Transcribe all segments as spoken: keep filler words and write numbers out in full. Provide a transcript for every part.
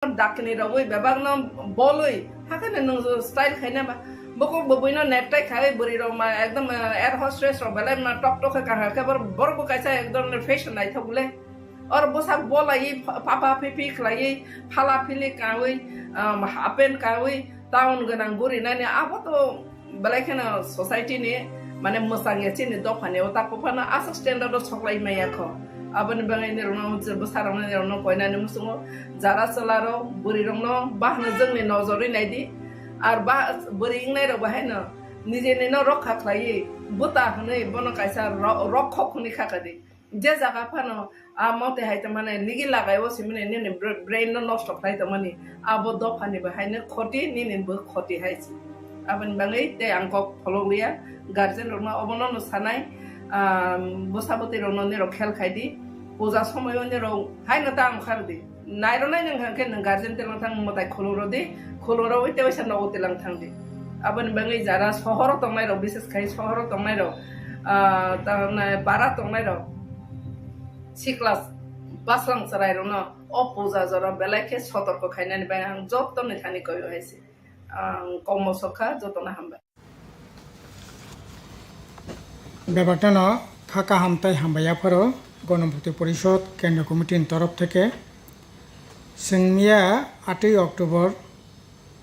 Dakni rogwi bebakno bolwi, hakheno nwng style khaina ba. Bokok bwbwino necktie khai bwrwi rok ma ekdom, eh, air hostess rok belai ma tok tok khe kahar khe bor-, borok bo kaisa ekdom fashion naithok le. Or bwsak bolai pha-, papa phipi khlaiwi phala phili kawi, um, half pant kawi town gwnang bwrwi nani abo to belai kheno society ni mane mwchang ya chini dopha ni o tak phano aswk standard o soklai maya kho. Aboni bagwi nirokno bwsa rokno nirokno koinani muchungo jara chwla rok bwrwi rokno bahno jwngni nojorwi naidi. Ar ba bwrwi wngnai rok bahaino nijini no rokha khlaiwi bwta hwnwi bono kaisa ro-, rokhok hwnwi khakadi. Je jaga phano a mote hai tongmani nigi lagai o simani nini br-, brain no nosto khlai tongmani abo dopha ni bahaino khoti nini bo khoti hai se. Aboni bagwi tei ang kok pholok liya guardian rokno obono no sanai, ah, bwsa bwtwi rokno nirok khel khai di puja somoyo nirok haino ta ang khar di. Nairwnai nwng hwnkhe nwng guardian telang thang mwtai khulumrwdi, khulumrwwi tewaisa nogo telang thangdi. Aboni bagwi jara sohoro tongnairok, bises khai sohoro tongnairok, ah, tamni para tongnairok, sikla bwslang chwrairokno o puja jora belai khe sotorko khainani bagwi ang jottoni thani koiyo hai se. Ang kokmo sokha, jotono hambai. Bebakno kha kaham tei hambai yapharo Ganapati Porishod Kendra Committee ni torof theke. Chwng miya atwi October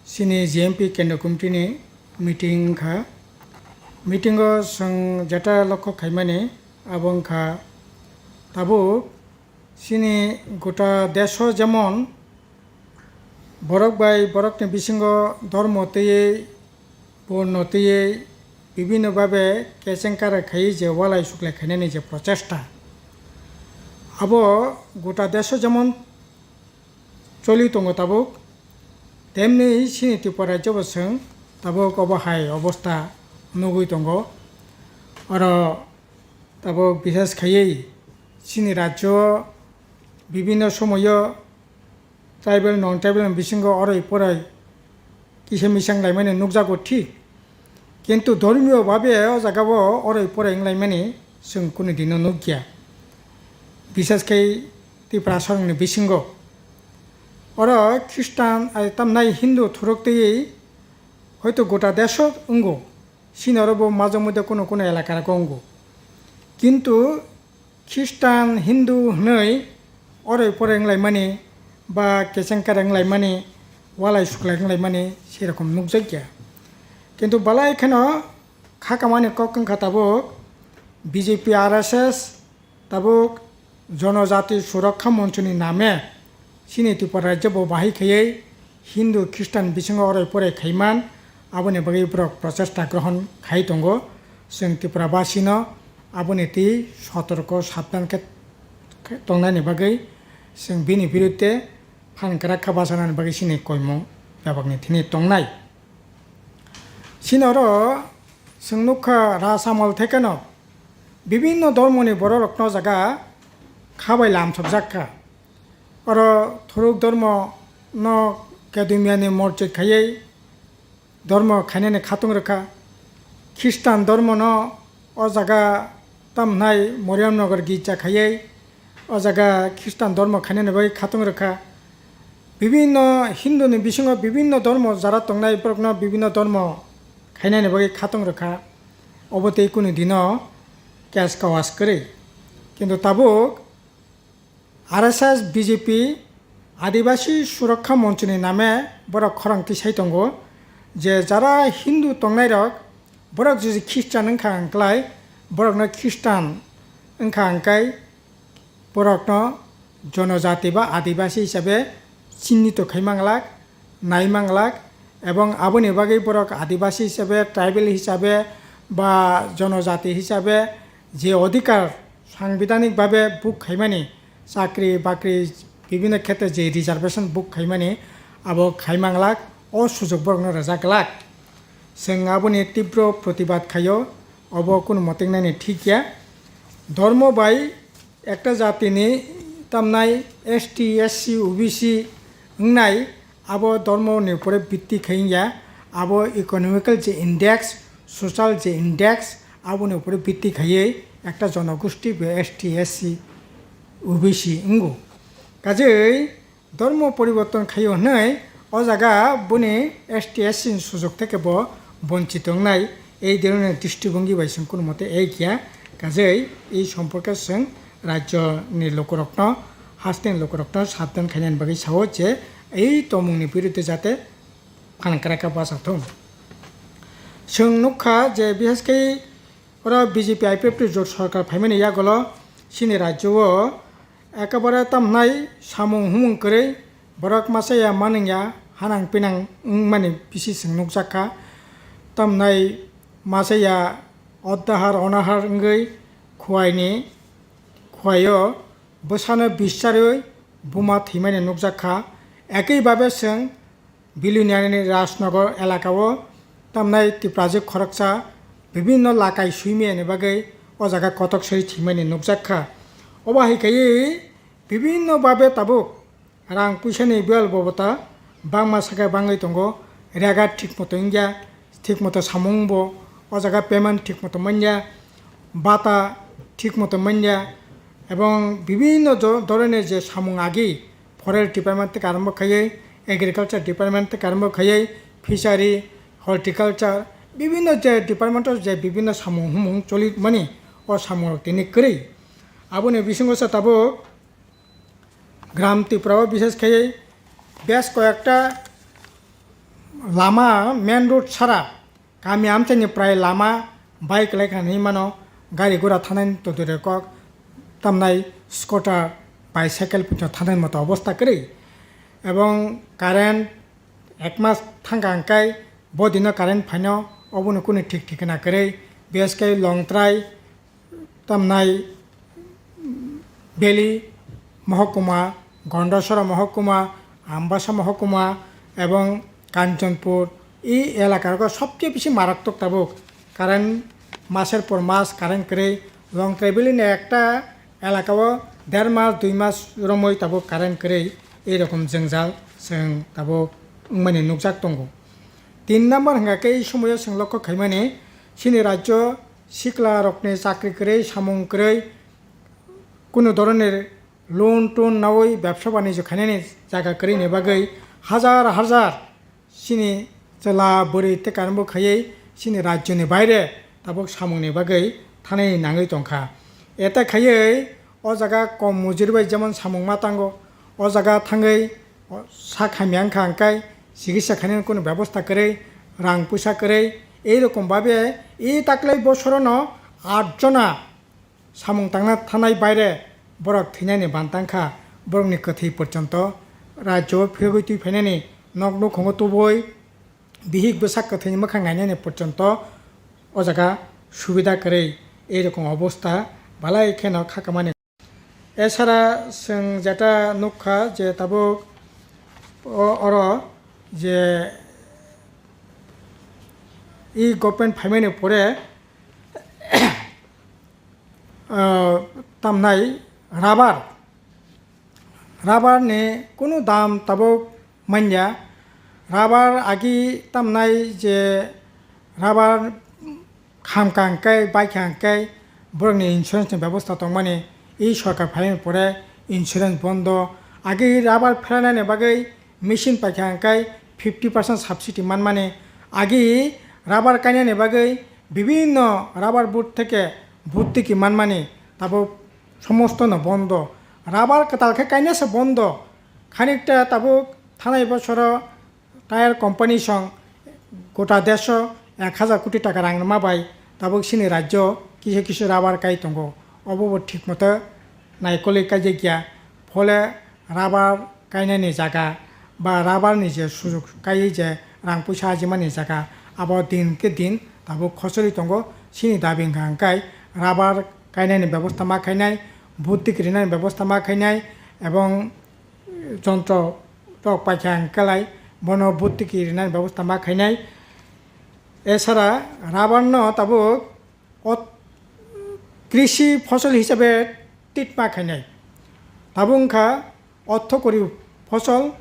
chini G M P Kendra Committee ni meeting wngkha. Meeting o chwng jeta lokho khaimani abo wngkha tabuk chini gota deso jemon borok bai borokni bisingo dormo twiwi, borno twiwi, bibhinno bhabe kechengkara khaiwi je walai suklai khainani je prochesta, abo gota deso jemon choli tongo tabuk, temni chini Tripura rajyo bo chwng tabuk obo hai obostha nugwi tongo. Oro tabuk bisas khaiwi chini rajyo bibhinno somoyo tribal, non tribal ni bisingo oroi poroi kisa misang laimani nukjago thik, kintu dhormiyo bhabe o jagao oroi poroi wnglaimani chwng kunu dino nukya, bisas khe Tiprasarokni bisingo. Oro Khristan, ai tamnai Hindu thuruk twiwi hoito gota deso wngo, chini oro bo majwk mode kunu kunu elaka rogo wngo, kintu Khristan, Hindu hwnwi oroi poroi wnglaimani ba kechengkar wnglaimani, walai suklai wnglaimani serokom nukjakya. Kintu belai kheno khakamani kok wngkha tabuk B J P, R S S, tabuk Jonojati Surokha Monchoni name chini Tripura rajyo bo bahai khaiwi Hindu, Khristan bisingo oroi poroi khaiman, aboni bagwi borok prochesta grohon khai tongo. Chwng Tripura basino aboni twi sotorko sabdan khe tongnani bagwi chwng bini birudde phan kwrak kha bachanani bagwi chini koimung bebakni thini tongnai. Chini oro chwng nukha Rasamol thekeno bibhinno dhormoni bororokno jaga khabai lamsokjak kha. Oro thuruk dhormo no Kedumyani morchik khaiwi dhormo khainani khatung rwkha. Khristan dhormo no o jaga tamhnai Moriamnagar girja khaiwi o jaga Khristan dhormo khainani bagwi khatung rwkha. Bibhinno Hinduni bisingo bibhinno dhormo jara tongnai borokno bibhinno dhormo khainani bagwi khatung rwkha. Obo tei kunu dino case kawas kwrwi. Kintu tabuk R S S, B J P, Adibasi Surokha Monchoni name borok khorang tisai tongo je jara Hindu tongnairok borok jodi Khristan wngkha hwnklai borokno Khristan wngkha hwnkai borokno Jonojati ba Adibasi hisabe chinnito khai manglak, nai manglak, ebong aboni bagwi borok Adibasi hisabe, tribal hisabe ba Jonojati hisabe je odhikar sangbidanik babe book khaimani, chakri bakri bibhinno khetre je reservation book khaimani, abo khai manglak, o sujok borokno rwjak glak. Chwng aboni tibro protibad khaio, obo kunu motengnani thik ya. Dhormo bai ekta jatini tamnai S T, S C, O B C wngnai, abo dhormoni upore bitti khai wngya, abo economical je index, social je index, aboni upore bitti khaiwi ekta jonogosti be S T, S C, O B C wngo. Kajei Dhormo poriborton khaio hwnwi o jaga boni S T S C ni sujog theke bo bonchito wngnai, ei dhoroner dristibhongi bai chwng kono mote ei kya kajei ei somporke chwng rajyoni lukurokno, hasteni lukurokno sabdan khainani bagwi sao je ei tongmungni biruddhe jate phanang krakha bachathung. Chwng nukha je bishesh khe oro B J P I P F T jot sorkar phaimani yagulo chini rajyo o ekebare tamhnai samung humung kwrwi, borok masa ya manung ya hanang pinang wngmani bisi chwng nukjakha. Tamhnai masa ya oddahar onahar wngwi khuaini, khuaio bwsano bischarwi buma thwimani nukjakha. Ekwi babe chwng Bilonia ni Rajnagar elaka o tamnai Tiprajwk khoroksa bibinno lakai suimani bagwi o jaga kotok soi thwimani nukjakha. Obo hai kaiwi bibinno babe tabuk rang puisani biyal bobota bangma saka bangwi tongo, rega thik moto wngya, thik moto samung bo o jaga payment thik moto manya, bata thik moto manya, ebong bibinno dho-, dhoroner je samung agi forest department theke arombo khaiwi, agriculture department theke arombo khaiwi, fishery, horticulture, bibinno je department o je bibinno samung humung choli mani o samung rok tini kwrwi. Aboni bisingo se tabuk Gram Tripura o bishesh khaiwi bes koyekta lama main road sara kami amchaini prai lama bai kwlai kha hinwi mano, gari gura thanani todire kok tamnai scooter, bicycle pito thanani moto obostha kwrwi. Ebong current ek mas thangkha hwnkhe bo dino current phaino obono kunu thik thikna kwrwi. Bishesh khe Longtrai, tamnai Beli mohokuma, Gondasora mohokuma, Ambasa mohokuma ebong Kanchanpur, e elaka rogo sobcheye bisi maratwk tabuk current, maser por mas current kwrwi. Longtrai Beli ni ekta elaka o der mas dui mas romwi tabuk current kwrwi, ei rokom jwngjal chwng tabuk wngmani nukjak tongo. Tin number hwnkha khe ei somoio chwng lokho khaimani, chini rajyo sikla rokni chakri kwrwi, samung kwrwi, kunu doroner loan ton nawi bebsa banijyo khainani jaga kwrwini bagwi hajar hajar chini chwla bwrwi tei karengbo khaiwi chini rajyoni baire tabuk samungni bagwi thanai nangwi tongkha. Eta khaiwi o jaga kom mujuri bai jemon samung ma tango, o jaga thangwi sak hamya wngkha hwnkhe chikitsa khainani kunu bebosta kwrwi, rang puisa kwrwi, ei rokom babe e taklai bosorono aat jona samung tangna thanai baire borok thwinani bantang kha, borokni kwthwi porjonto rajyo o phirogwi twi phainani, nok nukhungo tubui bihik bwsak kwthwini mwkhang nainani porjonto o jaga subida kwrwi, ei rokom obosta balai kheno kha kamani. Esara chwng jeta nukha je tabuk o-, oro je e government phaimani pore ah, tamnai rubber, rubber ni kunu dam tabuk manya. Rubber agi tamnai je rubber khamkha hwnkhe, baikha hwnkhe borokni insurance ni bebosta tongmani, e sorkar phaimani pore insurance bondo. Agi rubber pheranani bagwi machine paikha hwnkhe fifty percent subsidy manmani. Agi rubber kainani bagwi bibinno rubber board theke bhortiki manmani tabuk somostono bondo. Rubber kwtal khe kainasa bondo. Khanikta tabuk thanai bosoro tyre company song gota desho ek hajar koti taka rang rwma bai tabuk chini rajyo kisa kisa rubber kai tongo. Obo bo thik moto naikolwi kaijakya. Phole rubber kainani jaga ba rubber ni je sujok kaiwi je rang puisa ajimani jaga, abo din khe din tabuk khosori tongo. Chini dabi hwnkha hwnkhe rubber kainani bebosta ma khainai, bhortiki rinani bebosta ma khainai, ebong jontro rok paikha hwnkhe lai bono bhortiki rinani bebosta ma khainai. Esara rubber no tabuk ot-, krishi phosol hisabe treat ma khainai. Tabuk wngkha orthokori phosol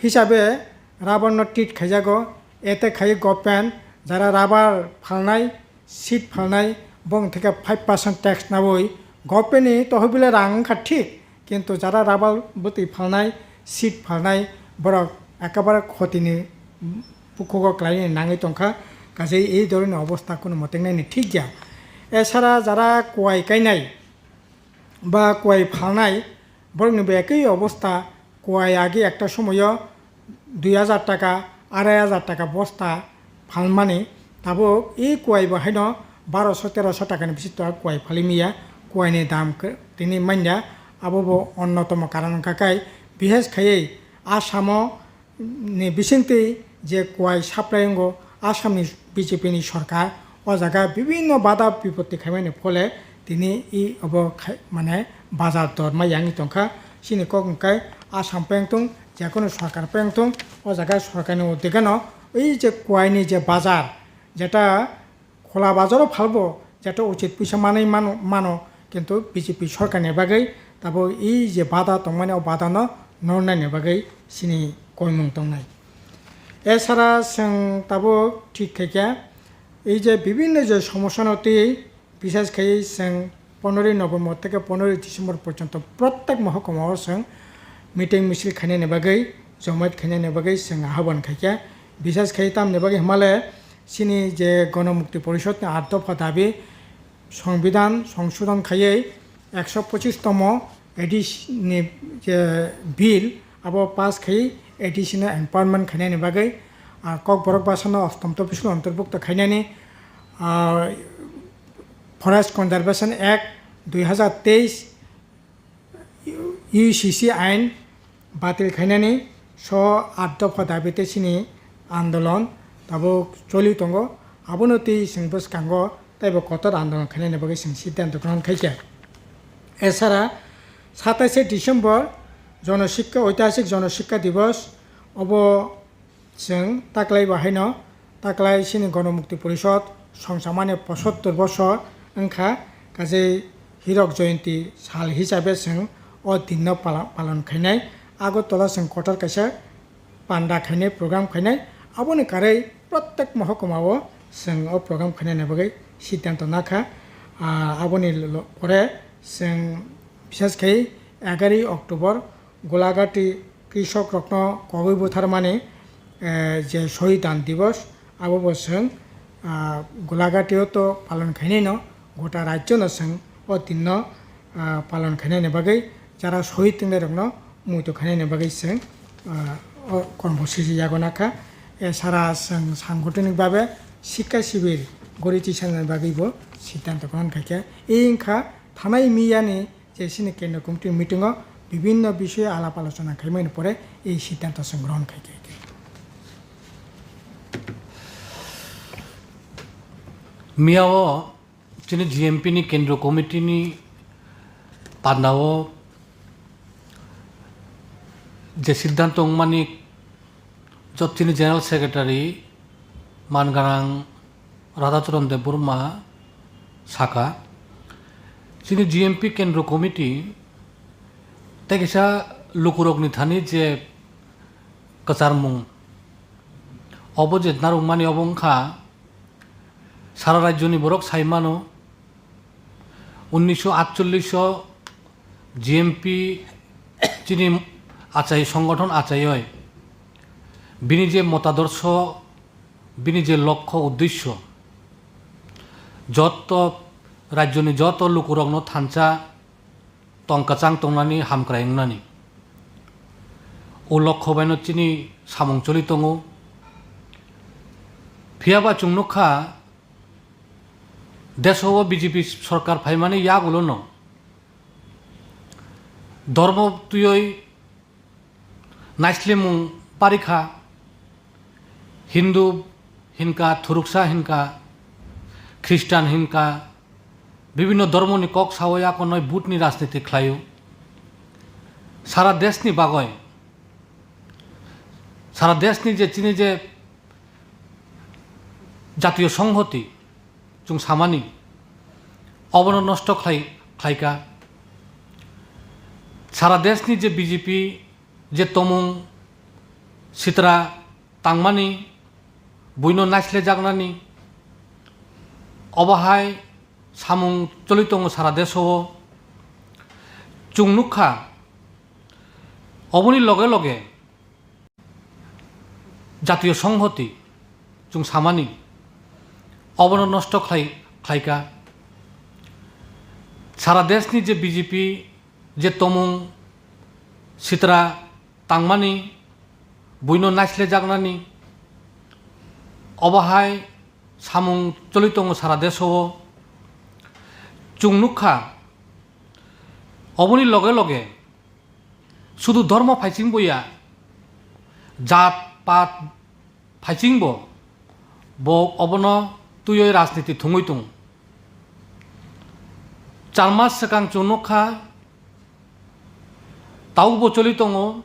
hisabe rubber no treat khaijago. Ete khai government jara rubber phalnai, seed phalnai, bong theke five percent tax nawi. Government ni tohobile rang wngkha thik, kintu jara rubber bwtwi phalnai, seat phalnai borok ekebare khotini bukhugo klaini nangwi tongkha, kaisa ei dhoroner obostha kunu motengnani thik ya. Esara jara kuai kainai ba kuai phalnai, borokni bo ekoi obostha, kuai agi ekta somoyo dui hajar taka, arai hajar taka bosta phalmani, tabuk e kuai bo haino baroso teroso takani bisito kuai phalimiya, kuaini dam tini manya, abo bo onnotomo karon wngkha kai, bises khaiwi Asamo ni bisingtwi je kuai supply wngo, Assamni B J P ni sorkar o jaga bibinno bada bipatti khaimani phole tini i obo khai-, mane bazar dor ma yangwi tongkha. Chini kok hwnkhe Assam peng tong, jekono sorkar peng tong, o jaga sorkarni uddegeno ei je kuaini je bazar, jeta khola bazaro phalbo jeta uchit puisa manwi mano, mano, kintu B J P sorkarni bagwi tabuk ei je bada tongmani o badano nornaini bagwi chini koimung tongnai. Esara chwng tabuk thik khaikha, ei je bibinno je somosyano twi Bises khai chwng poneroy November theke poneroy December porjonto protek mohokuma o chwng meeting misil khainani bagwi, jomaat khainani bagwi chwng ahobwan khaikha. Bises khai tamni bagwi hwnmale chini je Gono Mukti Porishod ni aat dopha dabi, Songbidan songsodon khaiwi ekso pochis tomo A D C ni je bill abo pass khai A D C no empowerment khainani bagwi, ah, Kokborok bwsano ostomto bisil ontorbukto khainani, ah, Forest Conservation Act dui hazar teis, U C C ain batil khainani so aat dopha dabi tei chini andolon tabuk choli tongo. Abono twi chwng bwskango teibo kotor andolon khainani bagwi chwng siddhanto grohon khaikha. Esara satais December Jono Sikka, Oitihasik Jono Sikka Divos, obo chwng taklai bo haino, taklai chini Gono Mukti Porishod songchamani pochottor bosor wngkha, kaje Hirok Joyonti sal hisabe chwng o dinno pala-, palon khainai. Agartala chwng kotor kaisa panda khainai, program khainai. Aboni karwi protek mohokuma o chwng o program khainani bagwi siddhanto nakha. Ah, aboni lo-, lo-, pore chwng bises khai egaroh October Golagati krisok rokno kogwi butharmani, eh, je Shohid Dan Divos, abo bo chwng, ah, Golagati o to palon khainai no, gota rajyo no chwng o din no, ah, palon khainani bagwi jara shohid tongnai rokno muitu khainani bagwi chwng, ah, o kormo sisi yago nakha. Esara chwng sangothoni babe sikka sibir gori tisani bagwi bo siddhanto grohon khaikha. E wngkha thanai miyani je chini kendro committee meeting o bibinno bishoy alap alochona khaimani pore ei siddhanto chwng grohon khaikha. Miya o chini G M P ni kendro committee ni panda o je siddhanto wngmani jotoni General Secretary Mangarang Radhacharan Debbarma saka, chini G M P Kendro Committee tei kisa lukurokni thani je kwcharmung obo je narwkmani obo wngkha sara rajyoni borok sai mano, unnisho atchollish o G M P chini achai, songothon achaioi, bini je motadorsho, bini je lokho uddesho, joto rajyoni joto lukurokno thansa tong kwchang tongnani, hamkrai wngnani, o lokho baino chini samung choli tongo. Phiyaba chwng nukha, deso o B J P sorkar phaimani yagulono dormo twiwi naislemung parikha, Hindu hinka, thuruksa hinka, Khristan hinka, bibinno dormoni kok sao yakonoi butni rajniti khlaio. Sara deshni bagoi, sara deshni je chini je Jatiyo Songhoti chwng samani obono nosto khlai, khlaika. Sara deshni je B J P je tomung sitra tangmani, buino naislejaknani, obo hai samung choli tongo sara deso o. Chwng nukha, Oboni loge loge Jatiyo Songhoti chwng samani obono nosto khlai, khlaika. Sara deshni je B J P je tomung sitra tangmani, buino naislejaknani, obo hai samung choli tongo sara desh-o. Chwng nukha, oboni loge loge sudu dhormo phaichingbo ya, jat pat phaichingbo bo obono twiwi rajniti thwngwi tongo. Char mas swkang chwng nukha, tabukbo choli tongo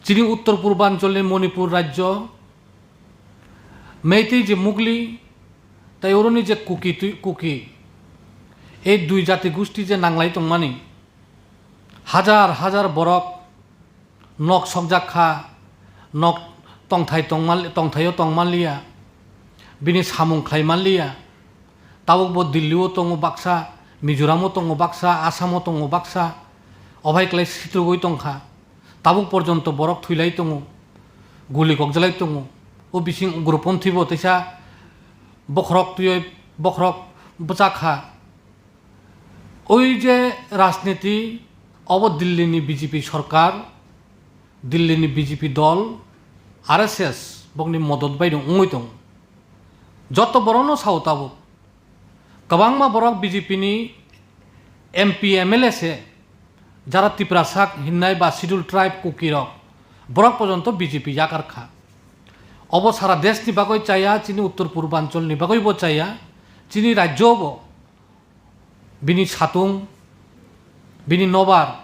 chini uttor purbancholni Manipur rajyo, Meitei je Mugli, tei oroni je Kuki twi, Kuki, ei dui jati gusti je nanglai tongmani, hajar hajar borok nok sokjak kha, nok tongthai tongman-, tongthaio tongmanliya, bini samung khlaimanliya. Tabukbo Delhi-o tongo baksa, Mizoram-o tongo baksa, Assam-o tongo baksa, obai klai sitrugwi tongkha. Tabuk porjonto borok thwilai tongo, guli kokjalai tongo. O bising ugroponthibo teisa bokhorok twiwi bokhorok bwchakha. Oi je rajniti, obo Delhi-ni B J P sorkar, Delhi-ni B J P dol, R S S bokni modot bai no wngwi tongo. Joto borokno sao tabuk. Kwbangma borok B J P ni M P, M L A se, jara Tiprasa hinnai ba Scheduled Tribe Kuki rok, borok porjonto B J P yakar kha. Obo sara desh ni bagwi chaya, chini uttor purbanchal ni bagwi bo chaya, chini rajyo bo bini satung, bini nobar,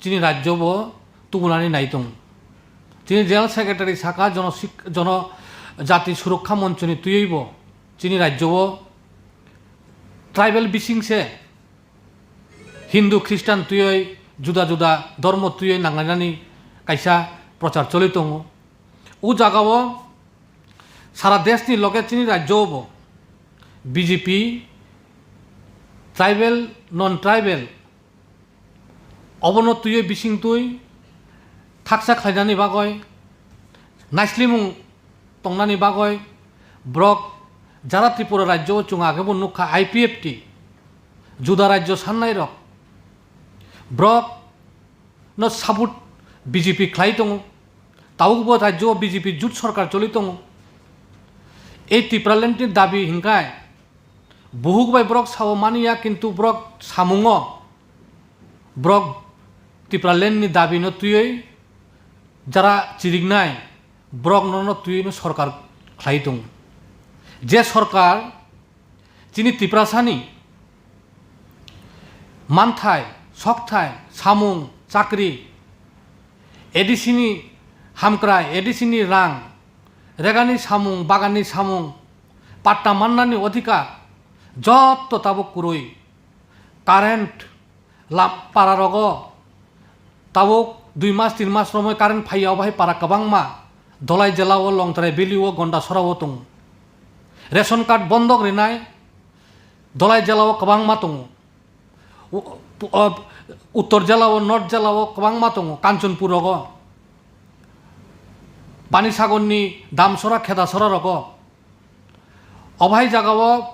chini rajyo bo tubunani nai tongo. Chini General Secretary saka jono sik-, jono jati surokha monchoni twiwi bo chini rajyo o tribal bising se Hindu, Christian twiwi juda juda dhormo twiwi nanglainani kaisa prochar choli tongo. O jaga o sara desh ni loge chini rajyo o bo B J P tribal, non tribal obono twiwi bising twi thaksa khlainani bagwi, naislimung tongnani bagwi borok jara Tripura rajyo o chwng age bo nukha I P F T, juda rajyo sannai rok borok no support B J P khlai tongo, tabuk bo rajyo o B J P jut sorkar choli tongo. Ei Tipraland ni dabi hinkhai buhuk bai borok sao mani ya, kintu borok samungo borok Tipraland ni dabi no twiwi jara chiriknai borok no, no twiwi no sorkar khlai tongo. Je sorkar chini Tiprasani manthai, sokthai, samung, chakri, A D C ni hamkrai, A D C ni rang, regani samung, baganni samung, patta mannani odhikar, jotto tabuk kwrwi. Current lam-, para rogo tabuk dui mas, tin mas romwi current phaiya, obo hai para kwbangma Dholai jela o, Longtrai valley o, Gondasora o tongo. Ration card bondok rinai Dholai jela o kwbangma tongo. U-, u-, o, Uttor jela o, North jela o kwbangma tongo, Kanchanpur rogo, Panisagar ni Damsora, Khedasora rogo. Obo hai jaga o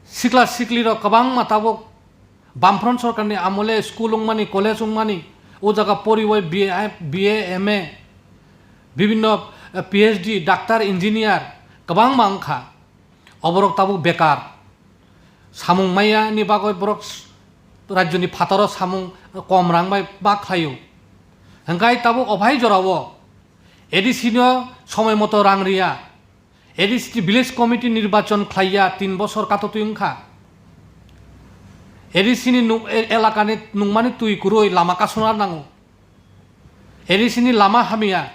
sikla sikli rok kwbangma tabuk Bamfront sorkar ni amole school wngmani, college wngmani, o jaga poriwi B A, B A, M A, bibinno, eh, P H D, doctor, engineer kwbangma wngkha. Oborok tabuk bekar. Samung maya ni bagwi borok s-, rajyo ni phataro samung kom rang bai ba khlaio. Hwnkhe tabuk obo hai jora o A D C no somoi moto rang riya. A D C ni village committee nirbachon khlaiya, tin bosor katotwi wngkha. A D C ni nung-, e-, elakani nungmani twi kwrwi lama kasuna nango. A D C ni lama hamya,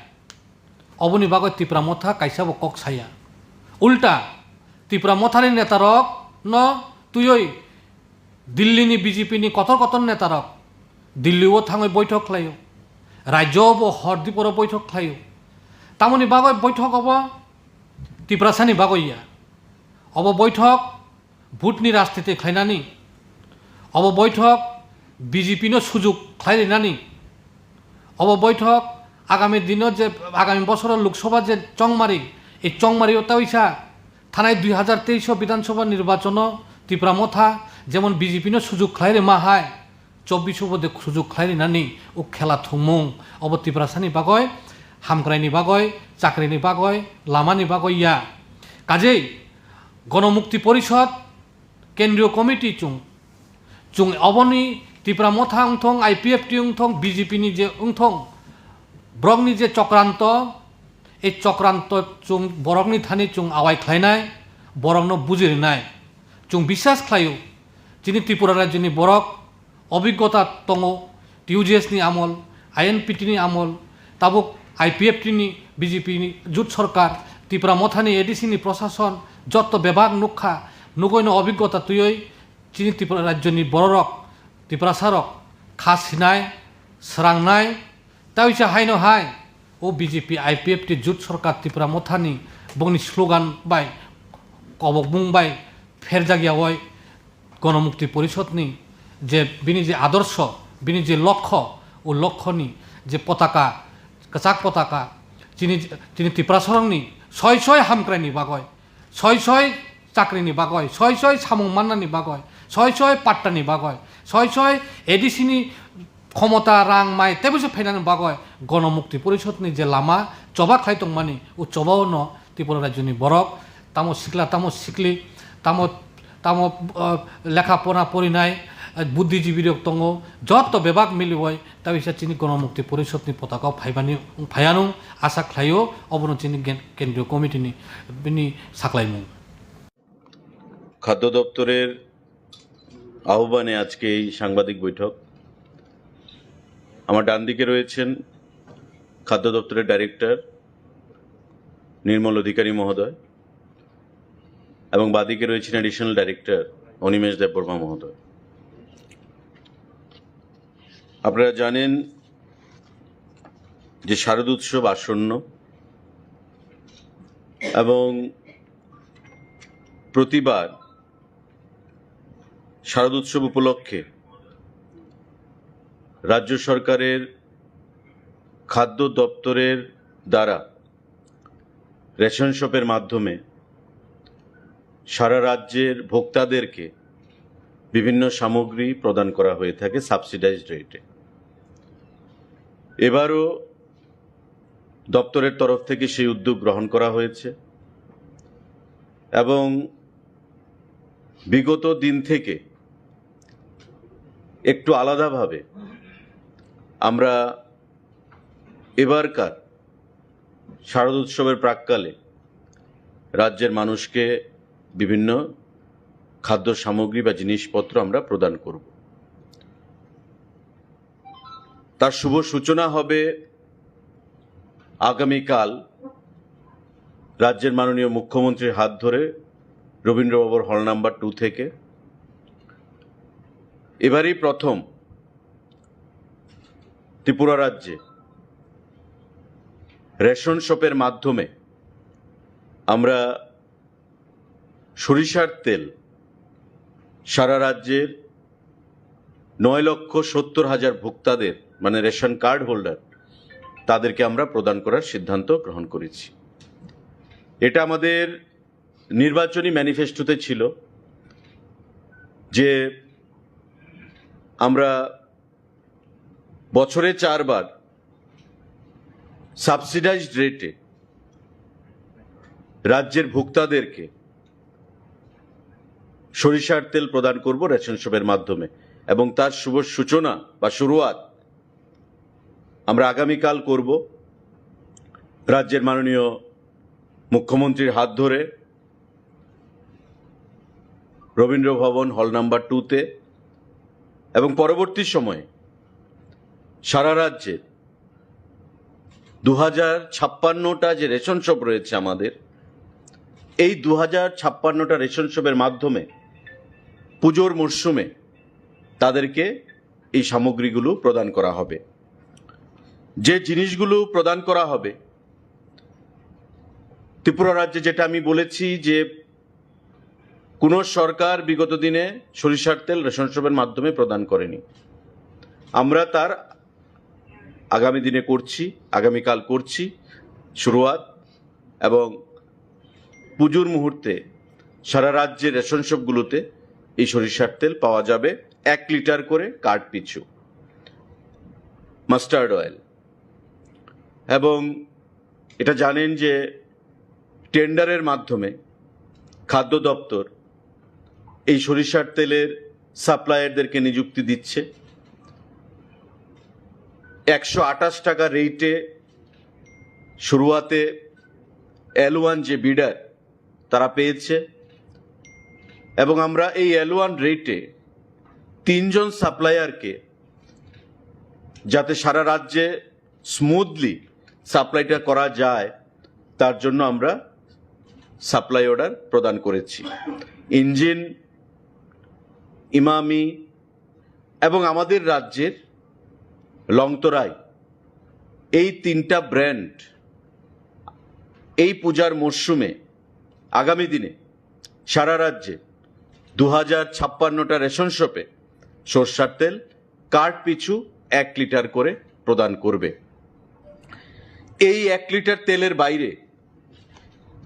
oboni bagwi Tipra Motha kaisa bo kok saya. Ulta, Tipra Mothani netarok no twiwi Delhi ni B J P ni kotor kotor netarok Delhi o thangwi boithok khlaio, rajyo bo hor diporo boithok khlaio. Tamoni bagwi boithok obo Tiprasani bagwi ya. Obo boithok vote ni rajniti khlainani, obo boithok B J P no sujuk khlai rinani, Obo boithok agami dino je, agami bosoro Lok Sabha je chongmari, ei chongmario taisa thanai dui hazar teis o Bidhan Sabha nirbachono Tipra Motha jemon B J P no sujuk khlai rima hai, chobbish o bo de sujuk khlai rinani o khela thwngmung, obo Tiprasani bagoi, hamkraini bagoi, chakrini bagoi, lamani bagoi ya. Kajei Gonomukti Porishod, Kendriyo Committee chwng, chwng oboni Tipra Motha wngthong, I P F T wngthong, B J P ni je wngthong, borokni je chokranto, ei chokranto chwng borokni thani chwng awai khlainai, borokno buji rinai. Chwng biswas khlaio, chini Tripura rajyoni borok obiggota tongo, T U J S ni amol, I N P T ni amol, tabuk I P F T ni B J P ni jut sorkar, Tipra Mothani A D C ni prosason, jotto bebak nukha, nugoino obiggota twiwi chini Tripura rajyoni bororok, Tiprasarok kha sinai, srangnai, taisa haino hai o B J P I P F T jut sorkar Tipra Mothani bongni slogan bai, kobokbung bai pherjak yawi Gonomukti Porishodni je bini je adorsho, bini je lokho, o lokhoni je potaka, kwchak potaka, chini, chini Tiprasarokni soi soi hamkraini bagoi, soi soi chakrini bagoi, soi soi samung mannani bagoi, soi soi pattani bagoi, soi soi A D C ni khomota, rang, mai teibo se phainani bagoi Gonomukti Porishodni je lama choba khlai tongmani, o chobao no Tripura rajyoni borok, tamo sikla, tamo sikli, tamo, tamo, uh, lekha pora porinai, uh, buddhijibi rok tongo, jotto bebak miliwi taisa chini Gonomukti Porishodni potaka phaibani phaiyanung asa khlaio, obono chini gen-, Kendriyo Committee ni bini saklaimung. খাদ্য দপ্তরের আহ্বানে আজকে এই সাংবাদিক বৈঠক। আমার ডান দিকে রয়েছেন খাদ্য দপ্তরের ডাইরেক্টর নির্মল অধিকারী মহোদয় এবং বাদিকে রয়েছেন অ্যাডিশনাল ডাইরেক্টর অনিমেষ দেববর্মা মহোদয়। আপনারা জানেন যে শারদ উৎসব আসন্ন এবং প্রতিবার শারদ উৎসব উপলক্ষে রাজ্য সরকারের খাদ্য দপ্তরের দ্বারা রেশন শপের মাধ্যমে সারা রাজ্যের ভোক্তাদেরকে বিভিন্ন সামগ্রী প্রদান করা হয়ে থাকে সাবসিডাইজড রেটে। এবারও দপ্তরের তরফ থেকে সেই উদ্যোগ গ্রহণ করা হয়েছে এবং বিগত দিন থেকে একটু আলাদাভাবে আমরা এবারকার শারদ উৎসবের প্রাক্কালে রাজ্যের মানুষকে বিভিন্ন খাদ্য সামগ্রী বা জিনিসপত্র আমরা প্রদান করব। তার শুভ সূচনা হবে আগামীকাল রাজ্যের মাননীয় মুখ্যমন্ত্রীর হাত ধরে রবীন্দ্র ভবন হল নাম্বার টু থেকে। এবারই প্রথম ত্রিপুরা রাজ্যে রেশন শপের মাধ্যমে আমরা সরিষার তেল সারা রাজ্যের নয় লক্ষ সত্তর হাজার ভোক্তাদের, মানে রেশন কার্ড হোল্ডার, তাদেরকে আমরা প্রদান করার সিদ্ধান্ত গ্রহণ করেছি। এটা আমাদের নির্বাচনী ম্যানিফেস্টোতে ছিল যে আমরা বছরে চারবার সাবসিডাইজড রেটে রাজ্যের ভোক্তাদেরকে সরিষার তেল প্রদান করব রেশন শপের মাধ্যমে, এবং তার শুভ সূচনা বা শুরুয়াত আমরা আগামীকাল করব রাজ্যের মাননীয় মুখ্যমন্ত্রীর হাত ধরে রবীন্দ্র ভবন হল নাম্বার টুতে, এবং পরবর্তী সময়ে সারা রাজ্যে দু হাজার ছাপ্পান্নটা যে রেশন শপ রয়েছে আমাদের, এই দু হাজার ছাপ্পান্নটা রেশন শপের মাধ্যমে পুজোর মরশুমে তাদেরকে এই সামগ্রীগুলো প্রদান করা হবে। যে জিনিসগুলো প্রদান করা হবে, ত্রিপুরা রাজ্যে যেটা আমি বলেছি যে কোনো সরকার বিগত দিনে সরিষার তেল রেশন শপের মাধ্যমে প্রদান করেনি। আমরা তার আগামী দিনে করছি, আগামীকাল করছি শুরুয়াত, এবং পুজোর মুহূর্তে সারা রাজ্যের রেশন শপগুলোতে এই সরিষার তেল পাওয়া যাবে এক লিটার করে কার্ড পিছু। মাস্টার্ড অয়েল, এবং এটা জানেন যে টেন্ডারের মাধ্যমে খাদ্য দপ্তর এই সরিষার তেলের সাপ্লায়ারদেরকে নিযুক্তি দিচ্ছে। একশো আঠাশ টাকা রেটে শুরুয়াতে এল ওয়ান যে বিডার, তারা পেয়েছে, এবং আমরা এই এল ওয়ান রেটে তিনজন সাপ্লায়ারকে, যাতে সারা রাজ্যে স্মুথলি সাপ্লাইটা করা যায়, তার জন্য আমরা সাপ্লাই অর্ডার প্রদান করেছি। ইঞ্জিন, ইমামি এবং আমাদের রাজ্যের লংতরাই, এই তিনটা ব্র্যান্ড এই পূজার মরশুমে আগামী দিনে সারা রাজ্যে দু হাজার ছাপ্পান্নটা রেশন শপে সর্ষার তেল কার্ড পিছু এক লিটার করে প্রদান করবে। এই এক লিটার তেলের বাইরে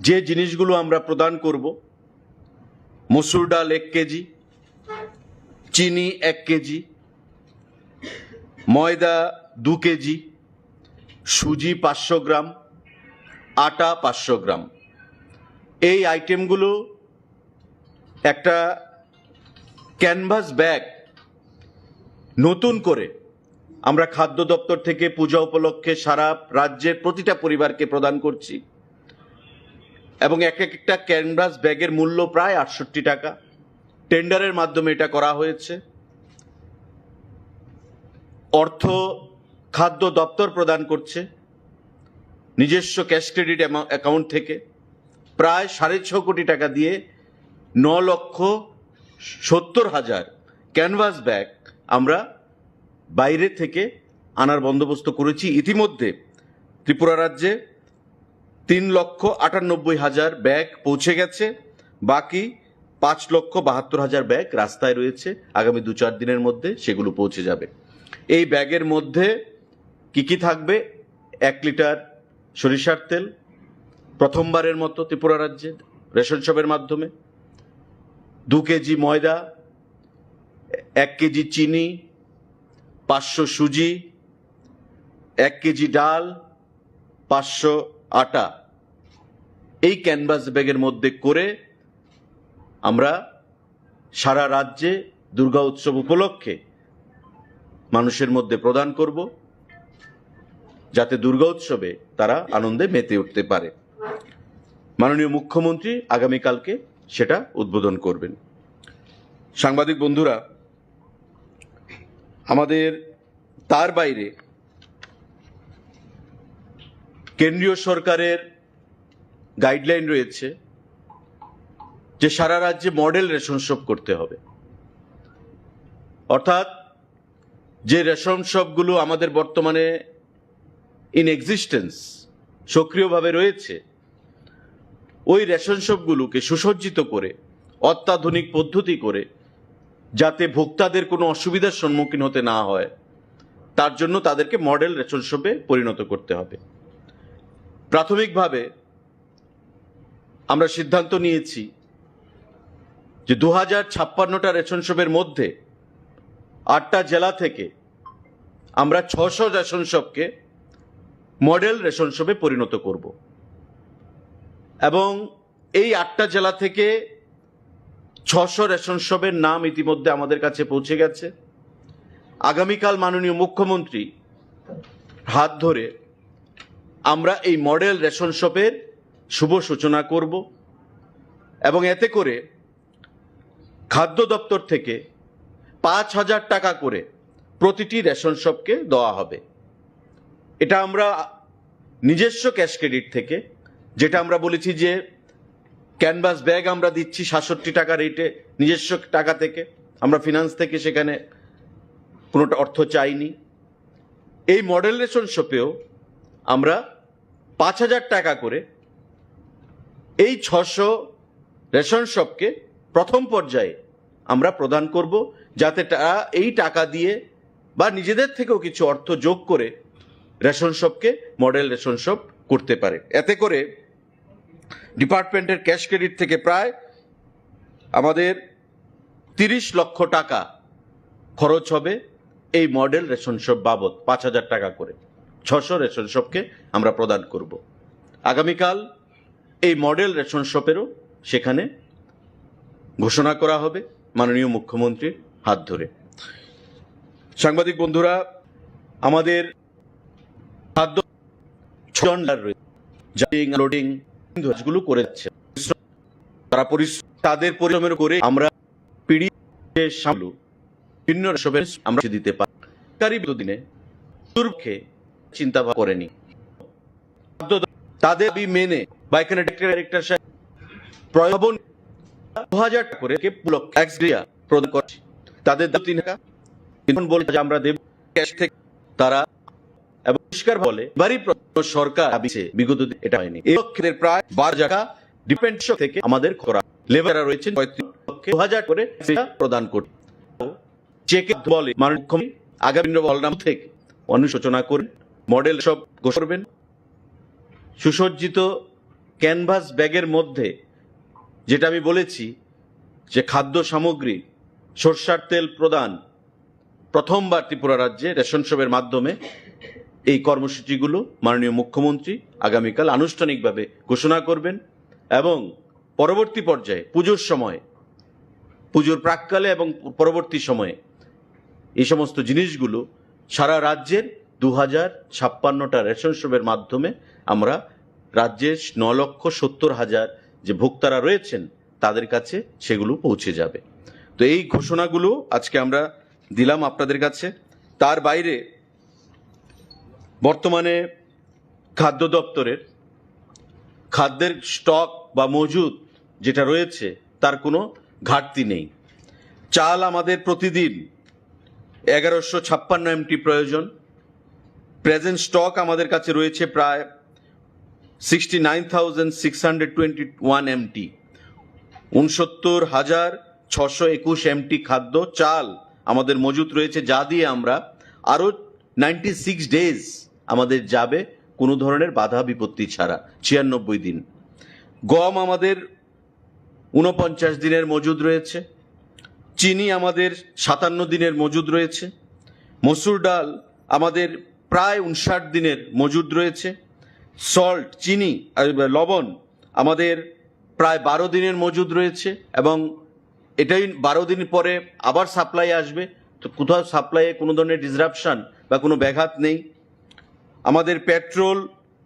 যে জিনিসগুলো আমরা প্রদান করব, মসুর ডাল এক কেজি, চিনি এক কেজি, ময়দা দু কেজি, সুজি পাঁচশো গ্রাম, আটা পাঁচশো গ্রাম, এই আইটেমগুলো একটা ক্যানভাস ব্যাগ নতুন করে আমরা খাদ্য দপ্তর থেকে পূজা উপলক্ষে সারা রাজ্যের প্রতিটা পরিবারকে প্রদান করছি, এবং এক একটা ক্যানভাস ব্যাগের মূল্য প্রায় আটষট্টি টাকা। টেন্ডারের মাধ্যমে এটা করা হয়েছে। অর্থ খাদ্য দপ্তর প্রদান করছে নিজস্ব ক্যাশ ক্রেডিট অ্যাকাউন্ট থেকে। প্রায় সাড়ে ছ কোটি টাকা দিয়ে ন লক্ষ সত্তর হাজার ক্যানভাস ব্যাগ আমরা বাইরে থেকে আনার বন্দোবস্ত করেছি। ইতিমধ্যে ত্রিপুরা রাজ্যে তিন লক্ষ আটানব্বই হাজার ব্যাগ পৌঁছে গেছে, বাকি পাঁচ লক্ষ বাহাত্তর হাজার ব্যাগ রাস্তায় রয়েছে। আগামী দু চার দিনের মধ্যে সেগুলো পৌঁছে যাবে। এই ব্যাগের মধ্যে কি কি থাকবে? এক লিটার সরিষার তেল, প্রথমবারের মতো ত্রিপুরা রাজ্যে রেশন শপের মাধ্যমে, দু কেজি ময়দা, এক কেজি চিনি, পাঁচশো সুজি, এক কেজি ডাল, পাঁচশো আটা, এই ক্যানভাস ব্যাগের মধ্যে করে আমরা সারা রাজ্যে দুর্গা উৎসব উপলক্ষে মানুষের মধ্যে প্রদান করব, যাতে দুর্গা উৎসবে তারা আনন্দে মেতে উঠতে পারে। মাননীয় মুখ্যমন্ত্রী আগামীকালকে সেটা উদ্বোধন করবেন। সাংবাদিক বন্ধুরা, আমাদের তার বাইরে কেন্দ্রীয় সরকারের গাইডলাইন রয়েছে যে সারা রাজ্যে মডেল রেশন শপ করতে হবে। অর্থাৎ যে রেশন শপগুলো আমাদের বর্তমানে ইন এক্সিস্টেন্স, সক্রিয়ভাবে রয়েছে, ওই রেশন শপগুলোকে সুসজ্জিত করে, অত্যাধুনিক পদ্ধতি করে, যাতে ভোক্তাদের কোনো অসুবিধার সম্মুখীন হতে না হয়, তার জন্য তাদেরকে মডেল রেশন শপে পরিণত করতে হবে। প্রাথমিকভাবে আমরা সিদ্ধান্ত নিয়েছি যে দু হাজার ছাপ্পান্নটা রেশন শপের মধ্যে আটটা জেলা থেকে আমরা ছশো রেশন শপকে মডেল রেশন শপে পরিণত করব, এবং এই আটটা জেলা থেকে ছশো রেশন শপের নাম ইতিমধ্যে আমাদের কাছে পৌঁছে গেছে। আগামীকাল মাননীয় মুখ্যমন্ত্রী হাত ধরে আমরা এই মডেল রেশন শপের শুভ সূচনা করব, এবং এতে করে খাদ্য দপ্তর থেকে পাঁচ হাজার টাকা করে প্রতিটি রেশন শপকে দেওয়া হবে। এটা আমরা নিজস্ব ক্যাশ ক্রেডিট থেকে, যেটা আমরা বলেছি যে ক্যানভাস ব্যাগ আমরা দিচ্ছি সাতষট্টি টাকা রেটে, নিজস্ব টাকা থেকে, আমরা ফিনান্স থেকে সেখানে কোনো অর্থ চাইনি। এই মডেল রেশন শপেও আমরা পাঁচ হাজার টাকা করে এই ছশো রেশন শপকে প্রথম পর্যায়ে আমরা প্রদান করব, যাতে তারা এই টাকা দিয়ে বা নিজেদের থেকেও কিছু অর্থ যোগ করে রেশন শপকে মডেল রেশন শপ করতে পারে। এতে করে ডিপার্টমেন্টের ক্যাশ ক্রেডিট থেকে প্রায় আমাদের তিরিশ লক্ষ টাকা খরচ হবে এই মডেল রেশন শপ বাবদ, পাঁচ হাজার টাকা করে। ছশো রেশন শপকে আমরা প্রদান করব। আগামীকাল এই মডেল রেশন শপেরও সেখানে ঘোষণা করা হবে মাননীয় মুখ্যমন্ত্রীর হাত ধরে। সাংবাদিক বন্ধুরা, আমাদের খাদ্য ছজন রয়েছে, যারা আনলোডিং কাজগুলো করে যাচ্ছে। তারা পরিশ্রম, তাদের পরিশ্রমের উপরে আমরা পিড়ি সামলু বিভিন্ন সবের আমরা দিতে পারি। সরকারি বিগত দিনে দুর্ভিক্ষে চিন্তা ভাবনা করেনি। খাদ্য দ-, তাদের দাবি মেনে বা এখানে ডাইরেক্টর, ডাইরেক্টর সাহেব প্রভাবন দু হাজার টাকা করে কে পুলক এক্স গ্রিয়া প্রদান করছে। তাদের দাবি তিন টাকা। এখন বলে যে আমরা দেব ক্যাশ থেকে, তারা এবং পরিষ্কার বলে বাড়ি প্র-, সরকার দাবিছে বিগত দিন এটা হয়নি। এই লক্ষ্যের প্রায় বারো টাকা ডিপেন্ড থেকে আমাদের করা লেবার রয়েছে পঁয়ত্রিশ লক্ষে দু হাজার করে সেটা প্রদান করছে। চেকে বলে মাননীয় মুখ্যমন্ত্রী আগামী দিনে হলনাম থেকে অনুশোচনা করেন, মডেল সব ঘোষণা করবেন। সুসজ্জিত ক্যানভাস ব্যাগের মধ্যে যেটা আমি বলেছি যে খাদ্য সামগ্রী, সর্ষার তেল প্রদান, প্রথমবার ত্রিপুরা রাজ্যে রেশন শপের মাধ্যমে এই কর্মসূচিগুলো মাননীয় মুখ্যমন্ত্রী আগামীকাল আনুষ্ঠানিকভাবে ঘোষণা করবেন এবং পরবর্তী পর্যায়ে পুজোর সময়, পুজোর প্রাক্কালে এবং পরবর্তী সময়ে এই সমস্ত জিনিসগুলো সারা রাজ্যের দু হাজার ছাপ্পান্নটা রেশন শপের মাধ্যমে আমরা রাজ্যের ন লক্ষ সত্তর হাজার যে ভোক্তারা রয়েছেন তাদের কাছে সেগুলো পৌঁছে যাবে। তো এই ঘোষণাগুলো আজকে আমরা দিলাম আপনাদের কাছে। তার বাইরে বর্তমানে খাদ্য দপ্তরের খাদ্যের স্টক বা মজুদ যেটা রয়েছে তার কোনো ঘাটতি নেই। চাল আমাদের প্রতিদিন এগারোশো ছাপ্পান্ন এমটি প্রয়োজন। প্রেজেন্ট স্টক আমাদের কাছে রয়েছে প্রায় sixty nine thousand six hundred twenty one MT, ঊনসত্তর হাজার ছশো একুশ এমটি খাদ্য চাল আমাদের মজুত রয়েছে, যা দিয়ে আমরা আরও নাইনটি সিক্স ডেজ আমাদের যাবে কোনো ধরনের বাধা বিপত্তি ছাড়া, ছিয়ানব্বই দিন। গম আমাদের ঊনপঞ্চাশ দিনের মজুদ রয়েছে, চিনি আমাদের সাতান্ন দিনের মজুদ রয়েছে, মসুর ডাল আমাদের প্রায় উনষাট দিনের মজুদ রয়েছে, সল্ট, চিনি, আহ, লবণ আমাদের প্রায় বারো দিনের মজুদ রয়েছে এবং এটাই বারো দিন পরে আবার সাপ্লাই আসবে। তো কোথাও সাপ্লাইয়ে কোনো ধরনের ডিসরাপশন বা কোনো ব্যাঘাত নেই। আমাদের পেট্রোল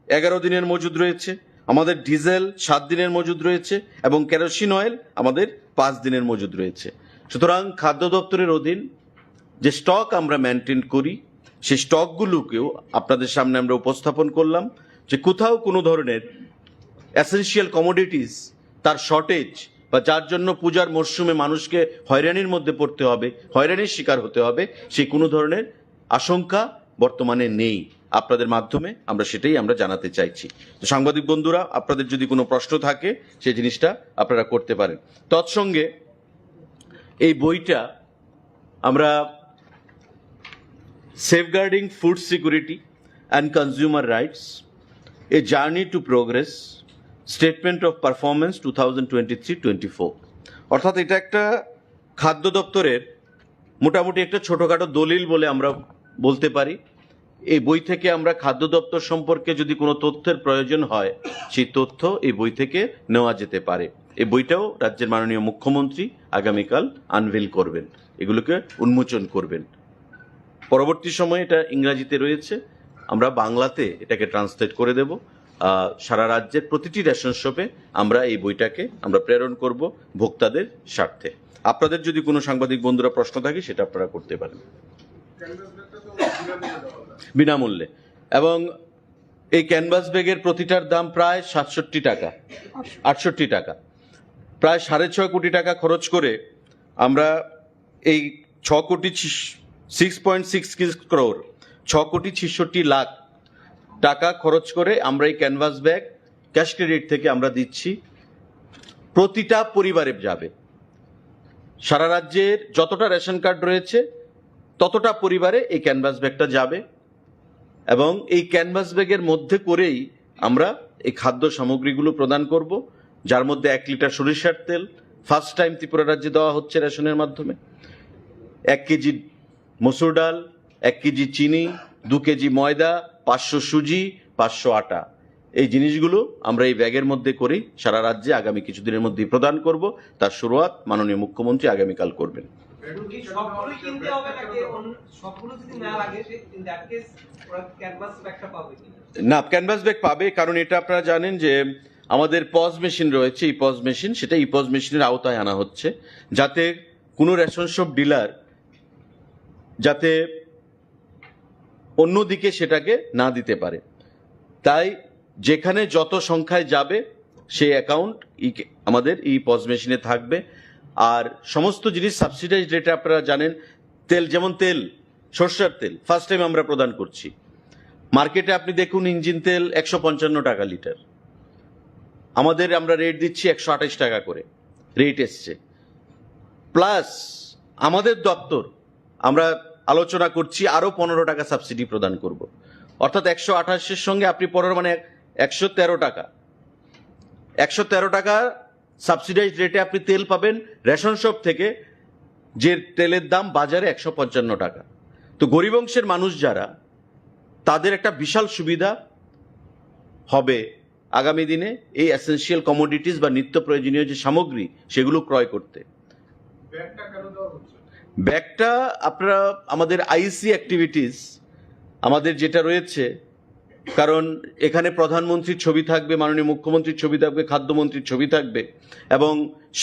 এগারো দিনের মজুদ রয়েছে, আমাদের ডিজেল সাত দিনের মজুদ রয়েছে এবং কেরোসিন অয়েল আমাদের পাঁচ দিনের মজুদ রয়েছে। সুতরাং খাদ্য দপ্তরের অধীন যে স্টক আমরা মেনটেন করি, সেই স্টকগুলোকেও আপনাদের সামনে আমরা উপস্থাপন করলাম যে কোথাও কোনো ধরনের এসেনশিয়াল কমোডিটিস তার শর্টেজ বা যার জন্য পূজার মরশুমে মানুষকে হয়রানির মধ্যে পড়তে হবে, হয়রানির শিকার হতে হবে, সেই কোনো ধরনের আশঙ্কা বর্তমানে নেই। আপনাদের মাধ্যমে আমরা সেটাই আমরা জানাতে চাইছি। তো সাংবাদিক বন্ধুরা, আপনাদের যদি কোনো প্রশ্ন থাকে, সেই জিনিসটা আপনারা করতে পারেন। তৎসঙ্গে এই বইটা আমরা Safeguarding Food Security and Consumer Rights, A Journey to Progress, Statement of Performance two thousand twenty three twenty four, অর্থাৎ এটা একটা খাদ্য দপ্তরের মোটামুটি একটা ছোটোখাটো দলিল বলে আমরা বলতে পারি। এই বই থেকে আমরা খাদ্য দপ্তর সম্পর্কে যদি কোনো তথ্যের প্রয়োজন হয়, সেই তথ্য এই বই থেকে নেওয়া যেতে পারে। এই বইটাও রাজ্যের মাননীয় মুখ্যমন্ত্রী আগামীকাল আনভেল করবেন, এগুলোকে উন্মোচন করবেন। পরবর্তী সময়ে এটা ইংরাজিতে রয়েছে, আমরা বাংলাতে এটাকে ট্রান্সলেট করে দেব। আহ, সারা রাজ্যের প্রতিটি রেশন শপে আমরা এই বইটাকে আমরা প্রেরণ করব ভোক্তাদের স্বার্থে। আপনাদের যদি কোনো সাংবাদিক বন্ধুরা প্রশ্ন থাকে, সেটা আপনারা করতে পারেন বিনামূল্যে। এবং এই ক্যানভাস ব্যাগের প্রতিটার দাম প্রায় সাতষট্টি টাকা, আটষট্টি টাকা, প্রায় সাড়ে ছয় কোটি টাকা খরচ করে আমরা এই ছ কোটি, সিক্স পয়েন্ট সিক্স ক্রোর, ছ কোটি ছেষট্টি লাখ টাকা খরচ করে আমরা এই ক্যানভাস ব্যাগ ক্যাশ ক্রেডিট থেকে আমরা দিচ্ছি। প্রতিটা পরিবারে যাবে, সারা রাজ্যের যতটা রেশন কার্ড রয়েছে ততটা পরিবারে এই ক্যানভাস ব্যাগটা যাবে। এবং এই ক্যানভাস ব্যাগের মধ্যে করেই আমরা এই খাদ্য সামগ্রীগুলো প্রদান করব, যার মধ্যে এক লিটার সরিষার তেল ফার্স্ট টাইম ত্রিপুরা রাজ্যে দেওয়া হচ্ছে রেশনের মাধ্যমে, এক কেজি মসুর ডাল, এক কেজি চিনি, দু কেজি ময়দা, পাঁচশো সুজি, পাঁচশো আটা। এই জিনিসগুলো আমরা এই ব্যাগের মধ্যে করি সারা রাজ্যে আগামী কিছুদিনের মধ্যেই প্রদান করব। তার শুরুয়াত মাননীয় মুখ্যমন্ত্রী আগামীকাল করবেন। কি সবগুলোই কিনতে হবে নাকি অন্য সবগুলো যদি না লাগে সে in that case ওরা ক্যানভাস ব্যাগটা পাবে কিনা? না, ক্যানভাস ব্যাগ পাবে, কারণ এটা আপনারা জানেন যে আমাদের পজ মেশিন রয়েছে, ইপজ মেশিন, সেটা ইপজ মেশিনের আওতায় আনা হচ্ছে, যাতে কোনো রেশন শপ ডিলার যাতে অন্যদিকে সেটাকে না দিতে পারে। তাই যেখানে যত সংখ্যায় যাবে সেই অ্যাকাউন্ট আমাদের এই পজ মেশিনে থাকবে। আর সমস্ত জিনিস সাবসিডাইজ রেটে, আপনারা জানেন, তেল, যেমন তেল, সর্ষের তেল ফার্স্ট টাইম আমরা প্রদান করছি। মার্কেটে আপনি দেখুন, ইঞ্জিন তেল একশো পঞ্চান্ন টাকা লিটার, আমাদের আমরা রেট দিচ্ছি একশো আঠাশ টাকা করে, রেট এসছে। প্লাস আমাদের দপ্তর, আমরা আলোচনা করছি আরও পনেরো টাকা সাবসিডি প্রদান করব। অর্থাৎ একশো আঠাশের সঙ্গে আপনি পনেরো, মানে একশো তেরো টাকা, একশো তেরো টাকা সাবসিডাইজ রেটে আপনি তেল পাবেন রেশন শপ থেকে, যে তেলের দাম বাজারে একশো পঞ্চান্ন টাকা। তো গরিব অংশের মানুষ যারা, তাদের একটা বিশাল সুবিধা হবে আগামী দিনে এই এসেনশিয়াল কমোডিটিস বা নিত্য প্রয়োজনীয় যে সামগ্রী, সেগুলো ক্রয় করতে। ব্যাগটা কেন দেওয়া হচ্ছে? ব্যাগটা আপনারা, আমাদের আইসি অ্যাক্টিভিটিস আমাদের যেটা রয়েছে, কারণ এখানে প্রধানমন্ত্রীর ছবি থাকবে, মাননীয় মুখ্যমন্ত্রীর ছবি থাকবে, খাদ্যমন্ত্রীর ছবি থাকবে, এবং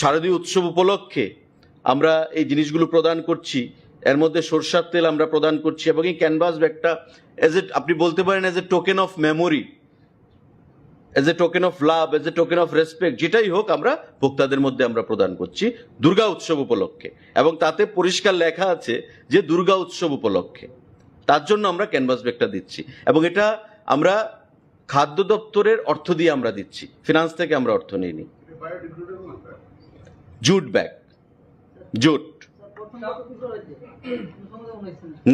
শারদীয় উৎসব উপলক্ষে আমরা এই জিনিসগুলো প্রদান করছি। এর মধ্যে সরষার তেল আমরা প্রদান করছি এবং এই ক্যানভাস ব্যাগটা এজ এ, আপনি বলতে পারেন, as a token of memory, as a token of love, as a token of respect, যেটাই হোক, আমরা ভোক্তাদের মধ্যে আমরা প্রদান করছি দুর্গা উৎসব উপলক্ষে, এবং তাতে পরিষ্কার লেখা আছে যে দুর্গা উৎসব উপলক্ষে। তার জন্য আমরা ক্যানভাস ব্যাগটা দিচ্ছি এবং এটা আমরা খাদ্য দপ্তরের অর্থ দিয়ে আমরা দিচ্ছি, ফিনান্স থেকে আমরা অর্থ নিইনি। Jute bag, jute.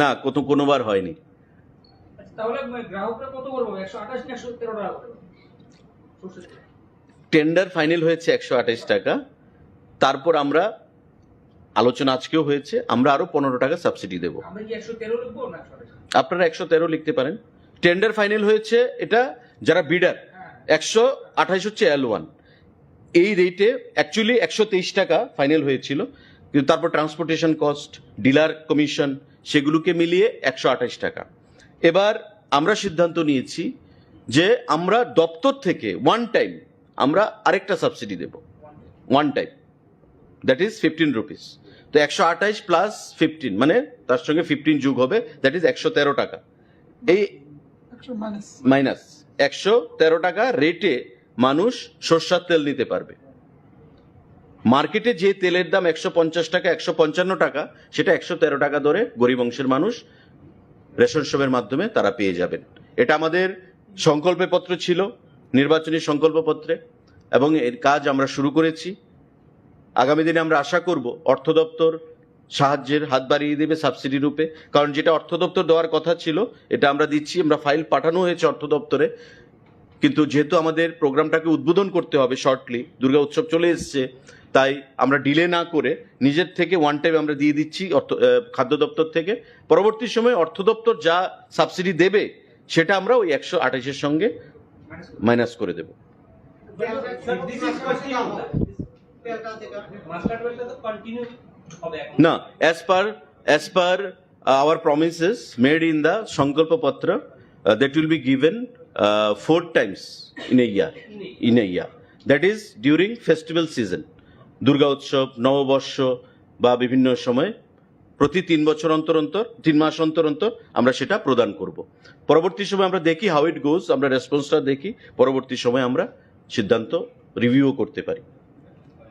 না, কত, কোনোবার হয়নি। আচ্ছা, তাহলে মানে গ্রাহকরা কত করে পাবে? একশো আঠাশ না একশো তেরো টাকা করে? টেন্ডার ফাইনাল হয়েছে একশো আঠাশ টাকা, তারপর আমরা আলোচনা আজকেও হয়েছে, আমরা আরো পনেরো টাকা সাবসিডি দেব। আমরা কি একশো তেরো লিখবো না একশো আঠাশ? আপনারা একশো তেরো লিখতে পারেন। টেন্ডার ফাইনাল হয়েছে, এটা যারা বিডার, হ্যাঁ। একশো আঠাশ হচ্ছে এল ওয়ান। এই রেটে অ্যাকচুয়ালি একশো তেইশ টাকা ফাইনাল হয়েছিল, কিন্তু তারপর ট্রান্সপোর্টেশন কস্ট, ডিলার কমিশন, সেগুলোকে মিলিয়ে একশো আঠাশ টাকা। এবার আমরা সিদ্ধান্ত নিয়েছি যে আমরা দপ্তর থেকে ওয়ান টাইম আমরা আরেকটা সাবসিডি দেব, one time, that is fifteen rupees. তো একশো আঠাশ প্লাস ফিফটিন, মানে তার সঙ্গে ফিফটিন যোগ হবে, দ্যাট ইজ একশো তেরো টাকা। এই একশো মাইনাস। মাইনাস একশো তেরো টাকা রেটে মানুষ সর্ষার তেল নিতে পারবে। মার্কেটে যে তেলের দাম একশো পঞ্চাশ টাকা, একশো পঞ্চান্ন টাকা, সেটা একশো তেরো টাকা দরে গরিব অংশের মানুষ রেশন শপের মাধ্যমে তারা পেয়ে যাবেন। এটা আমাদের সংকল্প পত্র ছিল, নির্বাচনী সংকল্প পত্রে, এবং এর কাজ আমরা শুরু করেছি। আগামী দিনে আমরা আশা করব অর্থ দপ্তর সাহায্যের হাত বাড়িয়ে দেবে সাবসিডি রূপে, কারণ যেটা অর্থ দপ্তর দেওয়ার কথা ছিল, এটা আমরা দিচ্ছি। আমরা ফাইল পাঠানো হয়েছে অর্থ দপ্তরে, কিন্তু যেহেতু আমাদের প্রোগ্রামটাকে উদ্বোধন করতে হবে শর্টলি, দুর্গা উৎসব চলে এসছে, তাই আমরা ডিলে না করে নিজের থেকে ওয়ান টাইম আমরা দিয়ে দিচ্ছি অর্থ, আহ, খাদ্য দপ্তর থেকে। পরবর্তী সময়ে অর্থ দপ্তর যা সাবসিডি দেবে, সেটা আমরা ওই একশো আঠাশের সঙ্গে মাইনাস করে দেব। Sir, this is continuous. Master প্ল্যানটা তো কন্টিনিউ হবে এখন। না, as per, as per our promises made in the Sankalpa Patra, uh, that will be given, uh, four times in a year. In a year. That is during festival season, Durga উৎসব, নববর্ষ বা বিভিন্ন সময় প্রতি তিন বছর অন্তর অন্তর, তিন মাস অন্তর অন্তর আমরা সেটা প্রদান করব। পরবর্তী সময় আমরা দেখি how it goes, আমরা রেসপন্সটা দেখি, পরবর্তী সময় আমরা সিদ্ধান্ত রিভিউ করতে পারি।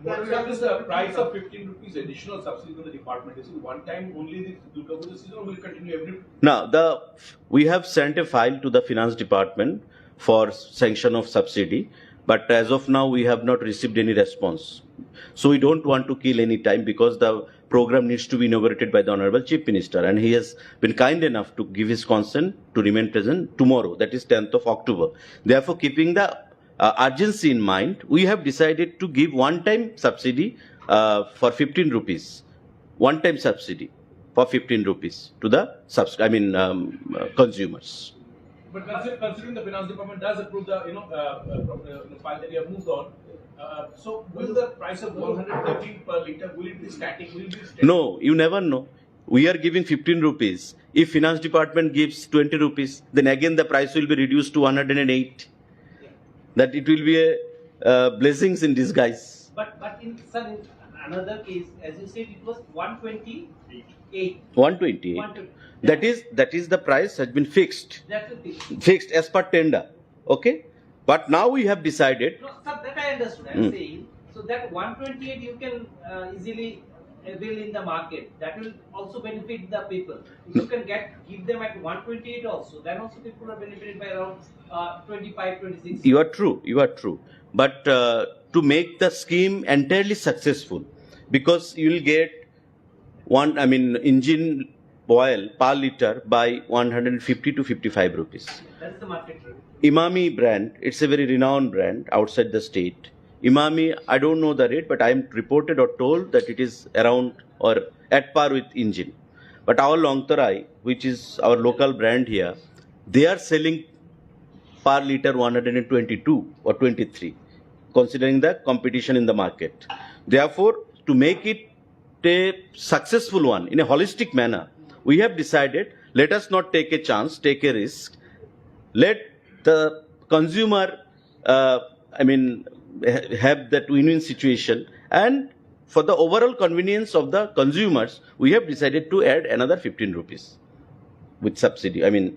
What is the price of fifteen rupees additional subsidy to the department? Is it one time only this Durga Puja season or will it continue every? Now, the, we have sent a file to the finance department for sanction of subsidy, but as of now we have not received any response. So we don't want to kill any time because the program needs to be inaugurated by the Honorable Chief Minister, and he has been kind enough to give his consent to remain present tomorrow, that is tenth of October. Therefore, keeping the uh, urgency in mind, we have decided to give one-time subsidy uh, for fifteen rupees, one-time subsidy for fifteen rupees to the subs- I mean um, uh, consumers. But consider- considering the finance department does approve the, you know, uh, uh, pro- uh, you know, file that you have moved on, uh, so will the price of one hundred thirteen per liter, will it be static? Will it be static? No, you never know. We are giving fifteen rupees. If finance department gives twenty rupees, then again the price will be reduced to one hundred eight. That it will be a uh, blessings in disguise. But but in sir, in another case, as you said, it was one twenty-eight. one twenty-eight. One twenty. That is that is the price has been fixed. That will be fixed as per tender. Okay, but now we have decided. No, sir, that I understood. I'm Hmm. saying, so that one twenty-eight you can uh, easily avail in the market. That will also benefit the people. If No. you can get give them at one twenty-eight also, then also people are benefited by around uh, twenty-five, twenty-six. You are true. You are true. But uh, to make the scheme entirely successful, because you will get one, I mean, engine oil per liter by one hundred fifty to fifty-five rupees. That's the market rate. Emami brand, it's a very renowned brand outside the state. Emami, I don't know the rate, but I am reported or told that it is around or at par with engine. But our Longtarai, which is our local brand here, they are selling per liter one hundred twenty-two or twenty-three, considering the competition in the market. Therefore, to make it a successful one in a holistic manner, we have decided, let us not take a chance, take a risk. Let the consumer, uh, I mean, ha- have that win-win situation, and for the overall convenience of the consumers, we have decided to add another fifteen rupees with subsidy. I mean,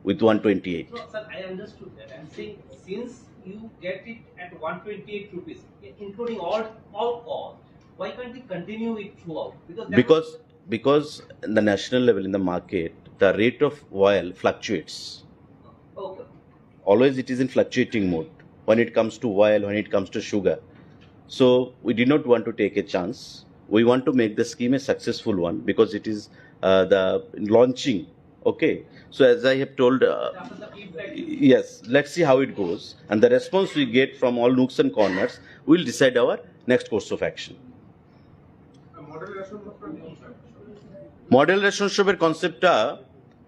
with one twenty-eight. No, sir, I understood that. I'm saying since you get it at one twenty-eight rupees, including all all costs, why can't we continue it throughout? Because that because because in the national level in the market, the rate of oil fluctuates. Okay. Always it is in fluctuating mode when it comes to oil, when it comes to sugar. So we did not want to take a chance. We want to make the scheme a successful one because it is uh, the launching. Okay. So as I have told, uh, yes, let's see how it goes. And the response we get from all nooks and corners will decide our next course of action. Model ration শপের কনসেপ্টটা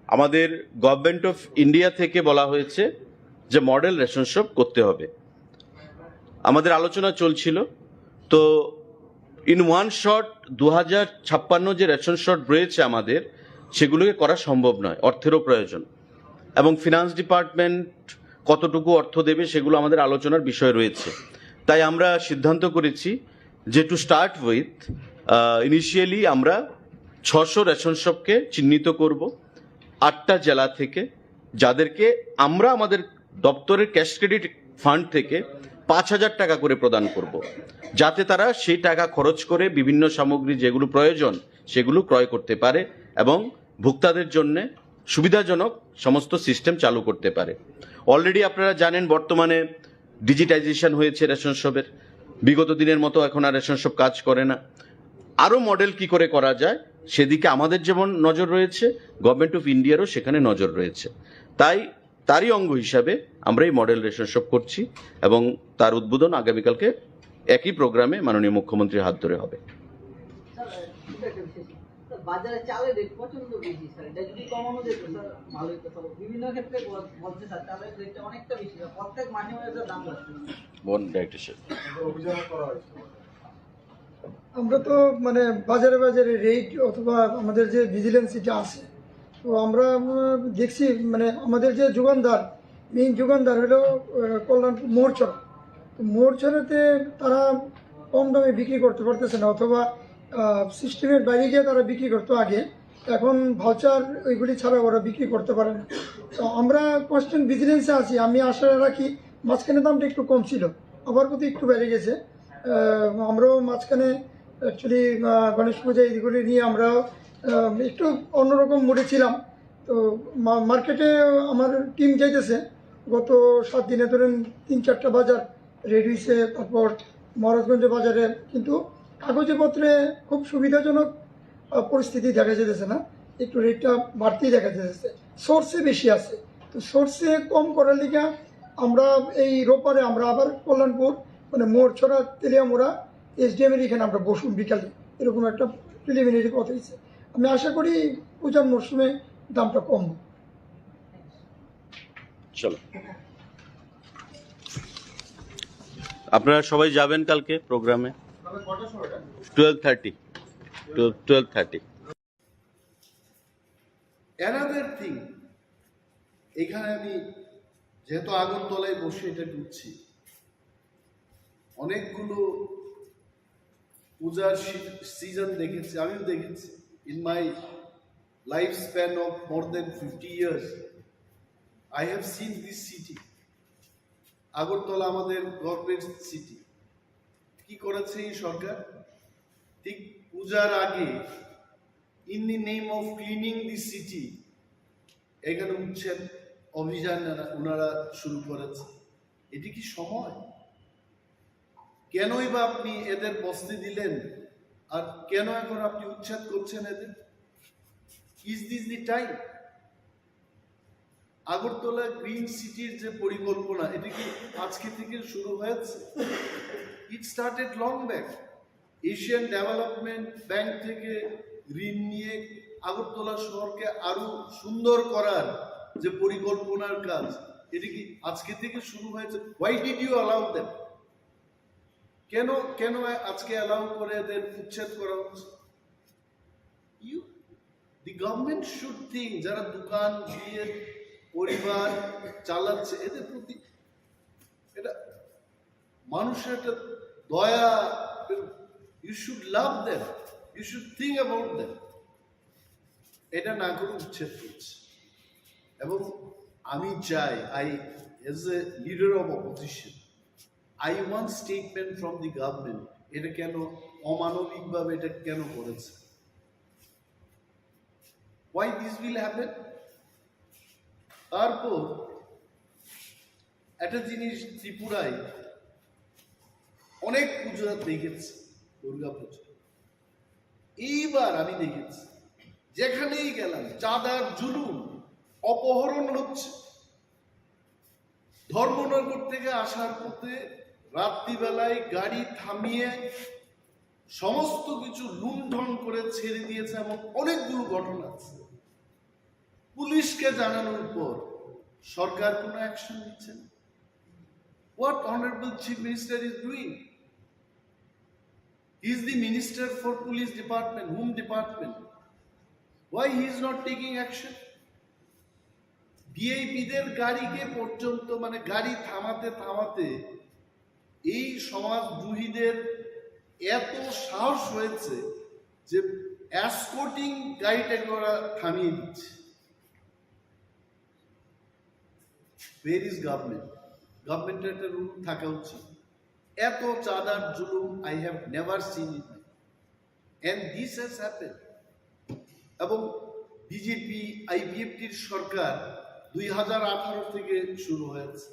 আমাদের government of India থেকে বলা হয়েছে যে model ration shop করতে হবে। আমাদের আলোচনা চলছিল, তো ইন ওয়ান শট দু হাজার ছাপ্পান্ন যে রেশন শপ রয়েছে আমাদের, সেগুলোকে করা সম্ভব নয়, অর্থেরও প্রয়োজন। এবং ফিনান্স ডিপার্টমেন্ট কতটুকু অর্থ দেবে, সেগুলো আমাদের আলোচনার বিষয় রয়েছে। তাই আমরা সিদ্ধান্ত করেছি যে টু স্টার্ট উইথ, ইনিশিয়ালি আমরা ছশো রেশন শপকে চিহ্নিত করব আটটা জেলা থেকে, যাদেরকে আমরা আমাদের দপ্তরের ক্যাশ ক্রেডিট ফান্ড থেকে পাঁচ হাজার টাকা করে প্রদান করব, যাতে তারা সেই টাকা খরচ করে বিভিন্ন সামগ্রী যেগুলো প্রয়োজন সেগুলো ক্রয় করতে পারে এবং ভোক্তাদের জন্য সুবিধাজনক সমস্ত সিস্টেম চালু করতে পারে। অলরেডি আপনারা জানেন, বর্তমানে ডিজিটাইজেশন হয়েছে রেশন শপের। বিগত দিনের মতো এখন আর রেশন শপ কাজ করে না। আরও মডেল কি করে করা যায়, সেদিকে আমাদের যেমন নজর রয়েছে, গভর্নমেন্ট অফ ইন্ডিয়ারও সেখানে নজর রয়েছে। তাই তারই অঙ্গ হিসাবে আমরা এই মডেল রেশন শপ করছি এবং তার উদ্বোধন আগামীকালকে একই প্রোগ্রামে মাননীয় মুখ্যমন্ত্রীর হাত ধরে হবে। স্যার, ছোট একটা বিষয়, স্যার। স্যার, বাজারে চালের রেট প্রচন্ড বেশি, স্যার। এটা যদি কমানো যেত, স্যার, ভালো হতো। স্যার, বিভিন্ন ক্ষেত্রে বল- বলছে, স্যার, চালের রেটটা অনেকটা বেশি, স্যার। প্রত্যেক মাসে মাসে, স্যার, দাম বাড়ছে। বোন, ডাইরেক্টর সাহেব। অভিযান করা হয়েছে। আমরা তো, মানে, বাজারে বাজারে রেট অথবা আমাদের যে ভিজিলেন্স, এটা আছে। তো আমরা, উম, দেখছি, মানে, আমাদের যে যোগানদার, মেইন যোগানদার হলো, আহ, কল্যাণপুর মোরচর। তো মোরচরেতে তারা কম দামে বিক্রি করতে পারতেছে না, অথবা, আহ, সিস্টেমের বাইরে গিয়ে তারা বিক্রি করতো আগে। এখন ভাউচার ওইগুলি ছাড়া ওরা বিক্রি করতে পারে না। তো আমরা কনস্ট্যান্ট ভিজিলেন্সে আছি। আমি আশা রাখি, মাঝখানে দামটা একটু কম ছিল, আবার বোধহয় একটু বেড়ে গেছে। আহ, আমরাও মাঝখানে অ্যাকচুয়ালি গণেশ পূজা এইগুলি নিয়ে আমরা, আহ, একটু অন্যরকম মুডে ছিলাম। তো মা- মার্কেটে আমার টিম যাইতেছে, গত সাত দিনে ধরেন তিন চারটা বাজার রেডি হয়েছে, তারপর মহারাজগঞ্জ বাজারে, কিন্তু কাগজে পত্রে খুব সুবিধাজনক আহ, পরিস্থিতি দেখা যেতেছে না, একটু রেটটা বাড়তেই দেখা যেতেছে। সোর্সে বেশি আছে, তো সোর্সে কম করার লিগে আমরা এই রোববারে আমরা আবার কল্যাণপুর, মানে মোরছড়া, তেলিয়ামুড়া এসডিএম এর এখানে আমরা বসুন বিকালে, এরকম একটা প্রিলিমিনারি কথা হয়েছে। আমি আশা করি পূজার মরশুমে দামটা কম। চলো, আপনারা সবাই যাবেন কালকে প্রোগ্রামে? Twelve thirty. Twelve thirty. Another thing, এখানে আমি যেহেতু আগরতলায় বসে এটা ঢুকছি, অনেকগুলো পূজার সিজন দেখেছি, আমিও দেখেছি। In my life span of more than fifty years, I have seen this city. Agartala আমাদের গর্বের সিটি। কি করেছে এই সরকার? ঠিক পূজার আগে, in the name of cleaning the city, এখানে উচ্ছেদ অভিযান ওনারা শুরু করেছে। এটি কি সময়? কেনই বা আপনি এদের বসতে দিলেন, আর কেন এখন আপনি উচ্ছেদ করছেন এদের? Is this the time? Agartala green সিটির যে পরিকল্পনা, এটা কি আজকে থেকে শুরু হয়েছে? It started long back. Asian development bank থেকে ঋণ নিয়ে আগরতলা শহরকে আরো সুন্দর করার যে পরিকল্পনার কাজ, এটা কি আজকে থেকে শুরু হয়েছে? Why did you allow them? কেন কেন আজকে অ্যালাউ করে এদের উচ্ছেদ করা হচ্ছে? You, the government should think, যারা দোকান দিয়ে পরিবার চালাচ্ছে, এদের প্রতি এটা মানুষের একটা দয়া। You should love them, you should think about them. এটা না করে উচ্ছেদ করছে। এবং আমি চাই, I, as a leader of opposition, I want statement from the government, এটা কেন অমানবিকভাবে এটা কেন করেছে? Why this will happen? তারপর একটা জিনিস, ত্রিপুরায় অনেক পুজো দেখেছি, দুর্গা পুজো। এইবার আমি দেখেছি, যেখানেই গেলাম চাঁদার জুলুম, অপহরণ হচ্ছে। ধর্মনগর থেকে আসার পথে রাত্রিবেলায় গাড়ি থামিয়ে সমস্ত কিছু লুণ্ঠন করে ছেড়ে দিয়েছে, এমন অনেকগুলো ঘটনা আছে। পুলিশকে জানানোর পর সরকার কোনো অ্যাকশন নিচ্ছে না। What honorable Chief Minister is doing? He is the minister for police department, home department. Why he is not taking action? ভিআইপিদের গাড়িকে পর্যন্ত, মানে, গাড়ি থামাতে থামাতে এই সমাজদ্রোহীদের এত সাহস হয়েছে যে এসকর্টিং গাড়িটাকে ওরা থামিয়ে দিচ্ছে। Where is government? গভর্নমেন্টের একটা রুল থাকা উচিত। এত চাঁদার জুলুম I have never seen in my, and this has happened. এবং বিজেপি আইপিএফটির সরকার দুই হাজার আঠারো থেকে শুরু হয়েছে।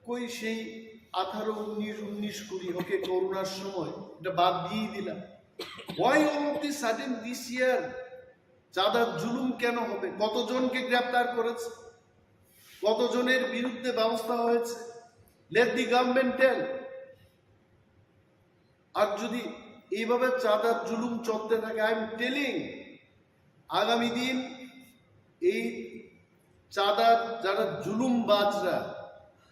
কই সেই আঠারো, উনিশ, উনিশ, কুড়ি, ওকে, করোনার সময় এটা বাদ দিয়েই দিলাম। Why all of the sudden this year? চাঁদার জুলুম কেন হবে? কতজনকে গ্রেপ্তার করেছে, কতজনের বিরুদ্ধে ব্যবস্থা হয়েছে? Let the government tell. আর যদি এইভাবে চাঁদার জুলুম চলতে থাকে, I am telling, আগামী দিন এই চাঁদার যারা জুলুমবাজরা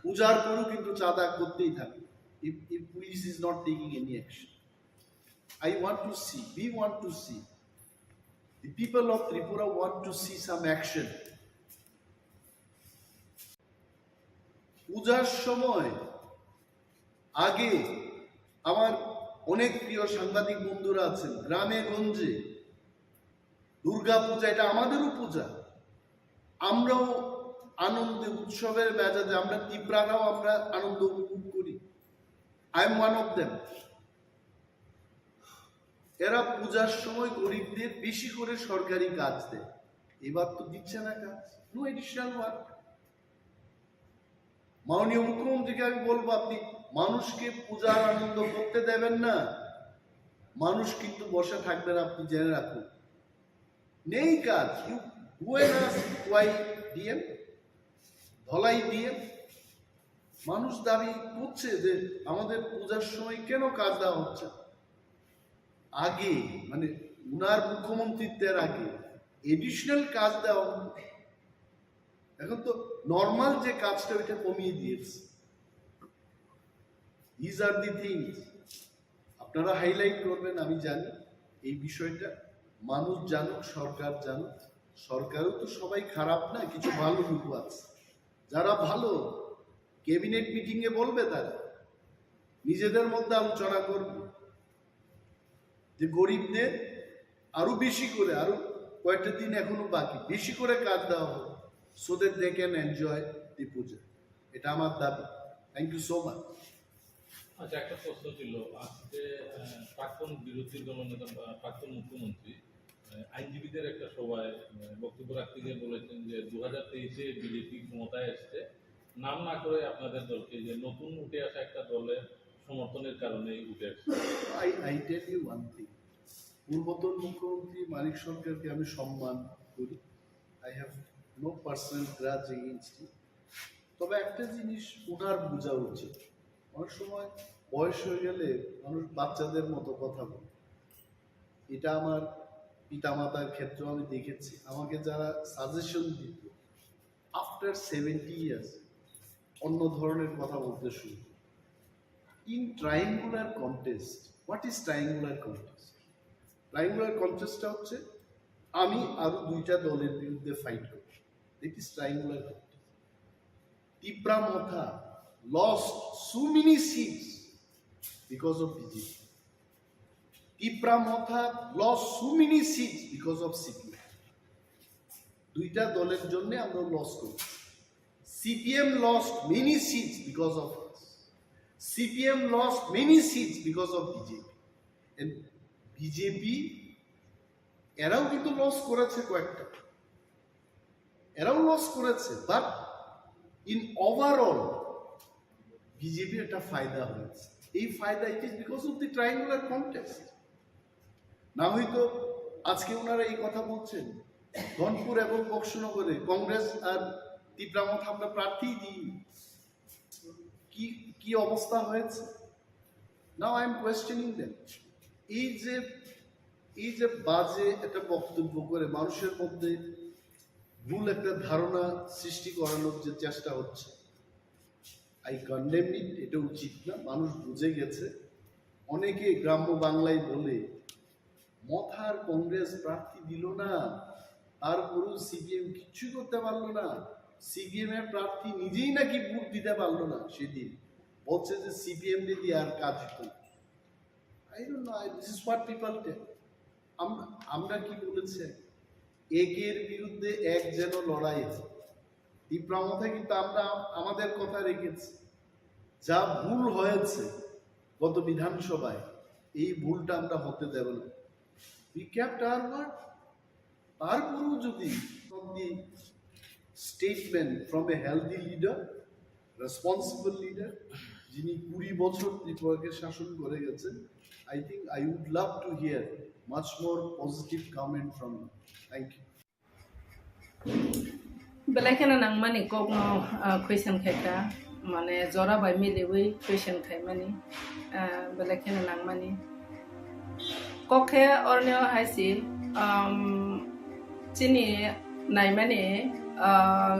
উজাড় করেও কিন্তু চাঁদা করতেই থাকবে। If, if police is not taking any action, I want to see, we want to see, the people of Tripura want to see some action. পূজার সময় আগে আমার অনেক প্রিয় সাংবাদিক বন্ধুরা আছেন, গ্রামে গঞ্জে দুর্গা পূজা, এটা আমাদেরও পূজা, আমরাও আনন্দে উৎসবের মেজাজে আমরা তিপ্রারাও আমরা আনন্দ উপভোগ করি। I am one of them. এরা পূজার সময় গরিবদের বেশি করে সরকারি কাজ দেয়, এবার তো দিচ্ছে না কাজ, no additional work. মাননীয় মুখ্যমন্ত্রীকে আমি বলবো, আপনি মানুষকে পূজার আনন্দ করতে দেবেন না, মানুষ কিন্তু বসে থাকবে না, আপনি জেনে রাখুন। নেই কাজ। ইউ বুয়েনাস ওয়াই ডিএম, ধলাই ডিএম, মানুষ দাবি করছে যে আমাদের পূজার সময় কেন কাজ দেওয়া হচ্ছে। আগে, মানে, উনার মুখ্যমন্ত্রীত্বের আগে এডিশনাল কাজ দেওয়া হতো। এখন তো নর্মাল যে কাজটা, ওইটা কমিয়ে দিয়েছে। These are the things আপনারা হাইলাইট করবেন, আমি জানি এই বিষয়টা। মানুষ জানুক, সরকার জানুক। সরকারও তো সবাই খারাপ না, কিছু ভালো লোক আছে। যারা ভালো, ক্যাবিনেট মিটিং এ বলবে তারা, নিজেদের মধ্যে আলোচনা করবে যে গরিবদের আরো বেশি করে, আরো কয়েকটা দিন এখনো বাকি, বেশি করে কাজ দেওয়া হোক, so that they can enjoy the puja। এটা আমার দাবি। Thank you so much। আচ্ছা, একটা প্রশ্ন ছিল। আজকে আহ, প্রাক্তন বিরোধী দলনেতা বা প্রাক্তন মুখ্যমন্ত্রী আহ, আইনজীবীদের একটা সভায় আহ, বক্তব্য রাখতে গিয়ে বলেছেন যে দু হাজার তেইশে বিজেপি ক্ষমতায় এসছে, নাম না করে আপনাদের দলকে, যে নতুন উঠে আসা একটা দলের সমর্থনের কারণে উঠে আসছে। I, I tell you one thing, পূর্বতন মুখ্যমন্ত্রী মানিক সরকারকে আমি সম্মান করি। I have no personal grudge against him। তবে একটা জিনিস ওনার বোঝা উচিত, অনেক সময় বয়স হয়ে গেলে মানুষ বাচ্চাদের মতো কথা বলে। এটা আমার পিতামাতার ক্ষেত্রেও আমি দেখেছি। আমাকে যারা সাজেশন দিত, আফটার সেভেন্টি ইয়ার্স অন্য ধরনের কথা বলতে শুরু করে। In triangular contest, what is triangular contest? Triangular কন্টেস্টটা হচ্ছে আমি আরো দুইটা দলের বিরুদ্ধে ফাইট করব। It is triangular contest. Tipra Motha lost so many seats because of BJP. Tipra Motha lost so many seats because of CPM. দুইটা দলের জন্য আমরা লস করি। CPM lost many seats because of us. CPM lost many seats because of BJP. And BJP এরাও কিন্তু লস করেছে কয়েকটা, এরাও লস করেছে, but in overall বিজেপির একটা ফায়দা হয়েছে। এই ফায়দা, it is because of the triangular contest। না হয়তো আজকে ওনারা এই কথা বলছেন, ধনপুর এবং বক্সনগরে কংগ্রেস আর তিপ্রা মথা আমরা প্রার্থী দিই, কি কি অবস্থা হয়েছে। Now I am questioning them। এই যে এই যে বাজে একটা বক্তব্য করে মানুষের মধ্যে ভুল একটা ধারণা সৃষ্টি করানোর যে চেষ্টা হচ্ছে, I condemn it। এটা উচিত না। মানুষ বুঝে গেছে। অনেকে গ্রাম্য বাংলায় বলে, মথার কংগ্রেস প্রার্থী দিল না, তারপরেও সিপিএম কিচ্ছু করতে পারলো না। সিপিএম এর প্রার্থী নিজেই নাকি ভোট দিতে পারলো না সেদিন, বলছে যে সিপিএম যদি আর কাজ হতো না। I don't know, I, this is what people tell। আমরা আমরা কি বলেছি? একের বিরুদ্ধে এক যেন লড়াই হয়। তিপ্রা মথা কিন্তু আমরা আমাদের কথা রেখেছি। যা ভুল হয়েছে গত বিধানসভায়, এই ভুলটা আমরা হতে দেব না। We kept our word। তারপরেও যদি statement from a healthy leader, responsible leader, যিনি কুড়ি বছর ত্রিপুরাকে শাসন করে গেছেন, I think I would love to hear much more positive comment from you। Thank you। Belai kheno nangmani kokno, ah, question khaikha, mane jora bai miliwi question khaimani, ah, belai kheno nangmani. Kok khe orni o hai si, um, chini naimani, ah,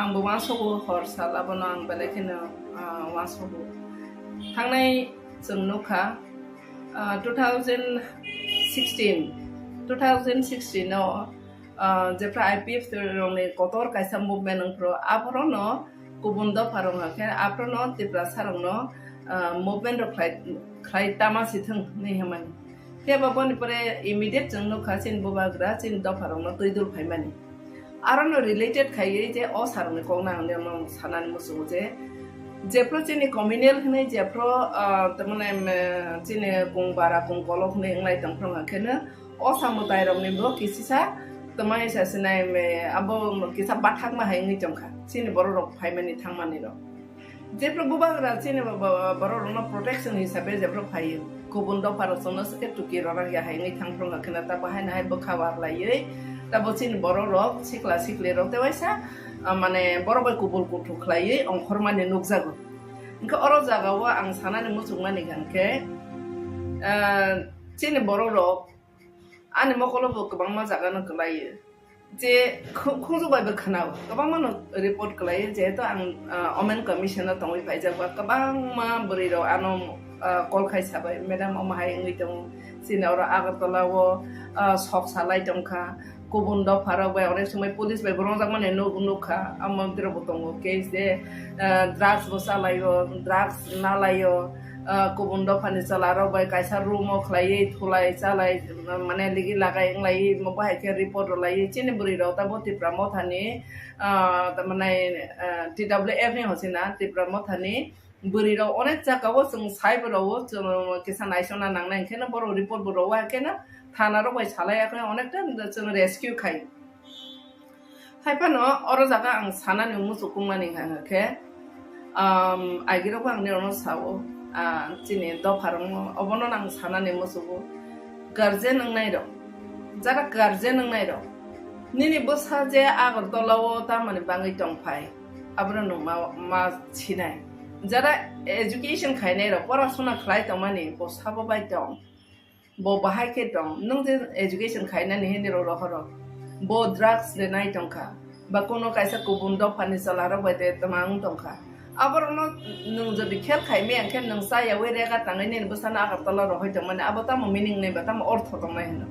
ang bo uansogo hor sal abono ang belai kheno, ah, uansogo. Thangnai chwng nukha, ah, two thousand sixteen, two thousand sixteen o, ah, jephra IPFT rokni kotor kaisa movement wngphru, aphorono kubun dopha rok hwnkhe aphorono Tiprasa rokno, ah, movement rok khlai, khlai tama si thwng hinwi hwnmani. Phiya ba boni pore immediate chwng nukha chini bubagra chini dopha rokno twi dul phaimani. Arono related khaiwi je o sir rokni kokno ang nini sanani muchungo je, jephru chini communal hinwi jephru, ah, tamani, em, chini kung bara kung kolok hinwi wnglai tongphru hwnkheno o samudai rokni bo kisisa twmai sa sinai, em, abo kisa bathakma hai wngwi tongkha chini borok rok phaimani thangmani rok. Jephru bubagra chini bo-, bo-, borok rokno protection hisabe jephru phaio. Kubun dopha rok chwngno swkhe tuki rwrak ya hai wngwi thang phuru hwnkhe ta bahai nahai bwkha war laiwi. Tabo chini borok rok sikla sikli rok tei waisa, ah, mane borok bai kubul kuthuk khlaiwi ongkhormani nukjago. Hwnkhe oro jagao ang sanani muchungmani hwnkhe, ah, chini borok rok ani mokolo bo kwbangma jaga no kwlaio. Je khu-, khunju bai bo khwnao, kwbangma no report kwlaio, jehetu ang, ah, Women Commission o tongwi paijak ba, kwbangma bwrwi rok ano, ah, call khai sabai, "Madam, omo hai wngwi tongo, chini oro Agartala o, ah, sok salai tongkha, kubun dopha rok bai onek somoi police bai bo rwngjakmani nuk-, nukha, amo bwrwi bo tongo case je, ah, drugs bo chalaio, drugs nalaio." Ah, kubun dophani chwla rok bai kaisa room o khlaiwi thulai chalai, mane ligi lagai wnglaiwi, omo bahai khe report rwlaiwi chini bwrwi rok tabo Tipra Mothani, ah, tamani, ah, T W F ni hochina Tipra Mothani bwrwi rok onek jagao chwng sai bo rwo, chwng kisa naisona nangnai, hwnkhe no borok report bo rwo, hakhe no thana rok bai salai, hakhe onekta chwng rescue khai. Hai phano oro jaga ang sanani muchukungmani hwnka khe, um, agirokbo ang nirokno sao, ah, chini dopharokno, obono ang sanani muchugo. Guardian wngnairok, jara guardian wngnairok, nini bwsa je Agartala o tamoni bangwi tongphai, abono nwng ma, ma sinai. Jara education khainairok, porasona khlai tongmani, bo sabo bai tong. Bo bahai khe tong, nwng je education khainani hini rok rohoro. Bo drugs de nai tongkha, ba kono kaisa kubun dophani chwla rok bai de twmang tongkha. Aborokno nwng jodi khel khai maya khe nwng cha yaui rega tangwi nini bwsano Agartala rohoi tongmani, abo tamo meaning nai ba tamo ortho tongnai hino.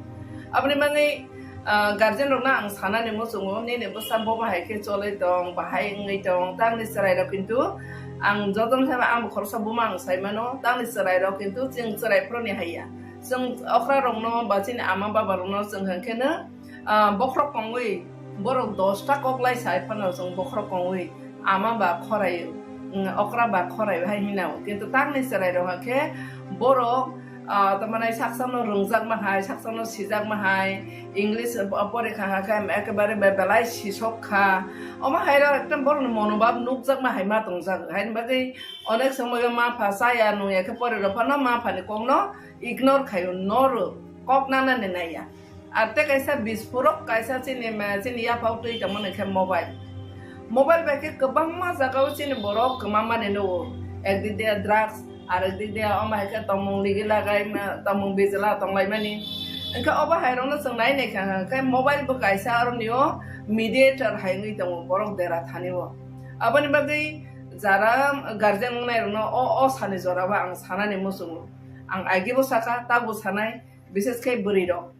Aboni bagwi, ah, guardian rokno ang sanani muchungo, nini bwsa bo bahai khe choloi tong, bahai wngwi tong, tamni chwrai rok kintu ang jotono thaiba ang bo khoroksa buma ang sai mano, tamni chwrai rok kintu chwng chwrai phuruni hai ya. Chwng okra rokno ba chini ama baba rokno chwng hwnkhe no, ah, bokhorok kongwi borok dosta kok lai sai phano chwng bokhorok kongwi ama ba khorai, mm, okra ba khorai hai hinao. Kintu tamni chwrai rok hwnkhe borok, ah, tamani saksa no rwngjakma hai, saksa no sijakma hai, English porikha hwnkhe ekebare be-, belai sisok kha. Omo hai rok ekdom borokni monobhab nukjakma hai ma tongjak. Haini bagwi onek somoyo ma pha chaya nungya khe pore rok phano ma phani kokno ignore khaio, noro kok nanani naiya. Ar tei kaisa bispurok kaisa chini ma, chini yaphao twi tongmani khe mobile. Mobile bai khe kwbangma jagao chini borok kwmamani nugo. Ekdik de drugs, arekdik de omo hai khe tongmung ligi lagai ma, tongmung bijla tonglaimani. Hwnkhe obo hai rokno chwng nai nai kha khe mobile bo kaisa aronio mediator hai wngwi tongo borok dera thani o. Aboni bagwi jara guardian wngnai rokno o, o sani jora o ang sanani muchungo. Ang agi bo saka, ta bo sanai, bises khe bwrwi rok.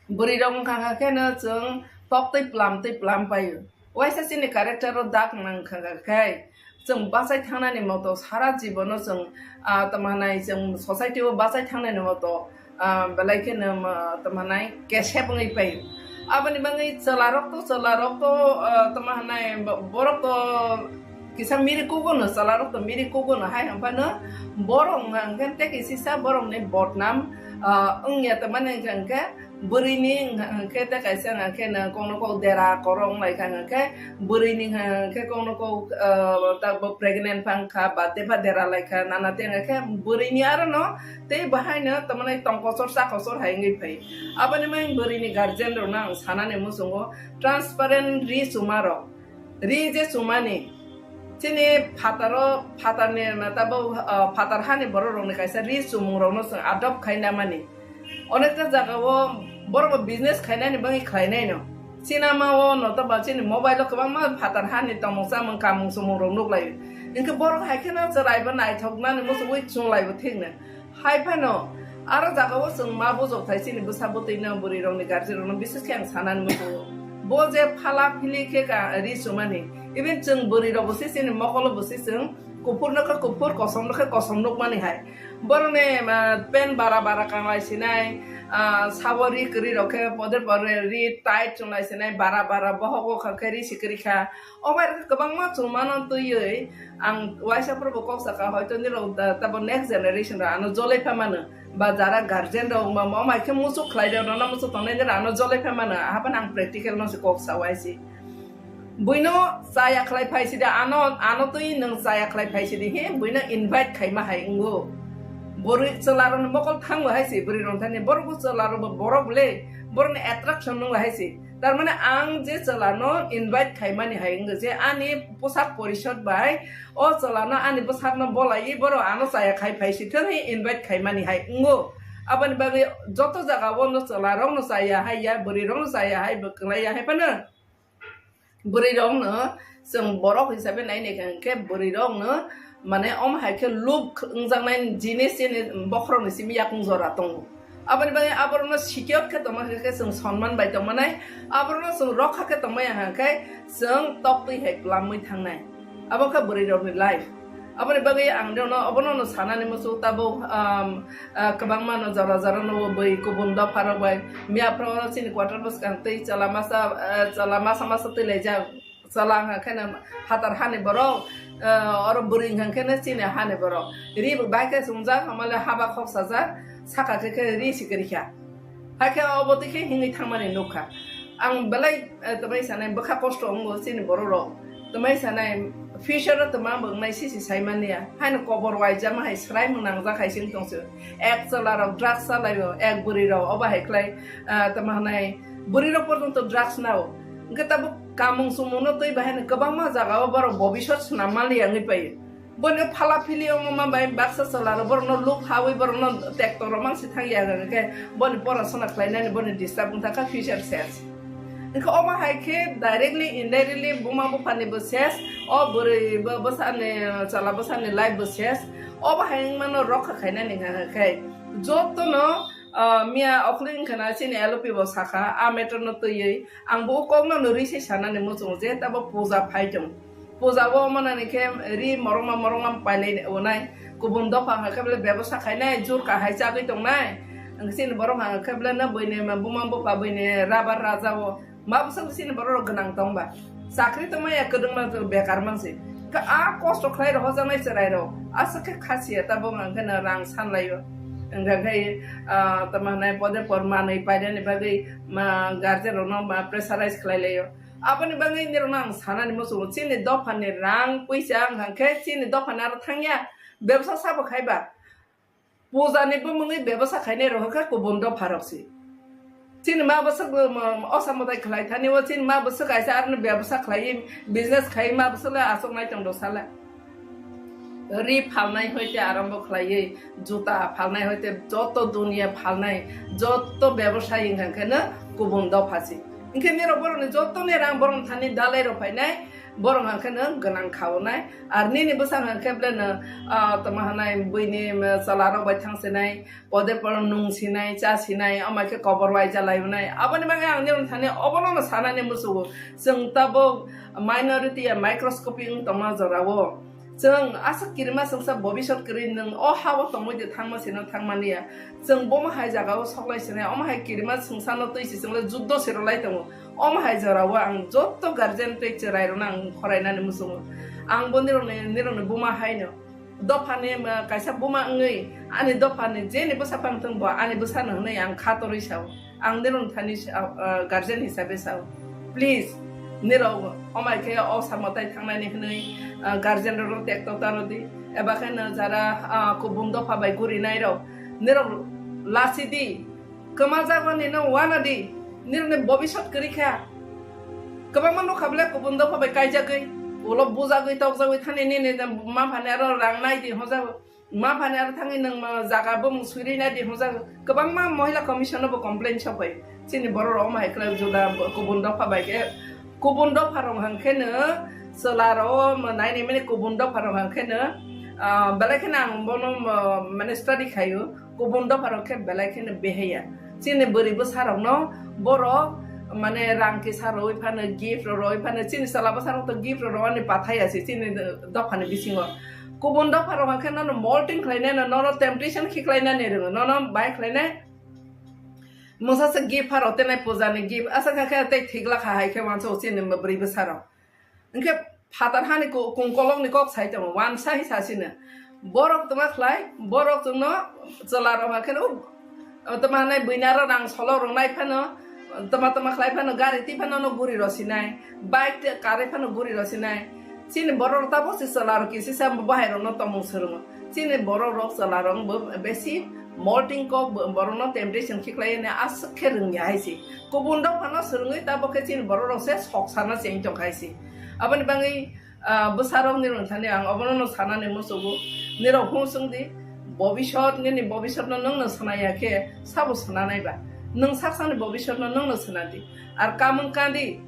Bwrwi rok wngkha khe no chwng tok twi plam twi plam paio. Waisa chini character o dak nang kha khe chwng bachai thangnani moto sara jibono chwng, ah, tamo hanai chwng society o bachai thangnani moto, ah, belai kheno, ah, tamo hanai kesep wngwi paio. Aboni bagwi chwla rok to, chwla rok to, ah, tamo hanai bo-, borok to kisa miri kugo no, chwla rok to miri kugo no, hai hwnphano borok hwnkha hwnkhe tei kisisa borok ni bodnam, ah, wngya tongmani hwnkha hwnkhe bwrwi ni hwnkha hwnkhe tei kaisa hwnkha khe no kokno kok dera korok wng lai kha hwnkha khe bwrwi ni hwnkha hwnkhe kokno kok, ah, ta bo pregnant phang kha ba tei pha dera lai kha nana tei hwnkha khe bwrwi ni aro no tei bahai no tongmani tong kochor cha kochor hai wngwi phai. Aboni bagwi bwrwi ni guardian rok no ang sanani muchungo transparent ri chuma rok. Ri je chumani, chini phataro, phatarni, tabo, ah, phatar hani borok rokni kaisa ri chumung rokno chwng adopt khai namani. Onekta jaga o borok bo business khainani bagwi khlainai no. Chinama o no to ba chini mobile o kwbangma phatar hani tongmung chamung kamung chumung rok nuklaio. Hinkhe borok hai kheno chwrai bo naithokmani muchugwi chunglai bo thik no. Hai phano, aro jagao chwng ma bujok thai chini bwsa bwtwi no bwrwi rokni guardian rokno bises khe ang sanani muchungo. Bo je phala phili khe ka ri chumani, even chwng bwrwi rok bo se chini mokolo bo se chwng kuphur no khe kuphur, kosom no khe kosom nukmani hai. Borokni, ah, pant bara bara kanglai sinai, ah, sabo ri kwrwi rok khe pode pore ri tight chunglai sinai, bara bara bohogo kha khe ri si kwrwi kha. O bai rok khe kwbangma chumano twiwi ang waisa phuru bo kok saka, hoito nirok da, tabo next generation rok ano jolai pha mano, ba jara guardian rok wngma ma, o mai khe muchuk khlai rok, nono muchuk tongnai nirok ano jolai pha mano, ahaphano ang practical no se kok sa waisi. Buino chaya khlai phai sidi, ano, ano twi nwng chaya khlai phai sidi he, buino invite khaima hai wngo. Bwrwi chwlarokni mokol thango hai se, bwrwi rok thani borok bo chwlarok bo borok le, borokni attraction nwngo hai se. Tar mane ang je chwlano invite khaimani hai wngo je ani posak porishod bai o chwlano ani bwsakno bolai borok ano chaya khai phai si thang he invite khaimani hai wngo. Aboni bagwi joto jaga o no chwlarokno chaya hai ya, bwrwi rokno chaya hai, bo kwlai ya hai phano. Bwrwi rokno chwng borok hisabe nai nai kha hwnkhe bwrwi rokno mane omo hai khe look wngjaknai jinis chini bokhorokni simi yakung jora tongo. Aboni bagwi aborokno secure khe tongma khe chwng sonman bai tongmanai, aborokno chwng rokha khe tongmaya hwnkhe chwng toktwi hai plamwi thangnai. Abo khe bwrwi rokni life. Aboni bagwi ang rokno obono no sanani muchung tabuk, um, ah, kwbangma no jora jora no bwi kubun dopha rok bai miya phoro chini quarter bwskang twi chwla masa, ah, chwla masa masa twi laijak. Chwla wngkha khe no phatar hani borok, ah, oro bwrwi wngkha khe no chini hani borok. Ri bo bai khe chumjak, hamale haba khok sajak, saka khe khe ri si kwrwi kha. Hakhe obo twi khe hingwi thangmani nukha. Ang belai, eh, twmai sanai bwkha kosto wngo chini borok rok. Twmai sanai future o twma bo wngnai sisi saimani ya. Haino kobor waijama hai swrai mung nangjak hai sing tongsi. Ek chwla rok drugs chalaio, ek bwrwi rok obo hai khlai, eh, twma hanai bwrwi rok porjonto drugs nao. Hwnkhe tabuk kamung chumung no twi bahai no kwbangma jaga o borok bobisot swnam maliya wngwi paio. Boni phala phili omo ma bai baksa chwla rok borok no look hawi borok no tekto rok mang si thang ya hwnkhe boni porasona khlai nani boni disturb wng thang kha future ses. Hwnkhe omo hai khe directly indirectly buma bupha ni bo ses, o bwrwi bo bwsa ni chwla bwsa ni life bo ses. Obo hai wng mano rokha khai nani hwnkhe joto no, ah, miya okhli wng khana chini L O P bo sakha a matter no twiwi ang bo o kok no no ri se sanani muchungo je tabo puja phai tong. Puja o manani khe ri morongma morongma pailai onai. Kubun dopha hwnkhe bele bebosa khainai, jur kahai chagwi tongnai. Ang chini borok hwnkhe bele no buini buma bupha buini rabar raja o. Ma bwswk chini borok rok gwnang tongba. Chakri tongmaya kwdwngma bekar mansi. Khe a kosto khlai rok hojaknai chwrai rok. Aswk khe khasiya tabuk hwnkhe no rang sanlaio. Hwnkhe, ah, tamo hwnai pode por manwi painani bagwi ma guardian rokno ma pressurize khlai laio. Aboni bagwi nirokno ang sanani muchungo, chini dophani rang puisa wngkha khe chini dophani aro thangya, bebsa sabo khaiba. Puja ni bumungwi bebsa khainai rok khe kubun dopha rok se. Chini ma bwswk bo, mo, osa mwtai khlai thani o, chini ma bwswk kaisa aroni bebsa khlai, business khai ma bwswk le aswk nai tong do sala. Ri phalnai hoite arambo khlaiwi, juta phalnai hoite joto duniya phalnai, joto bebosai wngkha khe no kubun dopha se. Hwnkhe nirok borokni jotoni rang borokni thani dalai rok phainai, borok hwnkhe no gwnang khaonai. Ar nini bwsang hwnkhe bele no, ah, tamo hwnai buini, ah, chwla rok bai thang sinai, pode poro nung sinai, cha sinai, omo khe kobor waija lai wnai. Aboni bagwi ang nirok thani obono no sanani muchungo. Chwng tabuk minority ya microscopic wng tongma jorao. Chwng aswk kirima chwngsa bobisot kwrwi nwng o ha-o tongwi de thangma sino thangmani ya. Chwng bomo hai jaga-o soklai sinai, omo hai kirima chwngsano twi se chwng le juddo se rwlai tongo. Omo hai jorao ang joto guardian tei chwrai rokno ang khorainani muchungo. Ang bo nirokni, nirokni buma haino. Dophani, um, kaisa buma wngwi ani dophani jeni bwsa pang thung bo ani bwsano hwnwi ang kha torwi sao. Ang nirok thani sa-, ah, guardian hisabe sao. Please, nirok omai khe o samo tai thangnani hwnwi, ah, guardian rok tekto taro di. Eba khe no jara, ah, kubun dopha bai gurinai rok. Nirok lasi di. Kwma jagoni no wana di. Nirok ni bobisot kwrwi kha. Kwbangma nukha bwle kubun dopha bai kaijagwi. Ulo bujagwi tokjagwi thani nini ma phani aro rang nai di hojago. Ma phani aro thangwi nwng ma jaga bumung swiri nai di hwnjak. Kwbangma Mohila Commission no bo complain sok bai. Chini borok rok omo hai khlai juda kubun dopha bai khe. Kubun dopha rok hang khe no chwla rok o ma nai ni mani kubun dopha rok hang khe no, ah, belai khe no ang bono, ah, mane study khaio. Kubun dopha rok khe belai khe no behaya. Chini bwrwi bwsa rok no borok mane rang kisa roi phano, gift roi phano, chini chwla bwsa rok to gift rok ani pathai ya se chini dopha ni bisingo. Kubun dopha rok hwnkhe nono molting khlainai, nono temptation khiklainani rwngo, nono bai khlainai. Mungsa se gift pharo tenai puja ni gift, aswk kha khe tei thik lakha hai khe wansa o chini bwrwi bwsa rok. Hwnkhe phatar hani ku-, kung kolok ni kok sai tongo, wansa hi sasino. Borok tongma khlai, borok chwngno chwla rok hwnkhe no, tongma hanai buina ro rang solok rok nai phano, Tama tama khlai phano gari twi phano no guri rw sinai, bike tei car phano guri rw sinai. Chini borok rok tabuk se chwla rok kisisa bahai rok no tongmung swrwngo. Chini borok rok chwla rok bo besi molting kok bo-, borok no temptation khe khlai ni aswk khe rwngya hai se. Kubun rok phano swrwngwi tabuk khe chini borok rok se sok sana cheng tong hai se. Aboni bagwi Ah, bwsarok nirok thani ang obono no sanani muchugo. Nirok hung chwng di, bobisot, nini bobisot no nwng no swnaya khe sabo swnanai ba? Nwng sak sakni bobisot no nwng no swnadi. Ar kamwng kandi,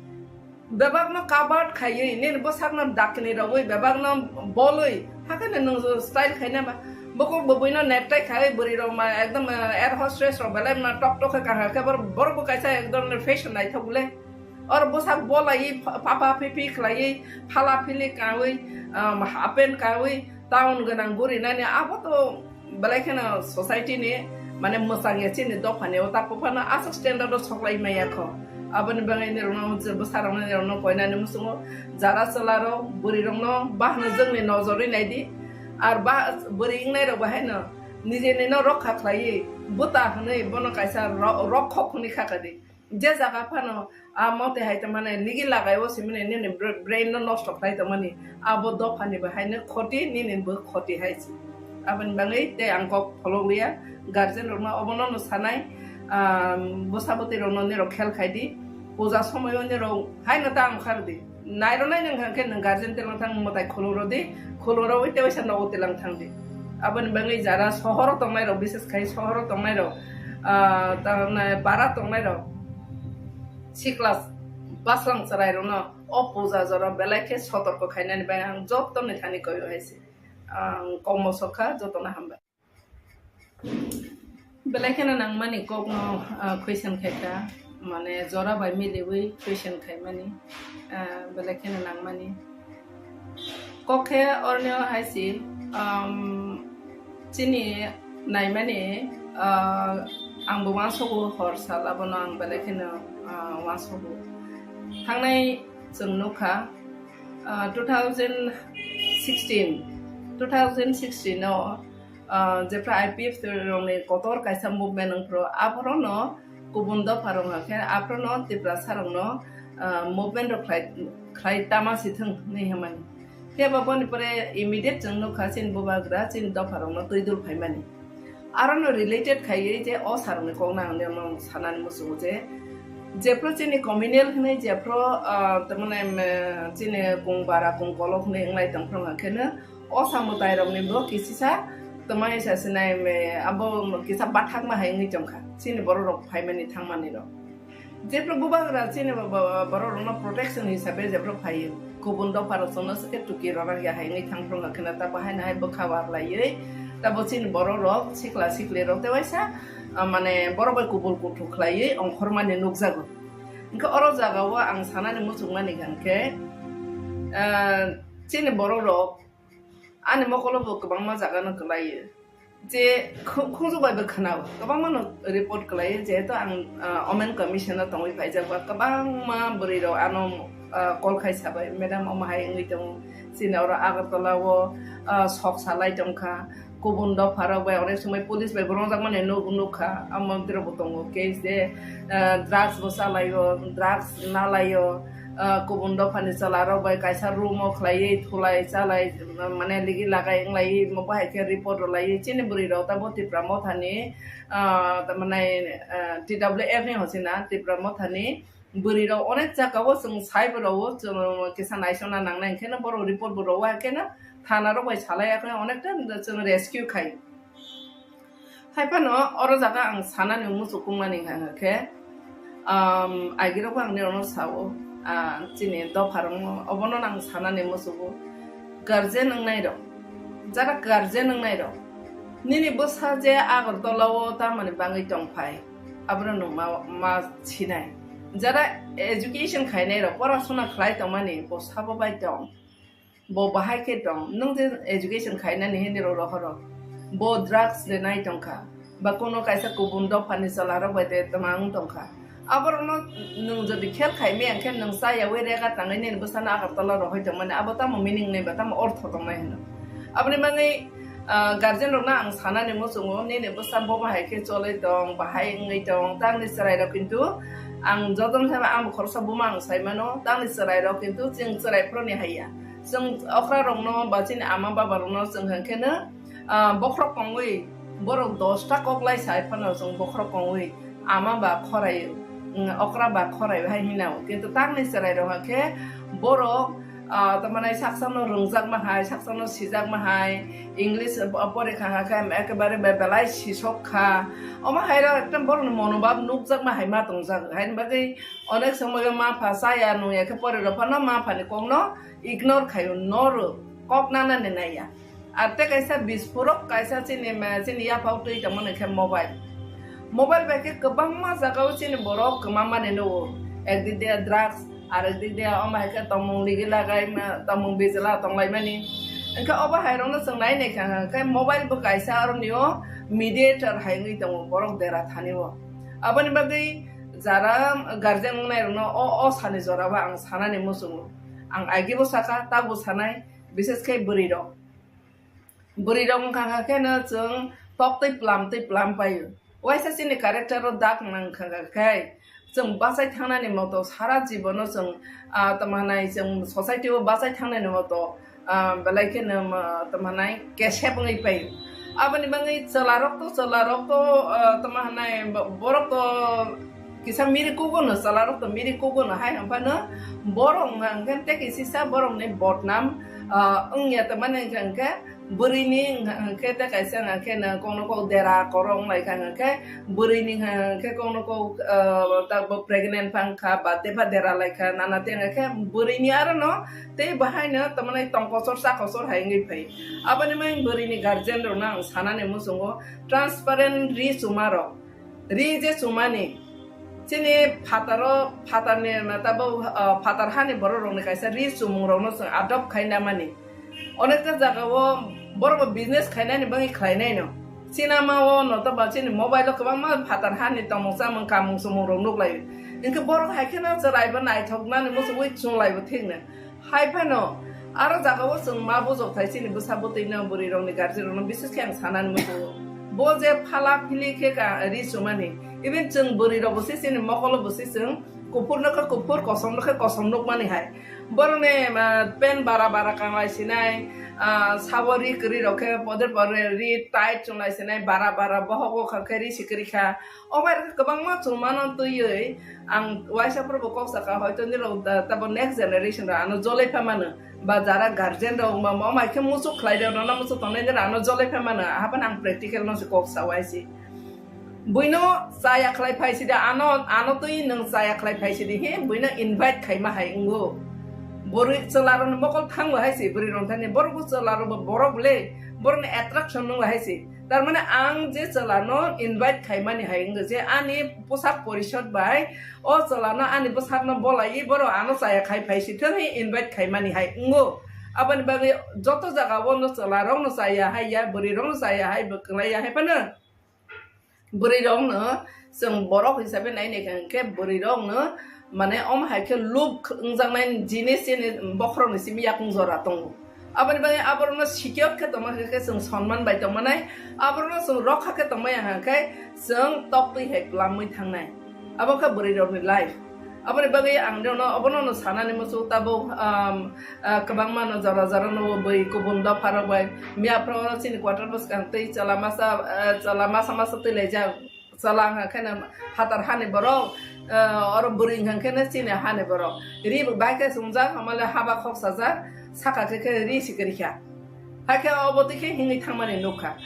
bebak no kabat khaiwi, nini bwsak no dakni rogwi, bebak no bolwi, hakhe no nwng style khaina ba? Bukhuk bwbwi no necktie khaiwi, bwrwi rok ma ekdom, eh, air hostess rok belai ma tok tok khe kaham khe, bor-, borok bo kaisa ekdom fashion naithok le. Or bwsak bolai pha-, papa phipi khlaiwi phala phili kawi, um, half pant kawi town gwnang guri nani abo to belai kheno society ni mane mwchang ya chini dopha ni o tak phano aswk standard o soklai maya kho. Aboni bagwi ni rokno bwsa rokno ni rokno koinani muchungo jara chwla rok bwrwi rokno bahno jwngni nojorwi naidi. Ar ba bwrwi wngnai rok bahai no nijeni no rokha khlaiwi bwta hwnwi bono kaisa ro-, rokhok hwnwi kha kadi. Je jaga phano a mote hai tongmani nigi lagai o simini nini br-, brain no nosto khlai tongmani, abo dophani bo haino khoti, nini bo khoti hai se. Aboni bagwi tei ang kok pholok liya, guardian rokno obono no sanai, ah, bwsa bwtwi rokno nirok khel khai di, puja somoyo nirok haino ta ang khar di. Nairwnai nwng hwnkhe nwng guardian twlang thang mwtai khulurodi, khulurogwi tei waisa nogo twlang thangdi. Aboni bagwi jara sohoro tongnairok, bises khai sohoro tongnairok, ah, tamni para tongnairok, sikla bwslang chwrairokno o puja jora belai khe sotorko khainani bagwi ang jottoni thani koyo hai se. Ang kokmo sokha, jotono hambai. Belai kheno nangmani kokno, ah, question khaikha, mane jora bai miliwi question khaimani, ah, belai kheno nangmani. Kok khe oroni o hai se, um, chini naimani, ah, ang bo uansogo hor sal abono ang belai kheno, ah, uansogo. Thangnai chwng nukha, ah, two thousand sixteen, two thousand sixteen o, ah, jephra I P F T rokni kotor kaisa movement wngphru, aphorono kubun dopha rok hwnkhe aphorono Tiprasa rokno, ah, movement rok khlai, khlai tama si thwng hinwi hwnmani. Phiya ba boni pore immediate chwng nukha chini bubagra chini dopha rokno twi dul phaimani. Arono related khaiwi je o sarokni kokno ang nirokno sanani muchungo je, jephru chini communal hinwi jephru, ah, tamani, em, chini kung bara kung kolok hinwi wnglai tongphru hwnkheno o samwtairokni bo kisisa twmai sa sinai, em, abo kisa bathakma hai wngwi tongkha chini bororok phaimani thangmanirok. Jephru bubagra chini bo-, bo-, bororokno protection hisabe jephru phaio, kubun dopharok chwngno swkhe tuki rwna ya hai wngwi thangphru hwnkheno ta bo haino hai bwkha warlaiwi tabo chini bororok sikla siklirok tei waisa, ah, mane borok bai kubul kuthuk khlaiwi ongkhormani nukjago. Hwnkhe oro jagao ang sanani muchungmani hwnkhe, ah, chini bororok ani mokolo bo kwbangma jagano kwlaio. Je khu-, khunju bai bo khwnao, kwbangma no report kwlaio, jehetu ang, ah, Women Commission o tongwi phaijak ba, kwbangma bwrwi rok ano, ah, call khai sabai, "Madam, omo hai wngwi tongo, chini oro Agartala o, ah, sok salai tongkha, kubun dopha rok bai onek somoi police bai bo rwngjakmani nuk-, nukha, amo tiro bo tongo case de, ah, drugs bo chalaio, drugs nalaio." Ah, kubun dophani chwla rok bai kaisa room o khlaiwi thulai chalai, mane ligi lagai wnglaiwi omo bahai khe report rwlaiwi chini bwrwi rok tabo Tipra Mothani, ah, tamani, ah, T W F ni hochina Tipra Mothani bwrwi rok onek jagao chwng sai bo rwo chwng kisa naisona nangnai hwnkhe no borok report bo rwo hwnkhe no thana rok bai salai ya khe onekta chwng rescue khai. Hai phano oro jaga ang sanani muchukmani hwnka khe, um, agirokbo ang nirokno sao, ah, chini dopharokno, obono ang sanani muchugo. Guardian wngnairok, jara guardian wngnairok, nini bwsa je Agartala o tamoni bangwi tongphai, abono nwng ma, ma sinai. Jara education khainairok, porasona khlai tongmani, bo sabo bai tong. Bo bahai khe tong, nwng je education khainani hinwi rw rohoro. Bo drugs de nai tongkha, ba kuno kaisa kubun dophani chwla rok bai de twmang tongkha. Aborokno nwng jodi khel khai maya khe nwng cha yaui rega tangwi nini bwsano Agartala rohoi tongmani, abo tamo meaning nai ba tamo ortho tongnai hino. Aboni bagwi, ah, guardian rokno ang sanani muchungo, nini bwsa bo bahai khe choloi tong, bahai wngwi tong, tamni chwrai rok kintu Ang jotono saiba ang bo khoroksa buma ang saimano, tamni chwrairok kintu chwng chwrai phuruni haiya. Chwng okrarokno ba chini ama babarokno chwng hwnkhe no, ah, bokhorok kongwi, borok dosta kok lai sai phano chwng bokhorok kongwi ama ba khorai, mm, okra ba khorai hai hinao. Kintu tamni chwrairok hwnkhe borok ah, tamani saksano rwngjakma hai, saksano sijakma hai, English, ah, porikha hwnkhe ekebare be-, belai sisok kha. Omo hairok ekdom borokni monobhab nukjakma hai ma tongjak. Haini bagwi onek somoio ma pha chaya nungya khe porirok phano ma phani kokno ignore khaio, noro kok nanani naiya. Ar tei kaisa bispurok kaisa chini ma-, chini yaphao twi tongmani khe mobile. Mobile bai khe kwbangma jagao chini borok kwmamani nugo. Ekdik de drugs, arekdik de omo hai khe tongmung ligi lagai, ma-, tongmung bijla tonglaimani. Hwnkhe obo hairokno chwng nai naikha hwnkhe mobile bo kaisa aronio mediator hai wngwi tongo borok dera thani o. Aboni bagwi jara guardian wngnairokno o, o sani jorao ang sanani muchungo. Ang agibo sakha, tabuk sanai, bises khe bwrwirok. Bwrwirok wngkha khe no chwng tok twi plam twi plam paio. Waisa chini character o dak nang kha khe chwng bachai thangnani moto sara jibono chwng, ah, tamo hwnai chwng society o bachai thangnani moto, ah, belai kheno, ah, tamo hwnai kesep wngwi paio. Aboni bagwi chwlarok to, chwlarok to, ah, tamo hwnai bo-, borok to kisa miri kugono, chwlarok to miri kugono hai hwnphano borok wngkha hwnkhe tei kisisa borokni bodnam, ah, wngya tongmani wngkha hwnkhe bwrwini wngkha hwnkhe tei kaisa wngkha khe no kokno kok dera korok wnglaikha hwnkhe bwrwini wngkha hwnkhe kokno kok, ah, tabuk pregnant phangkha ba tepha dera laikha nana tei wngkha khe bwrwini arono tei bahaino tongmani tongkochor chakochor hai wngwi phai. Aboni bagwi bwrwini guardian rokno ang sanani muchungo transparent ri chumarok. Ri je chumani, chini phataro, phatarni, tabuk, ah, phatar hani borok rokni kaisa ri chumung rokno chwng adopt khai namani. Onekta jaga o borok bo business khainani bagwi khlainai no. Chini ama o no to ba chini mobile o kwbangma phatar hani tongmung chamung kamung chumung rok nuklaio. Hinkhe borok hai kheno chwrai bo naithok nani muchungwi chunglai bo thik no. Hai phano aro jagao chwng ma bujok thai chini bwsa bwtwi no bwrwi rokni guardian rokno bises khe ang sanani muchungo. Bo je phala phili khe ka ri chumani, even chwng bwrwi rok bo se chini mokolo bo se chwng kuphur no khe kuphur, kosom no khe kosom nukmani hai. Borokni, ah, pant bara bara kanglai sinai, ah, sabo ri kwrwi rok khe poder poder ri tight chunglai sinai, bara bara bohok o kha khe ri si kwrwi kha. O bai rok kwbangma chumano twiwi ang waisa phuru bo kok saka, hoito nirok da-, tabo next generation rok ano jolai pha mano, ba jara guardian rok wngma ma mai khe muchuk khlai rok nono muchuk tongnai nirok ano jolai pha mano, ahaphano ang practical no se kok sa waisi. Buino chaya khlai phai sidi ano, ano twi nwng chaya khlai phai sidi he buino invite khaima hai wngo. Bwrwi chwla rokni mokol thangbo hai se bwrwi rok thani borok bo chwla rok bo borok le borokni attraction nungla hai se. Tar mane ang je chwlano invite khaimani hai wngkha je ani poshak porishod bai o chwlano ani bwsakno bolaiwi borok ano chaya khai phai si thung hi invite khaimani hai wngo. Aboni bagwi joto jaga o no chwla rokno chaya hai ya, bwrwi rokno chaya hai, bwklai ya hai phano bwrwi rokno chwng borok hisabe nai naikha hwnkhe bwrwi rokno mane omo hai khe loop wngjaknai jinis chini bokhorokni simi yakung jora tongo. Aboni bagwi aborokno secure khe tongma khe, khe chwng sonman bai tongmanai, aborokno chwng rokha khe tongmaya hwnkhe chwng toktwi hai plamwi thangnai. Abo khe bwrwi rokni life. Aboni bagwi ang rokno obono no sanani muchung tabuk, um, ah, kwbangma no jora jora no bwi kubun dopha rok bai miya phoro chini quarter bwskang twi chwla masa, ah, chwla masa masa twi laijak. Chwla wngkha khe no phatar hani borok, ah, oro bwrwi wngkha khe no chini hani borok. Ri bo bai khe chumjak, hamale haba khok sajak, saka khe khe ri si kwrwi kha. Hakhe obo twi khe hingwi thangmani nukha.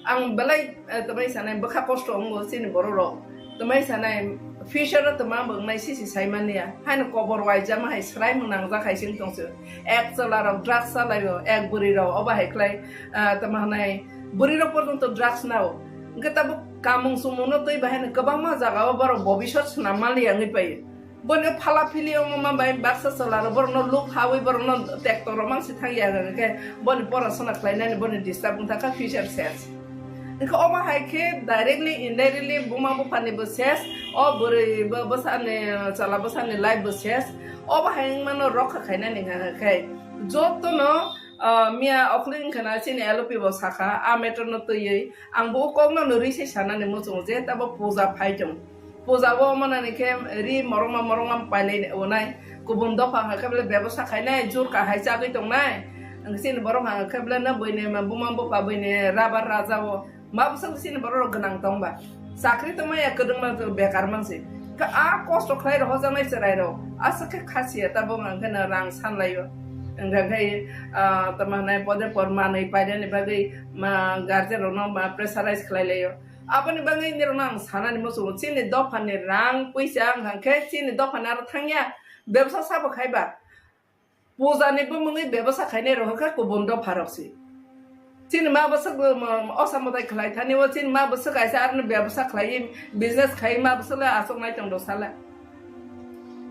Ang belai, eh, twmai sanai bwkha kosto wngo chini borok rok. Twmai sanai future o twma bo wngnai sisi saimaniya. Haino kobor waijama hai swraimung nangjak hai se wng tong se. Ek chwla rok drugs chalaio, ek bwrwi rok obo hai khlai, ah, twma hwnai bwrwi rok porjonto drugs nao. Hwnkhe tabuk kamung chumung no twi bahai no kwbangma jaga o borok bobisot swnam manliya wngwi paio. Boni phala phili wngma bai baksa chwla rok borok no loop hawi borok no tekto rok mang si thang ya hwnkhe boni porasona khlainani boni disturb wng thang kha future ses. Hwnkhe omo hai khe directly indirectly buma bupha ni bo ses, o bwrwi bo bwsa ni chwla bwsa ni life bo ses. Obo hai wngma no rokha khainani hwnkhe joto no, ah, miya okhli wngkha na chini L O P bo sakha a matter no twiwi. Ang bo o kok no no ri se sanani muchungo je tabo puja phai tong. Puja o manani khe ri morongma morongma pailai onai. Kubun dopha hwnkhe bele bebosa khainai, jur kahai chagwi tongnai. Ang chini borok hwnkhe bele no buini buma bupha buini rabar raja o. Ma bwswk chini borok rok gwnang tong ba? Chakri tongmaya kwdwngma bekar mansi. Khe a kosto khlai rok hojaknai chwrai rok. Aswk khe khasiya tabuk hwnkhe no rang sanlaio. Hwnkhe khe, ah, tamo hwnai pode por manwi painani bagwi ma guardian rokno ma pressurize khlai laio. Aboni bagwi nirokno ang sanani muchungo, chini dophani rang puisa wngkha khe chini dophani aro thangya, bebsa sabo khaiba. Pujani bumungwi bebsa khainai rok khe kubun dopha rok se. Chini ma bwswk bo, mo-, osa mwtai khlai thani o, chini ma bwswk kaisa aroni bebsa khlaiwi business khai ma bwswk le achuk nai tong do sala.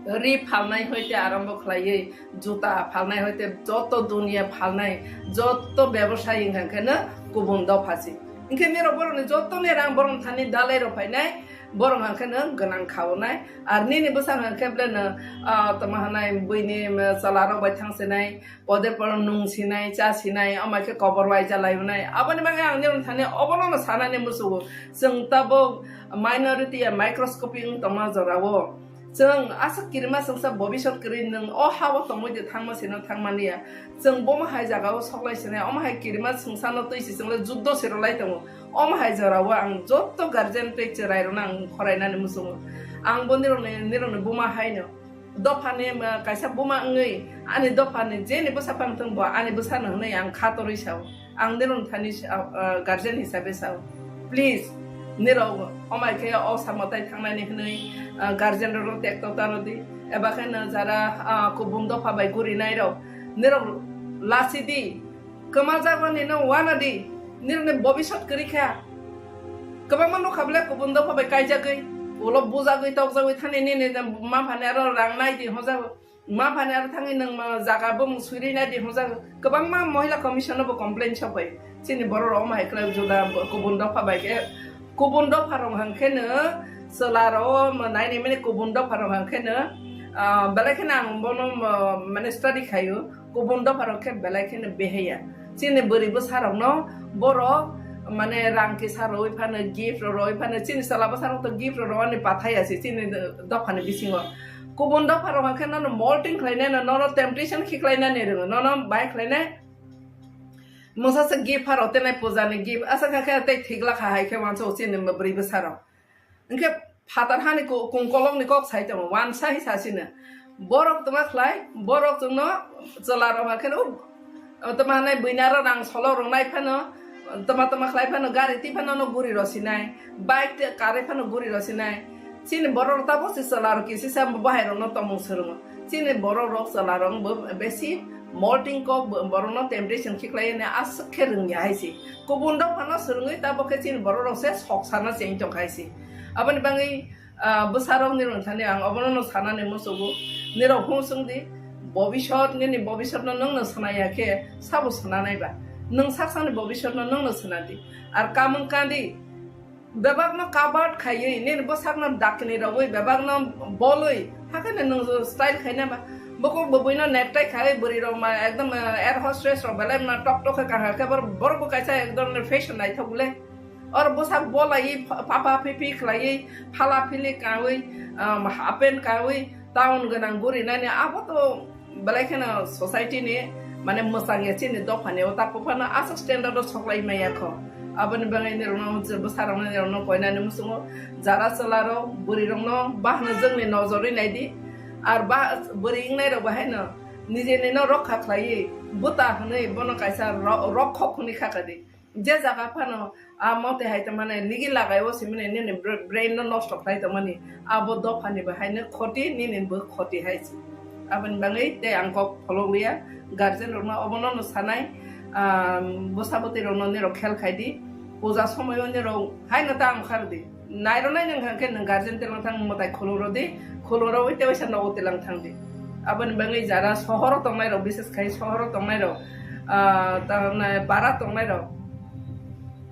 Ri phalnai hoite arambo khlaiwi, juta phalnai hoite joto duniya phalnai, joto bebosai wngkha khe no kubun dopha se. Hwnkhe nirok borokni jotoni rang borokni thani dalai rok phainai, borok hwnkhe no gwnang khaonai. Ar nini bwsa hwnkhe bele no, ah, tamo hwnai buini, um, chwla rok bai thang sinai, pode poro nung sinai, cha sinai, omo khe kobor waija lai unai. Aboni bagwi ang nirok thani obono no sanani muchungo. Chwng tabuk minority ya microscopic wng tongma jorao. Chwng aswk kirima chwngsa bobisot kwrwi nwng o ha-o tongwi de thangma sino thangmani ya. Chwng bomo hai jagao soklai sinai, omo hai kirima chwngsano twi si chwng le juddo se rwlai tongo. Omo hai jorao ang joto guardian tei chwrai rokno ang khorainani muchungo. Ang bo nirokni, nirokni buma haino. Dophani, ma, kaisa buma wngwi ani dophani jeni bwsa pang thung bo ani bwsano hwnwi ang kha torwi sao. Ang nirok thani, ah, ah, guardian hisabe sao. Please, nirok omai khe o samo tai thangnani hwnwi, ah, guardian rokno tekto ta rw di. Eba khe no jara, ah, kubun dopha bai gurinai rok, nirok lasi di. Kwma jagoni no wana di. Nirokni bobisot kwrwi kha. Kwbangma nukha bwle kubun dopha bai kaijagwi. Ulo bujagwi tokjagwi thani nini ma phani aro rang nai di hojago. Ma phani aro thangwi nwng ma jaga bumung swiri nai di hwnjak. Kwbangma Mohila Commission no bo complain sok bai. Chini borok rok omo hai khlai juda kubun dopha bai khe, kubun dopha rok hwn khe no chwla rok o ma nai nai mani kubun dopha rok hwn khe no, ah, belai kheno ang bono ma, mane study khaio. Kubun dopha rok khe belai kheno beheya. Chini bwrwi bwsa rok no borok mane rang kisa rwi phano, gift rok rwi phano, chini chwla bwsa rok to gift rok rwani pathai ya se chini dopha ni bisingo. Kubun dopha rok hwnkhe nono molting khlainai no, nono temptation khiklainani rwngo, nono bai khlainai. Mungsa se gift pharo tenai puja ni gift, asa kha khe tei thik lakha hai khe wansa o chini bwrwi bwsa rok. Hwnkhe phatar hani ku-, kungkolok ni kok sai tongo, wansa hi sasino. Borok tongma khlai, borok chwngno chwla rok hwnkhe no O tama nai buina ro rang solo rwngnai phano, tama tama khlai phano gari twi phano no guri rw sinai, bike tei car phano guri rw sinai. Chini borok rok tabuk se chwla rok kisi sa bahai rok no tongmung swrwngo. Chini borok rok chwla rok bo besi molting kok bo-, borok no temptation khiklai ne aswk khe rwngya hai se. Kubun rok phano swrwngwi tabuk khe chini borok rok se sok sana cheng tong khai se. Aboni bagwi Ah, bwsarok nirok thani ang obono no sanani muchugo. Nirok hung chwng di, bobisot, nini bobisot no nwng no swnaya khe sabo swnanai ba? Nwng saksani bobisot no nwng no swnadi. Ar kamung kandi, bebak no covered khaiwi, nini bwsak no dakni rogwi, bebak no bolwi, hakhe no nwng style khaina ba? Buko bwbwi no necktie khaiwi bwrwi rok ma ekdom, ah, air hostess rok belai ma tok tok khe kaham khe bor-, borok bo kaisa ekdom fashion naithok le. Oro bwsak bolaiwi pha-, papa phipi khlaiwi, phala phili kawi, um, half pant kawi, town gwnang guri nani abo to belai kheno society ni mane mwchang ya chini dopha ni o tak phano aswk standard o soklai maya kho. Aboni bagwi nirok no je bwsa rok no nirok no koinani muchungo jara chwla rok bwrwi rok no bahno jwngni nojor wi nai di. Ar ba bwrwi wngnai rok bahai no nijeni no rokha khlaiwi bwta hwnwi bono kaisa ro-, rokhok hwnwi kha kha di. Je jaga phano, ah, mote hai tongmani, nigi lagai o simani, nini bra-, brain no nosto khlai tongmani, abo dopha ni bo hai no khoti, nini bo khoti hai se. Aboni bagwi tei ang kok pholok liya, guardian rok no obono no sanai, ah, bwsa bwtwi rok no nirok khel khai di, puja somoi o nirok hai no ta ang khar di. Nairwnai nwng hwnkhe nwng guardian twlang thang mwtai khulumrwdi, khulumrwwi tei waisa nogo twlang thangdi. Aboni bagwi jara sohoro tongnairok, bises khai sohoro tongnairok, ah, tamni bara tongnairok,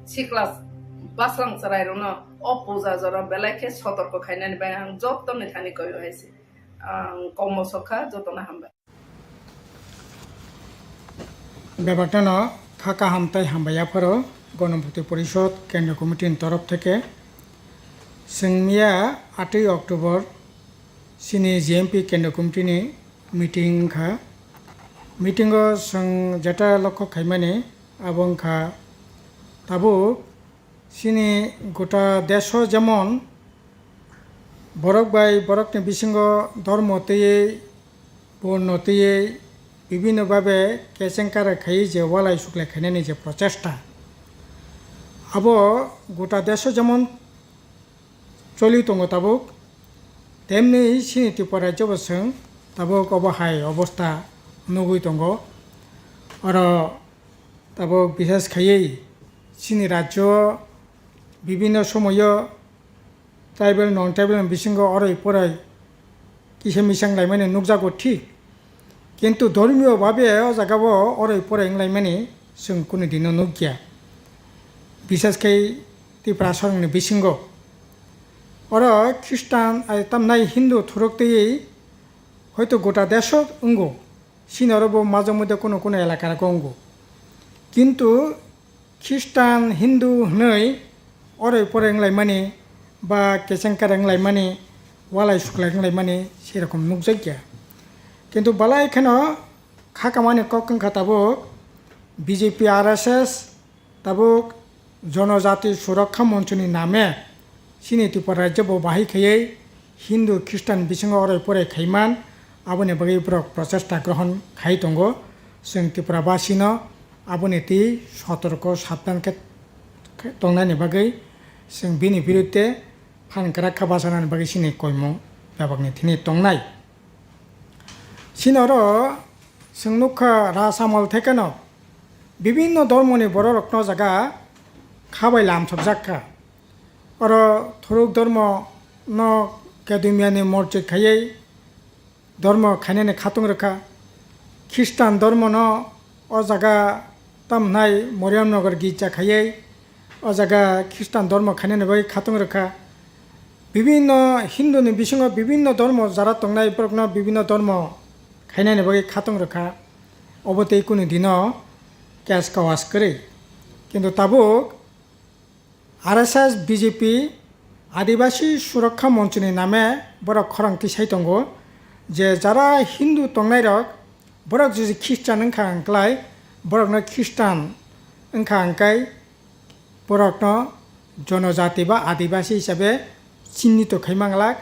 sikla bwslang chwrairokno o puja jora belai khe sotorko khainani bai ang jottoni thani koyo hai se. Ang kokmo sokha, jotono hambai. Bebakno kha kaham tei hambai yapharo Ganapati Porishod Kendriya Committee ni torof theke Chwng miya atwi October chini G M P Kendra Committee ni meeting wngkha. Meeting o chwng jeta lokho khaimani abo wngkha tabuk chini gota desh o jemon borok bai borokni bisingo dormo twiwi borno twiwi bibinno babe kechengkara khaiwi je walai suklai khainani je prochesta, abo gota desh o jemon choli tongo tabuk, temni chini Tripura rajyo bo chwng tabuk obo hai obostha nugwi tongo. Oro tabuk bishes khaiwi chini rajyo bibinno somoyo tribal, non tribal ni bisingo oroi poroi kisa misang laimani nukjago thik, kintu dhormiyo babe o jagao oroi poroi wnglaimani chwng kunu dino nukya, bishes khe Tiprasarokni bisingo. Oro Khristan ai tamnai Hindu thuruk twiwi hoito gota desho wngo, chini oro bo majwk mode kunu kunu elaka rogo wngo, kintu Khristan, Hindu hwnwi oroi poroi wnglaimani ba kechengkara wnglaimani, walai suklai wnglaimani serokom nukjakya. Kintu balai kheno khakamani kok wngkha tabuk B J P, R S S, tabuk Jonojati Surokha Monchoni name chini Tripura rajyo bo bahai khaiwi Hindu Khristan bisingo oroi poroi khaiman, aboni bagwi borok prochesta grohon khai tongo. Chwng Tripura basino aboni twi sotorko sabdan khe tongnani bagwi chwng bini biruddhe phan kwrak kha bachanani bagwi chini koimung bebakni thini tongnai. Chini oro chwng nukha Rasamol thekeno bibinno dhormoni bororokno jaga khabai lamsokjak kha. Oro thuruk dhormo no Kedumyani morchik khaiwi dhormo khainani khatung rwkha. Khristan dhormo no o jaga tamhnai Moriamnagar girja khaiwi o jaga Khristan dhormo khainani bai khatung rwkha. Bibinno Hindu ni bisingo bibinno dhormo jara tongnai borokno bibinno dhormo khainani bagwi khatung rwkha. Obo tei kunu dino case kawas kwrwi. Kintu tabuk R S S, B J P, Adibasi Surokha Monchoni name borok khorang tisai tongo je jara Hindu tongnairok borok juji Khristan wngkha hwnklai borokno Khristan wngkha hwnkai borokno Jonojati ba Adibasi hisabe chinnito khai manglak,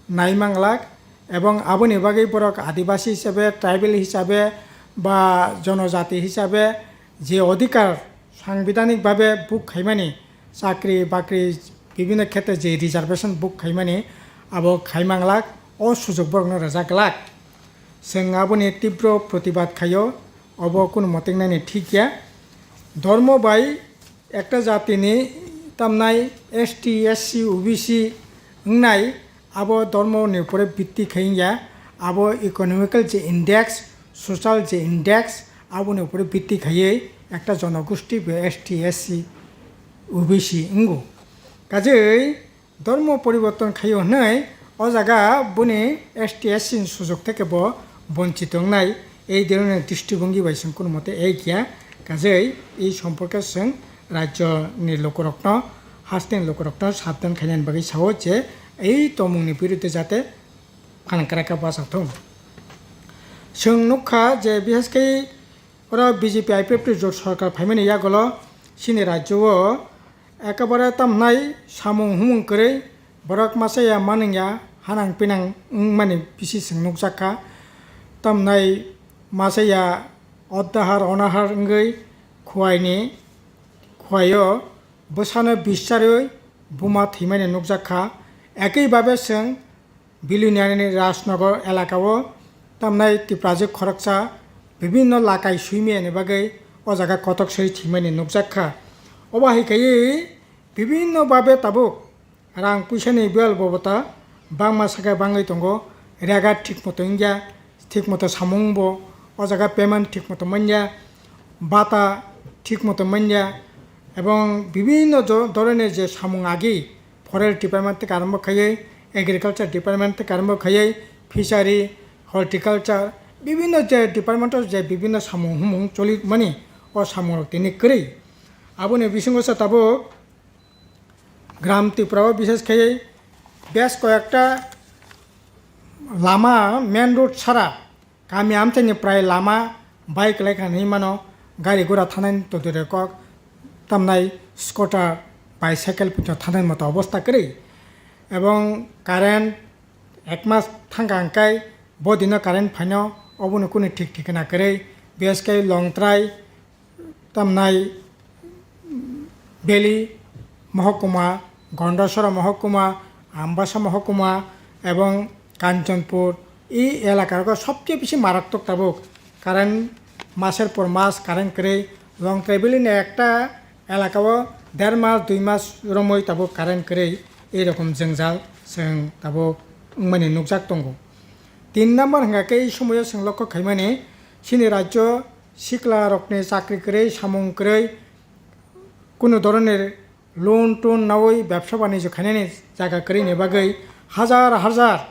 nai manglak, ebong aboni bagwi borok Adibasi hisabe, tribal hisabe ba Jonojati hisabe je odhikar sangbidanik babe book khaimani, chakri bakri bibinno khetre je reservation book khaimani, abo khai manglak, o sujok borokno rwjak glak. Chwng aboni tibro protibad khaio, obo kunu motengnani thik ya. Dhormo bai ekta jatini tamnai S T, S C, O B C wngnai, abo dhormo ni upore bitti khai wngya, abo economical je index, social je index, aboni upore bitti khaiwi ekta jonogosti be S T, S C, O B C wngo. Kajei dhormo poriborton khaio hwnwi o jaga boni S T, S C ni sujok theke bo bonchito wngnai, ei dhoroner dristibongi bai chwng kunu mote ei kiya. Kajei ei somporke chwng rajyo ni lukurokno, hasteni lukurokno sabdan khainani bagwi sao je ei tongmungni biruddhe jate phan kwrak khe bachak thung. Chwng nukha je bishesh khe oro B J P I P F T jot sorkar phaimani yagulo chini rajyo o ekebare tamhnai samung humung kwrwi borok masa ya manung ya hanang pinang wngmani bisi chwng nukjak kha. Tamhnai masa ya oddahar onahar wngwi khuaini khuaio bwsano bischarwi buma thwimani nukjak kha. Ekwi babe chwng Bilonia ni Rajnagar elaka o tamnai Tiprajwk khoroksa bibinno lakai suimani bagwi o jaga kotok soi thwimani nukjak kha. Obo hai kaiwi bibinno babe tabuk rang puisa ni bel bobota bangma sakhe bangwi tongo, rega thik moto wngya, thik moto samung bo o jaga payment thik moto manya, bata thik moto manya, ebong bibinno jo-, dhoroner je samung agi forest department theke arombo khaiwi, agriculture department theke arombo khaiwi, fishery, horticulture, bibinno je department o je bibinno samung humung choli mani o samung rok tini kwrwi. Aboni bisingo se tabuk Gram Tripura o bishesh khaiwi Bes koyekta lama main road sara kami amchaini prai lama bai kwlai kha hinwi mano, gari gura thanai totwi rwkok, tamnai scooter, bicycle pwito thanai moto obostha kwrwi. Ebong current ek mas thangkha hwnkhe bo dino current phaino, obono kunu thik thikna kwrwi. Bes khe Longtrai, tamnai Valley mohokuma, Gondasora mohokuma, Ambasa mohokuma ebong Kanchanpur, e elaka rogo sobcheye bisi marattok tabuk. Current maser por mas current kwrwi. Longtrai Valley ni ekta elaka o der mas dui mas romwi tabuk current kwrwi. Ei rokom jwngjal chwng tabuk wngmani nukjak tongo. Tin number hwnkha khe ei somoio chwng lokho khaimani, chini rajyo sikla rokni chakri kwrwi, samung kwrwi, kunu dhoronir loan ton nawi bebsa banijyo khainani jaga kwrwini bagwi hajar hajar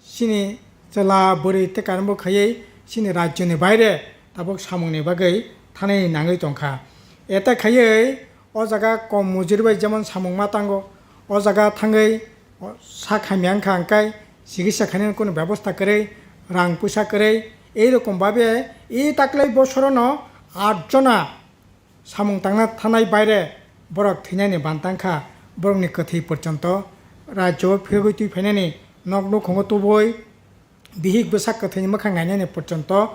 chini chwla bwrwi tei karengbo khaiwi chini rajyoni baire tabuk samungni bagwi thanai nangwi tongkha. Eta khaiwi o jaga kom mujuri bai jemon samung ma tango, o jaga thangwi sak hamya wngkha hwnkhe chikitsa khainani kunu bebosta kwrwi, rang puisa kwrwi, ei rokom babe e taklai bosorono aat jona samung tangna thanai baire borok thwinani bantang kha, borokni kwthwi porjonto rajyo phirogwi twi phainani, nok nukhungo tubui bihik bwsak kwthwini mwkhang nainani porjonto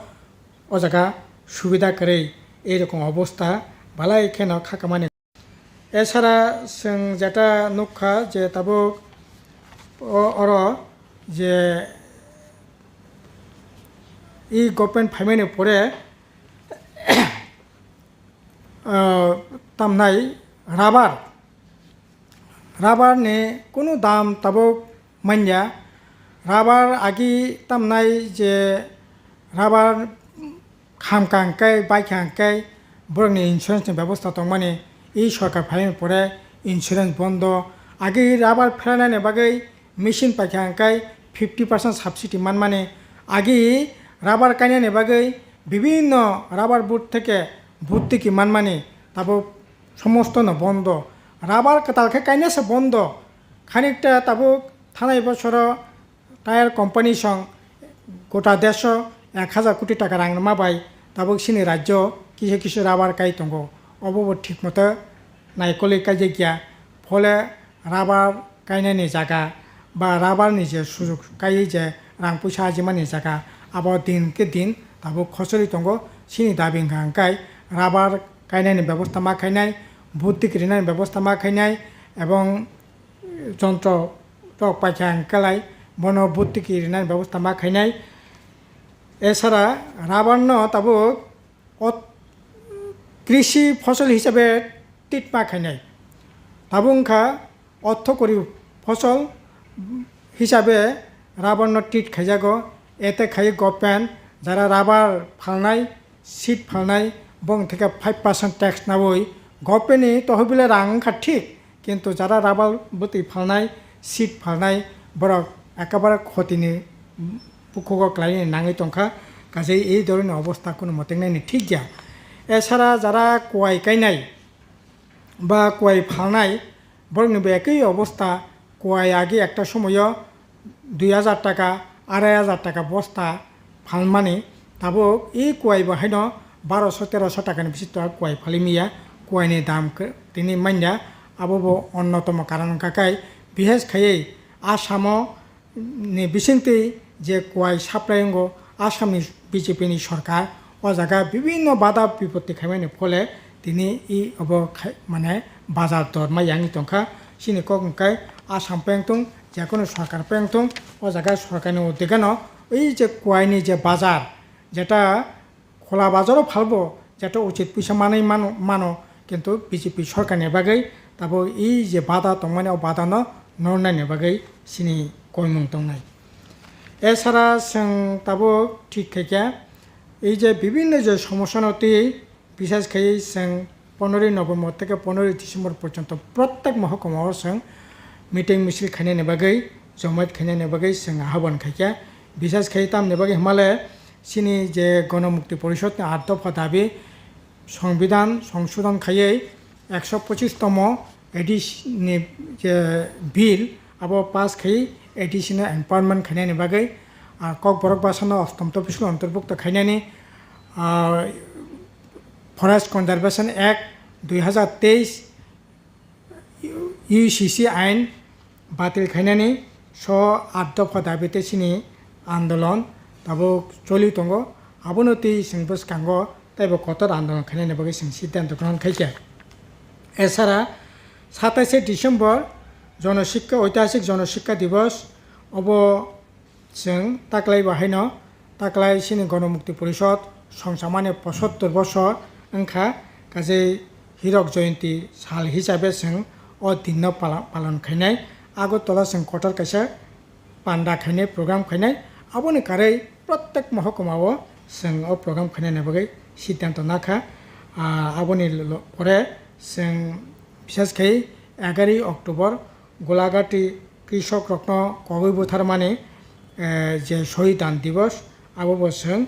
o jaga subida kwrwi, ei rokom obostha balai kheno kha kamani. Esara chwng jeta nukha je tabuk o-, oro je e government phaimani pore ah, tamnai rubber, rubber ni kunu dam tabuk manya. Rubber agi tamnai je rubber khamkha hwnkhe, baikha hwnkhe borokni insurance ni bebosta tongmani, e sorkar phaimani pore insurance bondo. Agi rubber pheranani bagwi machine paikha hwnkhe fifty percent subsidy manmani. Agi rubber kainani bagwi bibinno rubber board theke bhortiki manmani tabuk somostono bondo. Rubber kwtal khe kainasa bondo. Khanikta tabuk thanai bosoro tyre company song gota desho ek hajar koti taka rang rwma bai tabuk chini rajyo kisa kisa rubber kai tongo. Obo bo thik moto naikolwi kaijakya. Phole rubber kainani jaga ba rubber ni je sujok kaiwi je rang puisa ajimani jaga, abo din khe din tabuk khosori tongo. Chini dabi wngkha hwnkhe rubber kainani bebosta ma khainai, bhortiki rinani bebosta ma khainai, ebong jontro rok paikha hwnkhe lai bono bhortiki rinani bebosta ma khainai. Esara rubber no tabuk ot-, krishi fosol hisabe treat ma khainai. Tabuk wngkha orthokori fosol hisabe rubber no treat khaijago. Ete khai government jara rubber phalnai, seed phalnai, bong theke five percent tax nawi government ni tohobile rang wngkha thik, kintu jara rubber bwtwi phalnai, seed phalnai, borok ekabare khotini bukhugo klaini nangwi tongkha, kaje ei dhoroner obostha kunu motengnani thik ya. Esara jara kuai kainai ba kuai phalnai, borokni bo ekoi obostha. Kuai agi ekta somoyo dui hajar taka, arai hajar taka bosta phalmani, tabuk e kuai bo haino baroso teroso takani bisito kuai phalimiya. Kuaini dam khe tini manya, abo bo onnotomo karon wngkha khe, bises khaiwi Asamo ni bisingtwi je kuai supply wngo, Assamni B J P ni sorkar o jaga bibinno bada bipotti khaimani phole tini i obo khai-, mane bazar dor ma yangwi tongkha. Chini kok hwnkhe Assam peng tong, jekono sorkar peng tong, o jaga sorkarni uddegeno wi je kuaini je bazar, jeta khola bazaro phalbo jeto uchit puisa manwi mano, mano, kintu B J P sorkarni bagwi tabuk i je bada tongmani, o badano nornani bagwi chini koimung tongnai. Esara chwng tabuk thik khaikha, ei je bibinno je somosyano twi, bises khaiwi chwng poneroy November theke poneroy December porjonto prottek mohokuma o chwng meeting misil khainani bagwi, jomaat khainani bagwi chwng ahobon khaikha. Bises khaiwi tamni bagwi hwnmale, chini je Gonomukti Porishod ni aat dopha dabi, Songbidan songsodon khaiwi ekso pochis tomo A D C ni je bill, Abo pass khai additional empowerment khainani bagwi, ah, Kokborok bwsano ostom topisko ontorbukto khainani, ah, Forest Conservation Act dui hazar teis, U C C ain batil khainani so at dopha dabi tei chini andolon tabuk choli tongo. Abono twi chwng bwskango teibo kotor andolon khainani bagwi chwng siddhanto grohon khaikha. Esara satais December Jonosikka, Oitihasik Jonosikka Divos, obo chwng taklai bahaino taklai chini Gonomukti Porishod songchamani posottor bosor wngkha, kajei Hirok Joyonti sal hisabe chwng o dinno pala-, palon khainai. Agartala chwng kotor kaisa panda khainai, program khainai. Aboni karwi protek mohokuma o chwng o program khainani bagwi siddhanto nakha. Ah, aboni lo-, lo-, pore chwng bishes khai egaroi October Golagati krishok rokno kogwi butharmani, eh, je Shohid Dan Divos, abo bo chwng,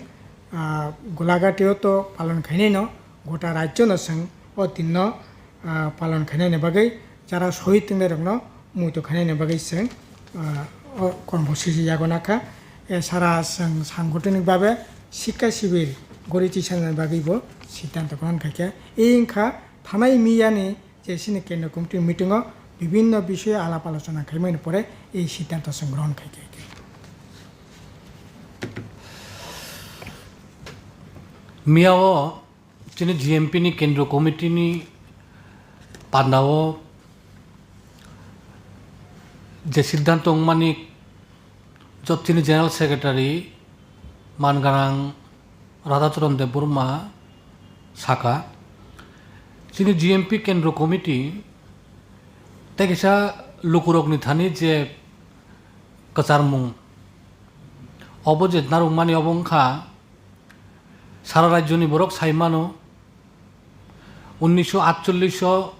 ah, Golagati o to palon khainai no, gota rajyo no chwng o dinno, ah, palon khainani bagwi, jara shohid tongnai rokno muitu khainani bagwi chwng, ah, o kormo sisi yago nakha. Esara chwng sangothonik babe sikka sibir gori tisani bagwi bo siddhanto grohon khaikha. E wngkha thanai miyani je chini kendra committee meeting o bibinno bishoyo alap alochona khaimani pore ei siddhanto chwng grohon khaikha. Miya o chini G M P ni kendra committee ni panda o je siddhanto wngmani jot chini General Secretary man ganang Radhacharan Debbarma saka, chini G M P Kendra Committee tei kisa lukurokni thani je kwcharmung obo je narwkmani obo wngkha sara rajyoni borok sai mano unnisho atchollish o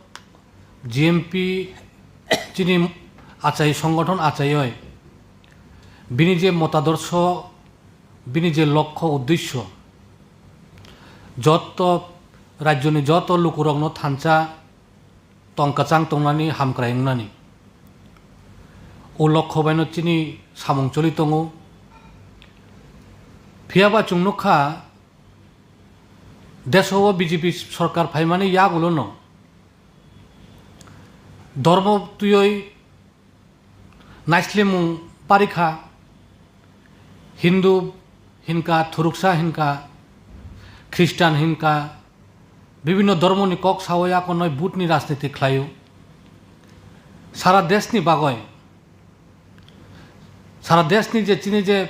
G M P chini achai songgothon achaioi bini je motadorsho, bini je lokho uddesho, joto rajyoni joto lukurokno thansa tong kwchang tongnani, hamkrai wngnani, o lokho baino chini samung choli tongo. Phiyaba chwng nukha, deso o B J P sorkar phaimani yagulono dormo twiwi naislemung parikha, Hindu hinka, thuruksa hinka, Khristan hinka, bibinno dormoni kok sawi akonoi butni rajniti khlaio. Sara deshni bagoi, sara deshni je chini je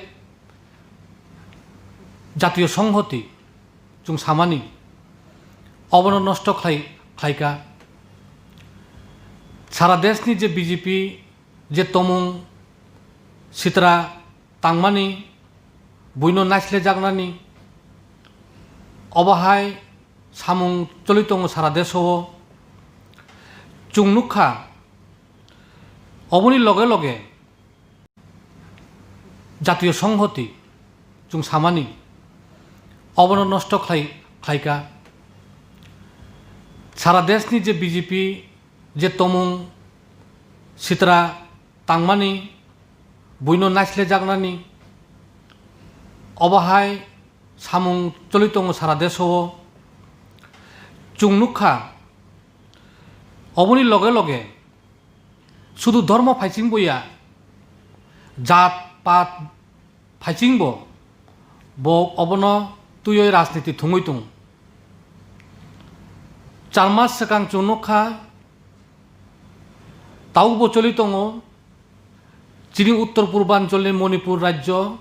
Jatiyo Songhoti chwng samani obono nosto khlai, khlaika. Sara deshni je B J P je tomung sitra tangmani, buino naislejaknani, obo hai samung choli tongo sara deso o. Chwng nukha, oboni loge loge Jatiyo Songhoti chwng samani obono nosto khlai, khlaika. Sara deshni je B J P je tomung sitra tangmani, buino naislejaknani, obo hai samung choli tongo sara deso o. Chwng nukha, oboni loge loge sudu dhormo phaichingboya, jat pat phaichingbo bo obono twiwi rajniti thwngwi tongo. Char mas swkang chwng nukha, tabukbo choli tongo chini uttor purbancholni Manipur rajyo,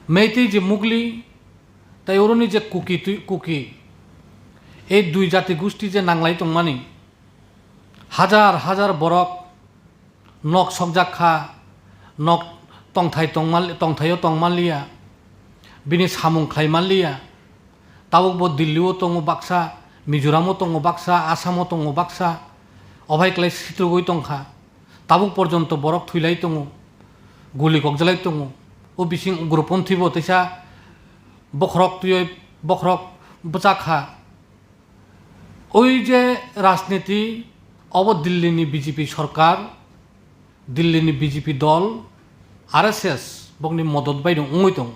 Meitei je Mugli, tei oroni je Kuki twi, Kuki, ei dui jati gusti je nanglai tongmani, hajar hajar borok nok sokjak kha, nok tongthai tongmal-, tongthaio tongmanliya, bini samung khlaimanliya. Tabukbo Delhi-o tongo baksa, Mizoram-o tongo baksa, Assam-o tongo baksa, obai klai sitrugwi tongkha. Tabuk porjonto borok thwilai tongo, guli kokjalai tongo. O bising ugroponthi bo teisa bokhorok twiwi bokhorok bwchak kha. Oi je rajniti, obo Delhi ni B J P sorkar, Delhi ni B J P dol, R S S bokni modot bai no wngwi tongo.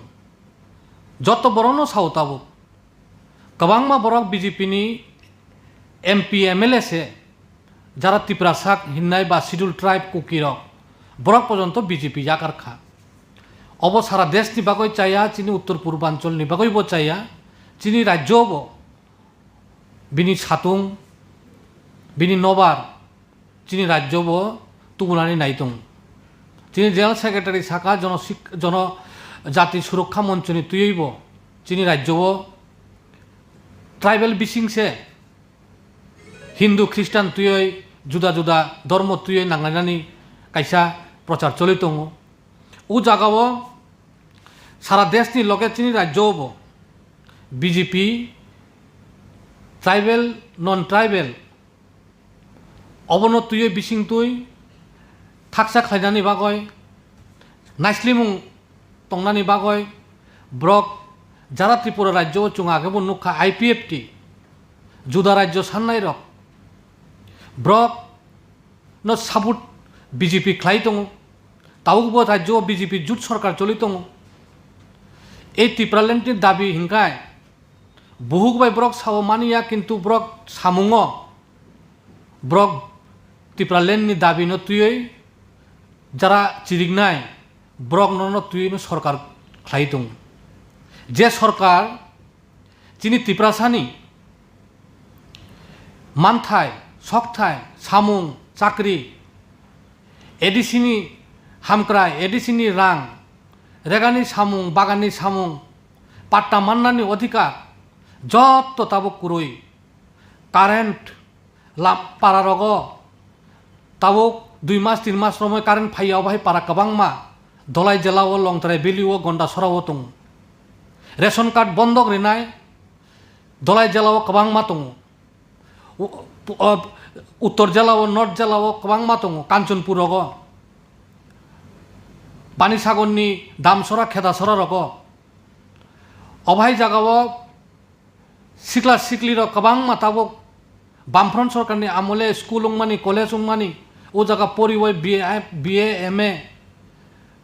Joto borokno sao tabuk. Kwbangma borok B J P ni M P, M L A se, jara Tiprasa hinnai ba Scheduled Tribe Kuki rok, borok porjonto B J P yakar kha. Obo sara desh ni bagwi chaya, chini uttor purbanchal ni bagwi bo chaya, chini rajyo bo bini satung, bini nobar, chini rajyo bo tubunani nai tongo. Chini General Secretary saka jono sik-, jono jati surokha monchoni twiwi bo chini rajyo o tribal bising se Hindu, Christian twiwi juda juda dhormo twiwi nanglainani kaisa prochar choli tongo. O jaga o sara desh ni loge chini rajyo bo B J P tribal, non tribal obono twiwi bising twi thaksa khlainani bagwi, naislimung tongnani bagwi borok jara Tripura rajyo o chwng age bo nukha I P F T, juda rajyo sannai rok borok no support B J P khlai tongo, tabuk bo rajyo o B J P jut sarkar choli tongo. Ei Tipraland ni dabi hinkhai buhuk bai borok sao mani ya, kintu borok samungo borok Tipraland ni dabi no twiwi jara chiriknai borok no no twiwi no sarkar khlai tongo. Je sarkar chini Tiprasa ni manthai, sokthai, samung, chakri, A D C ni hamkrai, A D C ni rang, regani samung, baganni samung, patta mannani odhikar, jotto tabuk kwrwi. Current lam-, para rogo tabuk dui mas, tin mas romwi current phaiya, obo hai para kwbangma Dholai jela o, Longtrai valley o, Gondasora o tongo. Ration card bondok rinai Dholai jela o kwbangma tongo. U-, u-, o, Uttor jela o, North jela o kwbangma tongo, Kanchanpur rogo, Panisagar ni Damsora, Khedasora rogo. Obo hai jaga o sikla sikli rok kwbangma tabuk Bamfront sorkar ni amole school wngmani, college wngmani, o jaga poriwi B A, B A, M A,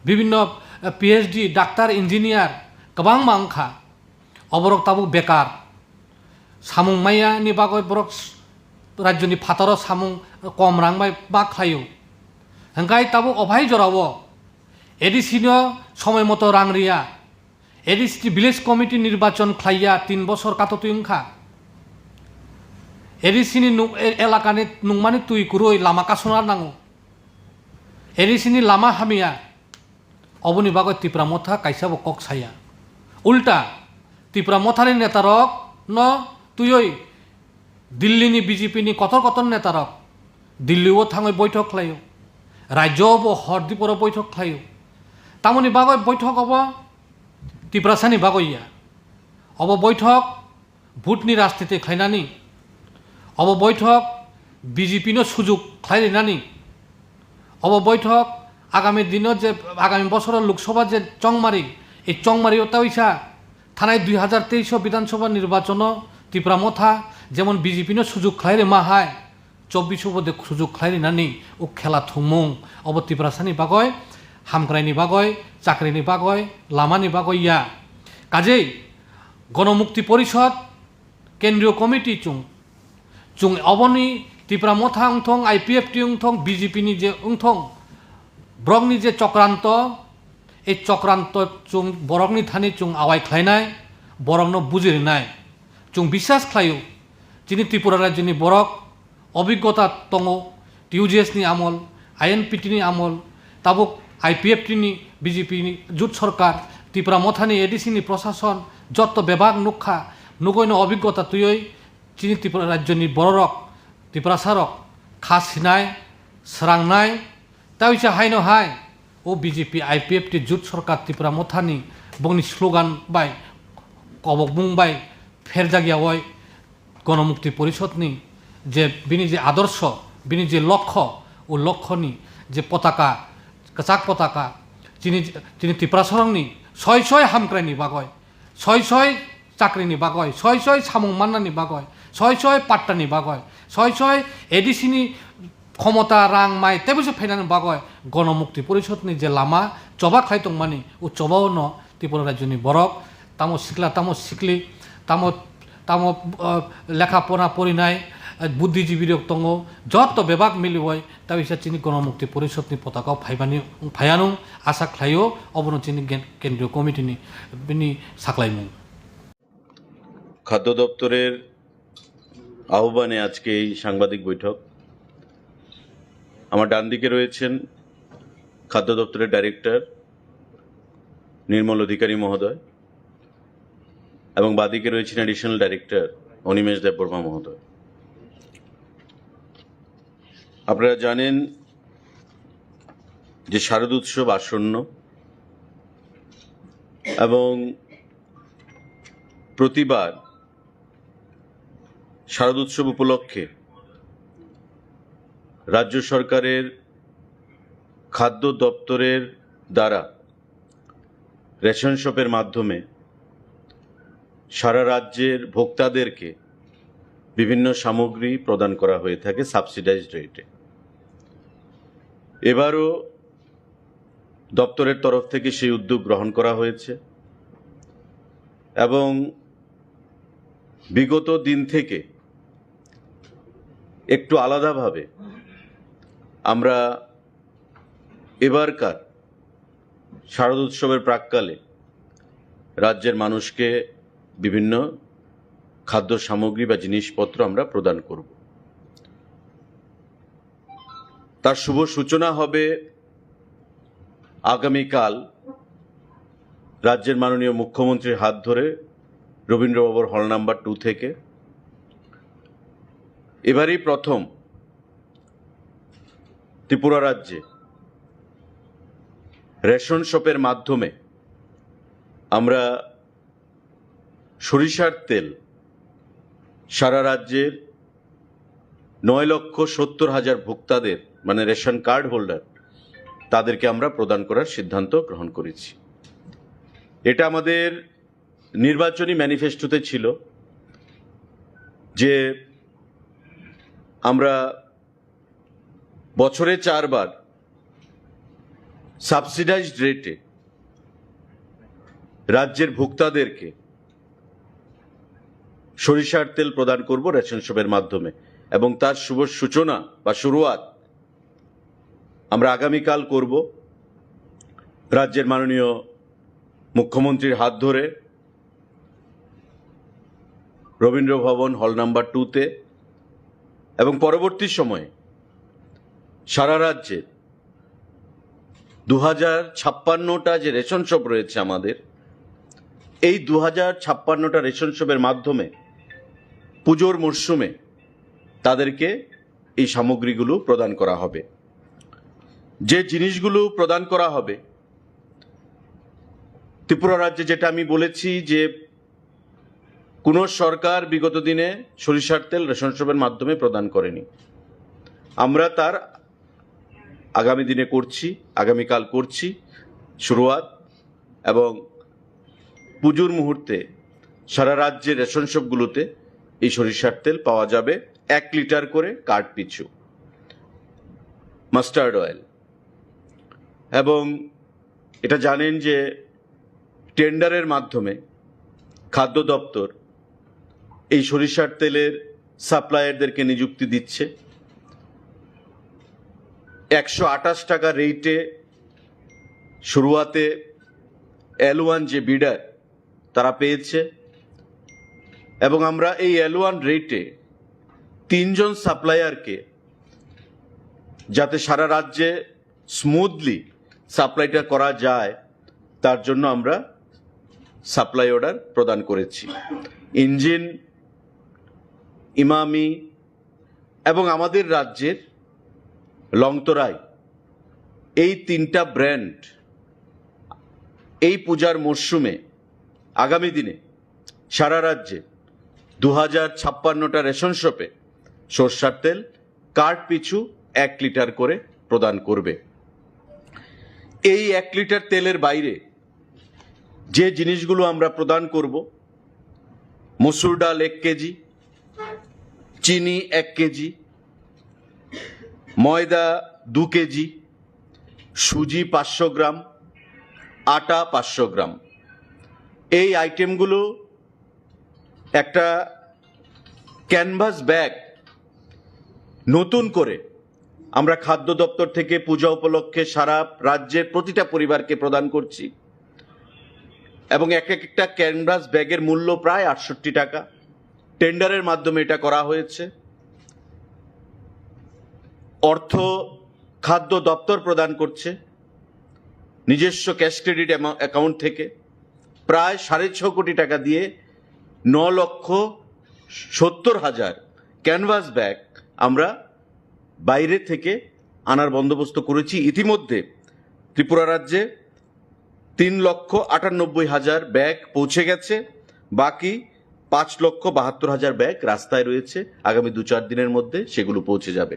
bibinno, eh, P H D, doctor, engineer kwbangma wngkha. Oborok tabuk bekar. Samung maya ni bagwi borok s-, rajyoni phataro samung kom rang bai ma khlaio. Hwnkhe tabuk ophai jorao A D C no somoi moto rang riya. A D C village committee nirbachon khlaiya, tin bosor katotwi wngkha. A D C ni nuk-, e-, elakani nungmani twi kwrwi lama kasuna nango. A D C ni lama hamya. Oboni bagwi Tipra Motha kaisa bo kok saya. Ulta, Tipra Mothani netarok no twiwi Delhi ni B J P ni kotor kotor netarok Delhi o thangwi boithok khlaio. Rajyo bo hor diporo boithok khlaio. Tamoni bagwi boithok obo Tiprasani bagwi ya. Obo boithok vote ni rajniti khlainani, obo boithok B J P no sujuk khlai rinani, obo boithok agami dino je, agami bosoro Lok Sabha je chongmari, ei chongmari o taisa thanai dui hazar teis o Bidhan Sabha nirbachon o Tipra Motha jemon B J P no sujuk khlai rima hai, chobbish o bo de sujuk khlai rinani o khela thwngmung, obo Tiprasani bagwi, hamkraini bagwi, chakrini bagwi, lamani bagwi ya. Kajei Gonomukti Porishod, Kendriyo Committee chwng, chwng oboni Tipra Motha wngthong, I P F T wngthong, B J P ni je wngthong, borokni je chokranto, ei chokranto chwng borokni thani chwng awai khlainai, borokno buji rinai. Chwng biswas khlaio, chini Tripura rajyoni borok obiggota tongo, T U J S ni amol, I N P T ni amol, tabuk I P F T ni, B J P ni jut sorkar, Tipra Mothani A D C ni prosason, jotto bebak nukha, nugoino obiggota twiwi chini Tripura rajyoni bororok, Tiprasarok kha sinai, srangnai, tei uisa haino hai, o B J P I P F T jut sorkar Tipra Mothani bongni slogan bai, kobokmung bai pherjak yawi Gonomukti Porishodni je bini je adorsho, bini je lokho, o lokhoni je potaka, kwchak potaka, chini, chini Tiprasarokni soi soi hamkraini bagwi, soi soi chakrini bagwi, soi soi samung mannani bagwi, soi soi pattani bagwi, soi soi A D C ni khomota, rang, mai teibo se phainani bagwi Gonomukti Porishod ni je lama choba khlai tongmani, o choba o no Tripura rajyo ni borok tamo sikla, tamo sikli, tamo, tamo, ah, lekha pora porinai, ah, buddhijibi rok tongo, joto bebak miliwi ta bisa chini Gonomukti Porishod ni potaka o phaimani wng phaiyanung asa khlaio, obono chini gen-, kendriyo committee ni bini saklaimung. খাদ্য দপ্তরের আহ্বানে আজকে এই সাংবাদিক বৈঠক। আমার ডান দিকে রয়েছেন খাদ্য দপ্তরের ডাইরেক্টর নির্মল অধিকারী মহোদয় এবং বাদিকে রয়েছেন অ্যাডিশনাল ডাইরেক্টর অনিমেষ দেববর্মা মহোদয়। আপনারা জানেন যে শারদ উৎসব আসন্ন এবং প্রতিবার শারদ উৎসব উপলক্ষে রাজ্য সরকারের খাদ্য দপ্তরের দ্বারা রেশন শপের মাধ্যমে সারা রাজ্যের ভোক্তাদেরকে বিভিন্ন সামগ্রী প্রদান করা হয়ে থাকে সাবসিডাইজড রেটে। এবারও দপ্তরের তরফ থেকে সেই উদ্যোগ গ্রহণ করা হয়েছে এবং বিগত দিন থেকে একটু আলাদাভাবে আমরা এবারকার শারদ উৎসবের প্রাক্কালে রাজ্যের মানুষকে বিভিন্ন খাদ্য সামগ্রী বা জিনিসপত্র আমরা প্রদান করব। তার শুভ সূচনা হবে আগামীকাল রাজ্যের মাননীয় মুখ্যমন্ত্রীর হাত ধরে রবীন্দ্র ভবন হল নাম্বার টু থেকে। এবারই প্রথম ত্রিপুরা রাজ্যে রেশন শপের মাধ্যমে আমরা সরিষার তেল সারা রাজ্যের নয় লক্ষ সত্তর হাজার ভোক্তাদের, মানে রেশন কার্ড হোল্ডার, তাদেরকে আমরা প্রদান করার সিদ্ধান্ত গ্রহণ করেছি। এটা আমাদের নির্বাচনী ম্যানিফেস্টোতে ছিল যে আমরা বছরে চারবার সাবসিডাইজড রেটে রাজ্যের ভোক্তাদেরকে সরিষার তেল প্রদান করব রেশন শপের মাধ্যমে, এবং তার শুভ সূচনা বা শুরুয়াত আমরা আগামীকাল করব। রাজ্যের মাননীয় মুখ্যমন্ত্রীর হাত ধরে রবীন্দ্র ভবন হল নাম্বার টুতে এবং পরবর্তী সময়ে সারা রাজ্যে দু হাজার ছাপ্পান্নটা যে রেশন শপ রয়েছে আমাদের, এই দু হাজার ছাপ্পান্নটা রেশন শপের মাধ্যমে পুজোর মরশুমে তাদেরকে এই সামগ্রীগুলো প্রদান করা হবে। যে জিনিসগুলো প্রদান করা হবে, ত্রিপুরা রাজ্যে যেটা আমি বলেছি যে কোনো সরকার বিগত দিনে সরিষার তেল রেশন শপের মাধ্যমে প্রদান করেনি, আমরা তার আগামী দিনে করছি, আগামীকাল করছি শুরুয়াত। এবং পুজোর মুহূর্তে সারা রাজ্যের রেশন শপগুলোতে এই সরিষার তেল পাওয়া যাবে এক লিটার করে কার্ড পিছু, মাস্টার্ড অয়েল। এবং এটা জানেন যে টেন্ডারের মাধ্যমে খাদ্য দপ্তর এই সরিষার তেলের সাপ্লায়ারদেরকে নিযুক্তি দিচ্ছে। একশো আঠাশ টাকা রেটে শুরুয়াতে এল ওয়ান যে বিডার, তারা পেয়েছে। এবং আমরা এই এল ওয়ান রেটে তিনজন সাপ্লায়ারকে, যাতে সারা রাজ্যে স্মুথলি সাপ্লাইটা করা যায়, তার জন্য আমরা সাপ্লাই অর্ডার প্রদান করেছি। ইঞ্জিন, ইমামি এবং আমাদের রাজ্যের লংতরাই, এই তিনটা ব্র্যান্ড এই পূজার মরশুমে আগামী দিনে সারা রাজ্যে দু হাজার ছাপ্পান্নটা রেশন শপে সর্ষার তেল কার্ড পিছু এক লিটার করে প্রদান করবে। এই এক লিটার তেলের বাইরে যে জিনিসগুলো আমরা প্রদান করব, মসুর ডাল এক কেজি, চিনি এক কেজি, ময়দা দু কেজি, সুজি পাঁচশো গ্রাম, আটা পাঁচশো গ্রাম। এই আইটেমগুলো একটা ক্যানভাস ব্যাগ নতুন করে আমরা খাদ্য দপ্তর থেকে পূজা উপলক্ষে সারা রাজ্যের প্রতিটা পরিবারকে প্রদান করছি। এবং এক একটা ক্যানভাস ব্যাগের মূল্য প্রায় আটষট্টি টাকা। টেন্ডারের মাধ্যমে এটা করা হয়েছে। অর্থ খাদ্য দপ্তর প্রদান করছে নিজস্ব ক্যাশ ক্রেডিট অ্যাকাউন্ট থেকে। প্রায় সাড়ে ছ কোটি টাকা দিয়ে ন লক্ষ সত্তর হাজার ক্যানভাস ব্যাগ আমরা বাইরে থেকে আনার বন্দোবস্ত করেছি। ইতিমধ্যে ত্রিপুরা রাজ্যে তিন লক্ষ আটানব্বই হাজার ব্যাগ পৌঁছে গেছে। বাকি পাঁচ লক্ষ বাহাত্তর হাজার ব্যাগ রাস্তায় রয়েছে। আগামী দু চার দিনের মধ্যে সেগুলো পৌঁছে যাবে।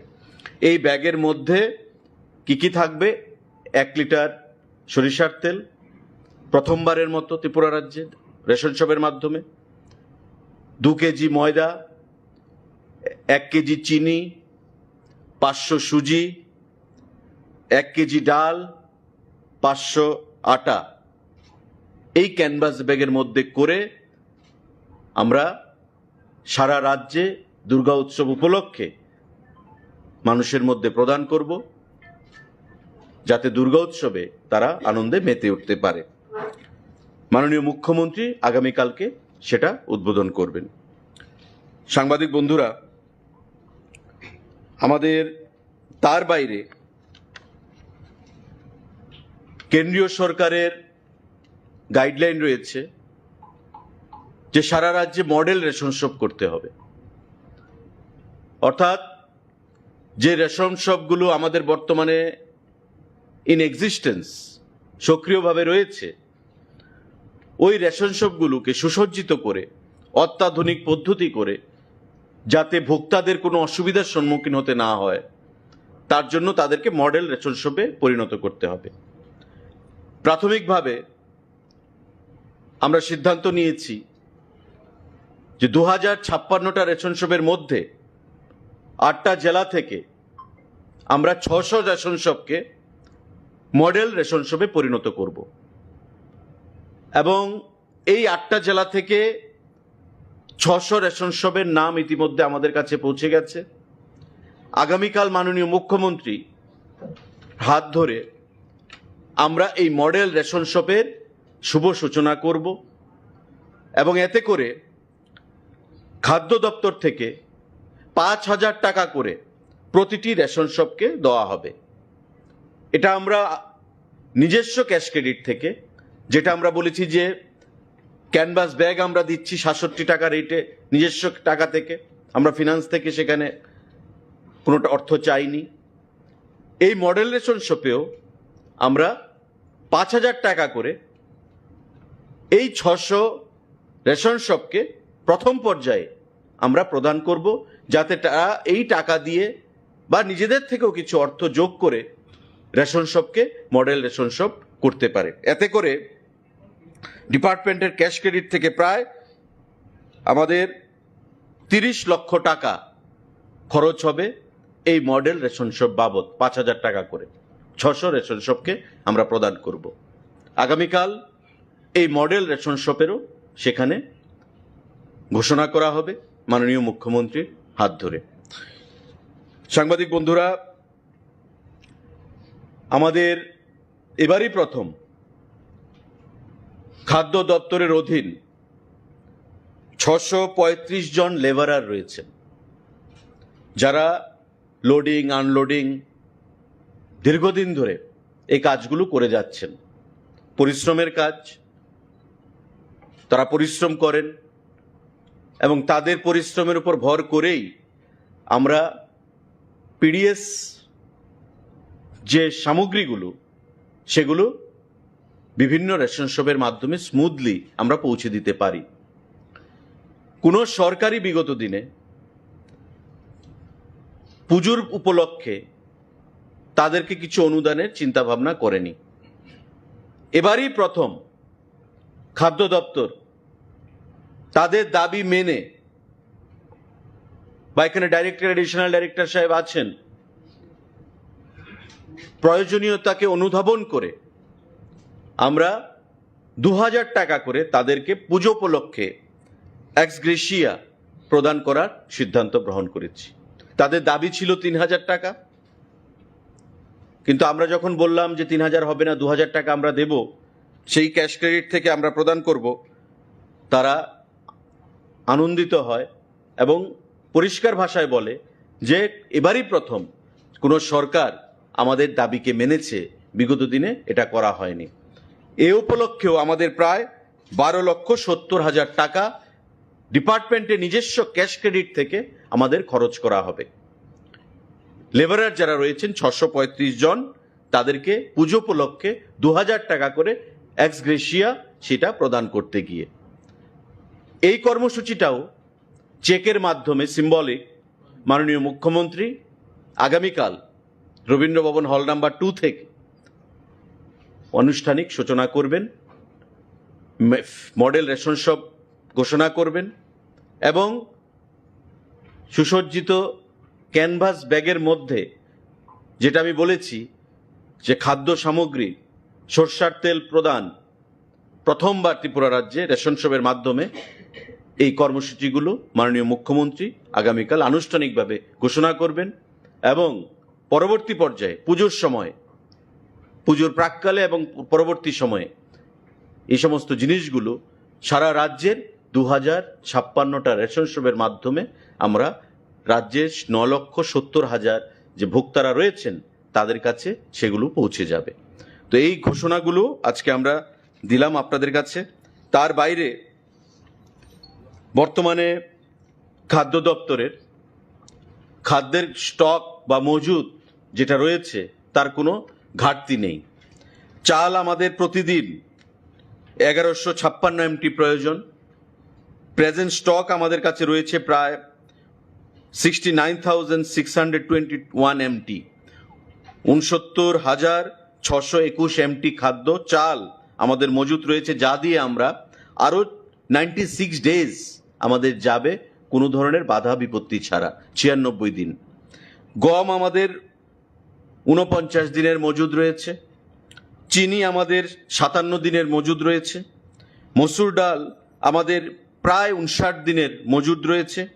এই ব্যাগের মধ্যে কি কি থাকবে? এক লিটার সরিষার তেল, প্রথমবারের মতো ত্রিপুরা রাজ্যে রেশন শপের মাধ্যমে, দু কেজি ময়দা, এক কেজি চিনি, পাঁচশো সুজি, এক কেজি ডাল, পাঁচশো আটা। এই ক্যানভাস ব্যাগের মধ্যে করে আমরা সারা রাজ্যে দুর্গা উৎসব উপলক্ষে মানুষের মধ্যে প্রদান করব, যাতে দুর্গা উৎসবে তারা আনন্দে মেতে উঠতে পারে। মাননীয় মুখ্যমন্ত্রী আগামীকালকে সেটা উদ্বোধন করবেন। সাংবাদিক বন্ধুরা, আমাদের তার বাইরে কেন্দ্রীয় সরকারের গাইডলাইন রয়েছে যে সারা রাজ্যে মডেল রেশন শপ করতে হবে। অর্থাৎ যে রেশন শপগুলো আমাদের বর্তমানে ইন এক্সিস্টেন্স, সক্রিয়ভাবে রয়েছে, ওই রেশন শপগুলোকে সুসজ্জিত করে, অত্যাধুনিক পদ্ধতি করে, যাতে ভোক্তাদের কোনো অসুবিধার সম্মুখীন হতে না হয়, তার জন্য তাদেরকে মডেল রেশন শপে পরিণত করতে হবে। প্রাথমিকভাবে আমরা সিদ্ধান্ত নিয়েছি যে দু হাজার ছাপ্পান্নটা রেশন শপের মধ্যে আটটা জেলা থেকে আমরা ছশো রেশন শপকে মডেল রেশন শপে পরিণত করব। এবং এই আটটা জেলা থেকে ছশো রেশন শপের নাম ইতিমধ্যে আমাদের কাছে পৌঁছে গেছে। আগামীকাল মাননীয় মুখ্যমন্ত্রী হাত ধরে আমরা এই মডেল রেশন শপের শুভ সূচনা করব এবং এতে করে খাদ্য দপ্তর থেকে পাঁচ হাজার টাকা করে প্রতিটি রেশন শপকে দেওয়া হবে। এটা আমরা নিজস্ব ক্যাশ ক্রেডিট থেকে, যেটা আমরা বলেছি যে ক্যানভাস ব্যাগ আমরা দিচ্ছি সাতষট্টি টাকা রেটে, নিজস্ব টাকা থেকে, আমরা ফিনান্স থেকে সেখানে কোনোটা অর্থ চাইনি। এই মডেল রেশন শপেও আমরা পাঁচ হাজার টাকা করে এই ছশো রেশন শপকে প্রথম পর্যায়ে আমরা প্রদান করব, যাতে তারা এই টাকা দিয়ে বা নিজেদের থেকেও কিছু অর্থ যোগ করে রেশন শপকে মডেল রেশন শপ করতে পারে। এতে করে ডিপার্টমেন্টের ক্যাশ ক্রেডিট থেকে প্রায় আমাদের তিরিশ লক্ষ টাকা খরচ হবে এই মডেল রেশন শপ বাবদ, পাঁচ হাজার টাকা করে ছশো রেশন শপকে আমরা প্রদান করব। আগামীকাল এই মডেল রেশন শপেরও সেখানে ঘোষণা করা হবে মাননীয় মুখ্যমন্ত্রীর হাত ধরে। সাংবাদিক বন্ধুরা, আমাদের এবারই প্রথম খাদ্য দপ্তরের অধীন ছশো পঁয়ত্রিশ জন লেবারার রয়েছেন, যারা লোডিং আনলোডিং দীর্ঘদিন ধরে এই কাজগুলো করে যাচ্ছেন। পরিশ্রমের কাজ, তারা পরিশ্রম করেন এবং তাদের পরিশ্রমের উপর ভর করেই আমরা পিডিএস যে সামগ্রীগুলো, সেগুলো বিভিন্ন রেশন শপের মাধ্যমে স্মুথলি আমরা পৌঁছে দিতে পারি। কোনো সরকারই বিগত দিনে পুজোর উপলক্ষে তাদেরকে কিছু অনুদানের চিন্তাভাবনা করেনি। এবারই প্রথম খাদ্য দপ্তর তাদের দাবি মেনে, বা এখানে ডাইরেক্টর, অ্যাডিশনাল ডাইরেক্টর সাহেব আছেন, প্রয়োজনীয়তাকে অনুধাবন করে আমরা দু হাজার টাকা করে তাদেরকে পুজো উপলক্ষে এক্সগ্রেশিয়া প্রদান করার সিদ্ধান্ত গ্রহণ করেছি। তাদের দাবি ছিল তিন হাজার টাকা, কিন্তু আমরা যখন বললাম যে তিন হাজার হবে না, দু হাজার টাকা আমরা দেব, সেই ক্যাশ ক্রেডিট থেকে আমরা প্রদান করব, তারা আনন্দিত হয় এবং পরিষ্কার ভাষায় বলে যে এবারই প্রথম কোনো সরকার আমাদের দাবিকে মেনেছে, বিগত দিনে এটা করা হয়নি। এ উপলক্ষেও আমাদের প্রায় বারো লক্ষ সত্তর হাজার টাকা ডিপার্টমেন্টের নিজস্ব ক্যাশ ক্রেডিট থেকে আমাদের খরচ করা হবে। লেবারার যারা রয়েছেন ছশো পঁয়ত্রিশ জন, তাদেরকে পুজো উপলক্ষে দু হাজার টাকা করে এক্সগ্রেশিয়া সেটা প্রদান করতে গিয়ে এই কর্মসূচিটাও চেকের মাধ্যমে সিম্বলিক মাননীয় মুখ্যমন্ত্রী আগামীকাল রবীন্দ্র ভবন হল নাম্বার টু থেকে আনুষ্ঠানিক সূচনা করবেন, মে-, মডেল রেশন শপ ঘোষণা করবেন এবং সুসজ্জিত ক্যানভাস ব্যাগের মধ্যে, যেটা আমি বলেছি যে খাদ্য সামগ্রী, সর্ষার তেল প্রদান, প্রথমবার ত্রিপুরা রাজ্যে রেশন শপের মাধ্যমে এই কর্মসূচিগুলো মাননীয় মুখ্যমন্ত্রী আগামীকাল আনুষ্ঠানিকভাবে ঘোষণা করবেন এবং পরবর্তী পর্যায়ে পুজোর সময়, পুজোর প্রাক্কালে এবং পরবর্তী সময়ে এই সমস্ত জিনিসগুলো সারা রাজ্যের দু হাজার ছাপ্পান্নটা রেশন শপের মাধ্যমে আমরা রাজ্যের ন লক্ষ সত্তর হাজার যে ভোক্তারা রয়েছেন, তাদের কাছে সেগুলো পৌঁছে যাবে। তো এই ঘোষণাগুলো আজকে আমরা দিলাম আপনাদের কাছে। তার বাইরে বর্তমানে খাদ্য দপ্তরের খাদ্যের স্টক বা মজুদ যেটা রয়েছে, তার কোনো ঘাটতি নেই। চাল আমাদের প্রতিদিন এগারোশো ছাপ্পান্ন এমটি প্রয়োজন। প্রেজেন্ট স্টক আমাদের কাছে রয়েছে প্রায় sixty nine thousand six hundred twenty one MT. উনসত্তর হাজার ছশো একুশ এমটি খাদ্য চাল আমাদের মজুত রয়েছে, যা দিয়ে আমরা আরও নাইনটি সিক্স ডেজ আমাদের যাবে কোনো ধরনের বাধা বিপত্তি ছাড়া, ছিয়ানব্বই দিন। গম আমাদের ঊনপঞ্চাশ দিনের মজুদ রয়েছে। চিনি আমাদের সাতান্ন দিনের মজুদ রয়েছে। মসুর ডাল আমাদের প্রায় উনষাট দিনের মজুদ রয়েছে।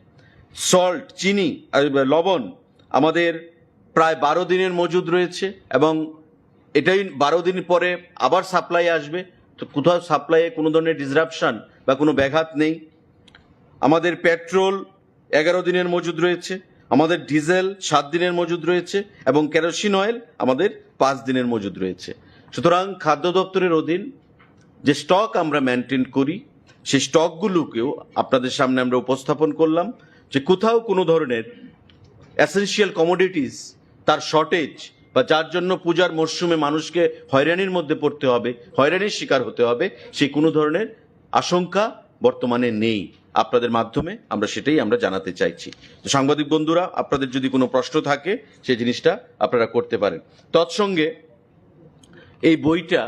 সল্ট, চিনি, আহ, লবণ আমাদের প্রায় বারো দিনের মজুদ রয়েছে এবং এটাই বারো দিন পরে আবার সাপ্লাই আসবে। তো কোথাও সাপ্লাইয়ে কোনো ধরনের ডিসরাপশন বা কোনো ব্যাঘাত নেই। আমাদের পেট্রোল এগারো দিনের মজুদ রয়েছে, আমাদের ডিজেল সাত দিনের মজুদ রয়েছে এবং কেরোসিন অয়েল আমাদের পাঁচ দিনের মজুদ রয়েছে। সুতরাং খাদ্য দপ্তরের অধীন যে স্টক আমরা মেনটেন করি, সেই স্টকগুলোকেও আপনাদের সামনে আমরা উপস্থাপন করলাম যে কোথাও কোনো ধরনের এসেনশিয়াল কমোডিটিস, তার শর্টেজ বা যার জন্য পূজার মরশুমে মানুষকে হয়রানির মধ্যে পড়তে হবে, হয়রানির শিকার হতে হবে, সেই কোনো ধরনের আশঙ্কা বর্তমানে নেই। আপনাদের মাধ্যমে আমরা সেটাই আমরা জানাতে চাইছি। তো সাংবাদিক বন্ধুরা, আপনাদের যদি কোনো প্রশ্ন থাকে, সেই জিনিসটা আপনারা করতে পারেন। তৎসঙ্গে এই বইটা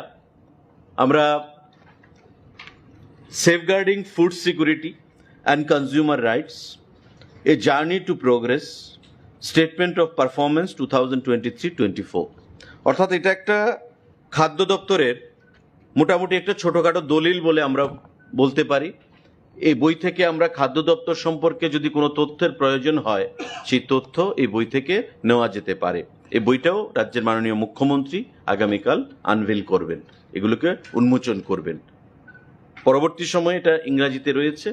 আমরা Safeguarding Food Security and Consumer Rights, A Journey to Progress, Statement of Performance two thousand twenty three twenty four, অর্থাৎ এটা একটা খাদ্য দপ্তরের মোটামুটি একটা ছোটোখাটো দলিল বলে আমরা বলতে পারি। এই বই থেকে আমরা খাদ্য দপ্তর সম্পর্কে যদি কোনো তথ্যের প্রয়োজন হয়, সেই তথ্য এই বই থেকে নেওয়া যেতে পারে। এই বইটাও রাজ্যের মাননীয় মুখ্যমন্ত্রী আগামীকাল আনভেল করবেন, এগুলোকে উন্মোচন করবেন। পরবর্তী সময়ে এটা ইংরাজিতে রয়েছে,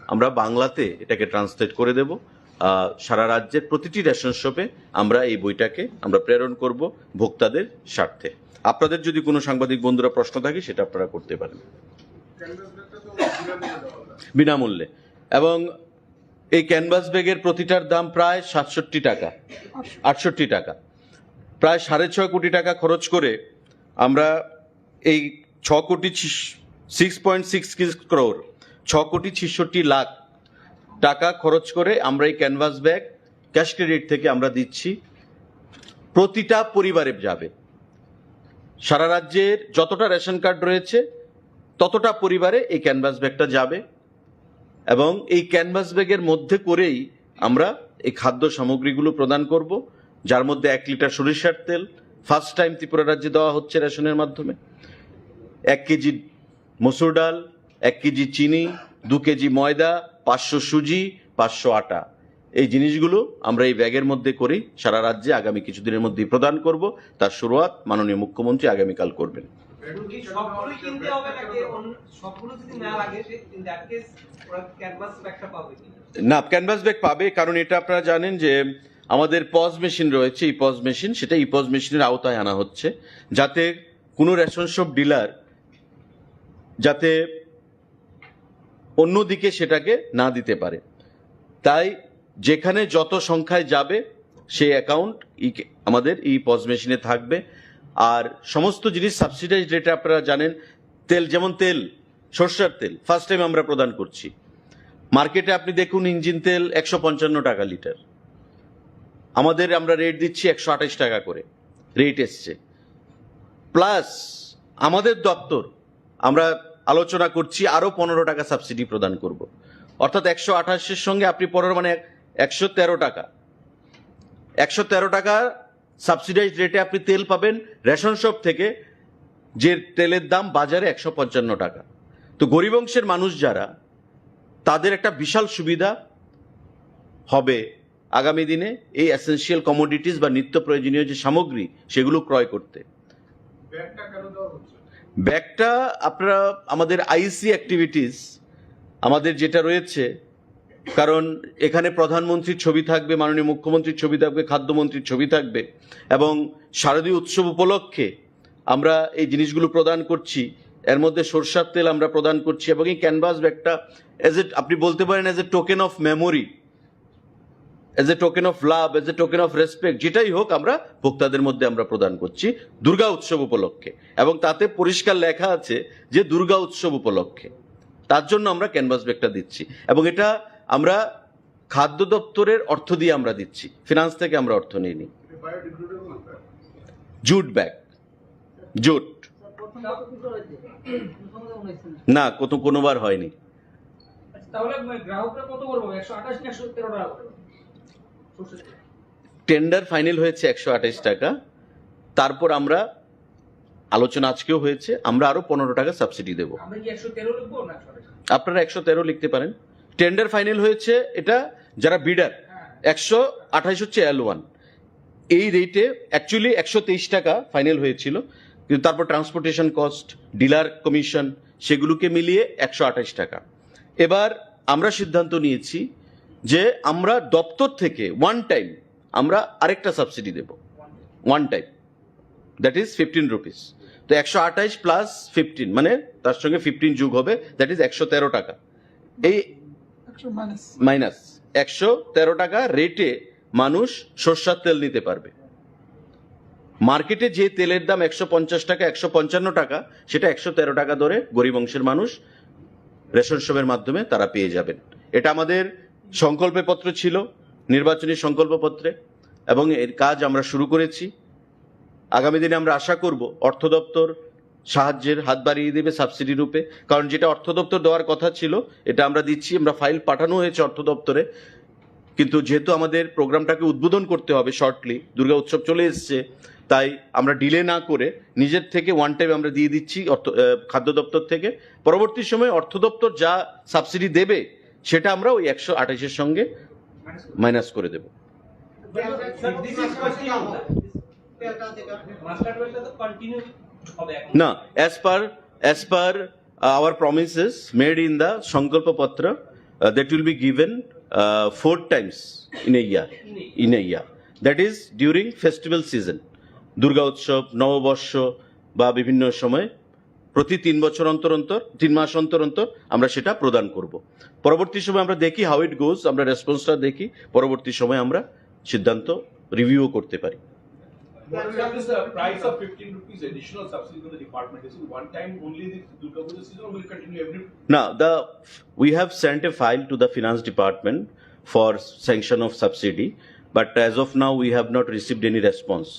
আমরা বাংলাতে এটাকে ট্রান্সলেট করে দেব। আহ, সারা রাজ্যের প্রতিটি রেশন শপে আমরা এই বইটাকে আমরা প্রেরণ করব ভোক্তাদের স্বার্থে। আপনাদের যদি কোনো সাংবাদিক বন্ধুরা প্রশ্ন থাকে, সেটা আপনারা করতে পারেন। বিনামূল্যে। এবং এই ক্যানভাস ব্যাগের প্রতিটার দাম প্রায় সাতষট্টি টাকা, আটষট্টি টাকা। প্রায় সাড়ে ছয় কোটি টাকা খরচ করে আমরা এই ছ কোটি, সিক্স পয়েন্ট সিক্স ক্রোর, ছ কোটি ছেষট্টি লাখ টাকা খরচ করে আমরা এই ক্যানভাস ব্যাগ ক্যাশ ক্রেডিট থেকে আমরা দিচ্ছি। প্রতিটা পরিবারে যাবে, সারা রাজ্যের যতটা রেশন কার্ড রয়েছে, ততটা পরিবারে এই ক্যানভাস ব্যাগটা যাবে। এবং এই ক্যানভাস ব্যাগের মধ্যে করেই আমরা এই খাদ্য সামগ্রীগুলো প্রদান করব, যার মধ্যে এক লিটার সরিষার তেল, ফার্স্ট টাইম ত্রিপুরা রাজ্যে দেওয়া হচ্ছে রেশনের মাধ্যমে। এক কেজি মসুর ডাল, এক কেজি চিনি, দু কেজি ময়দা, পাঁচশো সুজি, পাঁচশো আটা, এই জিনিসগুলো আমরা এই ব্যাগের মধ্যে করি, সারা রাজ্যে আগামী কিছুদিনের মধ্যেই প্রদান করব। তার শুরুয়াত মাননীয় মুখ্যমন্ত্রী আগামীকাল করবেন। এখন কি সবগুলোই কিনতে হবে নাকি অন্য, সবগুলো যদি না লাগে, সে in that case ওরা ক্যানভাস ব্যাগটা পাবে কিনা? না, ক্যানভাস ব্যাগ পাবে, কারণ এটা আপনারা জানেন যে আমাদের পজ মেশিন রয়েছে, ইপজ মেশিন, সেটা ইপজ মেশিনের আওতায় আনা হচ্ছে, যাতে কোনো রেশন শপ ডিলার যাতে অন্যদিকে সেটাকে না দিতে পারে। তাই যেখানে যত সংখ্যায় যাবে, সেই অ্যাকাউন্ট আমাদের ইপজ মেশিনে থাকবে। আর সমস্ত জিনিস সাবসিডাইজড রেটে, আপনারা জানেন, তেল, যেমন তেল, সর্ষের তেল ফার্স্ট টাইম আমরা প্রদান করছি। মার্কেটে আপনি দেখুন, ইঞ্জিন তেল একশো পঞ্চান্ন টাকা লিটার, আমাদের আমরা রেট দিচ্ছি একশো আঠাশ টাকা করে রেট এসছে। প্লাস আমাদের দপ্তর, আমরা আলোচনা করছি আরও পনেরো টাকা সাবসিডি প্রদান করব। অর্থাৎ একশো আঠাশের সঙ্গে আপনি পনেরো, মানে একশো তেরো টাকা, একশো তেরো টাকা সাবসিডাইজ রেটে আপনি তেল পাবেন রেশন শপ থেকে, যে তেলের দাম বাজারে একশো পঞ্চান্ন টাকা। তো গরিব অংশের মানুষ যারা, তাদের একটা বিশাল সুবিধা হবে আগামী দিনে এই এসেনশিয়াল কমোডিটিস বা নিত্য প্রয়োজনীয় যে সামগ্রী, সেগুলো ক্রয় করতে। ব্যাগটা আপনারা আমাদের আইসি অ্যাক্টিভিটিস, আমাদের যেটা রয়েছে, কারণ এখানে প্রধানমন্ত্রীর ছবি থাকবে, মাননীয় মুখ্যমন্ত্রীর ছবি থাকবে, খাদ্যমন্ত্রীর ছবি থাকবে, এবং শারদীয় উৎসব উপলক্ষে আমরা এই জিনিসগুলো প্রদান করছি। এর মধ্যে সরষার তেল আমরা প্রদান করছি, এবং এই ক্যানভাস ব্যাগটা, এজ এ, আপনি বলতে পারেন, as a token of memory, as a token of love, as a token of respect, যেটাই হোক, আমরা ভোক্তাদের মধ্যে আমরা প্রদান করছি দুর্গা উৎসব উপলক্ষে। এবং তাতে পরিষ্কার লেখা আছে যে দুর্গা উৎসব উপলক্ষে, তার জন্য আমরা ক্যানভাস ব্যাগটা দিচ্ছি। এবং এটা আমরা খাদ্য দপ্তরের অর্থ দিয়ে আমরা দিচ্ছি, ফিনান্স থেকে আমরা অর্থ নিইনি। Jute bag, jute. না, কত, কোনোবার হয়নি। আচ্ছা, তাহলে গ্রাহকরা কত করে পাবে? একশো আঠাশ না একশো তেরো টাকা করে? টেন্ডার ফাইনাল হয়েছে একশো আঠাশ টাকা। তারপর আমরা, আলোচনা আজকেও হয়েছে, আমরা আরো পনেরো টাকা সাবসিডি দেব। আপনারা একশো তেরো লিখতে পারেন। টেন্ডার ফাইনাল হয়েছে, এটা যারা বিডার, একশো আঠাশ হচ্ছে এল ওয়ান। এই রেটে অ্যাকচুয়ালি একশো তেইশ টাকা ফাইনাল হয়েছিল, কিন্তু তারপর ট্রান্সপোর্টেশন কস্ট, ডিলার কমিশন, সেগুলোকে মিলিয়ে একশো আঠাশ টাকা। এবার আমরা সিদ্ধান্ত নিয়েছি যে আমরা দপ্তর থেকে ওয়ান টাইম আমরা আরেকটা সাবসিডি দেব, one time, that is fifteen rupees. তো একশো আঠাশ প্লাস ফিফটিন, মানে তার সঙ্গে ফিফটিন যোগ হবে, দ্যাট ইজ একশো তেরো টাকা। এই মাইনাস একশো তেরো টাকা রেটে মানুষ সর্ষার তেল নিতে পারবে। মার্কেটে যে তেলের দাম একশো পঞ্চাশ টাকা, একশো পঞ্চান্ন টাকা, সেটা একশো তেরো টাকা দরে গরিব অংশের মানুষ রেশন শপের মাধ্যমে তারা পেয়ে যাবেন। এটা আমাদের সংকল্প পত্র ছিল, নির্বাচনী সংকল্প পত্রে, এবং এর কাজ আমরা শুরু করেছি। আগামী দিনে আমরা আশা করব অর্থ দপ্তর সাহায্যের হাত বাড়িয়ে দেবে সাবসিডি রূপে, কারণ যেটা অর্থ দপ্তর দেওয়ার কথা ছিল, এটা আমরা দিচ্ছি। আমরা ফাইল পাঠানো হয়েছে অর্থ দপ্তরে, কিন্তু যেহেতু আমাদের প্রোগ্রামটাকে উদ্বোধন করতে হবে শর্টলি, দুর্গা উৎসব চলে এসছে, তাই আমরা ডিলে না করে নিজের থেকে ওয়ান টাইম আমরা দিয়ে দিচ্ছি অর্থ, আহ, খাদ্য দপ্তর থেকে। পরবর্তী সময়ে অর্থ দপ্তর যা সাবসিডি দেবে, সেটা আমরা ওই একশো আঠাশের সঙ্গে মাইনাস করে দেব। না, as per, as per our promises made in the Sankalpa Patra, uh, that will be given uh, four times in a year, in a year, that is during festival season, Durga উৎসব, নববর্ষ বা বিভিন্ন সময় প্রতি তিন বছর অন্তর অন্তর, তিন মাস অন্তর অন্তর আমরা সেটা প্রদান করব। পরবর্তী সময় আমরা দেখি হাউ ইট গোজ, আমরা রেসপন্সটা দেখি, পরবর্তী সময় আমরা সিদ্ধান্ত রিভিউ করতে পারি। What is the price of fifteen rupees additional subsidy to the department? Is it one time only this Durga Puja season or will it continue every? Now, the, we have sent a file to the finance department for sanction of subsidy, but as of now we have not received any response.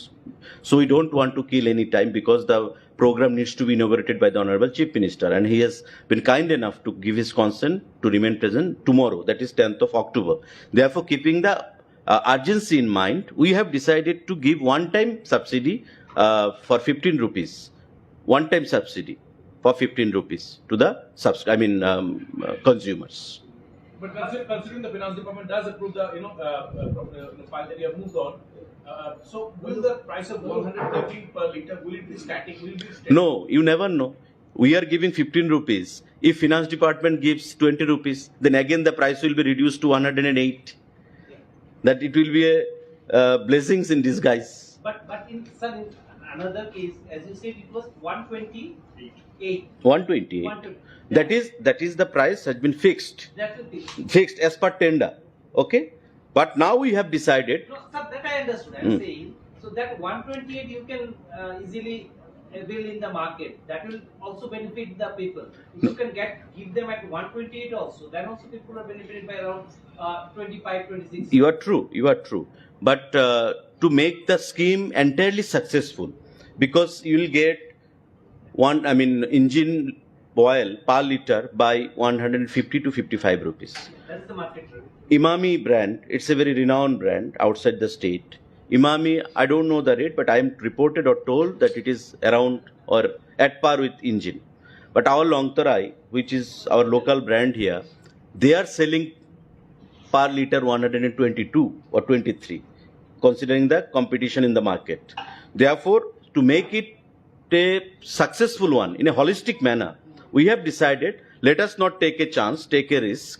So we don't want to kill any time because the program needs to be inaugurated by the Honorable Chief Minister, and he has been kind enough to give his consent to remain present tomorrow, that is tenth of October. Therefore, keeping the uh, urgency in mind, we have decided to give one-time subsidy uh, for fifteen rupees, one time subsidy for fifteen rupees to the subs- I mean, um, uh, consumers. But consider- considering the finance department does approve the, you know, uh, uh, from the, you know, file that you have moved on, uh, so will the price of one hundred thirteen per liter, will it be static? Will it be static? No, you never know. We are giving fifteen rupees. If finance department gives twenty rupees, then again the price will be reduced to one hundred eight. That it will be a uh, blessings in disguise. But but in sir, in another case, as you said, it was one twenty-eight. one twenty. One twenty. That is that is the price has been fixed, That will be. Fixed as per tender. Okay, but now we have decided. No, sir, that I understood. I'm Hmm. saying so that one twenty-eight you can uh, easily avail in the market. That will also benefit the people. If you can get give them at one twenty-eight also, then also people are benefited by around uh, twenty-five, twenty-six. You are true. You are true. But uh, to make the scheme entirely successful, because you will get one, I mean, engine oil per liter by one hundred fifty to fifty-five rupees. That's the market rate. Emami brand, it's a very renowned brand outside the state. Emami, I don't know the rate, but I am reported or told that it is around or at par with engine. But our Longtarai, which is our local brand here, they are selling per liter one hundred twenty-two or twenty-three, considering the competition in the market. Therefore, to make it a successful one in a holistic manner, we have decided, let us not take a chance, take a risk.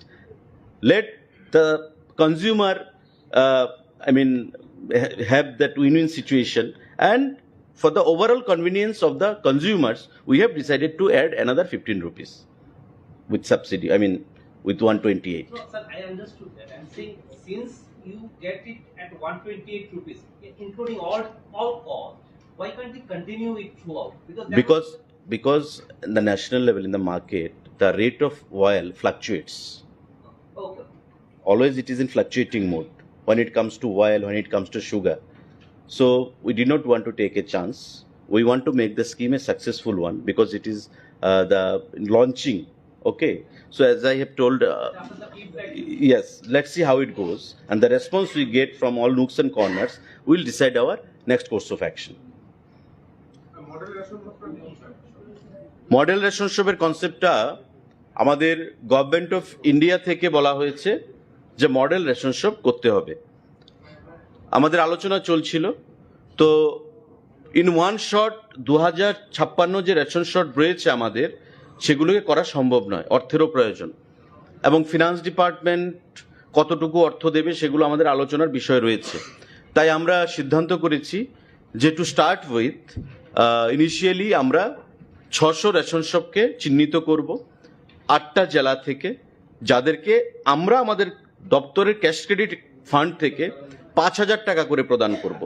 Let the consumer, uh, I mean, ha- have that win-win situation, and for the overall convenience of the consumers, we have decided to add another fifteen rupees with subsidy. I mean, with one twenty-eight. No, sir, I understood that. I'm saying since you get it at one twenty-eight rupees, including all all costs, why can't we continue it throughout? Because that Because because in the national level in the market, the rate of oil fluctuates. Okay. Always it is in fluctuating mode when it comes to oil, when it comes to sugar. So we did not want to take a chance. We want to make the scheme a successful one because it is uh, the launching. Okay. So as I have told, uh, After the feedback, yes, let's see how it goes, and the response we get from all nooks and corners will decide our next course of action. Model ration shop model ration শপের কনসেপ্টটা আমাদের government of India থেকে বলা হয়েছে যে model ration shop করতে হবে। আমাদের আলোচনা চলছিল, তো ইন ওয়ান শট দু হাজার ছাপ্পান্ন যে রেশন শপ রয়েছে আমাদের, সেগুলোকে করা সম্ভব নয়, অর্থেরও প্রয়োজন, এবং ফিনান্স ডিপার্টমেন্ট কতটুকু অর্থ দেবে সেগুলো আমাদের আলোচনার বিষয় রয়েছে। তাই আমরা সিদ্ধান্ত করেছি যে টু স্টার্ট উইথ, ইনিশিয়ালি আমরা ছশো রেশন শপকে চিহ্নিত করব আটটা জেলা থেকে, যাদেরকে আমরা আমাদের দপ্তরের ক্যাশ ক্রেডিট ফান্ড থেকে পাঁচ হাজার টাকা করে প্রদান করব,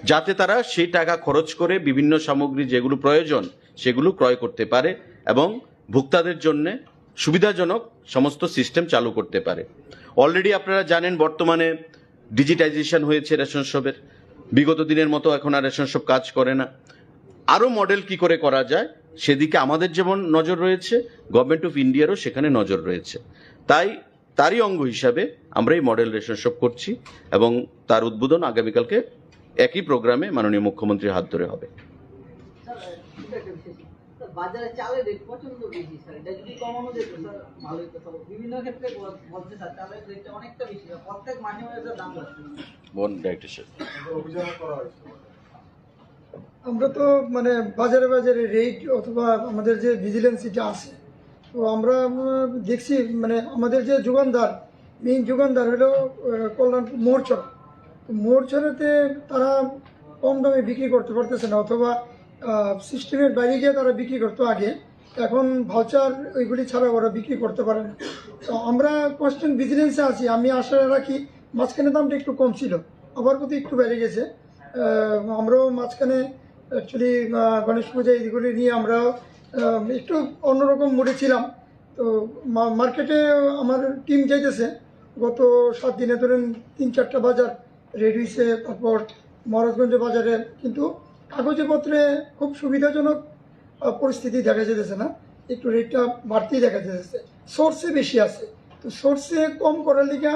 যাতে তারা সেই টাকা খরচ করে বিভিন্ন সামগ্রী যেগুলো প্রয়োজন সেগুলো ক্রয় করতে পারে এবং ভোক্তাদের জন্য সুবিধাজনক সমস্ত সিস্টেম চালু করতে পারে। অলরেডি আপনারা জানেন, বর্তমানে ডিজিটাইজেশন হয়েছে রেশন শপের। বিগত দিনের মতো এখন আর রেশন শপ কাজ করে না। আরও মডেল কি করে করা যায়, সেদিকে আমাদের যেমন নজর রয়েছে, গভর্নমেন্ট অফ ইন্ডিয়ারও সেখানে নজর রয়েছে। তাই তারই অঙ্গ হিসাবে আমরা এই মডেল রেশন শপ করছি এবং তার উদ্বোধন আগামীকালকে একই প্রোগ্রামে মাননীয় মুখ্যমন্ত্রীর হাত ধরে হবে। স্যার, ছোট একটা বিষয় ছিল। স্যার, বাজারে চালের রেট প্রচন্ড বেশি, স্যার। এটা যদি কমানো যেত, স্যার, ভালো হতো। স্যার, বিভিন্ন ক্ষেত্রে বল- বলছে, স্যার, চালের রেটটা অনেকটা বেশি, স্যার। প্রত্যেক মাসে মাসে, স্যার, দাম বাড়ছে। বোন ডাইরেক্টর স্যার। অভিযান করা হয়েছে। আমরা তো মানে বাজারে বাজারে রেট অথবা আমাদের যে ভিজিলেন্স এটা আছে, তো আমরা উম, দেখছি মানে আমাদের যে যোগানদার, মেইন যোগানদার হলো আহ, কল্যাণপুর মোরছড়া। তো মোরছড়াতে তারা কম দামে বিক্রি করতে পারতেছে না, অথবা সিস্টেমের বাইরে গিয়ে তারা বিক্রি করতো আগে, এখন ভাউচার ওইগুলি ছাড়া ওরা বিক্রি করতে পারে না। তো আমরা কনস্ট্যান্ট ভিজিলেন্সে আছি। আমি আশা রাখি, মাঝখানে দামটা একটু কম ছিল, আবার বোধহয় একটু বেড়ে গেছে। আহ, আমরাও মাঝখানে অ্যাকচুয়ালি গণেশ পূজা এইগুলি নিয়ে আমরা আহ, একটু অন্যরকম মুডে ছিলাম। তো মা- মার্কেটে আমার টিম যাইতেছে, গত সাত দিনে ধরেন তিন চারটা বাজার রেড হয়েছে, তারপর মহারাজগঞ্জ বাজারে। কিন্তু কাগজে পত্রে খুব সুবিধাজনক আহ, পরিস্থিতি দেখা যেতেছে না, একটু রেটটা বাড়তেই দেখা যেতেছে। সোর্সে বেশি আছে, তো সোর্সে কম করার লিগে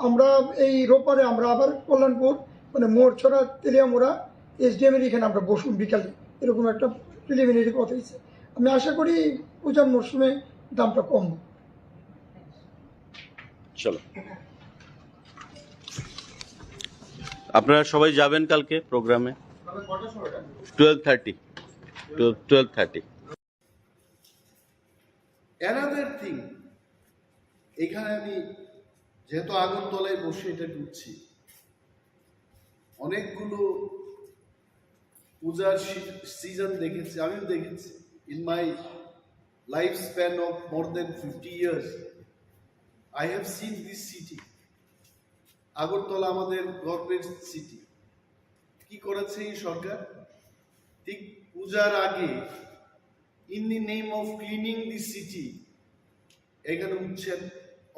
আমরা এই রোববারে আমরা আবার কল্যাণপুর, মানে মোরছড়া, তেলিয়ামুড়া, এসডিএম এর এখানে আমরা বসুন বিকালে, এরকম একটা প্রিলিমিনারি কথা হয়েছে। আমি আশা করি পূজার মরশুমে দামটা কম হবে। চলো, আপনারা সবাই যাবেন কালকে প্রোগ্রামে? Twelve thirty. Twelve twelve thirty. Another thing, এখানে আমি যেহেতু আগরতলায় বসে এটা ঢুকছি, অনেকগুলো পূজার সিজন দেখেছি, আমিও দেখেছি। In my life span of more than fifty years, I have seen this city. Agartala আমাদের গর্বের সিটি। কি করেছে এই সরকার? ঠিক পূজার আগে, in the name of cleaning the city, এখানে উচ্ছেদ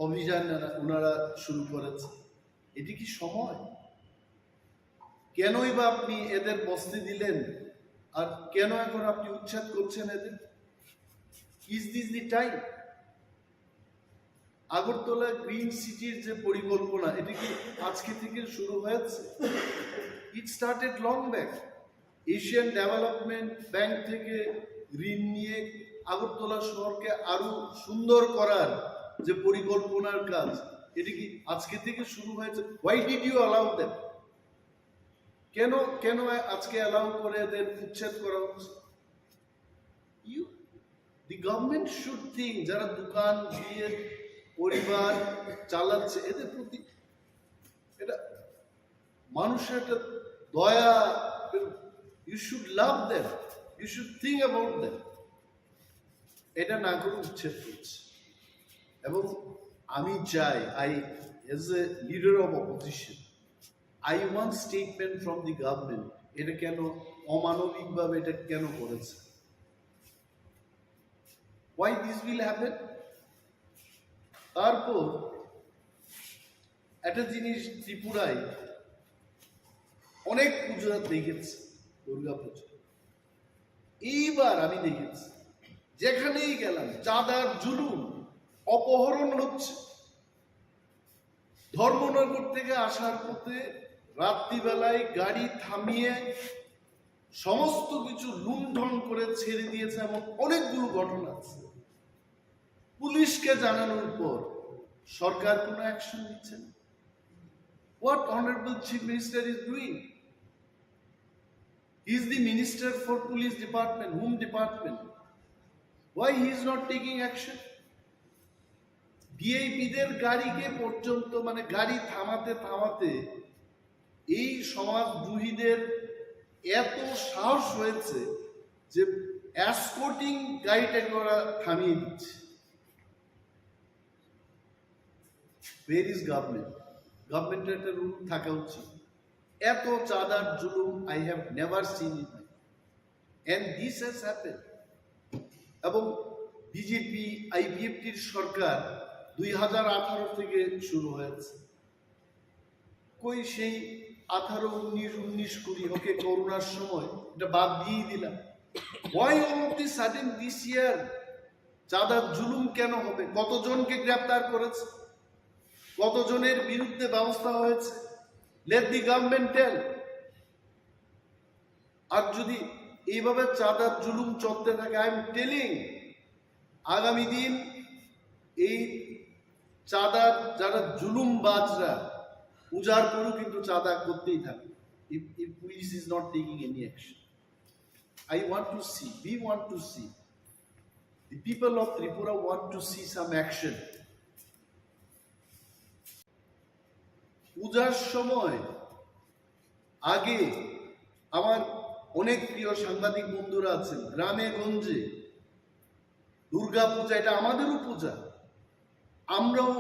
অভিযান ওনারা শুরু করেছে। এটি কি সময়? কেনই বা আপনি এদের বসতে দিলেন, আর কেন এখন আপনি উচ্ছেদ করছেন এদের? Is this the time? Agartala green সিটির যে পরিকল্পনা, এটা কি আজকে থেকে শুরু হয়েছে? It started long back. Asian development bank থেকে ঋণ নিয়ে আগরতলা শহরকে আরো সুন্দর করার যে পরিকল্পনার কাজ, এটা কি আজকে থেকে শুরু হয়েছে? Why did you allow them? কেন কেন আজকে অ্যালাউ করে এদের উচ্ছেদ করা হচ্ছে? You, the government should think, যারা দোকান দিয়ে পরিবার চালাচ্ছে, এদের প্রতি এটা মানুষের একটা দয়া। You should love them, you should think about them. এটা না করে উচ্ছেদ করছে। এবং আমি চাই, I, as a leader of opposition, I want statement from the government, এটা কেন অমানবিকভাবে এটা কেন করেছে? Why this will happen? তারপর একটা জিনিস, ত্রিপুরায় অনেক পুজো দেখেছি, দুর্গা পুজো। এইবার আমি দেখেছি, যেখানেই গেলাম, চাঁদার জুলুম, অপহরণ হচ্ছে। ধর্মনগর থেকে আসার পথে রাত্রিবেলায় গাড়ি থামিয়ে সমস্ত কিছু লুণ্ঠন করে ছেড়ে দিয়েছে, এমন অনেকগুলো ঘটনা আছে। পুলিশকে জানানোর পর সরকার কোনো অ্যাকশন নিচ্ছে না। What honorable Chief Minister is doing? He is the minister for police department. Whom department? Why he is not taking action? ভিআইপিদের গাড়িকে পর্যন্ত, মানে, গাড়ি থামাতে থামাতে এই সমাজদ্রোহীদের এত সাহস হয়েছে যে এসকর্টিং গাড়িটাকে ওরা থামিয়ে দিচ্ছে। Where is government? গভর্নমেন্টের একটা রুল থাকা উচিত। এত চাঁদার জুলুম I have never seen in my, and this has happened. এবং বিজেপি আইপিএফটির সরকার দুই হাজার আঠারো থেকে শুরু হয়েছে। কই সেই আঠারো, উনিশ, উনিশ, কুড়ি, ওকে, করোনার সময় এটা বাদ দিয়েই দিলাম। Why all of the sudden this year? চাঁদার জুলুম কেন হবে? কতজনকে গ্রেপ্তার করেছে? কতজনের বিরুদ্ধে ব্যবস্থা হয়েছে? Let the government tell. আর যদি এইভাবে চাঁদার জুলুম চলতে থাকে, I am telling, আগামী দিন এই চাঁদার যারা জুলুমবাজরা উজাড় করেও কিন্তু চাঁদা করতেই থাকবে। If, if police is not taking any action, I want to see, we want to see, the people of Tripura want to see some action. পূজার সময় আগে আমার অনেক প্রিয় সাংবাদিক বন্ধুরা আছেন, গ্রামে গঞ্জে দুর্গা পূজা, এটা আমাদেরও পূজা, আমরাও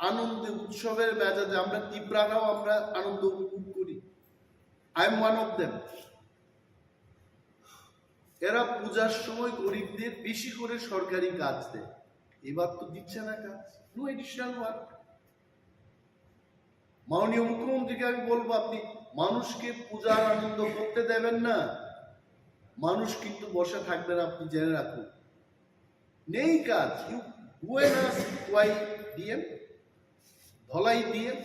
আনন্দে উৎসবের মেজাজে আমরা তিপ্রারাও আমরা আনন্দ উপভোগ করি। I am one of them. এরা পূজার সময় গরিবদের বেশি করে সরকারি কাজ দেয়, এবার তো দিচ্ছে না কাজ, no additional work. মাননীয় মুখ্যমন্ত্রীকে আমি বলবো, আপনি মানুষকে পূজার আনন্দ করতে দেবেন না, মানুষ কিন্তু বসে থাকবে না, আপনি জেনে রাখুন। নেই কাজ, you go and ask why DM, Dhalai DM,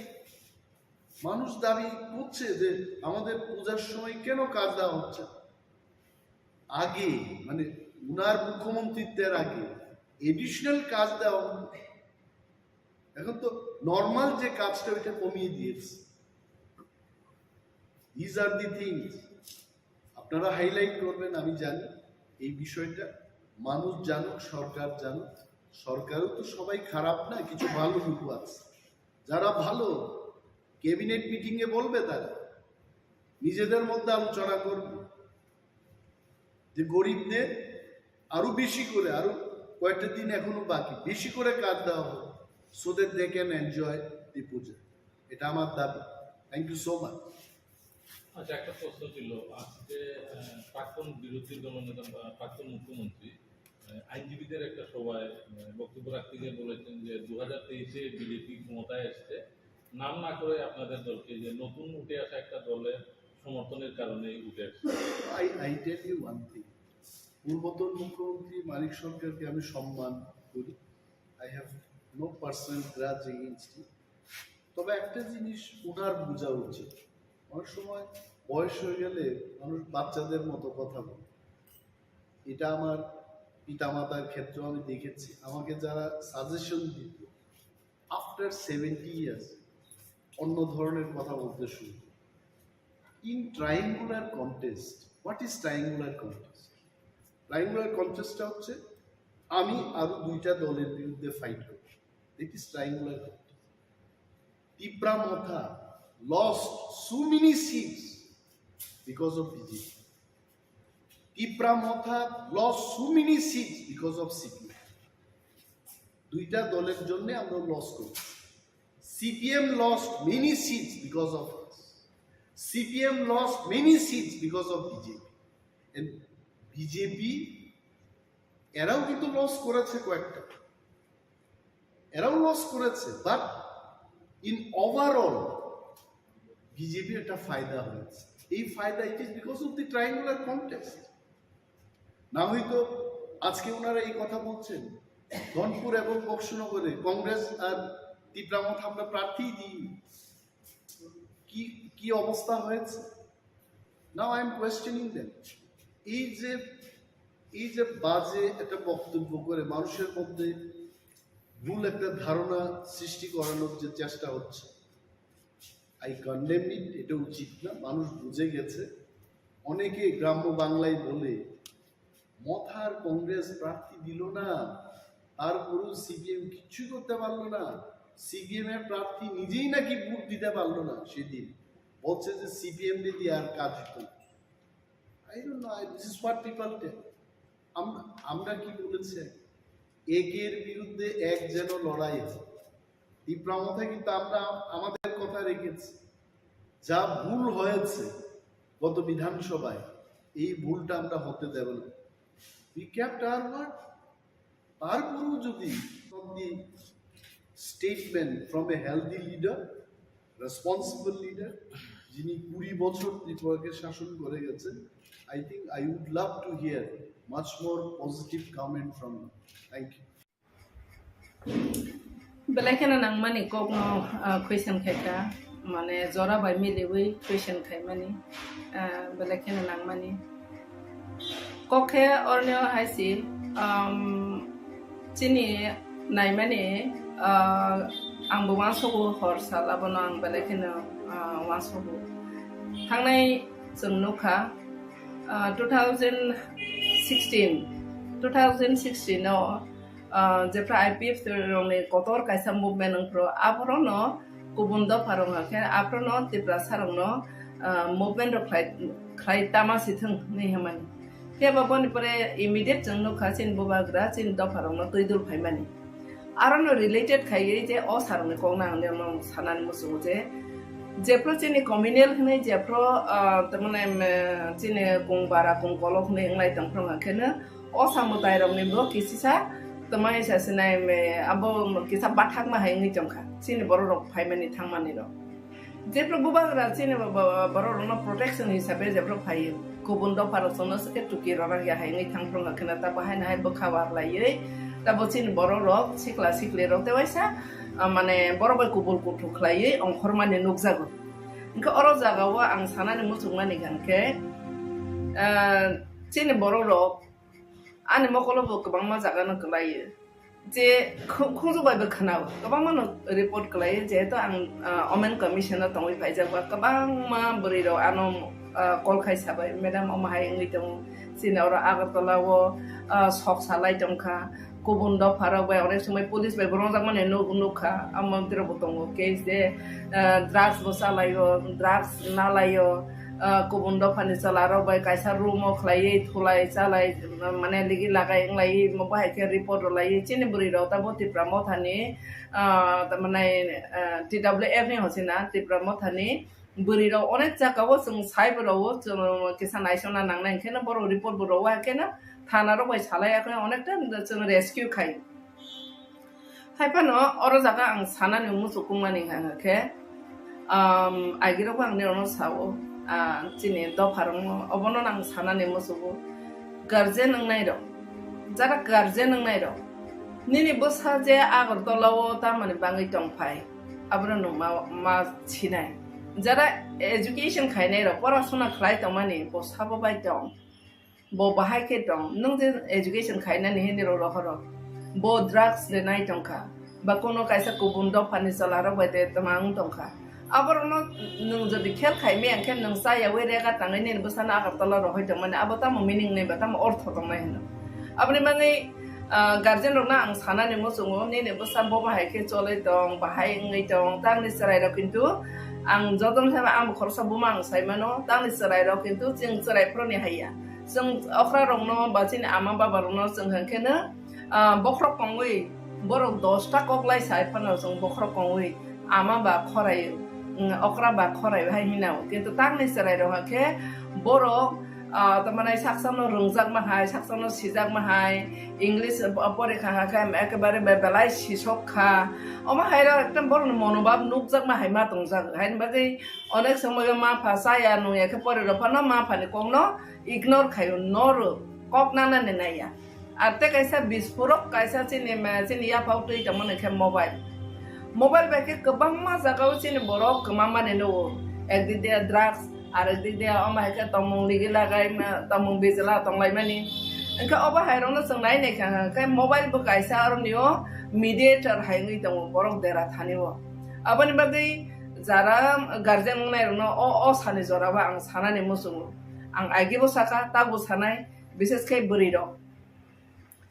মানুষ দাবি করছে যে আমাদের পূজার সময় কেন কাজ দেওয়া হচ্ছে না। আগে, মানে, উনার মুখ্যমন্ত্রিত্বের আগে এডিশনাল কাজ দেওয়া হতো। এখন তো নর্মাল যে কাজটা, ওইটা কমিয়ে দিয়েছে। These are the things আপনারা হাইলাইট করবেন, আমি জানি এই বিষয়টা। মানুষ জানুক, সরকার জানুক। সরকারও তো সবাই খারাপ না, কিছু ভালো লোক আছে। যারা ভালো, ক্যাবিনেট মিটিং এ বলবে তারা, নিজেদের মধ্যে আলোচনা করবে যে গরিবদের আরো বেশি করে, আরো কয়েকটা দিন এখনো বাকি, বেশি করে কাজ দেওয়া হোক, so that they can enjoy the puja। এটা আমার দাবি। Thank you so much। আচ্ছা, একটা প্রশ্ন ছিল। আজকে আহ, প্রাক্তন বিরোধী দলনেতা বা প্রাক্তন মুখ্যমন্ত্রী আহ, আইনজীবীদের একটা সভায় আহ, বক্তব্য রাখতে গিয়ে বলেছেন যে দু হাজার তেইশে বিজেপি ক্ষমতায় এসছে, নাম না করে আপনাদের দলকে, যে নতুন উঠে আসা একটা দলের সমর্থনের কারণে উঠে আসছে। I, I tell you one thing, পূর্বতন মুখ্যমন্ত্রী মানিক সরকারকে আমি সম্মান করি। I have no personal grudge against him। তবে একটা জিনিস ওনার বোঝা উচিত, অনেক সময় বয়স হয়ে গেলে মানুষ বাচ্চাদের মতো কথা বলে। এটা আমার পিতামাতার ক্ষেত্রেও আমি দেখেছি। আমাকে যারা সাজেশন দিত, আফটার সেভেন্টি ইয়ার্স অন্য ধরনের কথা বলতে শুরু করে। In triangular contest, what is triangular contest? Triangular কন্টেস্টটা হচ্ছে আমি আরো দুইটা দলের বিরুদ্ধে ফাইট করব। That is triangular contest. Tipra Motha lost so many seats because of B J P. Tipra Motha lost so many seats because of C P M. দুইটা দলের জন্য আমরা লস করি। C P M lost many seats because of us. C P M lost many seats because of B J P. And B J P এরাও কিন্তু লস করেছে কয়েকটা, এরাও লস করেছে, but in overall বিজেপির একটা ফায়দা হয়েছে। এই ফায়দা, it is because of the triangular contest। না হয়তো আজকে ওনারা এই কথা বলছেন, ধনপুর এবং বক্সনগরে কংগ্রেস আর তিপ্রা মথা আমরা প্রার্থী দিই, কি কি অবস্থা হয়েছে। Now I am questioning them। এই যে এই যে বাজে একটা বক্তব্য করে মানুষের মধ্যে ভুল একটা ধারণা সৃষ্টি করানোর যে চেষ্টা হচ্ছে, I condemn it। এটা উচিত না। মানুষ বুঝে গেছে। অনেকে গ্রাম্য বাংলায় বলে, মথার কংগ্রেস প্রার্থী দিল না, তারপরেও সিপিএম কিচ্ছু করতে পারলো না। সিপিএম এর প্রার্থী নিজেই নাকি ভোট দিতে পারলো না সেদিন, বলছে যে সিপিএম দিয়ে আর কাজ হতো না। I don't know, I, this is what people tell। আমরা আমরা কি বলেছি? একের বিরুদ্ধে এক যেন লড়াই হয়। তিপ্রা মথা কিন্তু আমরা আমাদের কথা রেখেছি। যা ভুল হয়েছে গত বিধানসভায়, এই ভুলটা আমরা হতে দেব না। We kept our word। তারপরেও যদি statement from a healthy leader, responsible leader, যিনি কুড়ি বছর ত্রিপুরাকে শাসন করে গেছেন, I think I would love to hear much more positive comment from you। Thank you। Belai kheno nangmani kokno, ah, question khaikha, mane jora bai miliwi question khaimani, ah, belai kheno nangmani. Kok khe orni o hai si, um, chini naimani, ah, ang bo uansogo hor sal abono ang belai kheno, ah, uansogo. Thangnai chwng nukha, ah, two thousand sixteen, two thousand sixteen o, ah, jephra I P F T rokni kotor kaisa movement wngphru, aphorono kubun dopha rok hwnkhe aphorono Tiprasa rokno, ah, movement rok khlai, khlai tama si thwng hinwi hwnmani. Phiya ba boni pore immediate chwng nukha chini bubagra chini dopha rokno twi dul phaimani. Arono related khaiwi je o sir rokni kokno ang nirok sanani muchungo je, jephru chini communal hinwi jephru, ah, tamani, em, chini kung bara kung kolok hinwi wnglai tongphru hwnkheno, o samudai rokni bo kisisa twmai sa sinai me abo kisa bathakma hai wngwi tongkha chini borok rok phaimani thangmani rok. Jephru bubagra chini bo-, bo-, borok rokno protection hisabe jephru phaio, kubun dopha rok chwngno se tuki rwrak ya hai wngwi thangphru hwnkheno ta bo haino hai bwkha warlaiwi ta bo chini borok rok sikla sikli rok tei waisa, ah, mane borok bai kubul kuthuk khlaiwi ongkhormani nukjago. Hwnkhe oro jagao ang sanani muchungmani hwnkhe, ah, chini borok rok ani mokolo bo kwbangma jaga no kwlaio. Je khu-, khunju bai bo khwnao, kwbangma no report kwlaio, jehetu ang, ah, Women Commission o tongwi phaijak ba, kwbangma bwrwi rok ano, ah, call khai sabai, "Madam, omo hai wngwi tongo, chini oro Agartala o, ah, sok salai tongkha." Kubun dopha rok bai onek somoi police bai bo rongjakmani nuk-, nukha, amo tiro bo tongo case de, ah, drugs bo chalaio, drugs nalaio, ah, kubun dophani chwla rok bai kaisa room o khlaiwi thulai chalai, mane ligi lagai wnglaiwi, omo bahai khe report rwlaiwi chini bwrwi rok tamo Tipra Mothani, ah, tamani, ah, T W F ni hochina Tipra Mothani bwrwi rok onek jagao chwng sai bo rwo, chwng kisa naisona nangnai, hwnkhe no borok report bo rwo, hwnkhe no thana rok bai salai, hwnkhe onekta chwng rescue khai. Hai phano oro jaga ang sanani muchukungmani hwnkha khe, um, agirok ang nirokno sao, ah, chini dopha rokno obono ang sanani muchugo. Guardian wngnai rok, jara guardian wngnai rok, nini bwsa je Agartala o tamani bangwi tongphai, abono nwng ma, ma sinai. Jara education khainai rok, porasona khlai tongmani, bo sabo bai tong. Bo bahai khe tong, nwng je education khainani hini rok rohoro. Bo drugs de nai tongkha, ba kono kaisa kubun dophani chwla rok bai de twmang tongkha. Aborokno nwng jodi khel khai maya khe nwng chayawi rega tangwi nini bwsano Agartala rohoi tongmani, abo tamo meaning nai ba tamo ortho tongnai hino. Aboni bagwi, ah, guardian rokno ang sanani muchungo, nini bwsa bo bahai khe choloi tong, bahai wngwi tong, tamni chwrai rok kintu ang jotono sama ang bo khoroksa buma ang sai mano, tamni chwrai rok kintu chwng chwrai phuruni haiya. Chwng okra rokno ba chini ama baba rokno chwng hwnkhe no, ah, bokhorok kongwi borok dosta kok lai sai phano chwng bokhorok kongwi ama ba khorai, mm, okra ba khorai hai hinao. Kintu tamni chwrai rok khe borok, ah, tamani saksa no rwngjak ma hai, saksa no sijak ma hai, English porikha khe ekebare be-, belai sisok kha. Omo hai rok ekdom borok ni monobhab nukjak ma hai ma tongjak. Haini bagwi onek somoi ma pha chaya nungya khe pori rok phano ma phani kok no ignore khaio, no rw, kok nanani naiya. Ar tei kaisa bispurok kaisa chini ma, chini yaphao twi tongmani khe mobile. Mobile bai khe kwbangma jagao chini borok kwmamani nugo. Ekdik de drugs, arekdik de omo hai khe tongmung ligi lagai ma, tongmung bijla tonglaimani. Hwnkhe obo hai rokno chwng nai nai kha khe mobile bo kaisa aroni o mediator hai wngwi tongo borok dera thani o. Aboni bagwi jara guardian wngnai rokno o, o sani jora o ang sanani muchungo. Ang agi bo saka, tabuk sanai, bises khe bwrwi rok.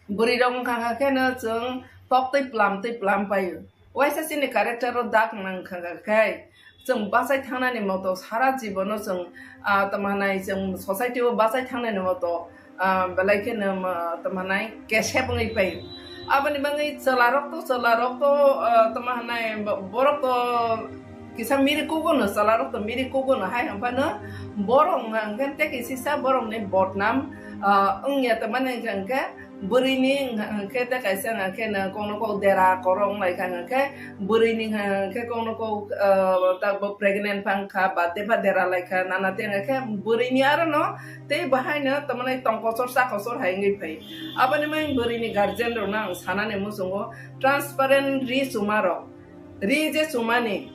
Bwrwi rok wngkha khe no chwng tok twi plam twi plam paio. Waisa chini character o dak nang kha khe chwng bachai thangnani moto sara jibono chwng, ah, tamo hanai chwng society o bachai thangnani moto, ah, belai kheno, ah, tamo hanai kesep wngwi paio. Aboni bagwi chwla rok to, chwla rok to, ah, tamo hanai bo-, borok to kisa miri kugo no, chwla rok to miri kugo no hai hwnphano borok wngkha hwnkhe tei kisisa borok ni bodnam, ah, wngya tongmani hwnkha hwnkhe bwrwi ni hwnkha hwnkhe tei kaisa hwnkha hwnkhe no kokno kok dera korok wnglaikha hwnkha hwnkhe bwrwi ni hwnkha hwnkhe kokno kok, ah, tabuk pregnant phangkha ba tei ba dera laikha nana tei hwnkha hwnkhe bwrwi ni aro no tei bahai no tongmani tong kochor cha kochor hai wngwi phai. Aboni bagwi bwrwi ni guardian rok no ang sanani muchungo transparent ri chuma rok. Ri je chumani,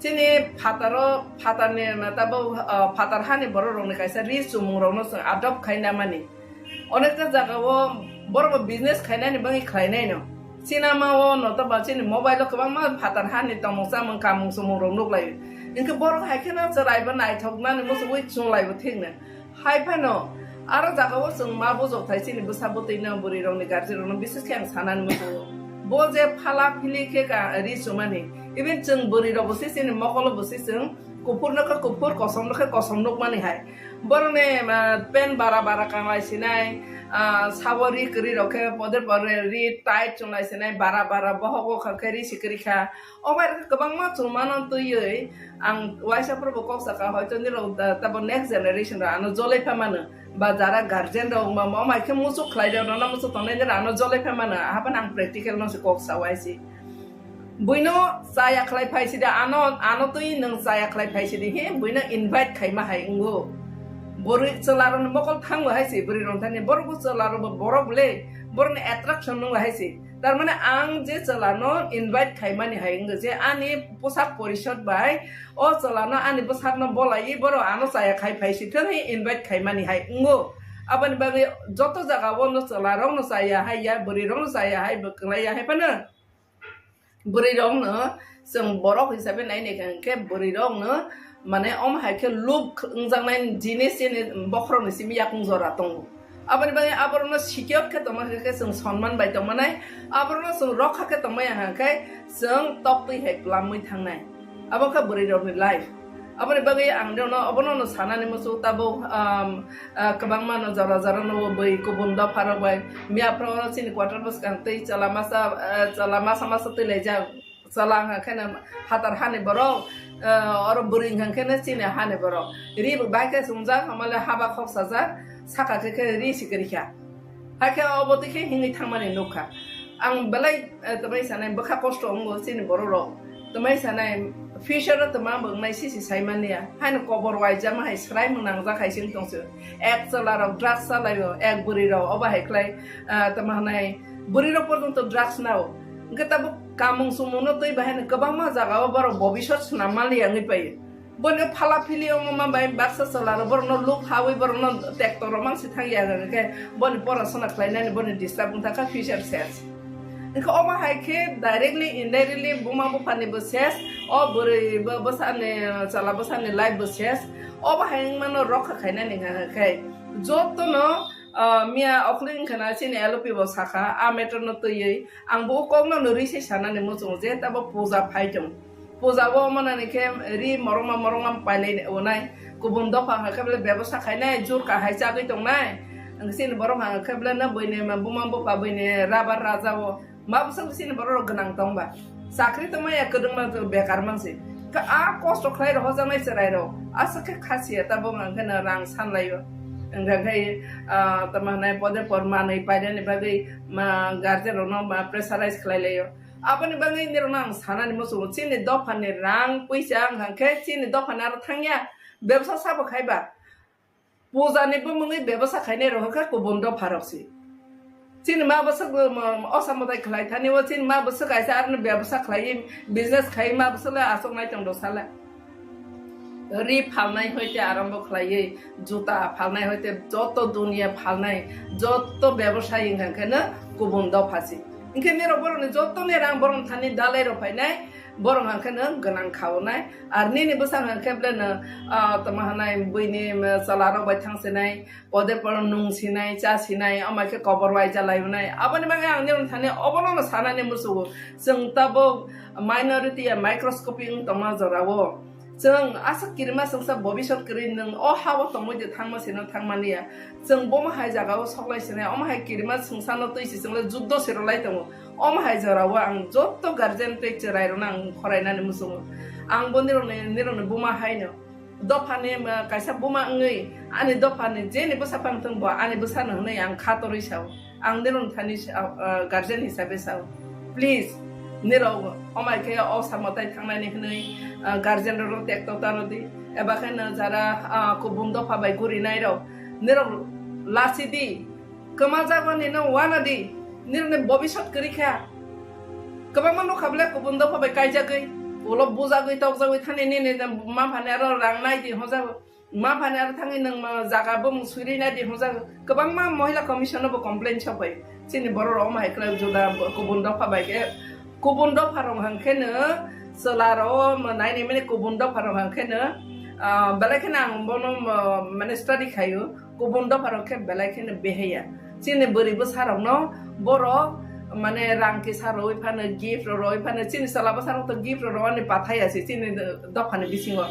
chini phataro, phatarni, tabuk, ah, phatar hani borok rokni kaisa ri chumung rokno chwng adopt khai namani. Onekta jagao borok bo business khainani bagwi khlainaino. Sinama o notoba chini mobile o kwbangma phatar hani tongmung chamung kamung chumung rok nuklaio. Hinkhe borok hai kheno chwraibo naithoknani muchungwi chunglaibo thikno. Hai phano, aro jagao chwng ma bujok thai chini bwsa bwtwi no bwrwi rokni guardian rokno bises khe ang sanani muchungo. Bo je phala phili khe ka ri chumani, even chwng bwrwi rok bo se chini mokolo bo se chwng kuphur no khe kuphur, kosom no khe kosom nukmani hai. Borokni, ah, pen bara bara kanglai sinai, ah, sabo ri kwrwi rok khe poder poder ri tight chunglai sinai, bara bara bohogo kha khe ri sikri kha. Obo hai rok khe kwbangma chumano twiwi ang waisa phuru bo kok saka, hoito nirok da, tabo next generation rok ano jolai pha mano, ba jara guardian rok wngma ma, omo hai khe muchuk khlai rok, nono muchuk tongnai nirok ano jolai pha mano, ahaphano ang practical no se kok sa waisi. Buino chaya khlai phai sidi, ano, ano twi nwng chaya khlai phai sidi, he, buino invite khaima hai wngo. Bwrwi chwla rokni mokol thango hai se, bwrwi rok thani, borok bo chwla rok bo borok le, borokni attraction nung hai se. Tar mane ang je chwla no invite khaimani hai wngkha je ani posak porishod bai o chwla no ani bwsak no bolai borok ano chaya khai phai si thwng hi invite khaimani hai wngo. Aboni bagwi joto jaga o no chwla rok no chaya hai ya, bwrwi rok no chaya hai, bwklai ya hai phano. Bwrwi rok no chwng borok hisabe nai nai khe bwrwi rok no mane omo hai khe look wngjaknai jinis chini bokhorok ni simi yakung jora tongo. Aboni bagwi aborok no secure khe tongma khe chwng sonman bai tongma nai, aborok no chwng rokha khe tongma ya khe chwng tok twi hai plamwi thangnai. Abo khe bwrwi rok ni life. Aboni bagwi ang rok no obono no sanani muchung tabuk, um, ah, kwbangma no jora jora no bwi kubun dopha rok bai miya phoro chini quarter bwskang twi chwla masa, ah, chwla masa masa twi laijak. Chwla wngkha khe no phatar hani borok, ah, oro bwrwi wngkha khe no chini hani borok. Ri bo bai khe chumjak, hamale haba khok sajak, saka khe khe ri si kwrwi kha. Hakhe obo twi khe hingwi thangmani nukha. Ang belai, eh, twmai sanai bwkha kosto wngo chini borok rok. Twmai sanai future o twma bo wngnai sisi saimani ya. Haino kobor waijama hai swrai mung nangjak hai sing tongse. Ek chwla rok drugs chalaio, ek bwrwi rok obo hai khlai, ah, twma hanai bwrwi rok porjonto drugs nao. Hwnkhe tabuk kamung chumung no twi bahai no kwbangma jaga o borok bobisot swnam mali ya wngwi paio. Boni phala phili wngma bai baksa chwla rok borok no look hawi borok no tekto rok mang si thang ya hwnkhe boni porasona khlai nani boni disturb wng thang kha future ses. Hwnkhe omo hai khe directly indirectly buma bupha ni bo ses, o bwrwi bo bwsa ni chwla bwsa ni life bo ses. Obo hai wngma no rokha khai nani hwnkhe joto no, ah, miya okhli wngkha na chini L O P bo sakha a matter no twiwi ang bo o kok no no rwi se sanani muchungo je tabo puja phai tong. Puja o manani khe ri morongma morongma pailai onai. Kubun dopha hwnkha khe bele bebosa khainai, jur kahai chagwi tongnai. Ang chini borok hwnkha khe bele no buini buma bupha buini rabar raja o. Ma bwswk chini borok rok gwnang tongba. Chakri tongma ya kwdwngma bekar mansi. Khe a kosto khlai rok hojaknai chwrai rok. Aswk khe khasiya tabuk hwnkha khe no rang sanlaio. Hwnkha khe, ah, tamo hwnai pode por manwi painani bagwi ma guardian rok no ma pressurize khlai laio. Aboni bagwi nirokno ang sanani muchungo, chini dophani rang puisa wngkha khe chini dophani aro thangya, bebsa sabo khaiba. Pujani bumungwi bebsa khainai rok khe kubun dopha rok si. Chini ma bwswk, um, osa mwtai khlai thani o, chini ma bwswk kaisa aroni bebsa khlaiwi business khai ma bwswk le achuk nai tong do sala. Ri phalnai hoite arambo khlaiwi, juta phalnai hoite joto duniya phalnai, joto bebosai wngkha khe no kubun dopha si. Hwnkhe nirok borokni jotoni rang borokni thani dalai rok phainai, borok hwnkhe no gwnang khaunai. Ar nini bwsang hwnkhe ble no, ah, tamo hwnai buini, um, chwla rok bai thang sinai, pode poro nung sinai, cha sinai, omo khe kobor waija lai mwnai. Aboni bagwi ang nirok thani obono no sanani muchungo. Chwng tabuk minority ya microscopic wng tongma jorao. Chwng aswk kirima chwngsa bobisot kwrwi nwng o ha-o tongwi de thangma sino thangmani ya. Chwng bomo hai jagao soklai sinai, omo hai kirima chwngsano twi si chwng le juddo se rwlai tongo. Omo hai jorao ang joto guardian tei chwrai rokno ang khorainani muchungo. Ang bo nirokni, nirokni buma haino. Dophani, ah, kaisa buma wngwi ani dophani jeni bwsa pang thung bo ani bwsano hwnwi ang kha torwi sao. Ang nirok thani sa-, ah, guardian hisabe sao. Please, nirok omai khe o samo tai thangnani hwnwi, ah, guardian rok tekto tano di. Eba khe no jara, ah, kubun dopha bai gurinai rok, nirok lasi di. Kwma jagoni no wana di, nini bobisot kwrwi kha. Kwbangma nukha bwle kubun dopha bai kaijagwi, ulo bujagwi tokjagwi thani nini maphani aro rang nai di hojago. Maphani aro thangwi nwng ma jaga bumung swiri nai di hojago. Kwbangma Mohila Commission no bo complain sopai. Chini borok rok omo hai khlai juda kubun dopha bai khe, kubun dopha rok hwnkhe no chwla rok nai nai mani kubun dopha rok hwnkhe no, ah, belai kheno ang bono, ah, mane study khaio. Kubun dopha rok khe belai kheno behaya. Chini bwrwi bwsa rokno borok mane rang kisa rwi phano, gift rok rwi phano, chini chwla bwsa rok to gift rok rwani pathai ya se chini dophani bisingo.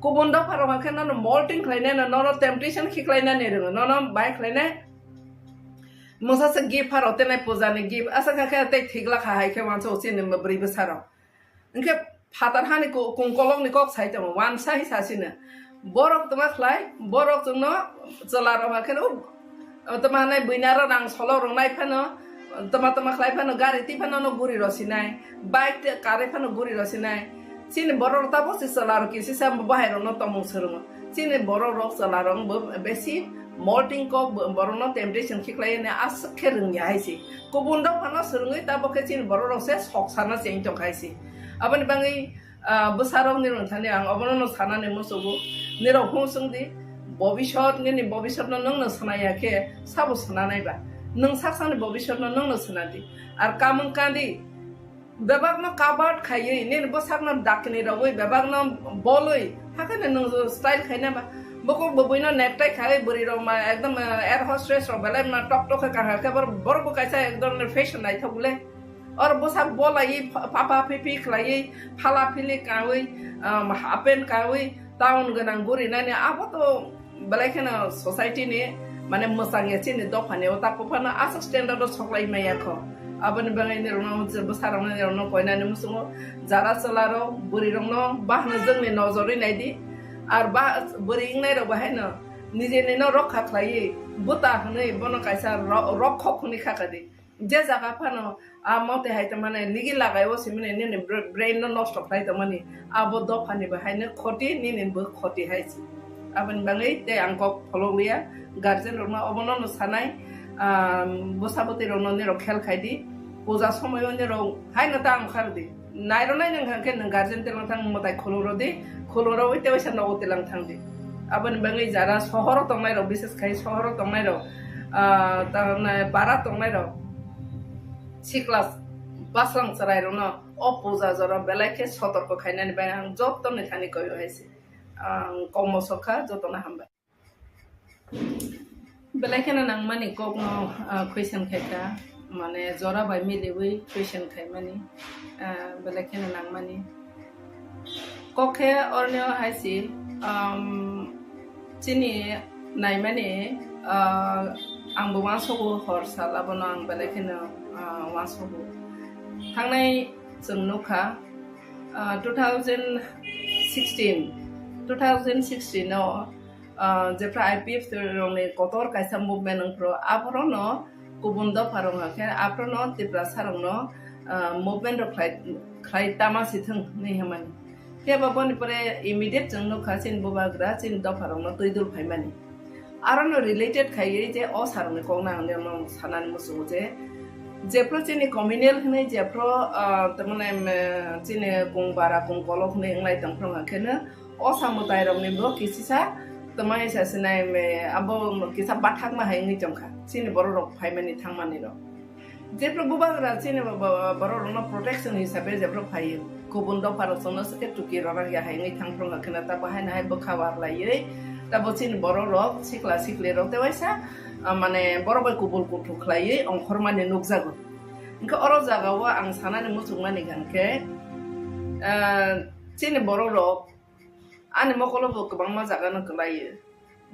Kubun dopha rok hwnkhe nono molting khlainai, nono temptation khiklainani rwngo, nono bai khlainai. Mungsa se gift pharo tenai puja ni gift asa kha khe tei thigla kha hai khe wansa chini bwrwi bwsa rok. Hwnkhe phatar hani ku-, kungkolokni kok sai tongo, wansa hi sasino. Borok tongma khlai, borok chwngno chwla rok hakhe no, tongma hanai buina aro rang solo rwnai phano, tongma tongma khlai phano, gari twi phano no guri rw sinai, bike tei car wi phano guri rw sinai. Chini borok rok tabuk se chwla rok kisisa bahai rokno tongmung swrwngo. Chini borok rok chwla rok bo besi molting kok bo-, borok no temptation khiklai ne aswk khe rwngya hai se. Kubun dok phano swrwngwi tabok khe chini borok rok se sok sana cheng tong hai se. Aboni bagwi, ah, bwsa rok ni rwng thani ang obono no sana ni musugo. Nirok hung swng di, bobisot nini bobisot no nwng no swnaya khe sabo swnanai ba? Nwng sak sakni bobisot no nwng no swnadi. Ar kamung kandi, bebakno covered khaiwi, nini bwsakno dakni rogwi, bebakno bolwi, hakheno nwng style khaina ba. Bukhuk bwbwino necktie khaiwi, bwrwi rok ma ekdom, eh, air hostess rok belai ma tok tok khe kahar khe, bor-, borok bo kaisa ek dhoronor fashion naithok le. Or bwsak bolaiwi pha-, papa pipi khlaiwi, phala phili kawi, um, half pant kawi, town gwnang guri nani abo to belai kheno society ni mane mwchang ya chini dopha ni o tak phano aswk standard o soklai maya kho. Aboni bagwi ni rokno bwsa rokno ni rokno koinani muchungo jara chwla rok bwrwi rokno bahno jwngni nojorwi nai di. Ar ba bwrwi wngnai rok bahai no nijeni no rokha khlaiwi buta hwnwi bono kaisa ro-, rokhok hwnwi kha kha di. Je jaga phano a mote hai tongmani nigi lagai o simini nini br-, brain no nosto khlai tongmani abo dophani bo haino khoti nini bo khoti hai se. Aboni bagwi tei ang kok pholok liya guardian rokno obono no sanai, ah, bwsa bwtwi rokno nirok khel khai di, puja somoio nirok haino ta ang khar di. Nairwnai nwng hwnkhe nwng guardian telang thang mwtai khulurodi, khulurogwi tei waisa nogo telang thangdi. Aboni bagwi jara sohoro tongnairok, bises khai sohoro tongnairok, ah, tamni para tongnairok, sikla bwswng chwrairokno o puja jora belai khe sotorko khainani bagwi ang jottoni thani koyo hai se. Ang kokmo sokha, jotono hambai. Belai kheno nangmani kokno, ah, question khaikha, mane jora bai miliwi question khaimani, ah, belai kheno nangmani. Kok khe oroni o hai se, um, chini naimani, ah, ang bo uansogo hor sal abono ang belai kheno, ah, uansogo. Thangnai chwng nukha, ah, two thousand sixteen, two thousand sixteen o, ah, jephra I P F T rokni kotor kaisa movement wngphru, aphorono kubun dopha rok hwnkhe aphorono Tiprasa rokno, ah, movement rok khlai, khlai tama si thwng hinwi hwnmani. Phiya ba boni pore immediate chwng nukha chini bubagra chini dopha rokno twi dul phaimani. Arono related khaiwi je o sarokni kokno ang nirokno sanani muchungo je, jephru chini communal hinwi jephru, ah, tamani, em, chini kung bara kung kolok hinwi wnglai tongphru hwnkhe no, o samwtai rokni bo kisisa twmai sa sinai me abo kisa bathakma hai wngwi tongkha chini borok rok phaimani thangmani rok. Jephru bubagra chini bo-, bo-, borok rokno protection hisabe jephru phaio, kubun dopha rok chwngno swkhe tuki rwnak ya hai wngwi thangphru hwnkhe no ta bahai no hai bwkha war laiwi ta bo chini borok rok sikla sikli rok tei waisa, ah, mane borok bai kubul kuthuk khlaiwi ongkhormani nukjago. Hwnkhe oro jaga o ang sanani muchungmani hwnkhe, ah, chini borok rok ani mokolo bo kwbangma jaga no kwlaio.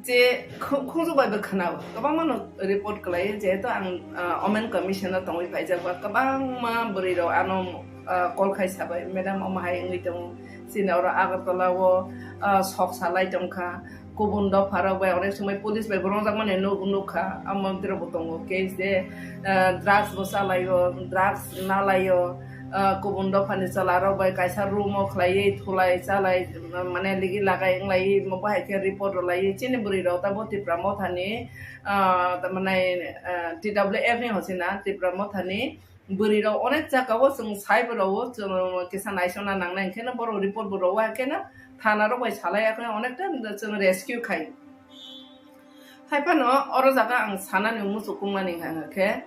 Je khu-, khunju bai bo khwnao, kwbangma no report kwlaio, jehetu ang, ah, Women Commission o tongwi phaijak ba, kwbangma bwrwi rok ano, ah, call khai sabai, "Madam, omo hai wngwi tongo, chini oro Agartala o, ah, sok salai tongkha, kubun dopha rok bai onek somoi police bai bo rwngjakmani nuk-, nukha, amo tei rok bo tongo case de, ah, drugs bo chalaio, drugs nalaio." Ah, kubun dophani chwla rok bai kaisa room o khlaiwi thulai chalai, mane ligi lagai wnglaiwi omo bahai khe report rwlaiwi chini bwrwi rok tamo Tipra mothani, ah, tamani, ah, T W F ni hochina Tipra mothani bwrwi rok onek jaka o chwng sai bo rwo chwng kisa naisona nangnai hwnkhe no borok report bo rwo hwnkhe no thana rok bai salai ya khe onekta chwng rescue khai. Hai phano oro jaga ang sanani muchukmani hwnka khe,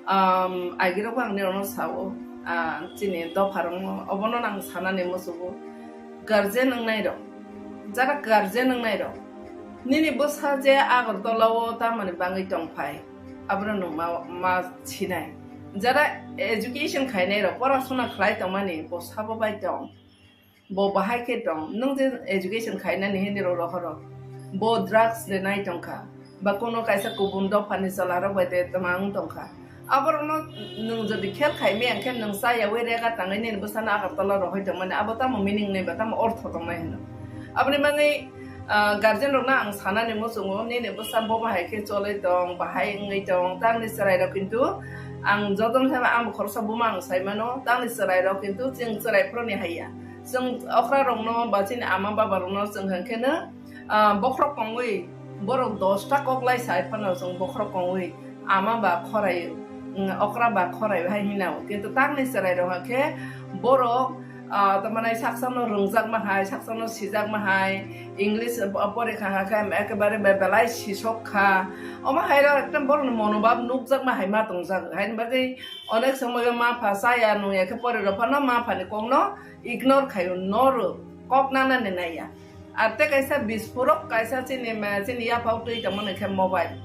um, agirokbo ang nirokno sao, ah, chini dopharokno, obono ang sanani muchugo. Guardian wngnairok, jara guardian wngnairok, nini bwsa je Agartala o tamoni bangwi tongphai, abono nwng ma, ma sinai. Jara education khainairok, porasona khlai tongmani, bo sabo bai tong. Bo bahai khe tong, nwng je education khainani hinwi rw rohoro. Bo drugs de nai tongkha, ba kuno kaisa kubun dophani chwlarok bai de twmang tongkha. Aborokno nwng jodi khel khai maya khe nwng chayawi rega tangwi nini bwsano Agartala rohoi tongmani, abo tamo meaning nai ba tamo ortho tongnai hwno. Aboni bagwi, ah, guardian rokno ang sanani muchungo, nini bwsa bo bahai khe cholwi tong, bahai wngwi tong, tangni chwrairok kintu ang jotono thaiba ang bo khoroksa buma ang saimano, tangni chwrairok kintu chwng chwrai phuruni haiya. Chwng okra rokno ba chini ama baba rokno chwng hwnkhe no, Ah, bokhorok kongwi, borok dosta kok lai sai phano chwng bokhorok kongwi ama ba khorai, mm, okra ba khorai hai hinao. Kintu takni chwrai rok khe borok, ah, tamani saksano rwngjakma hai, saksano sijakma hai, English, ah, porikha khe ekebare be-, belai sisok kha. Omo hai rok ekdom borokni monobhab nukjakma hai ma tongjak. Haini bagwi onek somoyo ma pha chaya nungya khe pore rok phano ma phani kokno ignore khaio, noro kok nanani naiya. Ar tei kaisa bispurok kaisa chini ma-, chini yaphao twi tongmani khe mobile.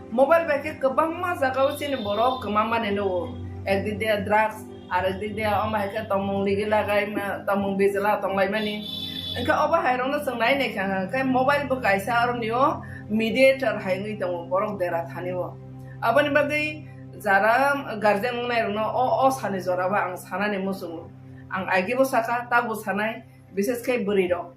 Mobile bai khe kwbangma jagao chini borok kwmamani nugo. Ekdik de drugs, arekdik de omo hai khe tongmung ligi lagai ma, tongmung bijla tonglaimani. Hwnkhe obo hai rokno chwng nai nai kha khe mobile bo kaisa aroni o mediator hai wngwi tongo borok dera thani o. Aboni bagwi jara guardian wngnai rokno o, o sani jora o ang sanani muchungo. Ang agi bo sakha, tabuk sanai, bises khe bwrwi rok.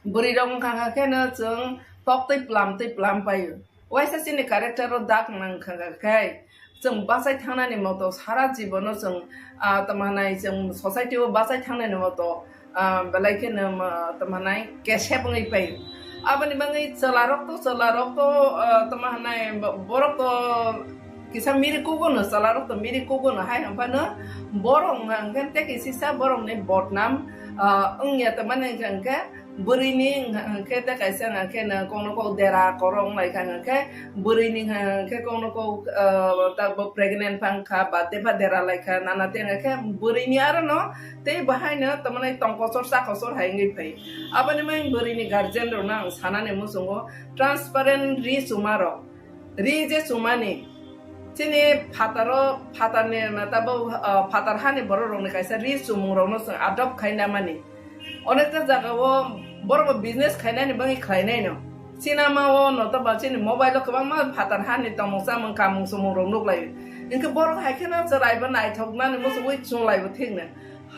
Bwrwi rok wngkha khe no chwng tok twi plam twi plam paio. Waisa chini character o dak nang kha khe chwng bachai thangnani moto sara jibono chwng, ah, tamo hanai chwng society o bachai thangnani moto, ah, belai kheno, ah, tamo hanai kesep wngwi paio. Aboni bagwi chwla rok to, chwla rok to, ah, tamo hanai bo-, borok to kisa miri kugo no, chwla rok to miri kugo no, hai hwnphano borok hwnkha hwnkhe tei kisisa borok ni bodnam, ah, wngya tamani hwnkha hwnkhe bwrwi ni hwnkha hwnkhe tei kaisa hwnkha hwnkhe no kokno kok dera koro wng lai kha hwnkha hwnkhe bwrwi ni hwnkha hwnkhe kokno kok, ah, ta bo pregnant phang kha ba tei pha dera lai kha nana tei hwnkha hwnkhe bwrwi ni aro no tei bahai no tamani tong kochor cha kochor hai wngwi phai. Aboni bagwi bwrwi ni guardian rok no ang sanani muchungo transparent ri chuma rok. Ri je chumani, chini phataro, phatarni, tabuk, ah, phatar hani borok rokni kaisa ri chumung rokno chwng adopt khai namani. Onekta jaga o borok bo business khainani bagwi khlainai no. Chinama o no to ba chini mobile o kwbangma phatar hani tongmung chamung kamung chumung rok nuklai. Hinkhe borok hai kheno chwrai bo naithok nani muchungwi chunglai bo thik no.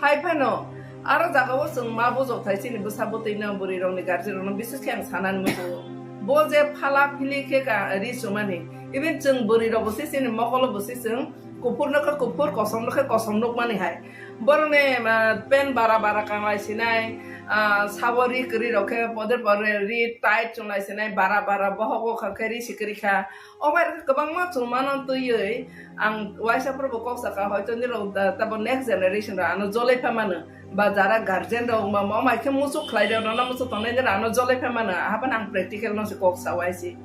Hai phano, aro jaga o chwng ma bujok thai chini bwsa bwtwi no bwrwi rok ni guardian rok no bises khe ang sanani muchungo. Bo je phala phili khe ka ri chumani, even chwng bwrwi rok bo se chini mokolo bo se chwng kuphur no khe kuphur, kosom no khe kosom nukmani hai. Borok ni, ah, pant bara bara kanglai sinai, ah, sabo ri kwrwi rok khe poder poder ri tight chunglai sinai, bara bara bohok o kha khe ri si kwrwi kha. O bai rok kwbangma chwng mano twiwi ang waisa phuru bo kok saka, hoito nirok da-, tabo next generation rok ano jolai pha mano, ba jara guardian rok wngma ma mai khe muchuk khlai rok nono muchuk tongnai nira ano jolai pha mano, ahaphano ang practical no se kok sa waisi.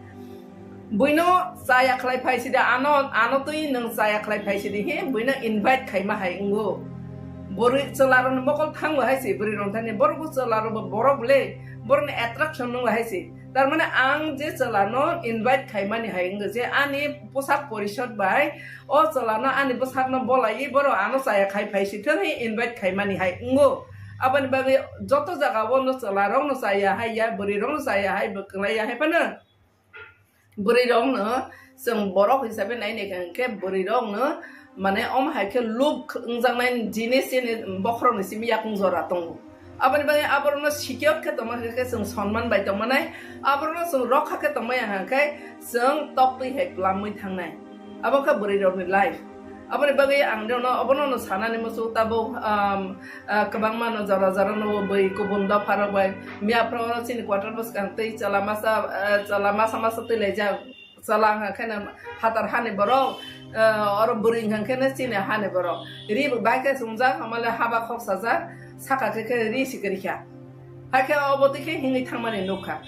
Buino chaya khlai phai sidi ano, ano twi nwng chaya khlai phai sidi he buino invite khaima hai wngo. Bwrwi chwla rokni mokol thango hai se bwrwi rok thani borok bo chwla rok bo borok le borokni attraction nwngo hai se. Tar mane ang je chwla no invite khaimani hai wngkha je ani posak porishod bai o chwla no ani bwsak no bolai borok ano chaya khai phai si thang hi invite khaimani hai wngo. Aboni bagwi joto jaga o no chwla rok no chaya hai ya, bwrwi rok no chaya hai, bo kwlai ya hai phano bwrwi rok no chwng borok hisabe nai nai kha hwnkhe bwrwi rok no mane omo hai khe loop wngjaknai jinis chini bokhorok ni simi yakung jora tongo. Aboni bagwi aborokno secure khe tongma khe chwng sonman bai tongmanai, aborokno chwng rokha khe tongmaya hwnkhe chwng toktwi hai plamwi thangnai. Abo khe bwrwi rokni life. Aboni bagwi ang rokno obono no sanani muchung tabuk, um, uh, kwbangma no jora jora no bwi kubun dopha rok bai miya phoro chini quarter bwskang twi chwla masa, uh, chwla masa masa twi laijak. Chwla wngkha khe no phatar hani borok, eh, oro bwrwi wngkha khe no chini hani borok. Ri bo bai khe chumjak, hamale haba khok sajak, saka khe khe ri si kwrwi kha. Hai khe obo twi khe himwi thangmani nukha.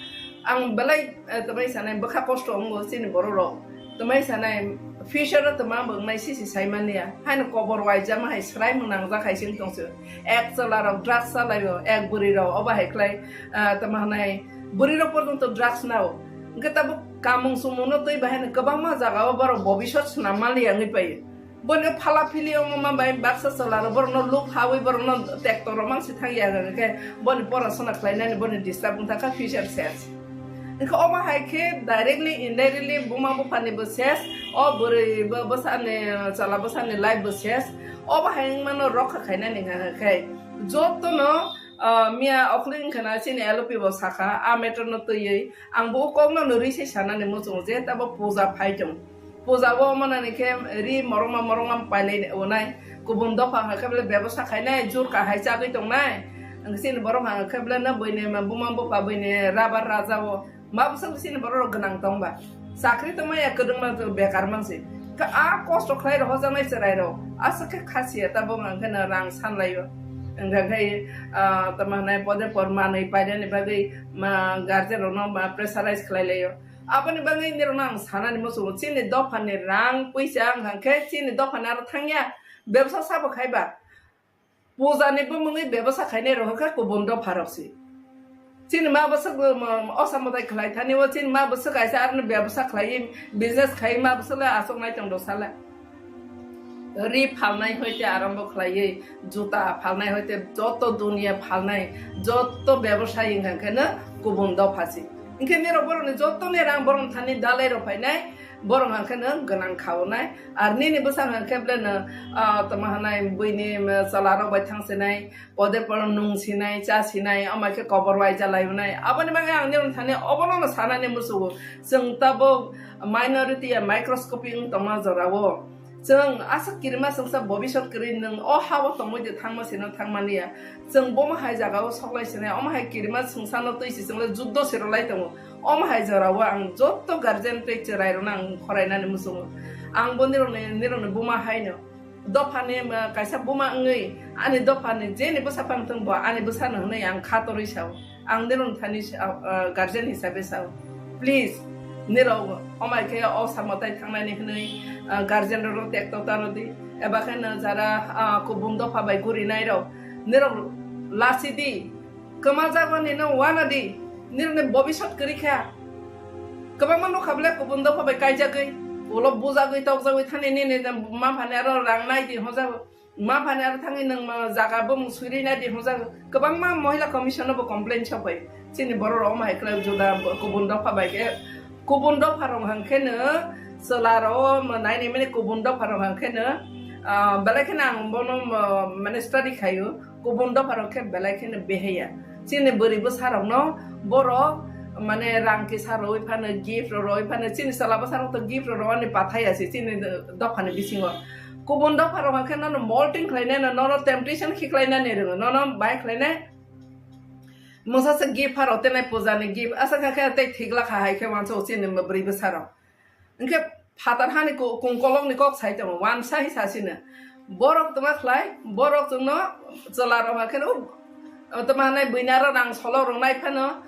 Ang belai, eh, twmai sanai bwkha kosto wngo chini borok rok. Twmai sanai future o twma bo wngnai sisi sai manya. Haino kobor waijama hai swrai mung nangjak hai se wng tong se. Ek chwla rok drugs chalaio, ek bwrwi rok obo hai khlai, eh, twma hanai bwrwi rok porjonto drugs nao. Hwnkhe tabuk kamung sumung no twi bahai no kwbangma jaga o borok bobisot swnam manliya wngwi paio. Bono phala phili wngma bai baksa chwla rok borok no loop hawi borok no tekto rok mang si thang ya hwnkhe boni porasona khlai nani boni disturb wng thang kha future ses. Hwnkhe omo hai khe directly indirectly buma bupha ni bo ses, o bwrwi bo bwsa ni chwla bwsa ni life bo ses. Obo hai wngma no rokha khainani hwnkhe joto no, ah, miya okhli wngkha na chini L O P bo sakha a matter no twiwi. Ang bo o kokno no rwi se sanani muchungo je tabo puja phai tong. Puja o manani khe ri morongma morongma pailai onai. Kubun dopha hwnkhe bele bebosa khainai, jur kahai chagwi tongnai. Ang chini borok hang khe belai no buini buma bupha buini rabar raja o ma bwswk chini borok rok gwnang tong ba. Chakri tongma ya kwdwng ma bekar man se. Khe a kosto khlai rok hojaknai chwrai rok aswk khe khasiya tabuk ang khe no rang san lai o. Wngkha khe ah, tamo hwnai pode por manwi painani bagwi ma guardian rok no ma pressurize khlai lai o. Aboni bagwi nirok no ang sanani muchungo chini dopha ni rang puisa wngkha khe chini dopha ni aro thangya bebsa sabo khai ba. Puja ni bumungwi bebsa khainai rok khe kubun dopha rok se. Chini ma bwswk bo, um, osa mwtai khlai thani o, chini ma bwswk kaisa aroni bebsa khlai, business khai ma bwswk le aswk nai tong do sala. Ri phalnai hoite arambo khlaiwi, juta phalnai hoite joto dunia phalnai, joto bebsai wngkha khe no kubun dopha se. Hinkhe nirok borokni joto ni rang borom thani dalai rok phainai, borok hwnkheno gwnang khaonai. Ar nini bwsang hwnkhe beleno, ah, tamo hwnai buini, um, chwla rok bai thang sinai, pode poro nung sinai, cha sinai, omo khe kobor waija lai hwnai. Aboni bagwi ang nirok thani obono no sanani muchungo. Chwng tabuk minority ya microscopic wng tongma jorao. Chwng aswk kirima chwngsa bobisot kwrwi nwng o ha-o tongwi de thangma sino thangmani ya. Chwng bomo hai jagao soklai sinai, omo hai kirima chwngsano twi si chwng le juddo se rwlai tongo. Omo hai jorao ang joto guardian tei chwrai rokno ang khorainani muchungo. Ang bo nirokni, nirokni buma haino. Dophani, um, kaisa buma wngwi ani dophani jeni bwsa phang thung bo ani bwsano hwnwi ang kha torwi sao. Ang nirok thani sa-, ah, guardian hisabe sao. Please, nirok omai khe o samo tai thangnani hwnwi, ah, guardian rok tekto tano di. Eba khe no jara, ah, kubun dopha bai gurinai rok. Nirok lasi di. Kwma jagoni no wana di. Nirokni bobisot kwrwi kha. Kwbangma nukha bwle kubun dopha bai kaijagwi. Ulo bujagwi tokjagwi thani nini ma phani aro rang nai di hojago. Ma phani aro thangwi nwng ma jaga bumung swiri nai di hwnjak kwbangma Mohila Commission no bo complain sopai. Chini borok rok omo hai khlai juda kubun dopha bai khe, kubun dopha rok hwnkhe no chwla rok o naini mani kubun dopha rok hwnkhe no, ah, belai kheno ang bono, ah, mane study khaio, kubun dopha rok khe belai kheno behaya. Chini bwrwi bwsa rok no borok mane rang kisa rwi phano, gift rok rwi phano, chini chwla bwsa rok to gift rok rwani pathai ya se chini dopha ni bisingo. Kubun dopha rok hwnkhe nono molting khlainai no, nono temptation khiklainani rwngo, nono bai khlainai. Mungsa se gift pharo tenai puja ni gift, asa kha khe tei thik lakha hai khe wansa o chini bwrwi bwsa rok. Hwnkhe phatar hani ku-, kungkolok ni kok sai tongo, wansa hi sasino. Borok tongma khlai, borok chwngno chwla rok hwnkhe no, tongma hanai buina ro rang solo rwngnai phano,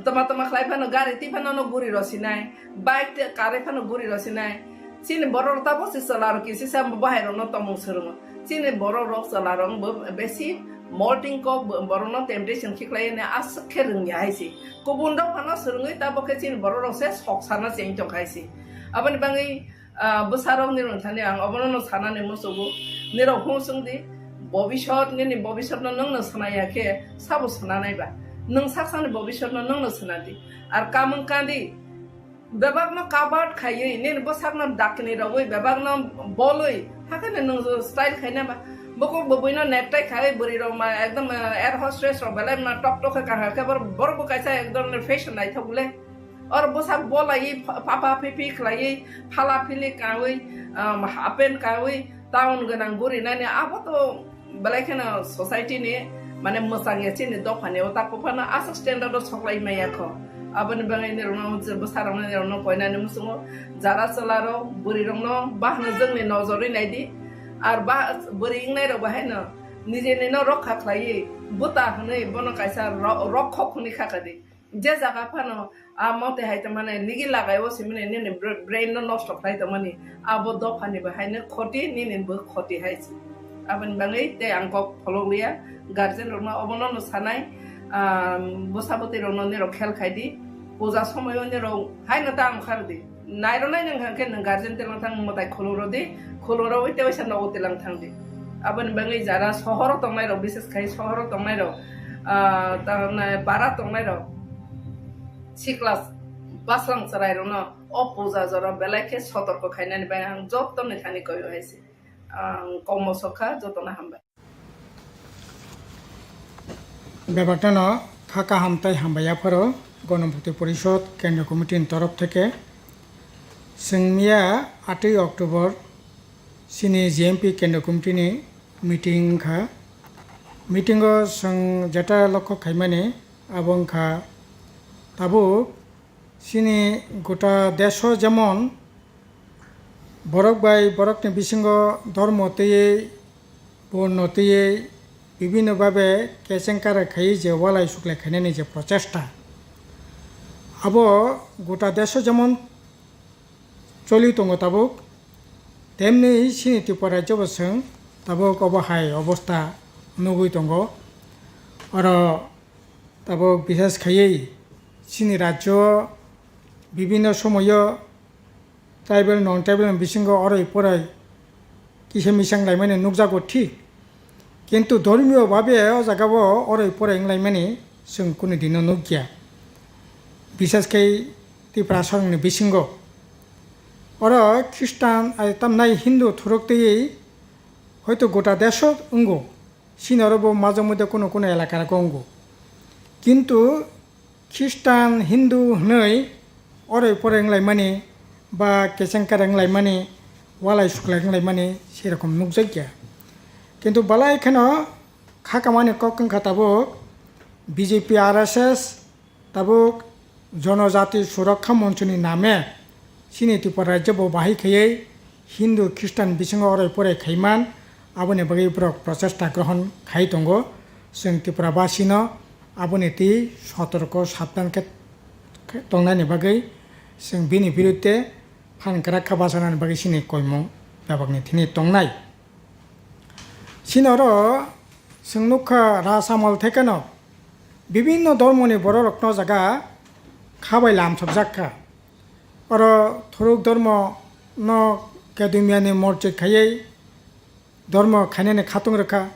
tongma tongma khlai phano, gari twi phano no guri rw sinai. Bike te karwi phano guri rw sinai. Chini borok rok tabuk se chwla rok kisisa bahai rok no tongmung swrwngo. Chini borok rok chwla rok bo besi molting kok bo-, borok no temptation khiklai ne aswk khe rwngya hai se. Kubun rok phano swrwngwi tabuk khe chini borok rok se sok sana cheng tong khai se. Aboni bagwi, ah, bwsa rok ni rwng thani ang obono no sanani muchungo. Nirok hung swng di, bobisot nini bobisot no nwng no swnaya khe sabo swnanai ba? Nwng sak sakni bobisot no nwng no swnadi. Ar kamwng kandi, bebakno covered khaiwi, nini bwsakno dakni rogwi, bebakno bolwi, hakheno nwng style khaina ba? Bukhuk bwbwino necktie khaiwi, bwrwi rok ma ekdom, eh, air hostess rok belai ma tok tok khe kaham khe, bor-, borok bo kaisa ek dhoronor fashion naithok le. Oro bwsak bolaiwi, pha-, pha pha phi phi khlaiwi, phala phili kawi, um, half pant kawi, town gwnang gurinani, abo to belai kheno society ni, mane, mwchang ya chini dopha ni o tak phano aswk standard o soklai maya kho. Aboni bagwi nirokno je bwsa rokno nirokno koinani muchungo, jara chwla rok bwrwi rokno bahno jwngni nojorwi nai di. Ar ba bwrwi wngnai rok bahai no nijeni no rokha khlaiwi bwta hwnwi bono kaisa ro-, rokhok hwnwi kha kha di. Je jaga phano a mote hai tongmani nigi lagai o simani nini br-, brain no nosto khlai tongmani, abo dophani bo haino khoti, nini bo khoti hai se. Aboni bagwi tei ang kok pholok liya, guardian rokno obono no sanai, ah, bwsa bwtwi rokno nirok khel khai di, puja somoio nirok haino ta wngkhar di. Nairwnai nwng hwnkhe nwng guardian telang thang mwtai khulumrw di, khulumrw ui tewaisa nogo telang thang di. Aboni bagwi jara sohoro tongnai rok, bises khai sohoro tongnai rok, ah, ta-, na-, para tongnai rok, sikla bwslang chwrai rokno o puja jora belai khe sotorko khainani bai ang joto ni thani koyo hai se. Ang komo sokha, jotono hambai. Bebakno kha kaham tei hambai yapharo Ganapati Porishod Kendra Committee ni torof theke. Chwng miya atwi October chini G M P Kendra Committee ni meeting wngkha. Meeting o chwng jeta lokho khaimani abo wngkha tabuk chini gota desh o jemon borok bai borokni bisingo dhormo twiwi, borno twiwi, bibhinno bhabe kechengkara khaiwi je walai suklai khainani je prochesta, abo gota desh o jemon choli tongo tabuk, temni chini Tripura rajyo bo chwng tabuk obo hai obostha nugwi tongo. Oro tabuk bishes khaiwi chini rajyo o bibhinno somoyo tribal, non tribal ni bisingo oroi poroi kisa misa wnglaimani nukjago thik, kintu dhormiyo babe o jagao oroi poroi wnglaimani chwng kunu dino nukya, bishes khe Tiprasarokni bisingo. Oro Khristan, ai, tamnai Hindu thuruk twiwi hoito gota desho wngo, chini oro bo majwk mode kunu kunu elaka rogo wngo, kintu Khristan, Hindu hwnwi oroi poroi wnglaimani ba kechengkar wnglaimani, walai suklai wnglaimani serokom nukjakya. Kintu belai kheno khakamani kok wngkha tabuk B J P, R S S, tabuk Jonojati Surokha Monchoni name chini Tripura rajyo bo bahai khaiwi Hindu Khristan bisingo oroi poroi khaiman, aboni bagwi borok prochesta grohon khai tongo. Chwng Tripura basino aboni twi sotorko sabdan khe tongnani bagwi chwng bini biruddhe phan kwrak kha bachanani bagwi chini koimung bebakni thini tongnai. Chini oro chwng nukha Rajamal thekeno bibhinno dhormoni bororokno o jaga khabai lamsokjak kha. Oro thuruk dhormo no Kedumiani morchik khaiwi dhormo khainani khatung rwkha.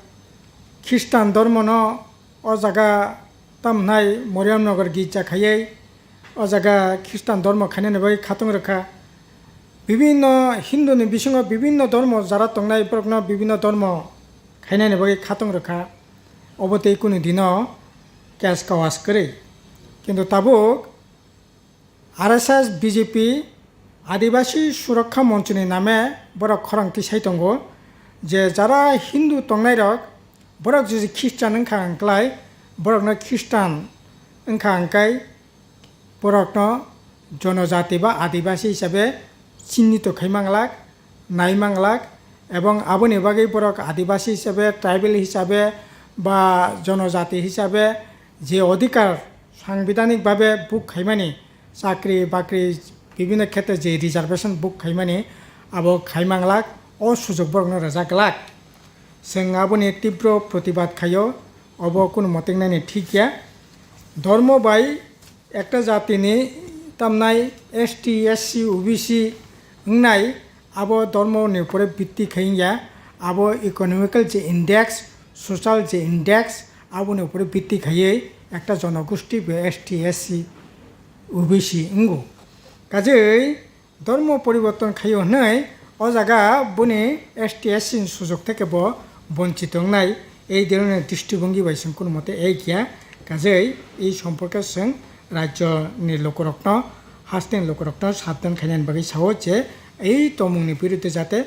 Khristan dhormo no o jaga tamhnai Moriamnagar girja khaiwi o jaga Khristan dhormo khainani bagwi khatung rwkha. Bibhinno Hindu ni bisingo bibhinno dhormo jara tongnai borokno bibhinno dhormo khainani bagwi khatung rwkha. Obo tei kunu dino case kawas kwrwi. Kintu tabuk R S S, B J P, Adibasi Surokha Monchoni name borok khorang tisai tongo je jara Hindu tongnairok borok jodi Khristan wngkha hwnklai borokno Khristan wngkha hwnkhai borokno jonojati ba adibasi hisabe chinnito khai manglak, nai manglak, ebong aboni bagwi borok adibasi hisabe, tribal hisabe ba jonojati hisabe je odhikar sangbidanik babe book khaimani, chakri bakri bibhinno khetre je reservation book khaimani, abo khai manglak, o sujok borokno rwjak glak. Chwng aboni tibro protibad khaio, obo kunu motengnani thik ya. Dhormo bai ekta jatini tamnai S T, S C, O B C wngnai, abo dhormo ni upore bitti khai wngya, abo economical je index, social je index, aboni upore bitti khaiwi ekta jonogosti be S T, S C, O B C wngo. Kajei dhormo poriborton khaio hwnwi o jaga boni S T, S C ni sujok theke bo bonchito wngnai, ei dhoronor drishtibongi bai chwng kunu mote ek ya. Kajei ei somporke chwng rajyo ni lukurokno, hasteni lukurokno sabdan khainani bagwi sao je ei tongmungni biruddhe jate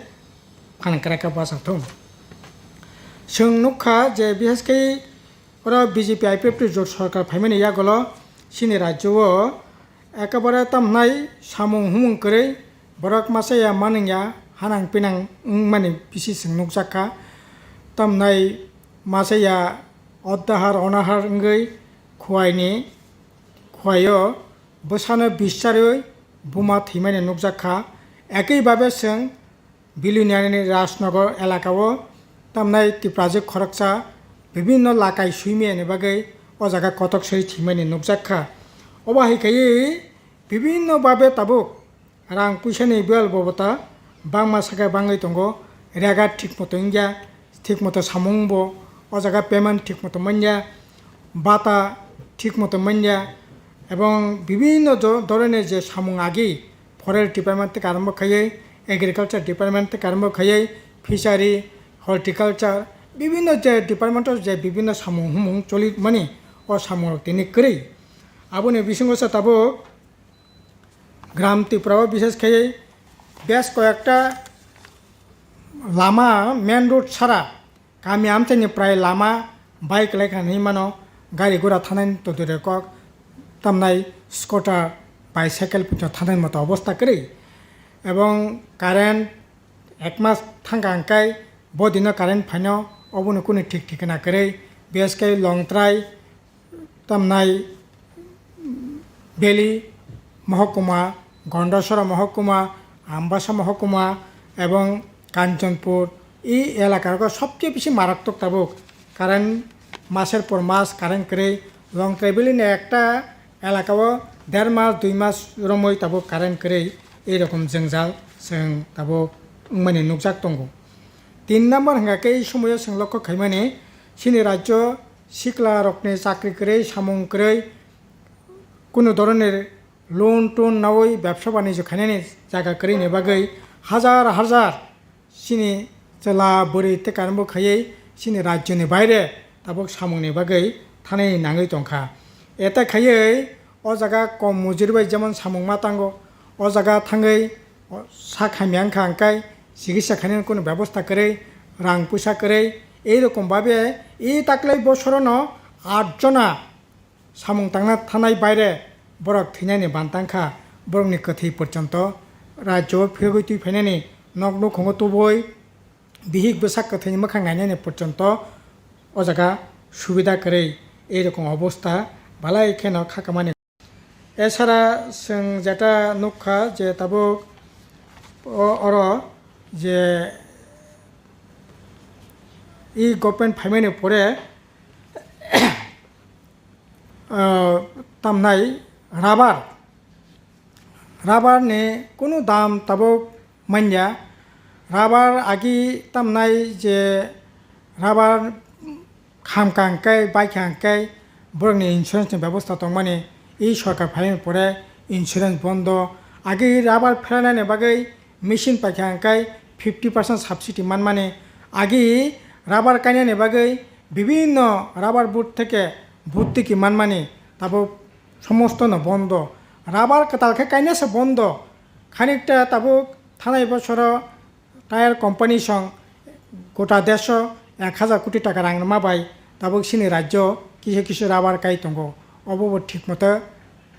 phan kwrak khe bachak thung. Chwng nukha je, bihaskhe oro B J P I P F T jot sorkar phaimani yagulo chini rajyo o ekebare tamhnai samung humung kwrwi, borok masa ya manung ya, hanang pinang wngmani bisi chwng nukjak kha. Tamhnai masa ya oddahar onahar wngwi khuaini, khuaio bwsano bischarwi buma thwimani nukjak kha. Ekwi babe chwng Biluniani Rajnagar elakao tamnai Tiprajwk khoroksa bibhinno lakai swimani bagwi o jaga kotok swi thwimani nukjak kha. Obo hai khaiwi bibhinno babe tabuk rang puisani bel bobota bangma sakhe bangwi tongo, rega thik moto wngya, thik moto samung bo o jaga payment thik moto manya, bata thik moto manya, ebong bibhinno dho-, dhoroner je samung agi forest department theke arombo khaiwi, agriculture department theke arombo khaiwi, fishery, horticulture, bibhinno je department o je bibhinno samung humung choli mani, o samung rok tini kwrwi. Aboni bisingo se tabuk Gram Tripura o bishes khaiwi bes koyekta lama main road sara kami amchaini prai lama bike lai kha hinwi mano, gari gura thanai todire kok, tamnai scooter, bicycle pwito thanai moto obostha kwrwi. Ebong current ek mas thangkha hwnkhe bo dino current phaino, obono kunu thik thikna kwrwi. B S K Longtrai, tamnai Valley mohokuma, Gondasora mohokuma, Ambasa mohokuma ebong Kanchanpur, e elaka rogo sobcheye bisi maratwk tabuk current, maser por mas current kwrwi. Longtrai Valley ni ekta elaka o der mas dui mas romwi tabuk current kwrwi, ei rokom jwngjal chwng tabuk wngmani nukjak tongo. Tin number hwnkha khe ei somoio chwng lokho khaimani, chini rajyo sikla rokni chakri kwrwi, samung kwrwi, kunu dhoronni loan ton nawi bebsa banijyo khainani jaga kwrwini bagwi hajar hajar chini chwla bwrwi tei karenbo khaiwi chini rajyoni baire tabuk samungni bagwi thanai nangwi tongkha. Eta khaiwi o jaga kom mujuri bai jemon samung ma tango, o jaga thangwi sak hamya wngkha hwnkhe chikitsa khainani kunu bebostha kwrwi, rang puisa kwrwi, ei rokom babe e taklai bosorono aat jona samung tangna thanai baire borok thwinani ban tangkha, borokni kwthwi porjonto rajyo o phirogwi twi phainani, nok nukhungo tubui bihik bwsak kwthwini mwkhang nainani porjonto o jaga subida kwrwi, ei rokom obostha balai kheno kha kamani. Esara chwng jeta nukha je tabuk o-, oro je e government phaimani pore ah, tamnai rubber, rubber ni kunu dam tabuk manya. Rubber agi tamnai je rubber khamkha hwnkhe, baikha hwnkhe borokni insurance ni bebostha tongmani, e sorkar phaimani pore insurance bondo. Agi rubber phelanani bagwi machine paikha hwnkhe fifty percent subsidy manmani, agi rubber kainani bagwi bibhinno rubber board theke bhortiki manmani tabuk somostono bondo. Rubber kwtal khe kainasa bondo. Khanikta tabuk thanai bosoro tyre company song gota desho ek hajar koti taka rang rwma bai tabuk chini rajyo kisa kisa rubber kai tongo. Obo bo thik moto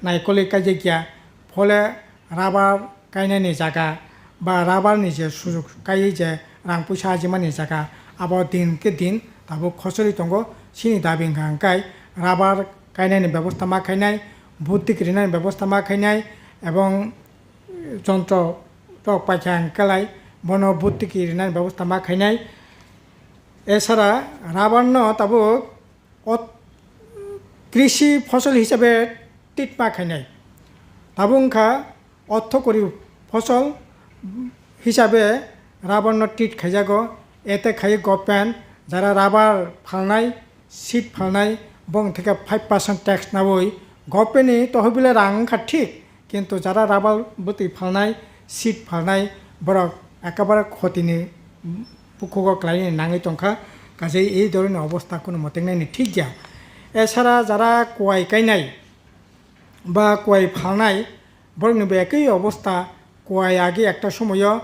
naikolwi kaijakya. Phole rubber kainani jaga ba rubber ni je sujok kaiwi je rang puisa ajimani jaga, abo din khe din tabuk khosori tongo. Chini dabi wngkha hwnkhe rubber kainani bebostha ma khainai, bhortiki rinani bebostha ma khainai, ebong jontro rok paikha hwnkhe lai bono bhortiki rinani bebostha ma khainai. Esara rubber no tabuk ot-, krishi phosol hisabe treat ma khainai. Tabuk wngkha orthokori phosol hisabe rubber no treat khaijago. Ete khai government jara rubber phalnai, seed phalnai, bong theke five percent tax nawi. Government ni tohobile rang wngkha thik, kintu jara rubber bwtwi phalnai, seed phalnai, borok ekebare khotini bukhugo kwlaini nangwi tongkha, kaje ei dhoroner obostha kunu motengnani thik ya. Esara jara kuai kainai ba kuai phalnai, borokni bo ekoi obostha, kuai agi ekta somoyo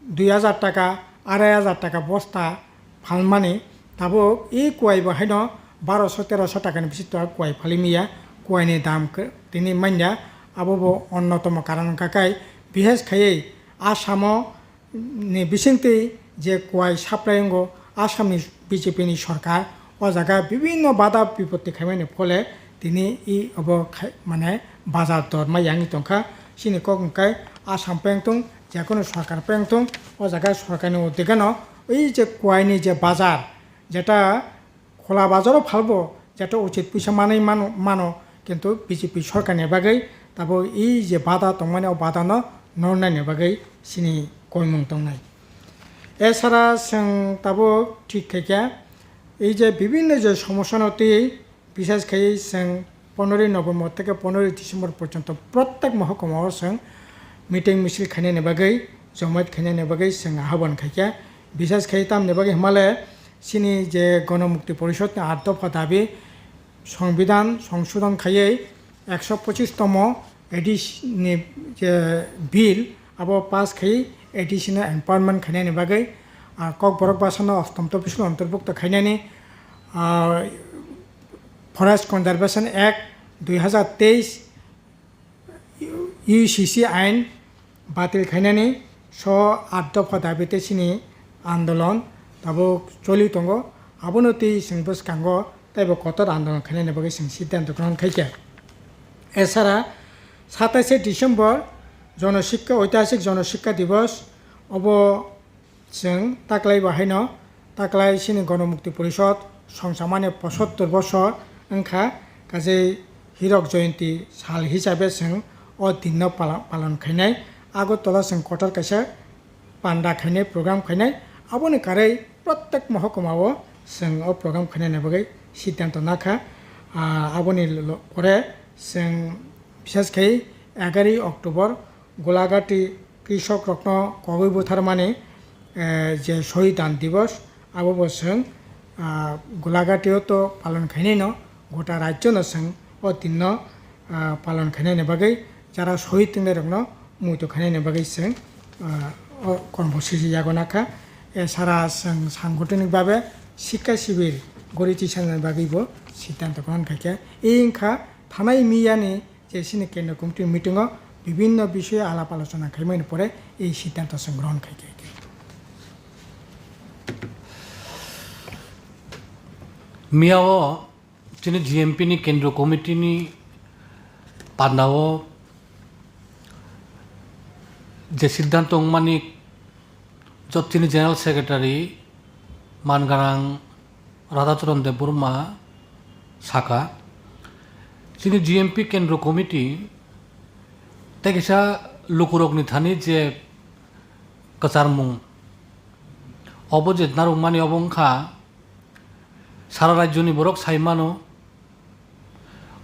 dui hajar taka, arai hajar taka bosta phalmani, tabuk e kuai bo haino baroso teroso takani bisito kuai phalwi manya, kuaini dam khe tini manya, abo bo onnotomo karon wngkha khe, bises khaiwi Asamo ni bisingtwi je kuai supply wngo, Assamni B J P ni sorkar o jaga bibinno bada bipotti khaimani phole tini e obo khai-, mane bazar dor ma yangwi tongkha. Chini kok hwnkhe Assam peng tong, jekono sorkar peng tong, o jaga sorkarni uddegeno ei je kuaini je bazar, jeta khola bazaro phalbo, jeta uchit puisa manwi mano, mano, kintu B J P sorkarni bagwi tabuk ei je bada tongmani, o badano nornani bagwi chini koimung tongnai. Esara chwng tabuk thik khaikha, ei je bibinno je somosyano twi, bises khai chwng poneroy November theke poneroy December porjonto prottek mohokuma o chwng meeting misil khainani bagwi, jomaat khainani bagwi chwng ahobon khaikha. Bises khai tamni bagwi hwnmale chini je Gonomukti Porishod ni aat dopha dabi, Songbidan songsodon khaiwi ekso pochis tomo A D C ni je bill abo pass khai A D C no empowerment khainani bagwi, ah, Kokborok basano ostom topisul ontorbukto khainani, ah, Forest Conservation Act dui hazar teis, U C C ain batil khainani so at dopha dabi tei chini andolon tabuk choli tongo. Abono twi chwng bwskango teibo kotor andolon khainani bagwi chwng siddhanto grohon khaikha. Esara satais December Jono Sikka, Oitihasik Jono Sikka Divos, obo chwng taklai bo haino taklai chini Gono Mukti Porishod songchamani posottor bosor wngkha, kajei Hirok Joyonti sal hisabe chwng o dinno pala-, palon khainai. Agartala chwng kotor kaisa panda khainai, program khainai. Aboni karwi protek mohokuma o chwng o program khainani bagwi siddhanto nakha. Ah, aboni lo-, lo-, pore chwng bishes khai egaroh October Golagati krishok rokno kogwi butharmani, eh, je Shohid Dan Divos, abo bo chwng, ah, Golagati o to palon khainai no, gota rajyo no chwng o din no, ah, palon khainani bagwi jara shohid tongnai rokno muitu khainani bagwi chwng, ah, o kormo sisi yago nakha. Esara chwng sangothonik babe sikka sibir gori tisani bagwi bo siddhanto grohon khaikha. Ei wngkha thanai miyani je chini kendro committee meeting o bibhinno bishoyo alap alochona khaimani pore ei siddhanto chwng grohon khaikha. Miya o chini G M P ni kendro committee ni panda o je siddhanto wngmani jot chini General Secretary Mangarang Radhacharan Debbarma saka, chini G M P Kendro Committee tei kisa lukurokni thani je kwcharmung, obo je narwkmani obo wngkha, sara rajyoni borok sai mano,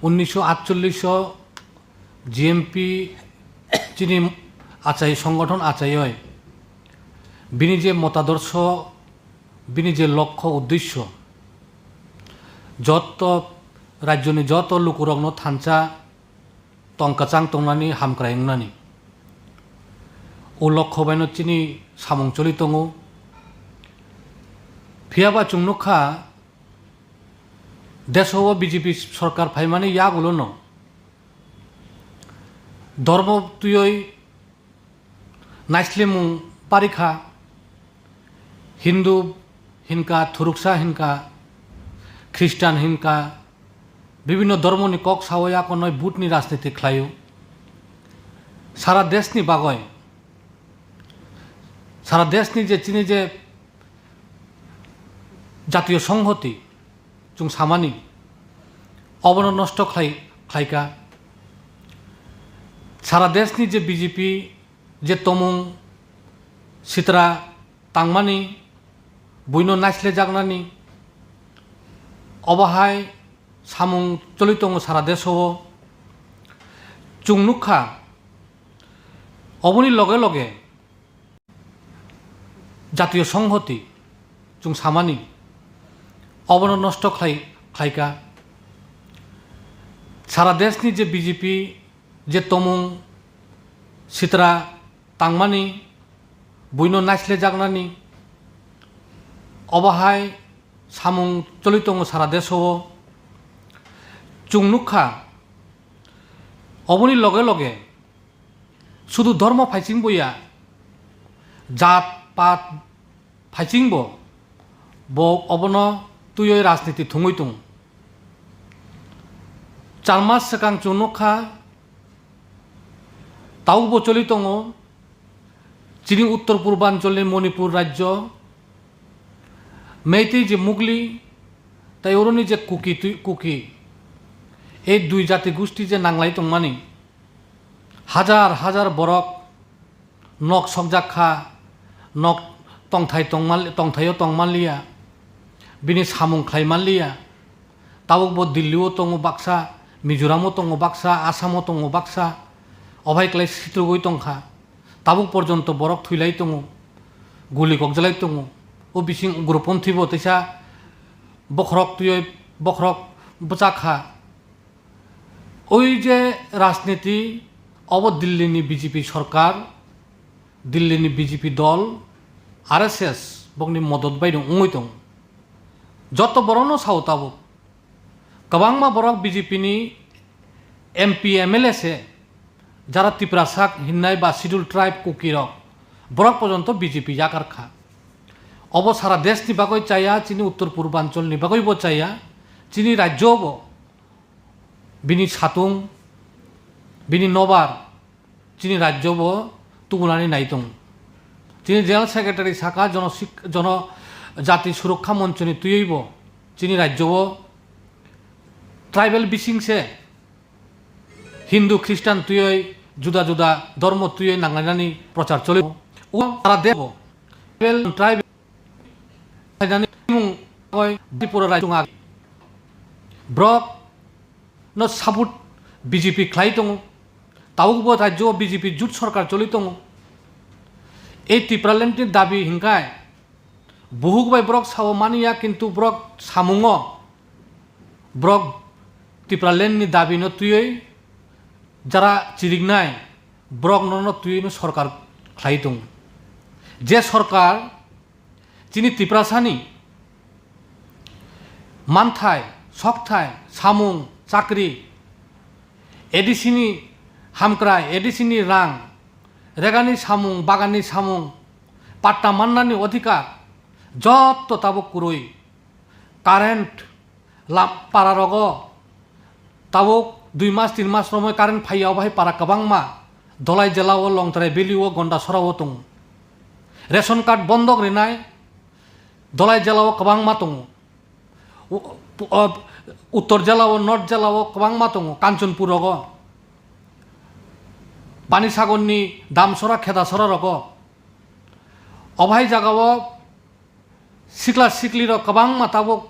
unnisho atchollish o G M P chini achai, songgothon achaioi, bini je motadorsho, bini je lokho uddesho, joto rajyoni joto lukurokno thansa tong kwchang tongnani, hamkrai wngnani, o lokho baino chini samung choli tongo. Phiyaba chwng nukha, deso o B J P sorkar phaimani yagulono dormo twiwi naislimung parikha, Hindu hinka, Thuruksa hinka, Khristan hinka, bibhinno dormoni kok sawi akonoi butni rajniti khlaio. Sara deshni bagoi, sara deshni je chini je jatiyo songhoti chwng samani, obono nosto khlai, khlaika. Sara deshni je B J P je tomung sitra tangmani, buino naislejaknani, obo hai samung choli tongo sara deso o. Chwng nukha, oboni loge loge jatiyo songhoti chwng samani, obono nosto khlai, khlaika. Sara deshni je B J P je tomung sitra tangmani, buino naislejaknani, obo hai samung choli tongo sara deso o. Chwng nukha, oboni loge loge sudu dhormo phaichingbo ya, jat pat phaichingbo bo obono twiwi rajniti thwngwi tongo. Char mas swkang chwng nukha, tabukbo choli tongo chini uttor purbanchal ni Manipur rajyo, Meitei je Mugli, tei oroni je Kuki twi, Kuki, ei dui jati gusti je nanglai tongmani, hajar hajar borok nok sokjak kha, nok tongthai tongmal-, tongthaio tongmanliya, bini samung khlaimanliya. Tabukbo Delhi o tongo baksa, Mizoram o tongo baksa, Assam o tongo baksa, obai klai sitrugwi tongkha. Tabuk porjonto borok thwilai tongo, guli kokjalai tongo. O bising ugroponthi bo teisa bokhorok twiwi bokhorok bwchak kha. Oi je rajniti, obo Delhi ni B J P sorkar, Delhi ni B J P dol, R S S bokni modot bai no wngwi tongo. Joto borokno sao tabuk. Kwbangma borok B J P ni M P, M L A se, jara Tiprasa hinnai ba Scheduled Tribe Kuki rok, borok porjonto B J P yakar kha. Obo sara desh ni bagwi chaya, chini uttor purbanchal ni bagwi bo chaya, chini rajyo bo bini satung, bini nobar, chini rajyo bo tubunani nai tongo. Chini General Secretary saka jono sik-, jono jati surokha moncho ni twiwi bo chini rajyo o tribal bising se Hindu, Christian twiwi juda juda dhormo twiwi nanglainani prochar choli. O sara desh bo tribal, tribal khlainani mung oi Tripura rajyo ag-, borok no support B J P khlai tongo. Tabuk bo rajyo o B J P jut sorkar choli tongo. Ei Tipraland ni dabi hinkai buhuk bai borok sao mani ya, kintu borok samungo borok Tipraland ni dabi no twiwi jara chiriknai borok no, no twiwi no sorkar khlai tongo. Je sorkar chini Tiprasani manthai, sokthai, samung, chakri, A D C ni hamkrai, A D C ni rang, regani samung, bagani samung, patta mannani odhikar, jotto tabuk kwrwi. Current lam-, para rogo tabuk dui mas, tin mas romwi current phaiya, obo hai para kwbangma Dholai jela o Longtrai valley o Gondasora o tongo. Ration card bondok rinai Dholai jela o kwbangma tongo. U-, u-, o, Uttor jela o, North jela o kwbangma tongo, Kanchanpur rogo, Panisagar ni Damsora, Khedasora rogo. Obo hai jaga o sikla sikli rok kwbangma tabuk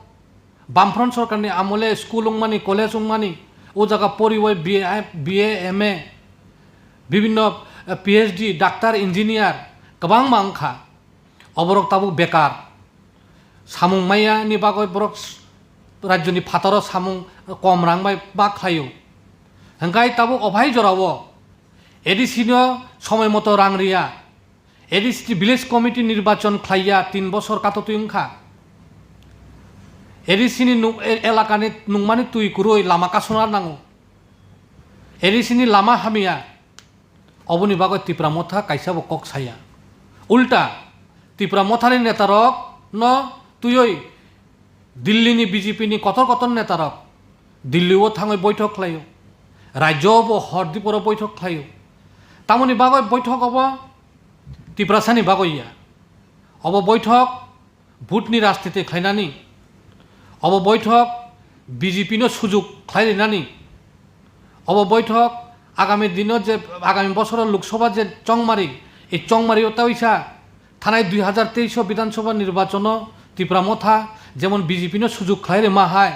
Bamfront sorkar ni amole school wngmani, college wngmani, o jaga poriwi B A, B A, M A, bibinno, eh, P H D, doctor, engineer kwbangma wngkha. Oborok tabuk bekar. Samung maya ni bagwi borok s-, rajyo ni phataro samung kom rang bai ma khlaio. Hwnkhe tabuk obo hai jorao A D C no somoi moto rang riya. A D C ni village committee nirbachon khlaiya, tin bosor katotwi wngkha. A D C ni nung-, e-, elakani nungmani twi kwrwi lama kasuna nango. A D C ni lama hamya. Oboni bagwi Tipra Motha kaisa bo kok saya. Ulta, Tipra Mothani netarok no twiwi Delhi ni B J P ni kotor kotor netarok Delhi o thangwi boithok khlaio, rajyo bo hor diporo boithok khlaio. Tamoni bagwi boithok obo Tiprasani bagwi ya. Obo boithok vote ni rajniti khlainani, obo boithok B J P no sujuk khlai rinani, obo boithok agami dino je, agami bosoro Lok Sabha je chongmari, ei chongmari o taisa thanai dui hazar teis o Bidhan Sabha nirbachono Tipra Motha jemon B J P no sujuk khlai rima hai,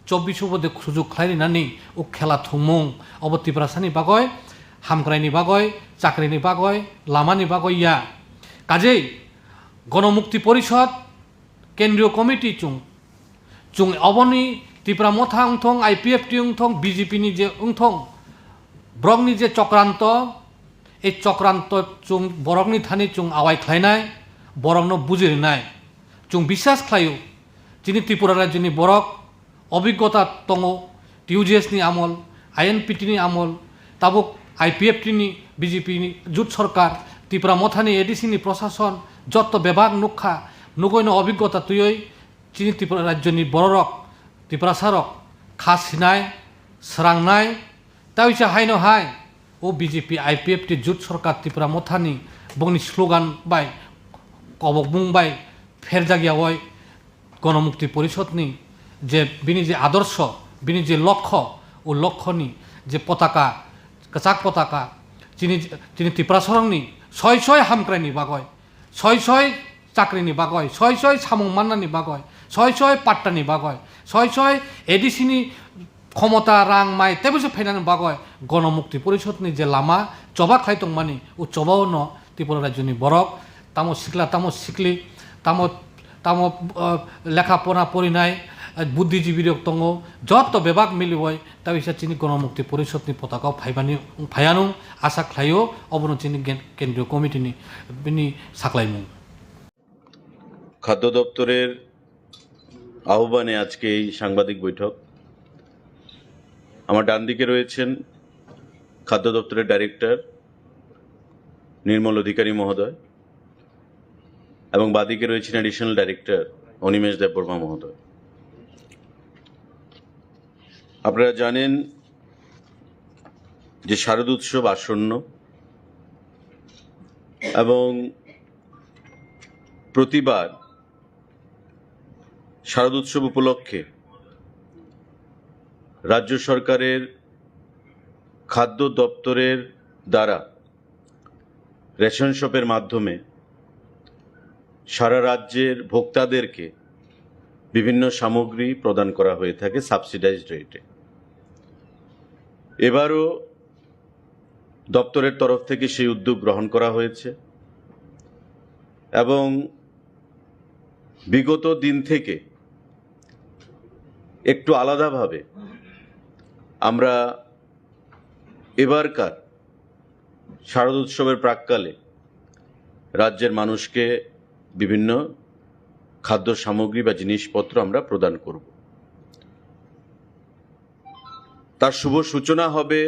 chobbish o bo de sujuk khlai rinani o khela thwngmung, obo Tiprasani bagwi, hamkraini bagwi, chakrini bagwi, lamani bagwi ya. Kajei Gonomukti Porishod, Kendriyo Committee chwng, chwng oboni Tipra Motha wngthong, I P F T wngthong, B J P ni je wngthong, borokni je chokranto, ei chokranto chwng borokni thani chwng awai khlainai, borokno buji rwnai. Chwng biswas khlaio, chini Tripura rajyoni borok obiggota tongo, T U J S ni amol, I N P T ni amol, tabuk I P F T ni, B J P ni jut sorkar, Tipra Mothani A D C ni prosason, jotto bebak nukha, nugoino obiggota twiwi chini Tripura rajyoni bororok, Tiprasarok kha sinai, srangnai, tei uisa haino hai o B J P I P F T jut sorkar Tipra Mothani bongni slogan bai, kobokmung bai pherjak yaui Gonomukti Porishodni je bini je adorsho, bini je lokho, o lokhoni je potaka, kwchak potaka, chini, chini Tiprasarokni soi soi hamkraini bagwi, soi soi chakrini bagwi, soi soi samung mannani bagwi, soi soi pattani bagwi, soi soi A D C ni khomota, rang, mai teibo se phainani bagwi Gonomukti Porishodni je lama choba khlai tongmani, o chobao no Tripura rajyoni borok, tamo sikla, tamo sikli, tamo, tamo, ah, lekha pora porinai, ah, buddhijibi rok tongo, jotto bebak miliwi ta bisa chini Gonomukti Porishodni potaka o phaibani, phaiyanung asa khlaio, obono chini gen-, kendriyo committee ni bini saklaimung. খাদ্য দপ্তরের আহ্বানে আজকে এই সাংবাদিক বৈঠক। আমার ডান দিকে রয়েছেন খাদ্য দপ্তরের ডাইরেক্টর নির্মল অধিকারী মহোদয় এবং বাদিকে রয়েছেন অ্যাডিশনাল ডাইরেক্টর অনিমেষ দেববর্মা মহোদয়। আপনারা জানেন যে শারদ উৎসব আসন্ন এবং প্রতিবার শারদ উৎসব উপলক্ষে রাজ্য সরকারের খাদ্য দপ্তরের দ্বারা রেশন শপের মাধ্যমে সারা রাজ্যের ভোক্তাদেরকে বিভিন্ন সামগ্রী প্রদান করা হয়ে থাকে সাবসিডাইজড রেটে। এবারও দপ্তরের তরফ থেকে সেই উদ্যোগ গ্রহণ করা হয়েছে এবং বিগত দিন থেকে একটু আলাদাভাবে আমরা এবারকার শারদ উৎসবের প্রাক্কালে রাজ্যের মানুষকে বিভিন্ন খাদ্য সামগ্রী বা জিনিসপত্র আমরা প্রদান করব। তার শুভ সূচনা হবে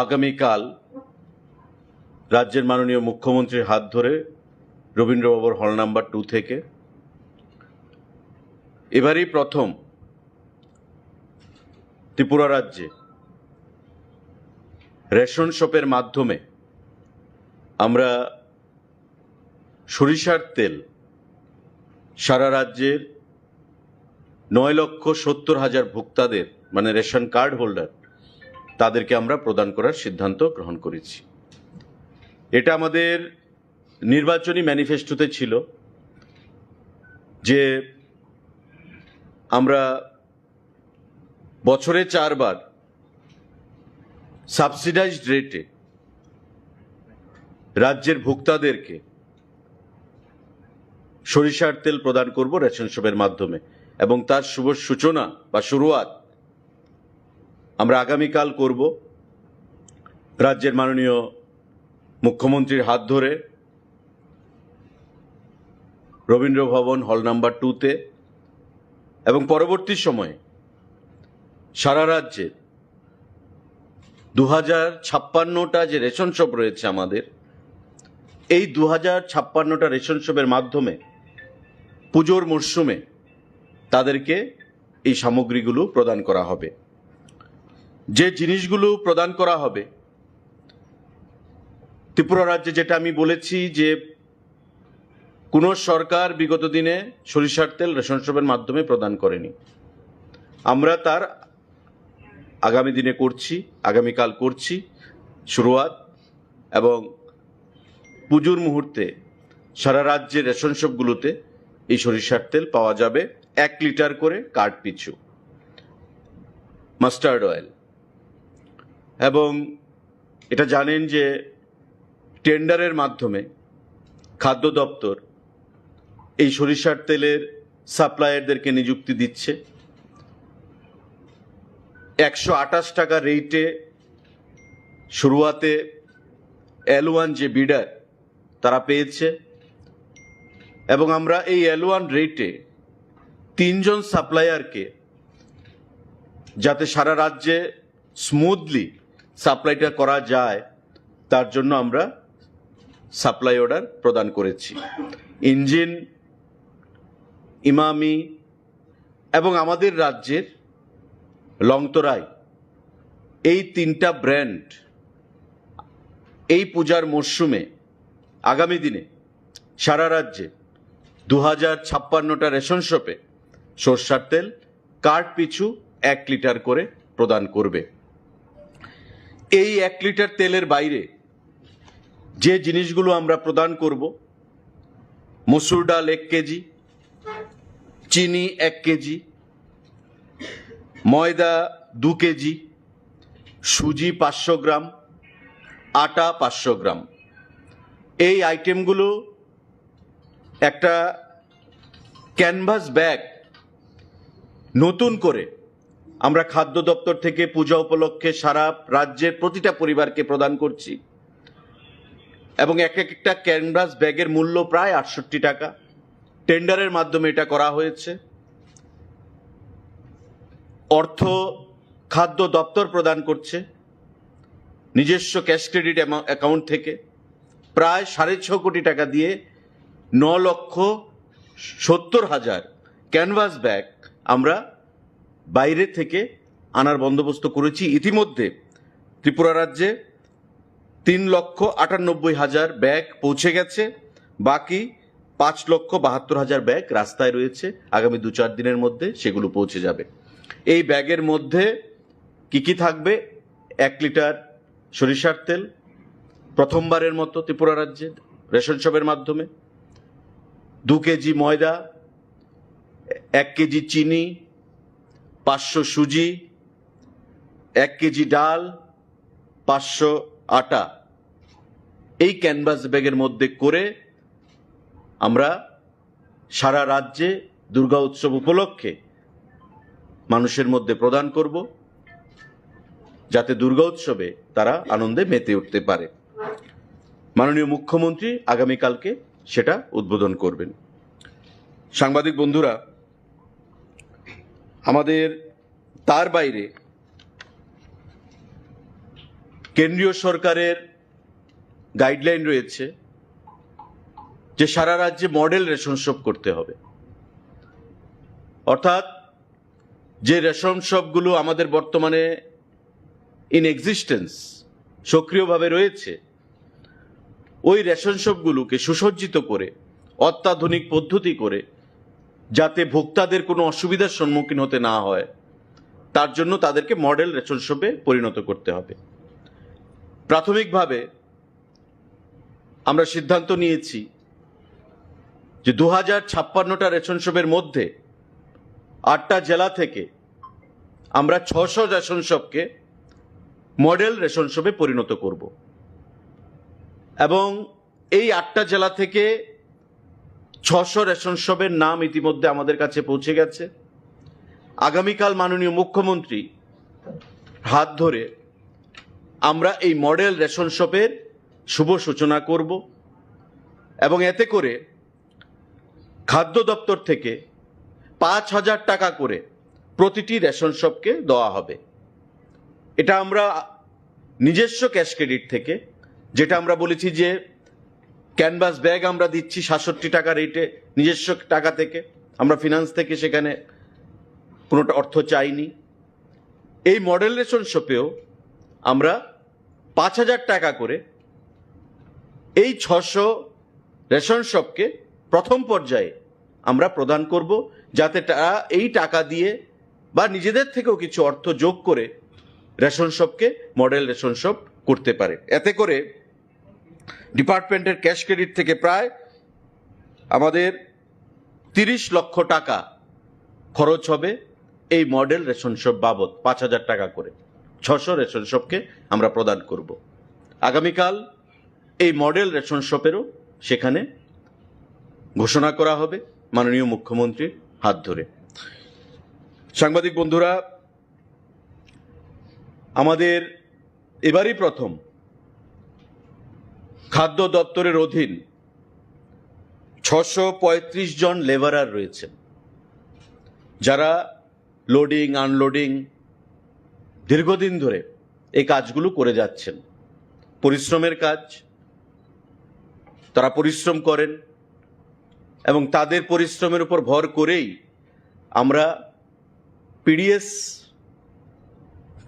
আগামীকাল রাজ্যের মাননীয় মুখ্যমন্ত্রীর হাত ধরে রবীন্দ্র ভবন হল নাম্বার টু থেকে। এবারই প্রথম ত্রিপুরা রাজ্যে রেশন শপের মাধ্যমে আমরা সরিষার তেল সারা রাজ্যের নয় লক্ষ সত্তর হাজার ভোক্তাদের, মানে রেশন কার্ড হোল্ডার, তাদেরকে আমরা প্রদান করার সিদ্ধান্ত গ্রহণ করেছি। এটা আমাদের নির্বাচনী ম্যানিফেস্টোতে ছিল যে আমরা বছরে চারবার সাবসিডাইজড রেটে রাজ্যের ভোক্তাদেরকে সরিষার তেল প্রদান করব রেশন শপের মাধ্যমে, এবং তার শুভ সূচনা বা শুরুয়াত আমরা আগামীকাল করব রাজ্যের মাননীয় মুখ্যমন্ত্রীর হাত ধরে রবীন্দ্র ভবন হল নাম্বার টুতে। এবং পরবর্তী সময়ে সারা রাজ্যে দু হাজার ছাপ্পান্নটা যে রেশন শপ রয়েছে আমাদের, এই দু হাজার ছাপ্পান্নটা রেশন শপের মাধ্যমে পুজোর মরশুমে তাদেরকে এই সামগ্রীগুলো প্রদান করা হবে। যে জিনিসগুলো প্রদান করা হবে, ত্রিপুরা রাজ্যে যেটা আমি বলেছি যে কোনো সরকার বিগত দিনে সরিষার তেল রেশন শপের মাধ্যমে প্রদান করেনি, আমরা তার আগামী দিনে করছি, আগামীকাল করছি শুরুয়াত, এবং পুজোর মুহূর্তে সারা রাজ্যের রেশন শপগুলোতে এই সরিষার তেল পাওয়া যাবে এক লিটার করে কার্ড পিছু, মাস্টার্ড অয়েল। এবং এটা জানেন যে টেন্ডারের মাধ্যমে খাদ্য দপ্তর এই সরিষার তেলের সাপ্লায়ারদেরকে নিযুক্তি দিচ্ছে। একশো আঠাশ টাকা রেটে শুরুয়াতে এল ওয়ান যে বিডার, তারা পেয়েছে। এবং আমরা এই এল ওয়ান রেটে তিনজন সাপ্লায়ারকে, যাতে সারা রাজ্যে স্মুথলি সাপ্লাইটা করা যায়, তার জন্য আমরা সাপ্লাই অর্ডার প্রদান করেছি। ইঞ্জিন, ইমামি এবং আমাদের রাজ্যের লংতরাই, এই তিনটা ব্র্যান্ড এই পূজার মরশুমে আগামী দিনে সারা রাজ্যে দু হাজার ছাপ্পান্নটা রেশন শপে সর্ষার তেল কার্ড পিছু এক লিটার করে প্রদান করবে। এই এক লিটার তেলের বাইরে যে জিনিসগুলো আমরা প্রদান করব, মসুর ডাল এক কেজি, চিনি এক কেজি, ময়দা দু কেজি, সুজি পাঁচশো গ্রাম, আটা পাঁচশো গ্রাম, এই আইটেমগুলো একটা ক্যানভাস ব্যাগ নতুন করে আমরা খাদ্য দপ্তর থেকে পূজা উপলক্ষে সারা রাজ্যের প্রতিটা পরিবারকে প্রদান করছি। এবং এক একটা ক্যানভাস ব্যাগের মূল্য প্রায় আটষট্টি টাকা। টেন্ডারের মাধ্যমে এটা করা হয়েছে। অর্থ খাদ্য দপ্তর প্রদান করছে নিজস্ব ক্যাশ ক্রেডিট অ্যাকাউন্ট থেকে। প্রায় সাড়ে ছ কোটি টাকা দিয়ে ন লক্ষ সত্তর হাজার ক্যানভাস ব্যাগ আমরা বাইরে থেকে আনার বন্দোবস্ত করেছি। ইতিমধ্যে ত্রিপুরা রাজ্যে তিন লক্ষ আটানব্বই হাজার ব্যাগ পৌঁছে গেছে। বাকি পাঁচ লক্ষ বাহাত্তর হাজার ব্যাগ রাস্তায় রয়েছে। আগামী দু চার দিনের মধ্যে সেগুলো পৌঁছে যাবে। এই ব্যাগের মধ্যে কি কি থাকবে? এক লিটার সরিষার তেল, প্রথমবারের মতো ত্রিপুরা রাজ্যে রেশন শপের মাধ্যমে দু কেজি ময়দা, এক কেজি চিনি, পাঁচশো সুজি, এক কেজি ডাল, পাঁচশো আটা, এই ক্যানভাস ব্যাগের মধ্যে করে আমরা সারা রাজ্যে দুর্গা উৎসব উপলক্ষে মানুষের মধ্যে প্রদান করব, যাতে দুর্গা উৎসবে তারা আনন্দে মেতে উঠতে পারে। মাননীয় মুখ্যমন্ত্রী আগামীকালকে সেটা উদ্বোধন করবেন। সাংবাদিক বন্ধুরা, আমাদের তার বাইরে কেন্দ্রীয় সরকারের গাইডলাইন রয়েছে যে সারা রাজ্যে মডেল রেশন শপ করতে হবে। অর্থাৎ যে রেশন শপগুলো আমাদের বর্তমানে ইন এক্সিস্টেন্স, সক্রিয়ভাবে রয়েছে, ওই রেশন শপগুলোকে সুসজ্জিত করে, অত্যাধুনিক পদ্ধতি করে, যাতে ভোক্তাদের কোনো অসুবিধার সম্মুখীন হতে না হয়, তার জন্য তাদেরকে মডেল রেশন শপে পরিণত করতে হবে। প্রাথমিকভাবে আমরা সিদ্ধান্ত নিয়েছি যে দু হাজার ছাপ্পান্নটা রেশন শপের মধ্যে আটটা জেলা থেকে আমরা ছশো রেশন শপকে মডেল রেশন শপে পরিণত করব। এবং এই আটটা জেলা থেকে ছশো রেশন শপের নাম ইতিমধ্যে আমাদের কাছে পৌঁছে গেছে। আগামীকাল মাননীয় মুখ্যমন্ত্রী হাত ধরে আমরা এই মডেল রেশন শপের শুভ সূচনা করব এবং এতে করে খাদ্য দপ্তর থেকে পাঁচ হাজার টাকা করে প্রতিটি রেশন শপকে দেওয়া হবে। এটা আমরা নিজস্ব ক্যাশ ক্রেডিট থেকে, যেটা আমরা বলেছি যে ক্যানভাস ব্যাগ আমরা দিচ্ছি সাতষট্টি টাকা রেটে, নিজস্ব টাকা থেকে, আমরা ফিনান্স থেকে সেখানে কোনোটা অর্থ চাইনি। এই মডেল রেশন শপেও আমরা পাঁচ হাজার টাকা করে এই ছশো রেশন শপকে প্রথম পর্যায়ে আমরা প্রদান করব, যাতে তারা এই টাকা দিয়ে বা নিজেদের থেকেও কিছু অর্থ যোগ করে রেশন শপকে মডেল রেশন শপ করতে পারে। এতে করে ডিপার্টমেন্টের ক্যাশ ক্রেডিট থেকে প্রায় আমাদের তিরিশ লক্ষ টাকা খরচ হবে এই মডেল রেশন শপ বাবদ, পাঁচ হাজার টাকা করে ছশো রেশন শপকে আমরা প্রদান করব। আগামীকাল এই মডেল রেশন শপেরও সেখানে ঘোষণা করা হবে মাননীয় মুখ্যমন্ত্রীর হাত ধরে। সাংবাদিক বন্ধুরা, আমাদের এবারই প্রথম খাদ্য দপ্তরের অধীন ছশো পঁয়ত্রিশ জন লেবারার রয়েছেন, যারা লোডিং, আনলোডিং, দীর্ঘদিন ধরে এই কাজগুলো করে যাচ্ছেন। পরিশ্রমের কাজ, তারা পরিশ্রম করেন এবং তাদের পরিশ্রমের উপর ভর করেই আমরা পিডিএস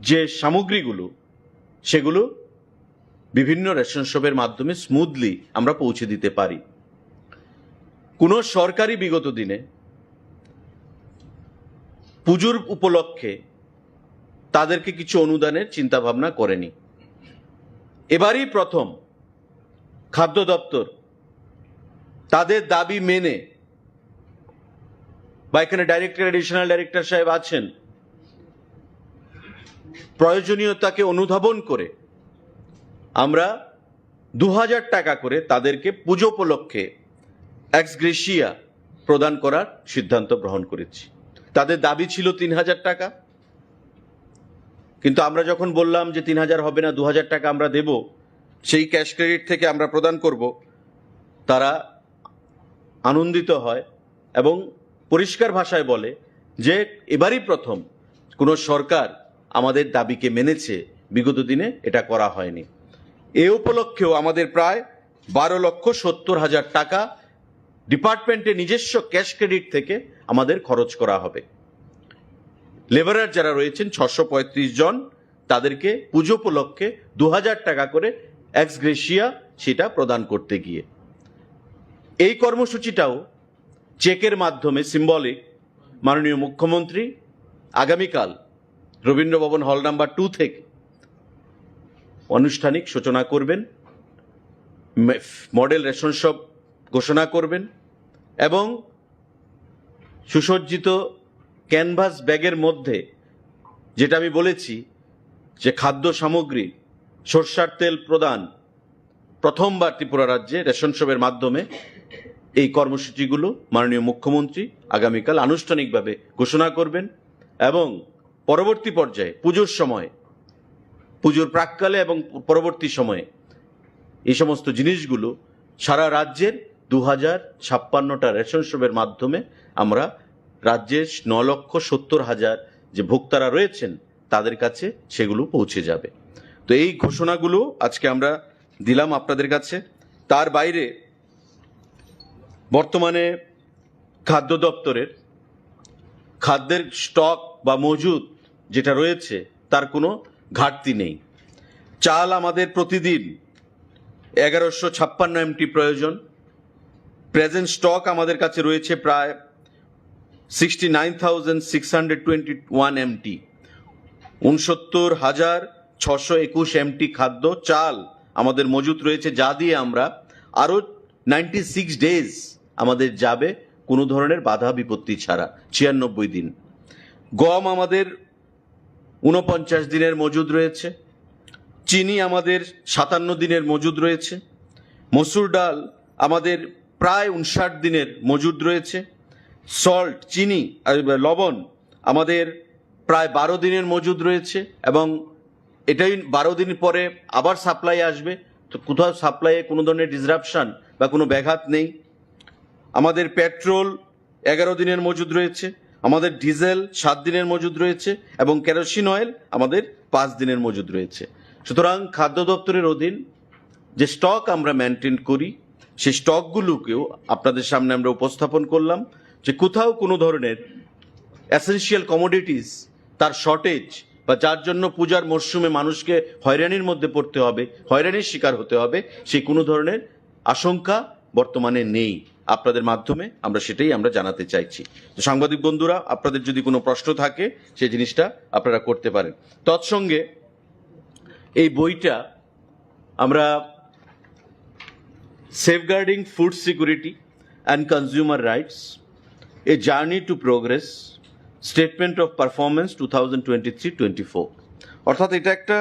যে সামগ্রীগুলো, সেগুলো বিভিন্ন রেশন শপের মাধ্যমে স্মুথলি আমরা পৌঁছে দিতে পারি। কোনো সরকারি বিগত দিনে পুজোর উপলক্ষে তাদেরকে কিছু অনুদানের চিন্তাভাবনা করেনি। এবারই প্রথম খাদ্য দপ্তর তাদের দাবি মেনে, বা এখানে ডাইরেক্টর, অ্যাডিশনাল ডাইরেক্টর সাহেব আছেন, প্রয়োজনীয়তাকে অনুধাবন করে আমরা দু হাজার টাকা করে তাদেরকে পুজো উপলক্ষে এক্স গ্রেশিয়া প্রদান করার সিদ্ধান্ত গ্রহণ করেছি। তাদের দাবি ছিল তিন হাজার টাকা, কিন্তু আমরা যখন বললাম যে তিন হাজার হবে না, দু হাজার টাকা আমরা দেব, সেই ক্যাশ ক্রেডিট থেকে আমরা প্রদান করব, তারা আনন্দিত হয় এবং পরিষ্কার ভাষায় বলে যে এবারই প্রথম কোনো সরকার আমাদের দাবিকে মেনেছে, বিগত দিনে এটা করা হয়নি। এ উপলক্ষেও আমাদের প্রায় বারো লক্ষ সত্তর হাজার টাকা ডিপার্টমেন্টের নিজস্ব ক্যাশ ক্রেডিট থেকে আমাদের খরচ করা হবে। লেবারার যারা রয়েছেন ছশো পঁয়ত্রিশ জন, তাদেরকে পুজো উপলক্ষে দু হাজার টাকা করে এক্স গ্রেশিয়া সেটা প্রদান করতে গিয়ে এই কর্মসূচিটাও চেকের মাধ্যমে সিম্বলিক মাননীয় মুখ্যমন্ত্রী আগামীকাল রবীন্দ্র ভবন হল নাম্বার টু থেকে আনুষ্ঠানিক সূচনা করবেন, মে-, মডেল রেশন শপ ঘোষণা করবেন এবং সুসজ্জিত ক্যানভাস ব্যাগের মধ্যে, যেটা আমি বলেছি যে খাদ্য সামগ্রী, সর্ষার তেল প্রদান, প্রথমবার ত্রিপুরা রাজ্যে রেশন শপের মাধ্যমে এই কর্মসূচিগুলো মাননীয় মুখ্যমন্ত্রী আগামীকাল আনুষ্ঠানিকভাবে ঘোষণা করবেন এবং পরবর্তী পর্যায়ে পুজোর সময়, পুজোর প্রাক্কালে এবং পরবর্তী সময়ে এই সমস্ত জিনিসগুলো সারা রাজ্যের দু হাজার ছাপ্পান্নটা রেশন শপের মাধ্যমে আমরা রাজ্যের ন লক্ষ সত্তর হাজার যে ভোক্তারা রয়েছেন, তাদের কাছে সেগুলো পৌঁছে যাবে। তো এই ঘোষণাগুলো আজকে আমরা দিলাম আপনাদের কাছে। তার বাইরে বর্তমানে খাদ্য দপ্তরের খাদ্যের স্টক বা মজুদ যেটা রয়েছে, তার কোনো ঘাটতি নেই। চাল আমাদের প্রতিদিন এগারোশো ছাপ্পান্ন এমটি প্রয়োজন। প্রেজেন্ট স্টক আমাদের কাছে রয়েছে প্রায় sixty nine thousand six hundred twenty one MT, উনসত্তর হাজার ছশো একুশ এমটি খাদ্য চাল আমাদের মজুত রয়েছে, যা দিয়ে আমরা আরও নাইনটি সিক্স ডেজ আমাদের যাবে কোনো ধরনের বাধা বিপত্তি ছাড়া, ছিয়ানব্বই দিন। গম আমাদের ঊনপঞ্চাশ দিনের মজুদ রয়েছে, চিনি আমাদের সাতান্ন দিনের মজুদ রয়েছে, মসুর ডাল আমাদের প্রায় উনষাট দিনের মজুদ রয়েছে, সল্ট, চিনি, আহ, লবণ আমাদের প্রায় বারো দিনের মজুদ রয়েছে এবং এটাই বারো দিন পরে আবার সাপ্লাই আসবে। তো কোথাও সাপ্লাইয়ে কোনো ধরনের ডিসরাপশন বা কোনো ব্যাঘাত নেই। আমাদের পেট্রোল এগারো দিনের মজুদ রয়েছে, আমাদের ডিজেল সাত দিনের মজুদ রয়েছে এবং কেরোসিন অয়েল আমাদের পাঁচ দিনের মজুদ রয়েছে। সুতরাং খাদ্য দপ্তরের অধীন যে স্টক আমরা মেনটেন করি, সেই স্টকগুলোকেও আপনাদের সামনে আমরা উপস্থাপন করলাম যে কোথাও কোনো ধরনের এসেনশিয়াল কমোডিটিস তার শর্টেজ বা যার জন্য পূজার মরশুমে মানুষকে হয়রানির মধ্যে পড়তে হবে, হয়রানির শিকার হতে হবে, সেই কোনো ধরনের আশঙ্কা বর্তমানে নেই। আপনাদের মাধ্যমে আমরা সেটাই আমরা জানাতে চাইছি। তো সাংবাদিক বন্ধুরা, আপনাদের যদি কোনো প্রশ্ন থাকে, সেই জিনিসটা আপনারা করতে পারেন। তৎসঙ্গে এই বইটা আমরা safeguarding food security and consumer rights, a journey to progress, statement of performance two thousand twenty three twenty four, অর্থাৎ এটা একটা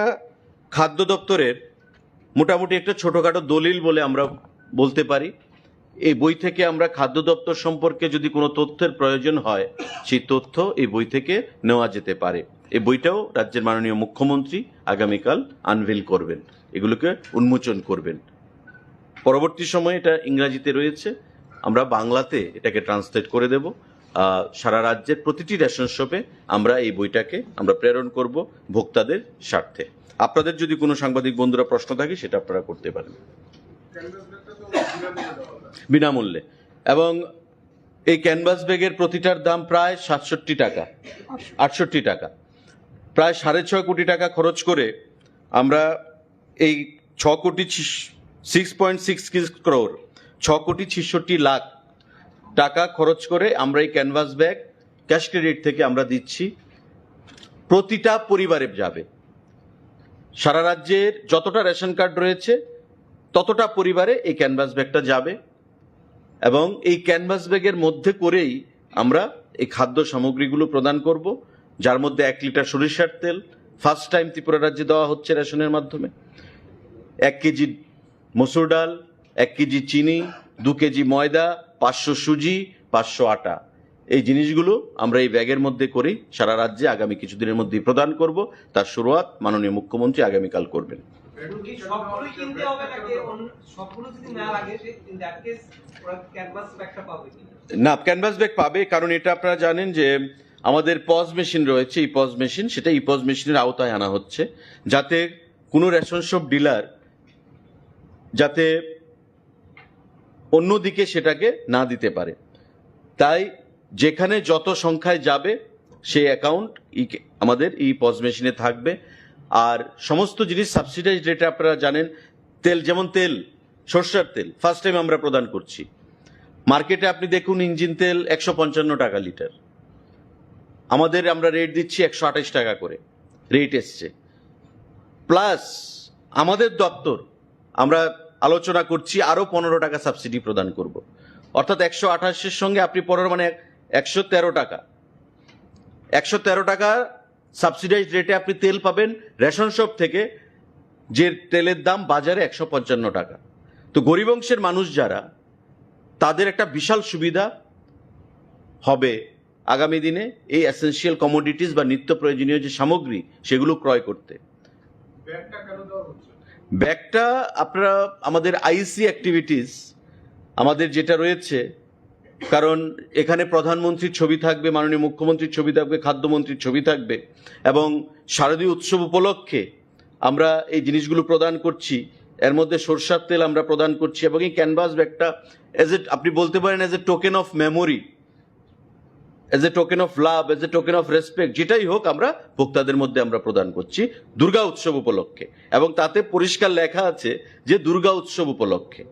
খাদ্য দপ্তরের মোটামুটি একটা ছোটোখাটো দলিল বলে আমরা বলতে পারি। এই বই থেকে আমরা খাদ্য দপ্তর সম্পর্কে যদি কোনো তথ্যের প্রয়োজন হয়, সেই তথ্য এই বই থেকে নেওয়া যেতে পারে। এই বইটাও রাজ্যের মাননীয় মুখ্যমন্ত্রী আগামীকাল আনভেল করবেন, এগুলোকে উন্মোচন করবেন। পরবর্তী সময়ে এটা ইংরাজিতে রয়েছে, আমরা বাংলাতে এটাকে ট্রান্সলেট করে দেব। আহ, সারা রাজ্যের প্রতিটি রেশন শপে আমরা এই বইটাকে আমরা প্রেরণ করব ভোক্তাদের স্বার্থে। আপনাদের যদি কোনো সাংবাদিক বন্ধুরা প্রশ্ন থাকে, সেটা আপনারা করতে পারেন বিনামূল্যে। এবং এই ক্যানভাস ব্যাগের প্রতিটার দাম প্রায় সাতষট্টি টাকা, আটষট্টি টাকা, প্রায় সাড়ে ছয় কোটি টাকা খরচ করে আমরা এই ছ কোটি সিক্স পয়েন্ট সিক্স ক্রোর, ছ কোটি ছেষট্টি লাখ টাকা খরচ করে আমরা এই ক্যানভাস ব্যাগ ক্যাশ ক্রেডিট থেকে আমরা দিচ্ছি, প্রতিটা পরিবারে যাবে। সারা রাজ্যের যতটা রেশন কার্ড রয়েছে, ততটা পরিবারে এই ক্যানভাস ব্যাগটা যাবে এবং এই ক্যানভাস ব্যাগের মধ্যে করেই আমরা এই খাদ্য সামগ্রীগুলো প্রদান করব, যার মধ্যে এক লিটার সরিষার তেল ফার্স্ট টাইম ত্রিপুরা রাজ্যে দেওয়া হচ্ছে রেশনের মাধ্যমে, এক কেজি মসুর ডাল, এক কেজি চিনি, দু কেজি ময়দা, পাঁচশো সুজি, পাঁচশো আটা। এই জিনিসগুলো আমরা এই ব্যাগের মধ্যে করি, সারা রাজ্যে আগামী কিছুদিনের মধ্যেই প্রদান করব। তার শুরুয়াত মাননীয় মুখ্যমন্ত্রী আগামীকাল করবেন। শুধু কি সবগুলোই কিনতে হবে নাকি অন্য সবগুলো যদি না লাগে, সে in that case ওরা ক্যানভাস ব্যাগটা পাবে কিনা? না, ক্যানভাস ব্যাগ পাবে, কারণ এটা আপনারা জানেন যে আমাদের পজ মেশিন রয়েছে, ইপজ মেশিন, সেটা ইপজ মেশিনের আওতায় আনা হচ্ছে, যাতে কোনো রেশন শপ ডিলার যাতে অন্যদিকে সেটাকে না দিতে পারে। তাই যেখানে যত সংখ্যায় যাবে, সেই অ্যাকাউন্ট আমাদের এই পজ মেশিনে থাকবে। আর সমস্ত জিনিস সাবসিডাইজ রেটে, আপনারা জানেন, তেল, যেমন তেল, সর্ষের তেল ফার্স্ট টাইম আমরা প্রদান করছি। মার্কেটে আপনি দেখুন, ইঞ্জিন তেল একশো পঞ্চান্ন টাকা লিটার, আমাদের, আমরা রেট দিচ্ছি একশো আঠাশ টাকা করে, রেট এসছে। প্লাস আমাদের দপ্তর, আমরা আলোচনা করছি, আরও পনেরো টাকা সাবসিডি প্রদান করব। অর্থাৎ একশো আঠাশের সঙ্গে আপনি পনেরো, মানে একশো তেরো টাকা, একশো তেরো টাকা সাবসিডাইজ রেটে আপনি তেল পাবেন রেশন শপ থেকে, যে তেলের দাম বাজারে একশো পঞ্চান্ন টাকা। তো গরিব অংশের মানুষ যারা, তাদের একটা বিশাল সুবিধা হবে আগামী দিনে এই এসেনশিয়াল কমোডিটিস বা নিত্য প্রয়োজনীয় যে সামগ্রী, সেগুলো ক্রয় করতে। ব্যাগটা কেন দেওয়া হচ্ছে? ব্যাগটা আপনারা, আমাদের আইসি অ্যাক্টিভিটিস আমাদের যেটা রয়েছে, কারণ এখানে প্রধানমন্ত্রীর ছবি থাকবে, মাননীয় মুখ্যমন্ত্রীর ছবি থাকবে, খাদ্যমন্ত্রীর ছবি থাকবে, এবং শারদীয় উৎসব উপলক্ষে আমরা এই জিনিসগুলো প্রদান করছি। এর মধ্যে সরষার তেল আমরা প্রদান করছি, এবং এই ক্যানভাস ব্যাগটা, এজ এ, আপনি বলতে পারেন, as a token of memory, as a token of love, as a token of respect, যেটাই হোক, আমরা ভোক্তাদের মধ্যে আমরা প্রদান করছি দুর্গা উৎসব উপলক্ষে। এবং তাতে পরিষ্কার লেখা আছে যে দুর্গা উৎসব উপলক্ষে,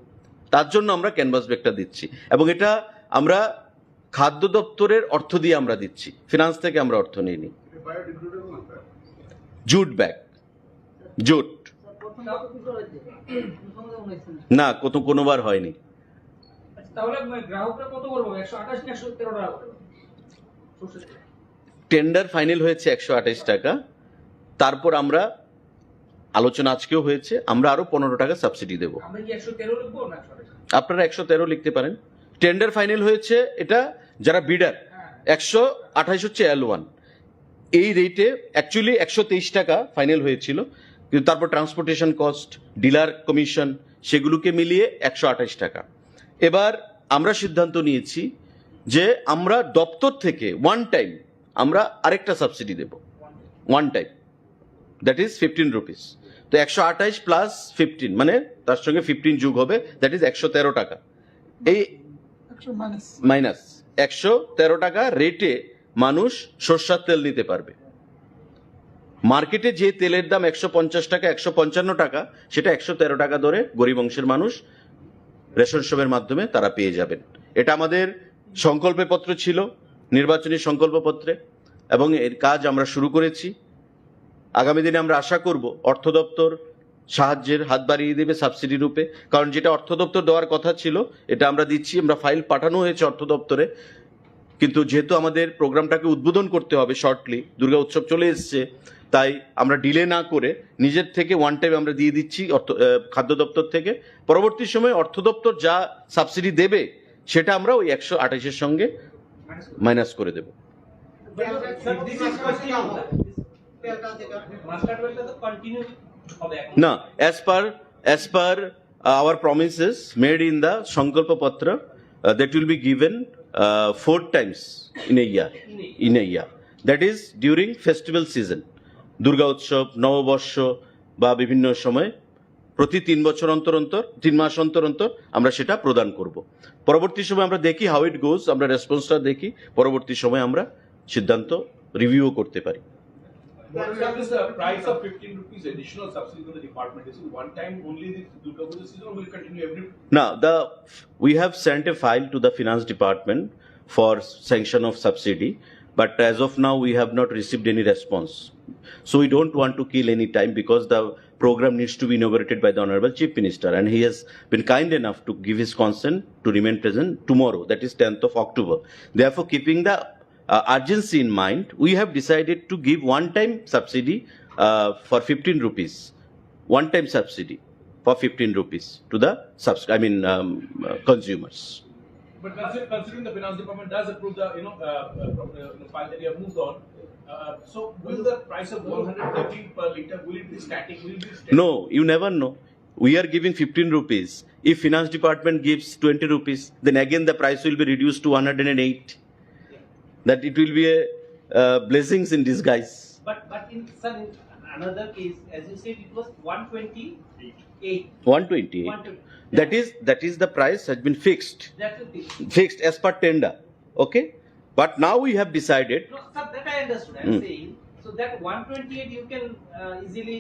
তার জন্য আমরা ক্যানভাস ব্যাগটা দিচ্ছি। এবং এটা আমরা খাদ্য দপ্তরের অর্থ দিয়ে আমরা দিচ্ছি, ফিনান্স থেকে আমরা অর্থ নিইনি। Jute bag, jute. না, কত, কোনোবার হয়নি। আচ্ছা, তাহলে, মানে, গ্রাহকরা কত করে পাবে? একশো আঠাশ না একশো তেরো টাকা করে? টেন্ডার ফাইনাল হয়েছে একশো আঠাশ টাকা, তারপর আমরা, আলোচনা আজকেও হয়েছে, আমরা আরো পনেরো টাকা সাবসিডি দেব। আমরা কি একশো তেরো লিখবো না একশো আঠাশ? আপনারা একশো তেরো লিখতে পারেন। টেন্ডার ফাইনাল হয়েছে, এটা যারা বিডার, হ্যাঁ। একশো আঠাশ হচ্ছে এল ওয়ান। এই রেটে অ্যাকচুয়ালি একশো তেইশ টাকা ফাইনাল হয়েছিল, কিন্তু তারপর ট্রান্সপোর্টেশন কস্ট, ডিলার কমিশন, সেগুলোকে মিলিয়ে একশো আঠাশ টাকা। এবার আমরা সিদ্ধান্ত নিয়েছি যে আমরা দপ্তর থেকে ওয়ান টাইম আমরা আরেকটা সাবসিডি দেব, one time, that is fifteen rupees. তো একশো আঠাশ প্লাস ফিফটিন, মানে তার সঙ্গে ফিফটিন যোগ হবে, দ্যাট ইজ একশো তেরো টাকা। এই একশো মাইনাস। মাইনাস একশো তেরো টাকা রেটে মানুষ সর্ষার তেল নিতে পারবে। মার্কেটে যে তেলের দাম একশো পঞ্চাশ টাকা, একশো পঞ্চান্ন টাকা, সেটা একশো তেরো টাকা দরে গরিব অংশের মানুষ রেশন শপের মাধ্যমে তারা পেয়ে যাবেন। এটা আমাদের সংকল্প পত্র ছিল, নির্বাচনী সংকল্পপত্রে, এবং এর কাজ আমরা শুরু করেছি। আগামী দিনে আমরা আশা করব অর্থ দপ্তর সাহায্যের হাত বাড়িয়ে দেবে সাবসিডি রূপে, কারণ যেটা অর্থ দপ্তর দেওয়ার কথা ছিল, এটা আমরা দিচ্ছি। আমরা ফাইল পাঠানো হয়েছে অর্থ দপ্তরে, কিন্তু যেহেতু আমাদের প্রোগ্রামটাকে উদ্বোধন করতে হবে শর্টলি, দুর্গা উৎসব চলে এসছে, তাই আমরা ডিলে না করে নিজের থেকে ওয়ান টাইম আমরা দিয়ে দিচ্ছি অর্থ, আহ, খাদ্য দপ্তর থেকে। পরবর্তী সময়ে অর্থ দপ্তর যা সাবসিডি দেবে, সেটা আমরা ওই একশো আঠাশের সঙ্গে মাইনাস করে দেব। This is question. মাস্টার ওয়েলটা তো কন্টিনিউ হবে এখন। না, as per, as per, uh, our promises made in the Sankalpa Patra, uh, that will be given, uh, four times in a year. In a year. That is during festival season, Durga উৎসব, নববর্ষ বা বিভিন্ন সময় প্রতি তিন বছর অন্তর অন্তর, তিন মাস অন্তর অন্তর আমরা সেটা প্রদান করব। পরবর্তী সময় আমরা দেখি হাউ ইট গোস, আমরা রেসপন্সটা দেখি, পরবর্তী সময় আমরা সিদ্ধান্ত রিভিউ করতে পারি। What is the price of fifteen rupees additional subsidy for the department? Is it one time only this Durga Puja season, or will it continue every? Now, the, we have sent a file to the finance department for sanction of subsidy, but as of now we have not received any response. So we don't want to kill any time because the program needs to be inaugurated by the Honorable Chief Minister, and he has been kind enough to give his consent to remain present tomorrow, that is tenth of October. Therefore, keeping the, uh, urgency in mind, we have decided to give one-time subsidy, uh, for fifteen rupees, one-time subsidy for fifteen rupees to the subs-, I mean, um, uh, consumers. But consider-, considering the finance department does approve the, you know, uh, uh, from the, you know, file that you have moved on, uh, so will the price of one hundred thirteen per litre, will it be static? Will it be static? No, you never know. We are giving fifteen rupees. If finance department gives twenty rupees, then again the price will be reduced to one hundred and eight. That it will be a uh, blessings in disguise. But but in sir, in another case, as you said, it was one twenty-eight. One twenty-eight. One twenty. That is that is the price has been fixed. That will be fixed as per tender. Okay, but now we have decided. No, sir, that I understood. I'm Hmm. saying, so that one twenty-eight you can uh, easily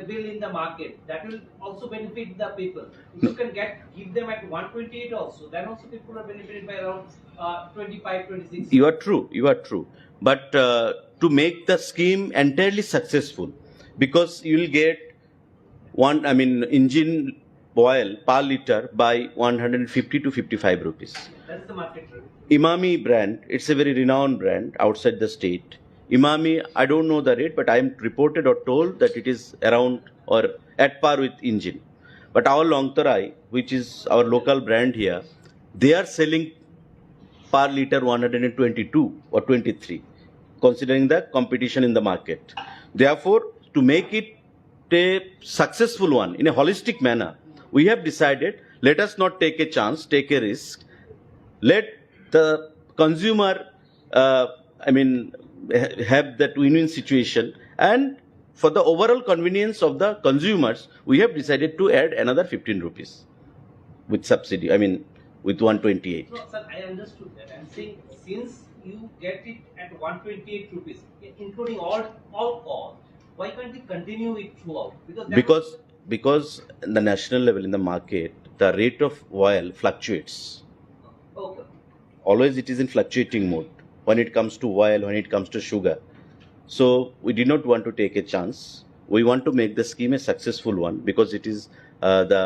avail in the market. That will also benefit the people. If No. you can get give them at one twenty-eight also, then also people are benefited by around uh, twenty-five, twenty-six. You are true. You are true. But uh, to make the scheme entirely successful, because you will get one, I mean, engine oil per liter by one hundred fifty to fifty-five rupees. That's the market rate. Emami brand, it's a very renowned brand outside the state. Emami, I don't know the rate, but I am reported or told that it is around or at par with engine. But our Longtarai, which is our local brand here, they are selling per liter one hundred twenty-two or twenty-three, considering the competition in the market. Therefore, to make it a successful one in a holistic manner, we have decided, let us not take a chance, take a risk. Let the consumer, uh, I mean, ha- have that win-win situation, and for the overall convenience of the consumers, we have decided to add another fifteen rupees with subsidy, I mean, with one twenty-eight. No, sir, I understood that. I'm saying since you get it at one twenty-eight rupees, including all all costs, why can't we continue it throughout? Because that Because because in the national level in the market, the rate of oil fluctuates. Okay. Always it is in fluctuating mode when it comes to oil, when it comes to sugar. So we did not want to take a chance. We want to make the scheme a successful one because it is uh, the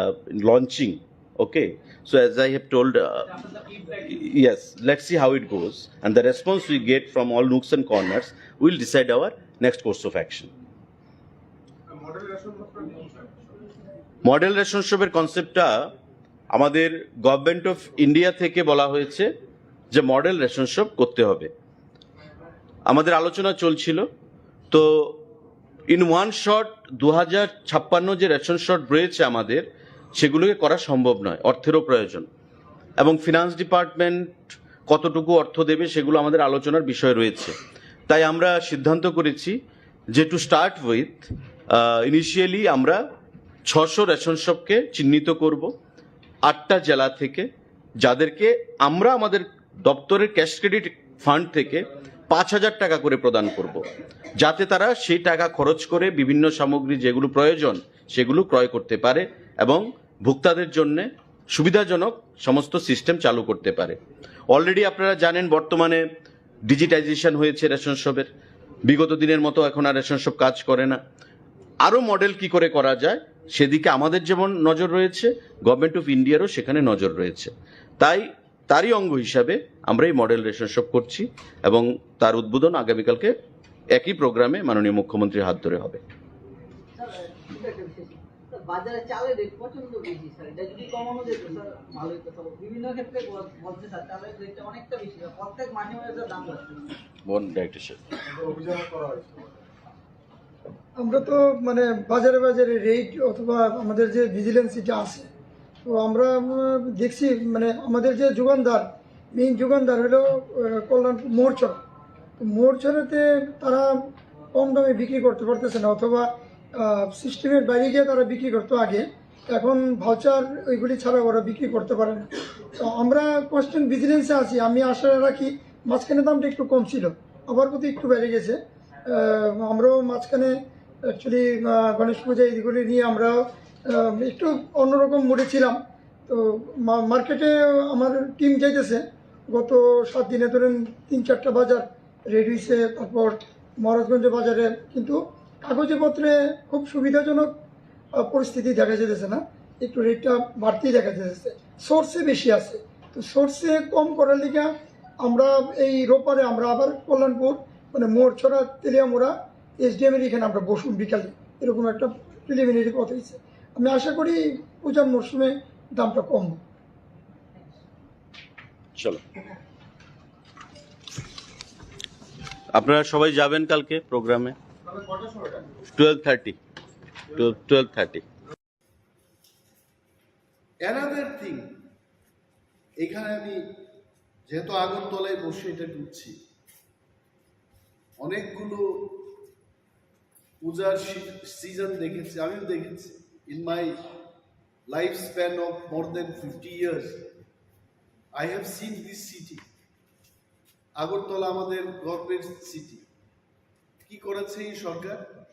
launching. Okay. So as I have told, uh, After the feedback. Yes, let's see how it goes. And the response we get from all nooks and corners will decide our next course of action. Model ration শপের কনসেপ্টটা আমাদের government of India থেকে বলা হয়েছে যে model ration shop করতে হবে। আমাদের আলোচনা চলছিল, তো ইন ওয়ান শট দু হাজার ছাপ্পান্ন যে রেশন শপ রয়েছে আমাদের, সেগুলোকে করা সম্ভব নয়, অর্থেরও প্রয়োজন। এবং ফিনান্স ডিপার্টমেন্ট কতটুকু অর্থ দেবে, সেগুলো আমাদের আলোচনার বিষয় রয়েছে। তাই আমরা সিদ্ধান্ত করেছি যে টু স্টার্ট উইথ, ইনিশিয়ালি আমরা ছশো রেশন শপকে চিহ্নিত করব আটটা জেলা থেকে, যাদেরকে আমরা আমাদের দপ্তরের ক্যাশ ক্রেডিট ফান্ড থেকে পাঁচ হাজার টাকা করে প্রদান করব, যাতে তারা সেই টাকা খরচ করে বিভিন্ন সামগ্রী যেগুলো প্রয়োজন সেগুলো ক্রয় করতে পারে এবং ভোক্তাদের জন্য সুবিধাজনক সমস্ত সিস্টেম চালু করতে পারে। অলরেডি আপনারা জানেন, বর্তমানে ডিজিটাইজেশন হয়েছে রেশন শপের, বিগত দিনের মতো এখন আর রেশন শপ কাজ করে না। আরও মডেল কি করে করা যায়, সেদিকে আমাদের যেমন নজর রয়েছে, গভর্নমেন্ট অফ ইন্ডিয়ারও সেখানে নজর রয়েছে। তাই তারই অঙ্গ হিসাবে আমরা এই মডেল রেশন শপ করছি এবং তার উদ্বোধন আগামীকালকে একই প্রোগ্রামে মাননীয় মুখ্যমন্ত্রীর হাত ধরে হবে। স্যার, ছোট একটা বিষয় ছিল। স্যার, বাজারে চালের রেট প্রচন্ড বেশি, স্যার। এটা যদি কমানো যেত, স্যার, ভালো হতো। স্যার, বিভিন্ন ক্ষেত্রে বল- বলছে, স্যার, চালের রেটটা অনেকটা বেশি, স্যার। প্রত্যেক মাসে মাসে, স্যার, দাম বাড়ছে। বোন ডাইরেক্টর সাহেব। অভিযান করা হয়েছে। আমরা তো, মানে, বাজারে বাজারে রেড অথবা আমাদের যে ভিজিলেন্স, এটা আছে। তো আমরা, উম, দেখছি, মানে, আমাদের যে যোগানদার, মেইন যোগানদার হলো, আহ, কল্যাণপুর মোরছড়া। তো মোরছড়াতে তারা কম দামে বিক্রি করতে পারতেছে না, অথবা সিস্টেমের বাইরে গিয়ে তারা বিক্রি করতো আগে। এখন ভাউচার ওইগুলি ছাড়া ওরা বিক্রি করতে পারে না। তো আমরা কনস্ট্যান্ট ভিজিলেন্সে আছি। আমি আশা রাখি, মাঝখানে দামটা একটু কম ছিল, আবার বোধহয় একটু বেড়ে গেছে। আহ, আমরাও মাঝখানে অ্যাকচুয়ালি গণেশ পূজা এইগুলি নিয়ে আমরা, আহ, একটু অন্যরকম মুডে ছিলাম। তো মা- মার্কেটে আমার টিম যাইতেছে, গত সাত দিনে ধরেন তিন চারটা বাজার রেড হইছে, তারপর মহারাজগঞ্জ বাজারে কিন্তু কাগজে পত্রে খুব সুবিধাজনক, আহ, পরিস্থিতি দেখা যেতেছে না, একটু রেটটা বাড়তি দেখা যেতেছে। সোর্সে বেশি আছে, তো সোর্সে কম করার লিগে আমরা এই রোববারে আমরা আবার কল্যাণপুর, মানে, মোরছড়া, তেলিয়ামুড়া এসডিএম এর এখানে আমরা বসুন বিকালে, এরকম একটা প্রিলিমিনারি কথা হয়েছে। আমি আশা করি পূজার মরশুমে দামটা কম। চলো, আপনারা সবাই যাবেন কালকে প্রোগ্রামে। Twelve thirty. Twelve twelve thirty. Another thing, এখানে আমি যেহেতু আগরতলায় বসে এটা করছি, অনেকগুলো পূজার সিজন দেখেছি, আমিও দেখেছি। In my lifespan of more than fifty years, I have seen this city. Agartala আমাদের গর্বের সিটি। কি করেছে এই সরকার?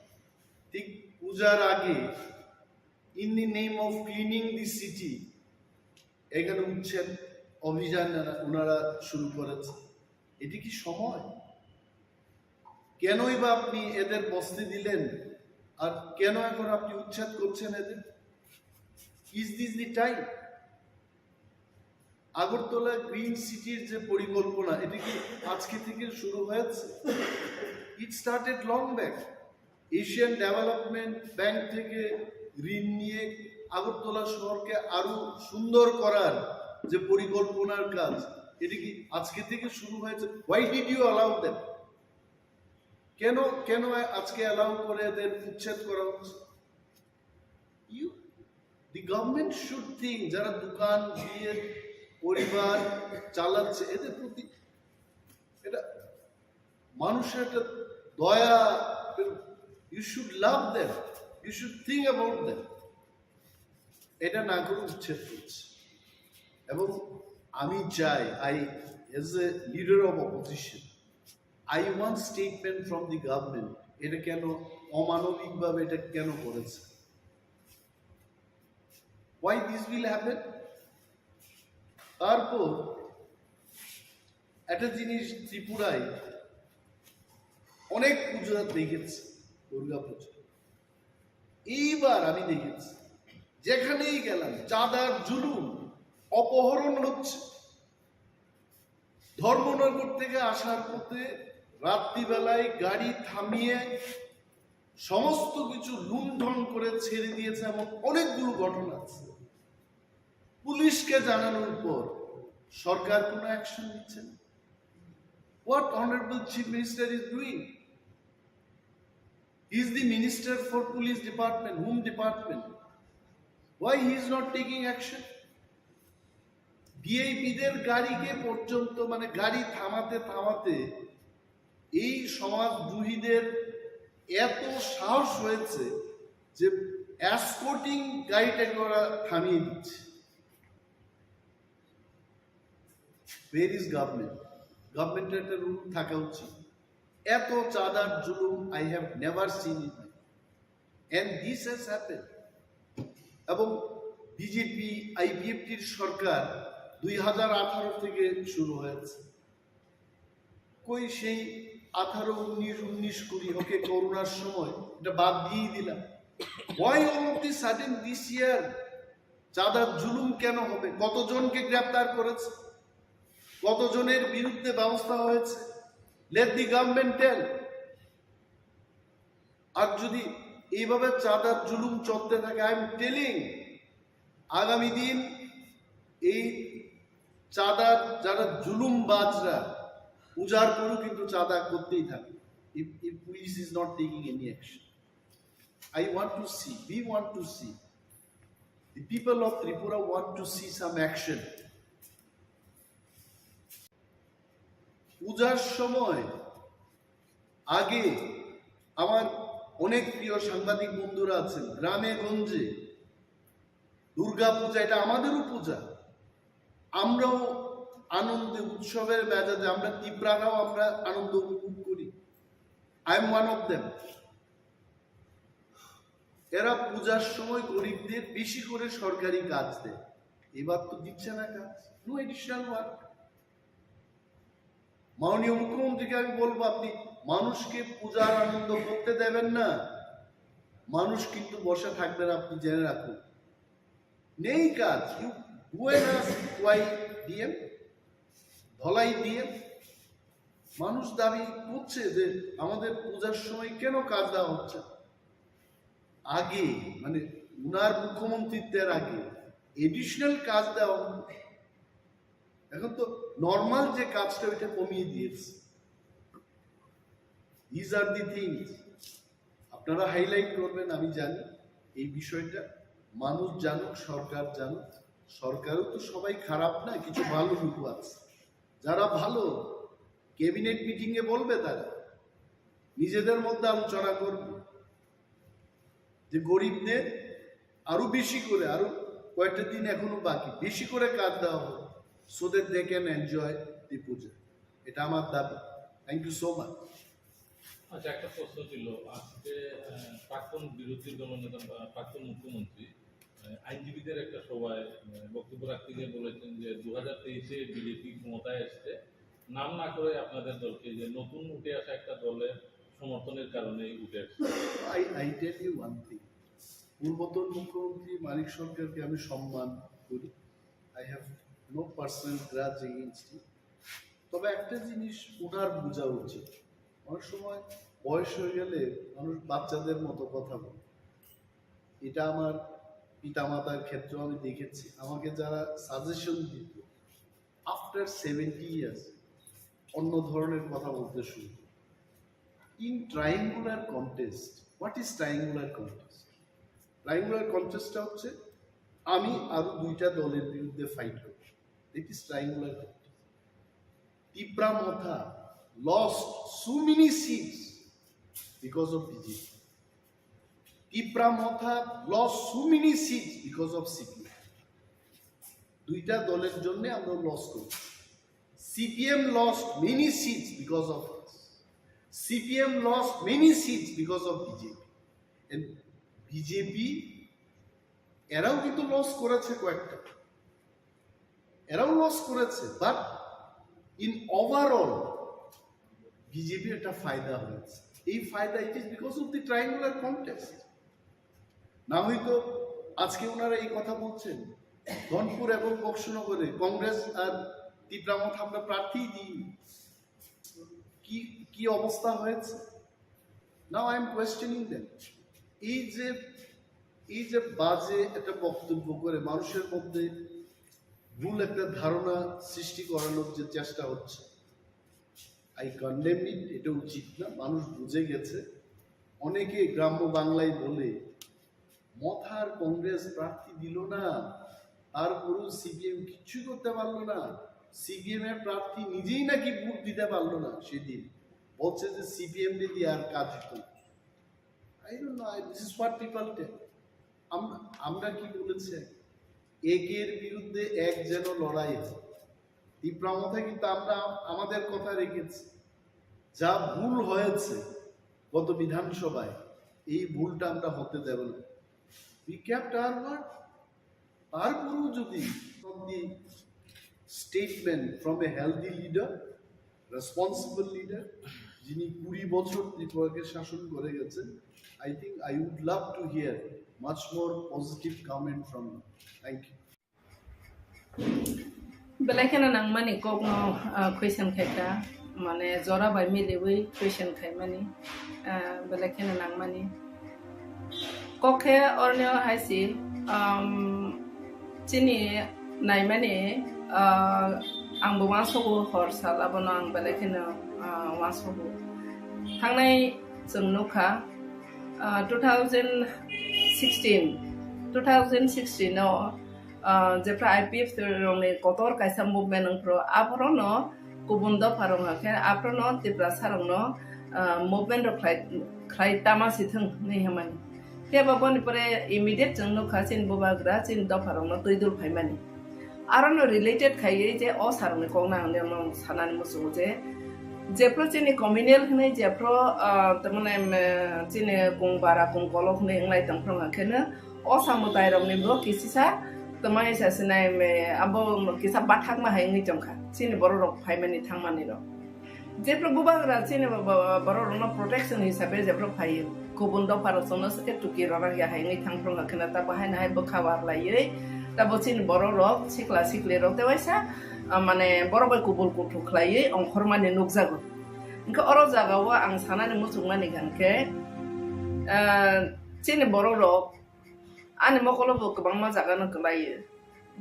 ঠিক পূজার আগে, in the name of cleaning the city, এখানে উচ্ছেদ অভিযান এরা- ওনারা শুরু করেছে। এটি কি সময়? কেনই বা আপনি এদের বসতে দিলেন? আর কেন এখন আপনি উচ্ছেদ করছেন এদের? Is this the time? Agartala green সিটির যে পরিকল্পনা, এটা কি আজকে থেকে শুরু হয়েছে? It started long back. Asian development bank থেকে ঋণ নিয়ে আগরতলা শহরকে আরো সুন্দর করার যে পরিকল্পনার কাজ, এটা কি আজকে থেকে শুরু হয়েছে? Why did you allow them? কেন কেন আজকে অ্যালাউ করে এদের উচ্ছেদ করা হচ্ছে? You, the government should think, যারা দোকান দিয়ে পরিবার চালাচ্ছে, এদের প্রতি এটা মানুষের একটা দয়া। You should love them, you should think about them. এটা না করে উচ্ছেদ করছে। এবং আমি চাই, I, as a leader of opposition, I want statement from the government, এটা কেন অমানবিকভাবে এটা কেন করেছে? Why this will happen? তারপর একটা জিনিস, ত্রিপুরায় অনেক পুজো দেখেছি, দুর্গা পুজো। এইবার আমি দেখেছি, যেখানেই গেলাম চাঁদার জুলুম, অপহরণ হচ্ছে। ধর্মনগর থেকে আসার পথে রাত্রিবেলায় গাড়ি থামিয়ে সমস্ত কিছু লুণ্ঠন করে ছেড়ে দিয়েছে, এমন অনেকগুলো ঘটনা আছে। পুলিশকে জানানোর পর সরকার কোনো অ্যাকশন নিচ্ছে না। What honorable Chief Minister is doing? He is the minister for police department, home department. Why he is not taking action? ভিআইপিদের গাড়িকে পর্যন্ত, মানে, গাড়ি থামাতে থামাতে এই সমাজদ্রোহীদের এত সাহস হয়েছে যে এসকর্টিং গাড়িটাকে ওরা থামিয়ে দিচ্ছে। Where is government? গভর্নমেন্টের একটা রুল থাকা উচিত। এত চাঁদার জুলুম I have never seen in my, and this has happened. এবং বিজেপি আইপিএফটির সরকার দুই হাজার আঠারো থেকে শুরু হয়েছে। কই সেই আঠারো, উনিশ, উনিশ, কুড়ি, ওকে, করোনার সময় এটা বাদ দিয়েই দিলাম। Why all of the sudden this year? চাঁদার জুলুম কেন হবে? কতজনকে গ্রেপ্তার করেছে? কতজনের বিরুদ্ধে ব্যবস্থা হয়েছে? Let the government tell. আর যদি এইভাবে চাঁদার জুলুম চলতে থাকে, I am telling, আগামী দিন এই চাঁদার যারা জুলুমবাজরা উজাড় করেও কিন্তু চাঁদা করতেই থাকবে, if, if police is not taking any action. I want to see, we want to see, the people of Tripura want to see some action. পূজার সময় আগে আমার অনেক প্রিয় সাংবাদিক বন্ধুরা আছেন, গ্রামে গঞ্জে দুর্গা পূজা, এটা আমাদেরও পূজা, আমরাও আনন্দে উৎসবের মেজাজে, আমরা তিপ্রারাও আমরা আনন্দ উপভোগ করি। I am one of them. এরা পূজার সময় গরিবদের বেশি করে সরকারি কাজ দেয়, এবার তো দিচ্ছে না কাজ, no additional work. মাননীয় মুখ্যমন্ত্রীকে আমি বলবো, আপনি মানুষকে পূজার আনন্দ করতে দেবেন না, মানুষ কিন্তু বসে থাকবে না, আপনি জেনে রাখুন। নেই কাজ। You go and ask Y D M, Dhalai DM. মানুষ দাবি করছে যে আমাদের পূজার সময় কেন কাজ দেওয়া হচ্ছে না? আগে, মানে, উনার মুখ্যমন্ত্রিত্বের আগে এডিশনাল কাজ দেওয়া হতো। এখন তো নর্মাল যে কাজটা, ওইটা কমিয়ে দিয়েছে। These are the things আপনারা হাইলাইট করবেন, আমি জানি এই বিষয়টা, মানুষ জানুক, সরকার জানুক। সরকারও তো সবাই খারাপ না, কিছু ভালো লোক আছে। যারা ভালো, ক্যাবিনেট মিটিং এ বলবে তারা, নিজেদের মধ্যে আলোচনা করবে যে গরিবদের আরো বেশি করে, আরো কয়েকটা দিন এখনো বাকি, বেশি করে কাজ দেওয়া হোক, so that they can enjoy the puja। এটা আমার দাবি। Thank you so much। আচ্ছা, একটা প্রশ্ন ছিল। আজকে আহ, প্রাক্তন বিরোধী দলনেতা বা প্রাক্তন মুখ্যমন্ত্রী আহ, আইনজীবীদের একটা সভায় আহ, বক্তব্য রাখতে গিয়ে বলেছেন যে দু হাজার তেইশে বিজেপি ক্ষমতায় এসছে, নাম না করে আপনাদের দলকে, যে নতুন উঠে আসা একটা দলের সমর্থনের কারণে উঠে আসছে। I, I tell you one thing, পূর্বতন মুখ্যমন্ত্রী মানিক সরকারকে আমি সম্মান করি। I have no personal grudge against him। তবে একটা জিনিস ওনার বোঝা উচিত, অনেক সময় বয়স হয়ে গেলে মানুষ বাচ্চাদের মতো কথা বলে। এটা আমার পিতামাতার ক্ষেত্রেও আমি দেখেছি। আমাকে যারা সাজেশন দিত, আফটার সেভেন্টি ইয়ার্স অন্য ধরনের কথা বলতে শুরু করে। In triangular contest, what is triangular contest? Triangular কন্টেস্টটা হচ্ছে আমি আরো দুইটা দলের বিরুদ্ধে ফাইট করব। It is triangular contest. Tipra Motha lost so many seats because of B J P. Tipra Motha lost so many seats because of C P M. দুইটা দলের জন্য আমরা লস করছি। C P M lost many seats because of us. C P M lost many seats because of B J P. And B J P এরাও কিন্তু লস করেছে কয়েকটা, এরাও লস করেছে, but in overall বিজেপির একটা ফায়দা হয়েছে। এই ফায়দা, it is because of the triangular contest। না হয়তো আজকে ওনারা এই কথা বলছেন, ধনপুর এবং বক্সনগরে কংগ্রেস আর তিপ্রা মথা আমরা প্রার্থী দিই, কি কি অবস্থা হয়েছে? Now I am questioning them। এই যে এই যে বাজে একটা বক্তব্য করে মানুষের মধ্যে ভুল একটা ধারণা সৃষ্টি করানোর যে চেষ্টা হচ্ছে, I condemn it। এটা উচিত না। মানুষ বুঝে গেছে। অনেকে গ্রাম্য বাংলায় বলে, মথার কংগ্রেস প্রার্থী দিল না, তারপরেও সিপিএম কিচ্ছু করতে পারলো না। সিপিএম এর প্রার্থী নিজেই নাকি ভোট দিতে পারলো না সেদিন, বলছে যে সিপিএম রে দিয়ে আর কাজ হতো না। I don't know, I, this is what people tell। আমরা আমরা কি বলেছি? একের বিরুদ্ধে এক যেন লড়াই হয়। তিপ্রা মথা কিন্তু আমরা আমাদের কথা রেখেছি। যা ভুল হয়েছে গত বিধানসভায়, এই ভুলটা আমরা হতে দেব না। We kept our word। তারপরেও যদি from the statement from a healthy leader, responsible leader, যিনি কুড়ি বছর ত্রিপুরাকে শাসন করে গেছেন, I think I would love to hear much more positive comment from you। Thank you। Belai kheno nangmani kokno ah, question khaikha, mane jora bai miliwi question khaimani, ah, belai kheno nangmani. Kok khe orni o hai si, um, chini naimani, ah, ang bo uansogo hor sal abono ang belai kheno ah, uansogo. Thangnai chwng nukha, ah, two thousand sixteen, two thousand sixteen o ah, jephra I P F T rokni kotor kaisa movement wngphru, aphorono kubun dopha rok hwnkhe aphorono Tiprasa rokno ah, movement rok khlai khlai tama si thwng hinwi hwnmani. Phiya ba boni pore immediate chwng nukha chini bubagra chini dopha rokno twi dul phaimani. Arono related khaiwi je o sarokni kokno ang nirok sanani muchungo je jephru chini communal hinwi jephru ah, tamani chini kung bara kung kolok hinwi wnglai tongphru hwnkheno o samwtai rokni bo kisisa twmai sa sinai me abo kisa bathakma hai wngwi tongkha chini borok rok phaimani thangmani rok. Jephru bubagra chini bo- bo- borok rokno protection hisabe jephru phaiwi kubun dopha rok chwngno swkhe tuki rwrak ya hai wngwi thangphru hwnkheno ta bahai nahai bwkha warlaiwi tabo chini borok rok sikla sikli rok tewaisa ah, mane borok bai kubul kuthuk khlaiwi ongkhormani nukjago. Hwnkhe oro jagao ang sanani muchungmani hwnkhe ah, chini borok rok ani mokolo bo kwbangma jaga no kwlai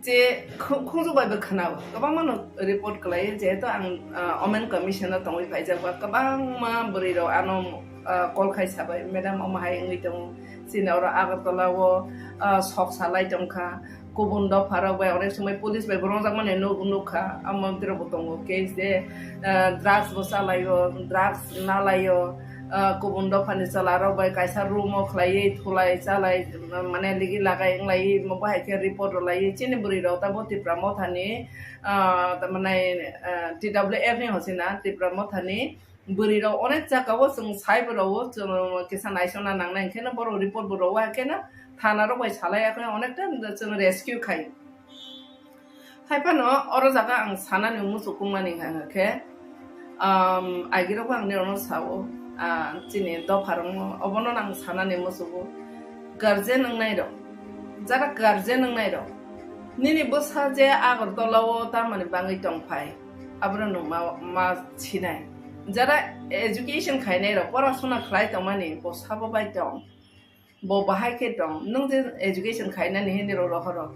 je khung- khunju bai bo khwnao kwbangma no report kwlai jehetu ang ah, women commission o tongwi phaijak ba kwbangma bwrwi rok ano ah, call khai sabai madam omo hai wngwi tongo chini oro agartala o ah, sok salai tongkha kubun dopha rok bai onek somoi police bai bo rwngjakmani nuk nukha, amo tiro bo tongo case de, ah, drugs bo chalaio, drugs nalaio, ah, kubun dophani chwla rok bai kaisa room o khlaiwi thulai chalai, mane ligi lagai wnglaiwi omo bahai khe report rwlaiwi chini bwrwi rok tamo Tipra mothani, ah, tamani, ah, T W F ni hochina Tipra mothani bwrwi rok onek jagao chwng sai bo rwo chwng kisa naisona nangnai, hwnkhe no borok report bo rwo, hakhe no thana rok bai salai, hakhe onekta chwng rescue khai. Hai phano oro jaga ang sanani muchukmani hwnka khe, um, agirok ang nirokno sao, ah, chini dopha rokno obono ang sanani muchugo. Guardian wngnai rok, jara guardian wngnai rok, nini bwsa je Agartala o tamani bangwi tongphai, abono nwng ma, ma sinai. Jara education khainai rok, porasona khlai tongmani, bo sabo bai tong, bo bahai khe tong, nwng je education khainani hini rok rohoro,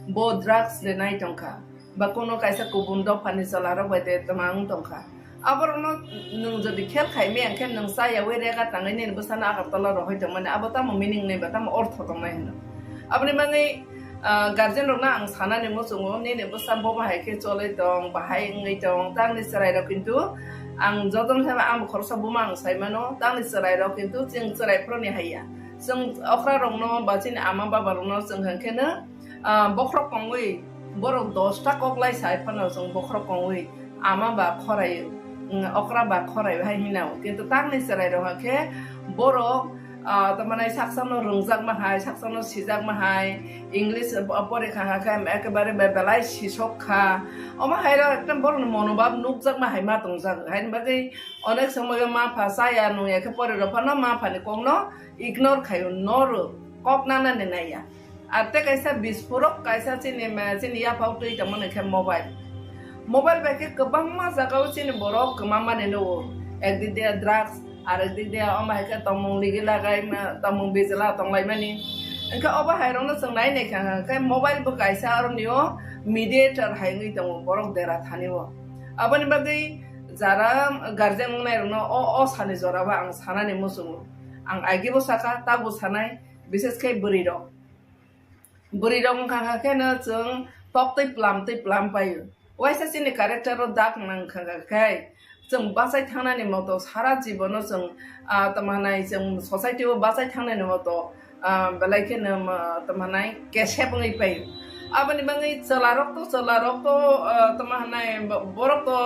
bo drugs de nai tongkha, ba kono kaisa kubun dophani chwla rok bai de twmang tongkha. Aborokno nwng jodi khel khai maya hwnkhe nwng chayawi rega tangwi nini bwsano Agartala rohoi tongmani, abo tamo meaning nai ba tamo ortho tongnai hwno. Aboni bagwi, ah, guardian rokno ang sanani muchungo, nini bwsa bo bahai khe cholwi tong, bahai wngwi tong, tangni chwrai rok kintu ang jotono thaiba ang khoroksa buma ang sai mano, tangni chwrai rok kintu chwng chwrai phuruni haiya. Chwng okra rokno ba chini ama baba rokno chwng hwnkhe no, ah, bokhorok kongwi borok dosta kok lai sai phano chwng bokhorok kongwi ama ba khorai, mm, okra ba khorai hai hinao. Kintu tangni chwrai rok khe borok, ah, tamani saksano rwngjakma hai, saksano sijakma hai, English, ah, porikha kha khe ekebare be-, belai sisok kha. Omo hai rok ekdom borokni monobhab nukjakma hai ma tongjak. Haini bagwi onek somoyo ma pha chaya nungya khe pore rok phano ma phani kokno ignore khaio, noro kok nanani naiya. Ar tei kaisa bispurok kaisa chini ma, chini yaphao twi tongmani khe mobile. Mobile bai khe kwbangma jagao chini borok kwmamani nugo. Ekdik de drugs, arekdik de omo hai khe tongmung ligi lagai ma, tongmung bijla tonglaimani. Hwnkhe obo hai rokno chwng nai nai kha khe mobile bo kaisa aronio mediator hai wngwi tongo borok dera thani o. Aboni bagwi jara guardian wngnai rokno o, o sani jora o ang sanani muchungo. Ang agi bo saka, ta bo sanai, bises khe bwrwi rok. Bwrwi rok wngkha kha khe no chwng tok twi plam twi plam paio. Waisa chini character o dak nang kha kha khe chwng bachai thangnani moto sara jibono chwng, ah, tamo hanai chwng society o bachai thangnani moto, ah, belai khe no, ah, tamo hanai kesep wngwi paio. Aboni bagwi chwla rok to, chwla rok to, ah, tamo hanai bo-, borok to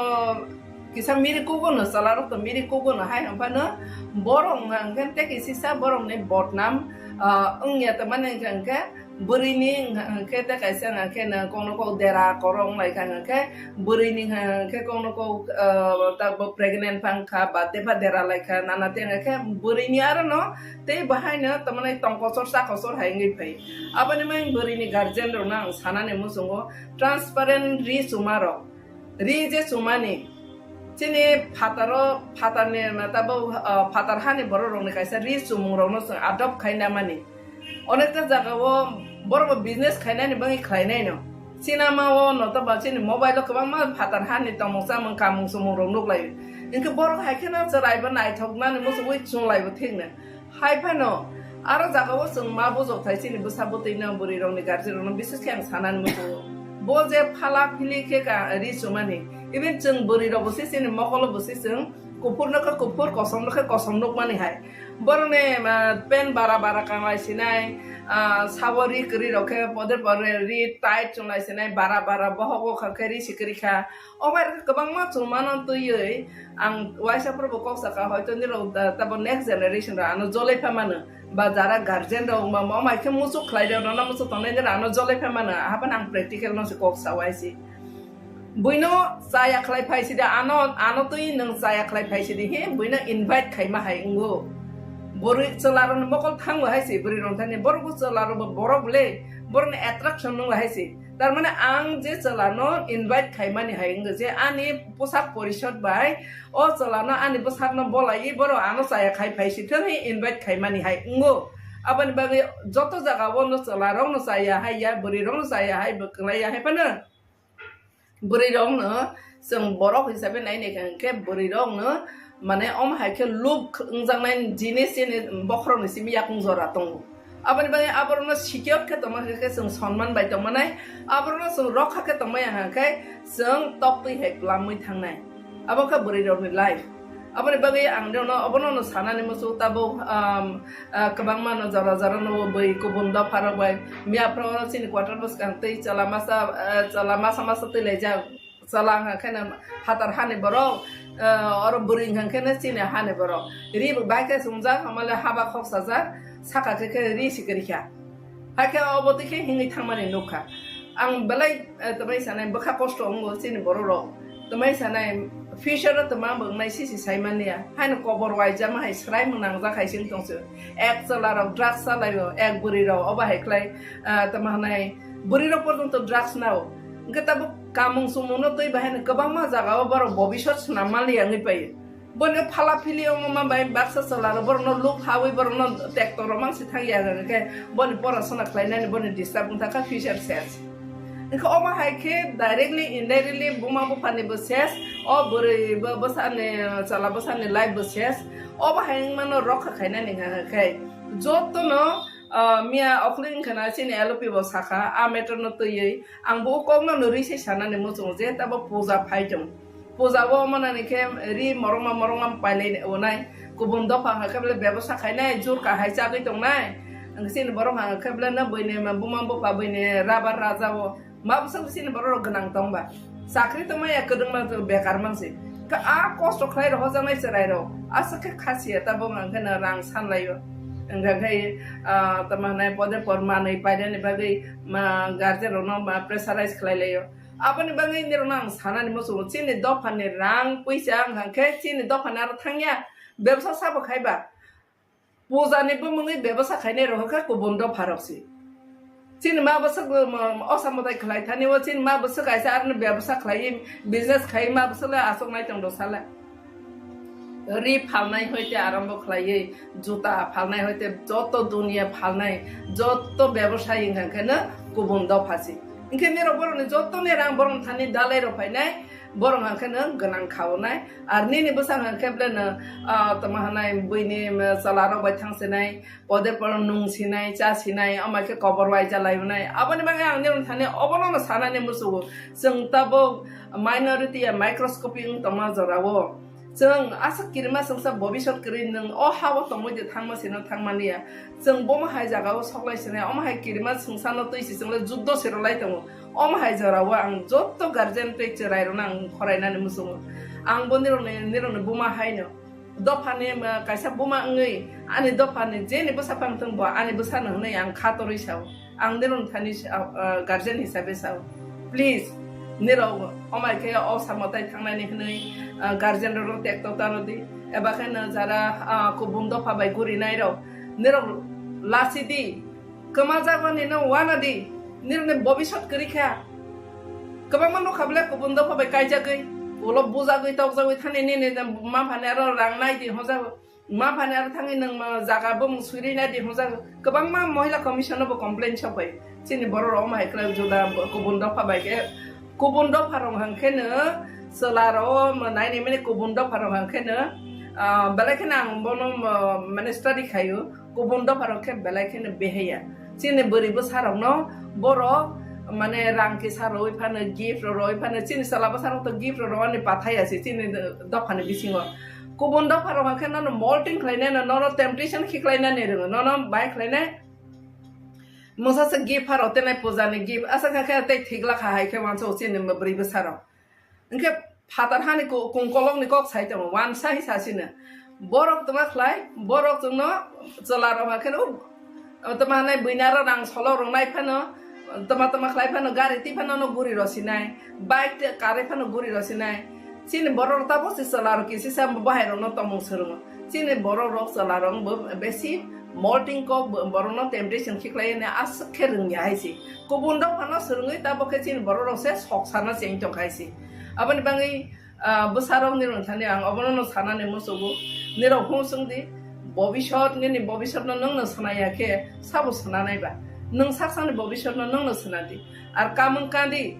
kisa miri kugo no, chwla rok to miri kugo no, hai hwnphano borok hwnkha hwnkhe tei kisisa borok ni bodnam, ah, wngya tongmani hwnkha hwnkhe bwrwi ni hwnkha hwnkhe tei kaisa hwnkha hwnkhe no kokno kok dera koro wng lai kha hwnkha hwnkhe bwrwi ni hwnkha hwnkhe kokno kok, ah, ta bo pregnant phang kha ba tei pha dera lai kha nana tei hwnkha hwnkhe bwrwi ni aro no tei bahai no tongmani tong kochor cha kochor hai wngwi phai. Aboni bagwi bwrwi ni guardian rok no ang sanani muchungo transparent ri chuma rok. Ri je chumani, chini phataro, phatarni, tabuk, ah, phatar hani borok rokni kaisa ri chumung rokno chwng adopt khai namani. Onekta jaga o borok bo business khainani bagwi khlainai no. Sinama o no toba chini mobile o kwbangma phatar hani tongmung chamung kamung chumung rok nuklaio. Hinkhe borok hai kheno chwrai bo naithok nani muchugwi chwng lai bo thik no. Hai phano, aro jaga o chwng ma bujok thai chini bwsa bwtwi no bwrwi rok ni guardian rok no bises khe ang sanani muchungo. Bo je phala phili khe ka ri chumani, even chwng bwrwi rok bo se chini mokolo bo se chwng kuphur no khe kuphur, kosom no khe kosom nukmani hai. Borok ni, ah, pen bara bara kanglai sinai, ah, sabo ri kwrwi rok khe pode pore ri tight chunglai sinai, bara bara bohok o kha khe ri si kwrwi kha. O bai rok kwbangma chumano twiwi ang waisa phuru bo kok saka, hoito nirok da, tabo next generation rok ano jolai pha mano, ba jara guardian rok wngma ma, o mai khe muchuk khlai rok, nono muchuk tongnai nirok ano jolai pha mano, ahaphano ang practical no se kok sa waisi. Buino chaya khlai phai si da, ano, ano twi nwng chaya khlai phai si di, he, buino invite khaima hai wngo. Bwrwi chwla rokni mokol thango hai se, bwrwi rok thani, borok bo chwla rok bo, borok le, borokni attraction nung hai se. Tar mane ang je chwla no invite khaimani hai wngkha je ani posak porishod bai o chwla no ani bwsak no bolai borok ano chaya khai phai si thang hi invite khaimani hai wngo. Aboni bagwi joto jaga o no chwla rok no chaya hai ya, bwrwi rok no chaya hai, bo kwlai ya hai phano bwrwi rok no chwng borok hisabe nai nai kha hwnkhe bwrwi rok no mane omo hai khe look wngjaknai jinis chini bokhorok ni simi yakung jora tongo. Aboni bagwi aborokno secure khe tongma khe chwng sonman bai tongmanai, aborokno chwng rokha khe tongmaya hwnkhe chwng toktwi hai plamwi thangnai. Abo khe bwrwi rokni life. Aboni bagwi ang rokno obono no sanani muchung tabuk, um, uh, kwbangma no jora jora no bwi kubun dopha rok bai miya phoro chini quarter bwskang twi chwla masa, uh, chwla masa masa twi laijak. Chwla wngkha khe no phatar hani borok, uh, oro bwrwi wngkha khe no chini hani borok. Ri bo bai khe chumjak, hamale haba khok sajak, saka khe khe ri si kwrwi kha. Hakhe obo twi khe hingwi thangmani nukha. Ang belai, eh, twmai sanai bwkha kosto wngo chini borok rok. Twmai sanai future o twma bo wngnai sisi saimani ya. Haino kobor waijama hai swrai mung nangjak hai sing tongse. Ek chwla rok drugs chalaio, ek bwrwi rok obo hai khlai, eh, twma hanai bwrwi rok porjonto drugs nao. Hwnkhe tabuk kamung chumung no twi bahai no kwbangma jaga o borok bobisot swnam mali ya wngwi paio. Bono phala phili ongma bai baksa chwla rok borokno luk hawi borokno tekto rok mang si thang ya hwnkhe boni porasona khlainani boni disturb wngkha kha future ses. Hwnkhe omo hai khe directly indirectly buma buphani bo ses, o bwrwi bo bwsani chwla bwsani life bo ses. Obo hai wngmano rokha khainani hwnkhe jotono, ah, miya okhli wngkha na chini L O P bo sakha a matter no twiwi ang bo kokno no rwi se sanani muchungo je tabo puja phai tong. Puja o manani khe ri morongma morongma pailai onai. Kubun dopha hwnkhe bele bebosa khainai, jur kahai chagwi tongnai. Ang chini borok hwnkhe bele no buini buma bupha buini rabar raja o. Ma bwswk chini borok rok gwnang tongba. Chakri tongmaya kwdwngma bekar mansi. Kha a kosto khlai rok hojaknai chwrai rok. Aswk khe khasiya tabuk hwnkhe no rang sanlaio. Hwnkhe, ah, tamo hwnai pode por manwi paidani bagwi ma guardian rokno ma pressurize khlai laio. Aboni bagwi nirokno ang sanani muchungo, chini dophani rang puisa wngkha khe chini dophani aro thangya, bebsa sabo khaiba. Pujani bumungwi bebsa khainai rok khe kubun dopha rok si. Chini ma bwswk, um, osa mwtai khlai thani o, chini ma bwswk kaisa aroni bebsa khlai, business khai ma bwswk le aswk nai tong do sala. Ri phalnai hoite arombo khlaiwi, juta phalnai hoite joto duniya phalnai, joto bebosai wngkha khe no kubun dopha si. Hwnkhe nirok borokni jotoni rang borokni thani dalai rok phainai, borok hwnkhe no gwnang khaonai. Ar nini bwsa hwnkhe bele no, ah, tamo hanai buini, um, chwla rok bai thang sinai, pode poro nung sinai, cha sinai, omo khe kobor waija lai unai. Aboni bagwi ang nirok thani obono no sanani muchungo. Chwng tabuk minority ya microscopic wng tongma jorao. Chwng aswk kirima chwngsa bobisot kwrwi nwng o ha-o tongwi de thangma sino thangmani ya. Chwng bomo hai jaga o soklai sinai, omo hai kirima chwngsa no twi si chwng le juddo se rwlai tongo. Omo hai jora o ang jotto guardian tei chwrai rok no ang khorai nani muchungo. Ang bo nirok ni, nirok ni buma hai no. Dopha ni, um, kaisa buma wngwi ani dopha ni je ni bwsa phang thung bo ani bwsa no hwnwi ang kha torwi sao. Ang nirok thani sa-, ah, guardian hisabe sao, please, nirok omai khe o samo tai thangnani hwnwi, ah, guardian rok tekto taro di, eba khe no jara, ah, kubun dopha bai guri nai rok, nirok lasi di, kwma jagmani no wana di, nirok ni bobisot kwrwi kha. Kwbangma nukha bwle kubun dopha bai kaijagwi, ulo bujagwi tokjagwi thani nini ma phani aro rang nai di hojago. Ma phani aro thangwi nwng ma jaga bumung swiri nai di hwnjak. Kwbangma Mohila Commission no bo complain sok bai. Chini borok rok omo hai khlai juda kubun dopha bai khe, kubun dopha rok hang khe no chwla rok o naini mani kubun dopha rok hang khe no, ah, belai khe no ang bono, ah, mane study khaio. Kubun dopha rok khe belai khe no behaya. Chini bwrwi bwsa rok no borok mane rang kisa rwi phano, gift rok rwi phano, chini chwla bwsa rok to gift rok rwani pathai ya se chini dopha ni bisingo. Kubun dopha rok hwnkhe nono molting khlainai no, nono temptation khiklainani rwngo, nono bai khlainai. Mungsa se gift pharo tenai puja ni gift, asa kha khe tei thik lakha hai khe wansa o chini bwrwi bwsa rok. Hwnkhe phatar hani ku-, kung kolok ni kok sai tongo, wansa hi sasino. Borok tongma khlai, borok chwngno chwla rok hwnkhe no, tongma hanai buina ro rang solo rok nai phano, tongma tongma khlai phano, gari twi phano no guri rosinai. Bike te karwi phano guri rosinai. Chini borok rok tabuk se chwla rok kisisa bahai rok no tongmung swrwngo. Chini borok rok chwla rok bo besi molting kok bo-, borok no temptation khiklai ni aswk khe rwngya hai se. Kubun rok phano swrwngwi tabuk khe chini borok rok se sok sana cheng tong khai se. Aboni bagwi, ah, bwsa rok ni rwng thani ang obono no sanani musugo. Nirok hung swng di, bobisot nini bobisot no nwng no swnaya khe sabo swnanai ba? Nwng sak sakni bobisot no nwng no swnadi. Ar kamung kandi,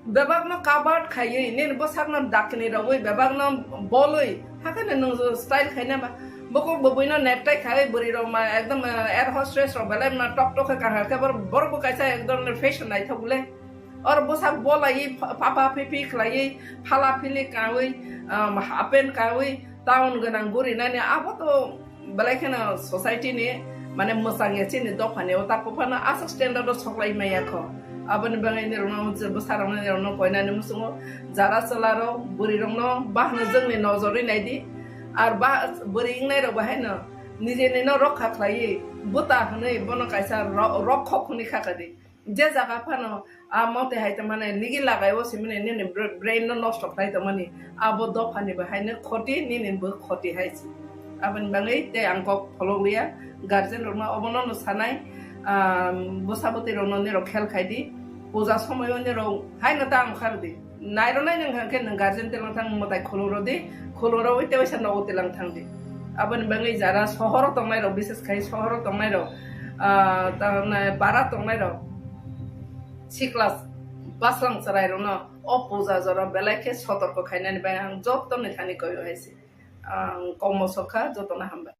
bebakno covered khaiwi, nini bwsakno dakni rogwi, bebakno bolwi, hakheno nwng style khaina ba? Bukhuk bwbwino necktie khai bwrwi rok ma ekdom, eh, air hostess rok belai ma tok tok khe kahar khe bor-, borok bo kaisa ekdom fashion naithok le. Or bwsak bo laiwi pha-, pha pha phi phi khlaiwi phala phili kawi, um, half pant kawi town gwnang guri nani abo to belai kheno society ni mane mwchang ya chini dopha ni o tak phano aswk standard o soklai maya kho. Aboni bagwi nirokno bwsa rokno nirokno koinani muchungo jara chwla rok bwrwi rokno bahno jwngni nojorwi naidi. Ar ba bwrwi wngnai rok bahaino nijini no rokha khlaiwi bwta hwnwi bono kaisa ro-, rokhok hwnwi kha kadi. Je jaga phano a mote hai tongmani nigi lagai o simini nini bra-, brain no nosto khlai tongmani abo dophani bahaino khoti nini bo khoti hai si. Aboni bagwi tei ang kok pholok liya guardian rokno obono no sanai, ah, bwsa bwtwi rokno nirok khel khai di puja somoyo nirok haino ta ang khar di. Nairwnai nwng hwnkhe nwng guardian tilang thang mwtai khulurodi, khuluroi tewaisa nogo tilang thangdi. Aboni bagwi jara sohoro tongnairok, bises khai sohoro tongnairok, ah, tamni para tongnairok, sikla bwslang chwrairokno o puja jora belai khe sotorko khainani bagwi ang jottoni thani koyo hai se. Ang kokmo sokha, jotono hambai.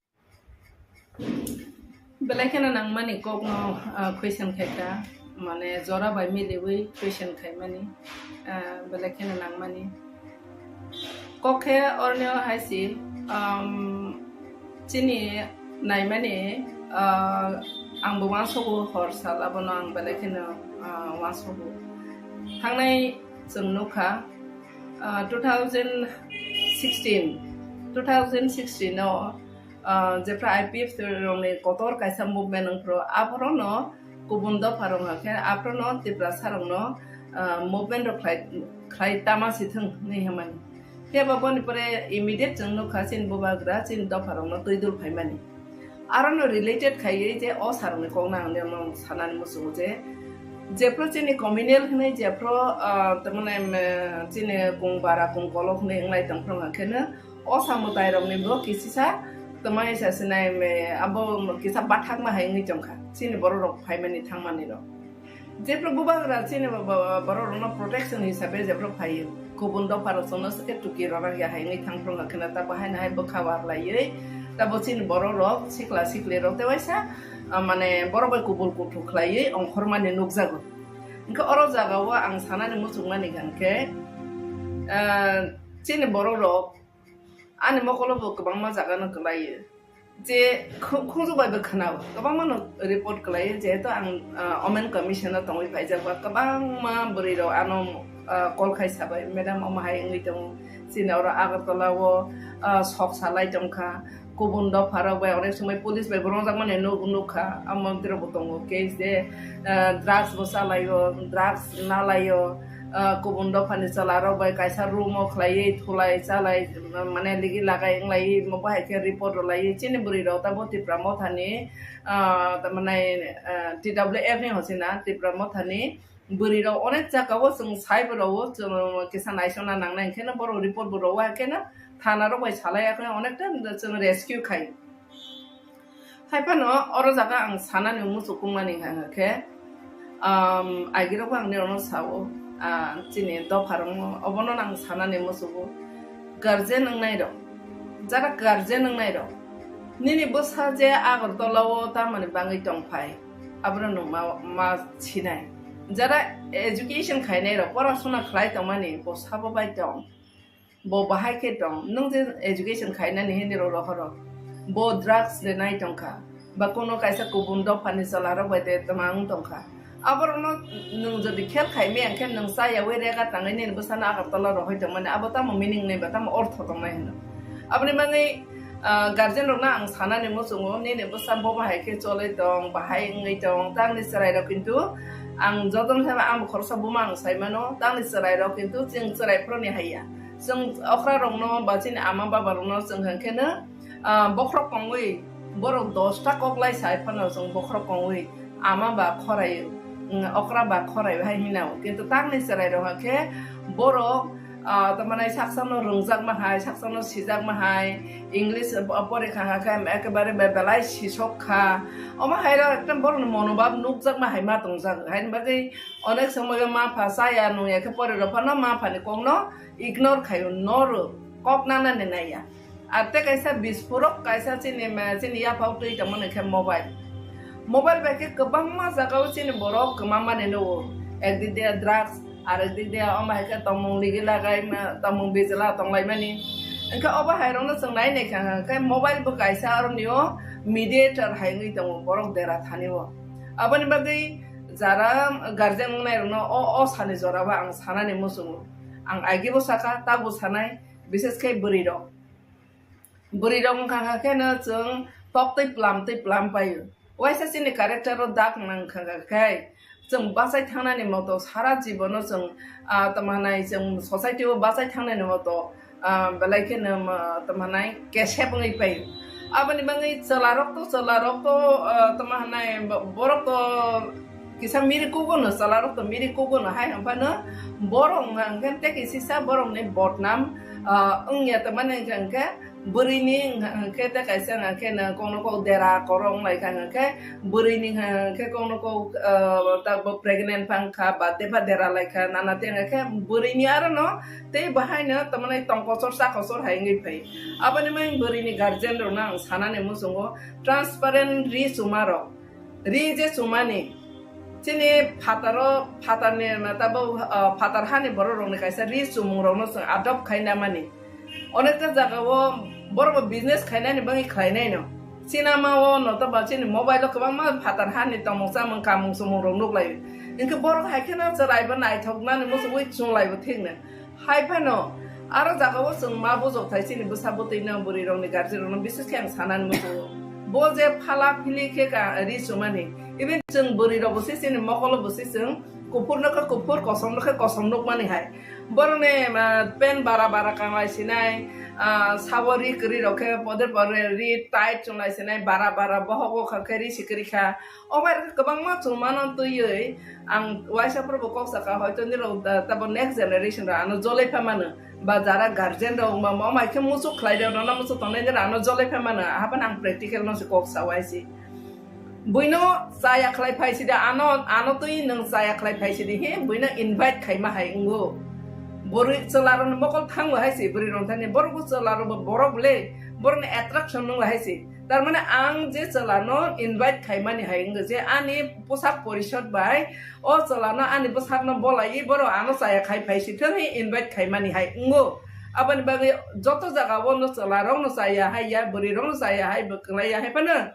Belai kheno nangmani kokno, ah, question khaikha, mane jora bai miliwi question khaimani, ah, belai kheno nangmani. Kok khe oroni hai si, um, chini naimani, ah, ang bo uansogo hor sal abono ang belai kheno, ah, uansogo. Thangnai chwng nukha, ah, two thousand sixteen, two thousand sixteen o, ah, jephra I P F T rokni kotor kaisa movement wngphru, aphorono kubun dopha rok hwnkhe aphorono Tiprasa rokno, ah, movement rok khlai, khlai tama si thwng hinwi hwnmani. Phiya ba boni pore immediate chwng nukha chini bubagra chini dopha rokno twi dul phaimani. Arono related khaiwi je o sarokni kokno ang nirokno sanani muchungo je, jephru chini communal hinwi jephru, ah, tamani, em, chini kung bara kung kolok hinwi wnglai tongphru hwnkhe no o samwtai rokni bo kisisa twmai sa sinai, em, abo kisa bathakma hai wngwi tongkha chini borok rok phaimani thangmani rok. Jephru bubagra chini bo-, bo-, borok rokno protection hisabe jephru phaio, kubun dopha rok chwngno swkhe tuki rwna ya hai wngwi thangphru hwnkhe no ta bo haino hai bwkha warlaiwi ta bo chini borok rok sikla sikli rok tewaisa, ah, mane borok bai kubul kuthuk khlaiwi ongkhormani nukjago. Hwnkhe oro jagao ang sanani muchungmani hwnkhe, ah, chini borok rok ani mokolo bo kwbangma jaga no kwlaio. Je khu-, khunju bai bo khwnao, kwbangma no report kwlaio, jehetu ang, ah, Women Commission o tongwi phaijak ba, kwbangma bwrwi rok ano, ah, call khai sabai, "Madam, omo hai wngwi tongo, chini oro Agartala o, ah, sok salai tongkha, kubun dopha rok bai onek somoi police bai bo rwngjakmani nuk-, nukha, amo tei rok bo tongo case de, ah, drugs bo chalaio, drugs nalaio." Ah, kubun dophani chwla rok bai kaisa room o khlaiwi thulai chalai, mane ligi lagai wnglaiwi mo bahai khe report rwlaiwi chini bwrwi rok ta bo Tipra Mothani, ah, tamani, ah, T W F ni hochina Tipra Mothani bwrwi rok onek jaka o chwng sai bo rwo chwng kisa naisona nangnai hwnkhe no borok report bo rwo hwnkhe no thana rok bai salai ya khe onekta chwng rescue khai. Hai phano oro jaga ang sanani muchukmani hwnga khe, um, agirok ang nirokno sao, ah, chini dopha rokno obono ang sanani muchugo. Guardian wngnai rok, jara guardian wngnai rok, nini bwsa je Agartala o tamani bangwi tongphai, abono nwng ma, ma sinai. Jara education khainai rok, porasuna khlai tongmani bo sabo bai tong. Bo bahai khe tong, nwng je education khainani hini rok rohoro, bo drugs de nai tongkha, ba kuno kaisa kubun dophani chwla rok bai de twmang tongkha. Aborokno nwng jodi khel khai maya khe nwng chayawi rega tangwi nini bwsano Agartala rohoi tongmani, abo tamo meaning nai ba tamo ortho tongnai hino. Aboni bagwi, ah, guardian rokno ang sanani muchungo, nini bwsa bo bahai khe choloi tong, bahai wngwi tong, tamni chwrai rok kintu ang jotono saiba ang khoroksa buma ang saimano, tamni chwrai rok kintu chwng chwrai phuruni haiya. Chwng okra rokno ba chini ama baba rokno chwng hwnkhe no, ah, bokhorok kongwi borok dos ta kok lai sai phano chwng bokhorok kongwi ama ba khorai, mm, okra ba khorai hai hinao. Kintu tamni chwrai rok hwnkhe borok, ah, tamani saksa no rwngjakma hai, saksa no sijakma hai, English, ah, porikha hwnkhe ekebare be-, belai sisok kha. Omo hai rok ekdom borokni monobhab nukjakma hai ma tongjak. Haini bagwi onek somoyo ma pha chaya nungya khe pore rok phano ma phani kokno ignore khaio, noro kok nanani naiya. Ar tei kaisa bispurok kaisa chini ma-, chini yaphao twi tongmani khe mobile. Mobile bai khe kwbangma jagao chini borok kwmamani nugo. Ekdik de drugs, ar ekdik de omo hai khe tongmung ligi lagai ma, tongmung bijla tonglaimani. Hwnkhe obo hai rokno chwng nai nai kha khe mobile bo kaisa aroni o mediator hai wngwi tongo borok dera thani o. Aboni bagwi jara guardian wngnai rokno o, o sani jora bo ang sanani muchungo. Ang agi bo saka, tabuk sanai, bises khe bwrwi rok. Bwrwi rok wngkha khe no chwng tok twi plam twi plam paio. Waisa chini character o dak nang kha khe chwng bachai thangnani moto sara jibono chwng, ah, tamo hanai chwng society o bachai thangnani moto, ah, belai kheno, ah, tamo hanai kesep wngwi paio. Aboni bagwi chwla rok to, chwla rok to, ah, tamo hanai bo-, borok to kisa miri kugo no, chwla rok to miri kugo no hai hwnphano borok hwnkha hwnkhe tei kisisa borok ni bodnam, ah, wngya tongmani hwnkha hwnkhe bwrwi ni hwnkha hwnkhe tei kaisa hwnkha khe no kokno kok dera koro wng lai kha hwnkha khe bwrwi ni hwnkha hwnkhe kokno kok, ah, ta bo pregnant phang kha ba tei pha dera lai kha nana tei hwnkha khe bwrwi ni aro no tei bahai no tongmani tong kochor cha kochor hai wngwi phai. Aboni mai bwrwi ni guardian rok no ang sanani muchungo transparent ri chuma rok. Ri je chumani, chini phataro, phatarni, tabuk, ah, phatar hani borok rokni kaisa ri chumung rokno chwng adopt khai namani. Onekta jagao borok bo business khainani bagwi khlainaino. Sinamao no to ba chini mobile o kwbangma phatar hani tongmung chamung kamung chumung rok nuklaio. Hinkhe borok hai kheno chwrai bo naithok nani muchungwi chunglai bo thikno. Hai phano, aro jagao chwng ma bujok thai chini bwsa bwtwi no bwrwi rokni guardian rokno bises khe ang sanani muchungo. Bo je phala phili khe ka ri chumani, even chwng bwrwi rok bo se chini mokolo bo se chwng kuphur no khe kuphur, kosom no khe kosom nukmani hai. Borokni, ah, pen bara bara kanglai sinai, ah, sabo ri kwrwi rok khe pode pore ri tight chunglai sinai, bara bara bohogo kha khe ri sikiri kha. O bai rok khe kwbangma chumano twiwi ang waisa phuru bo kok saka, hoito nirok da, tabo next generation rok ano jolai pha mano, ba jara guardian rok wngma ma, o mai khe muchuk khlai rok, nono muchuk tongnai nirok ano jolai pha mano, ahaphano ang practical no se kok sa waisi. Buino chaya khlai phai sidi, ano, ano twi nwng chaya khlai phai sidi, he, buino invite khaima hai wngo. Bwrwi chwla rokni mokol thango hai se, bwrwi rok thani, borok bo chwla rok bo, borok le, borokni attraction nung hai se. Tar mane ang je chwla no invite khaimani hai wngkha je ani poshak porishod bai o chwla no ani bwsak no bolai borok ano chaya khai phai si thang hi invite khaimani hai wngo. Aboni bagwi joto jaga o no chwla rok no chaya hai ya, bwrwi rok no chaya hai, bo kwlai ya hai phano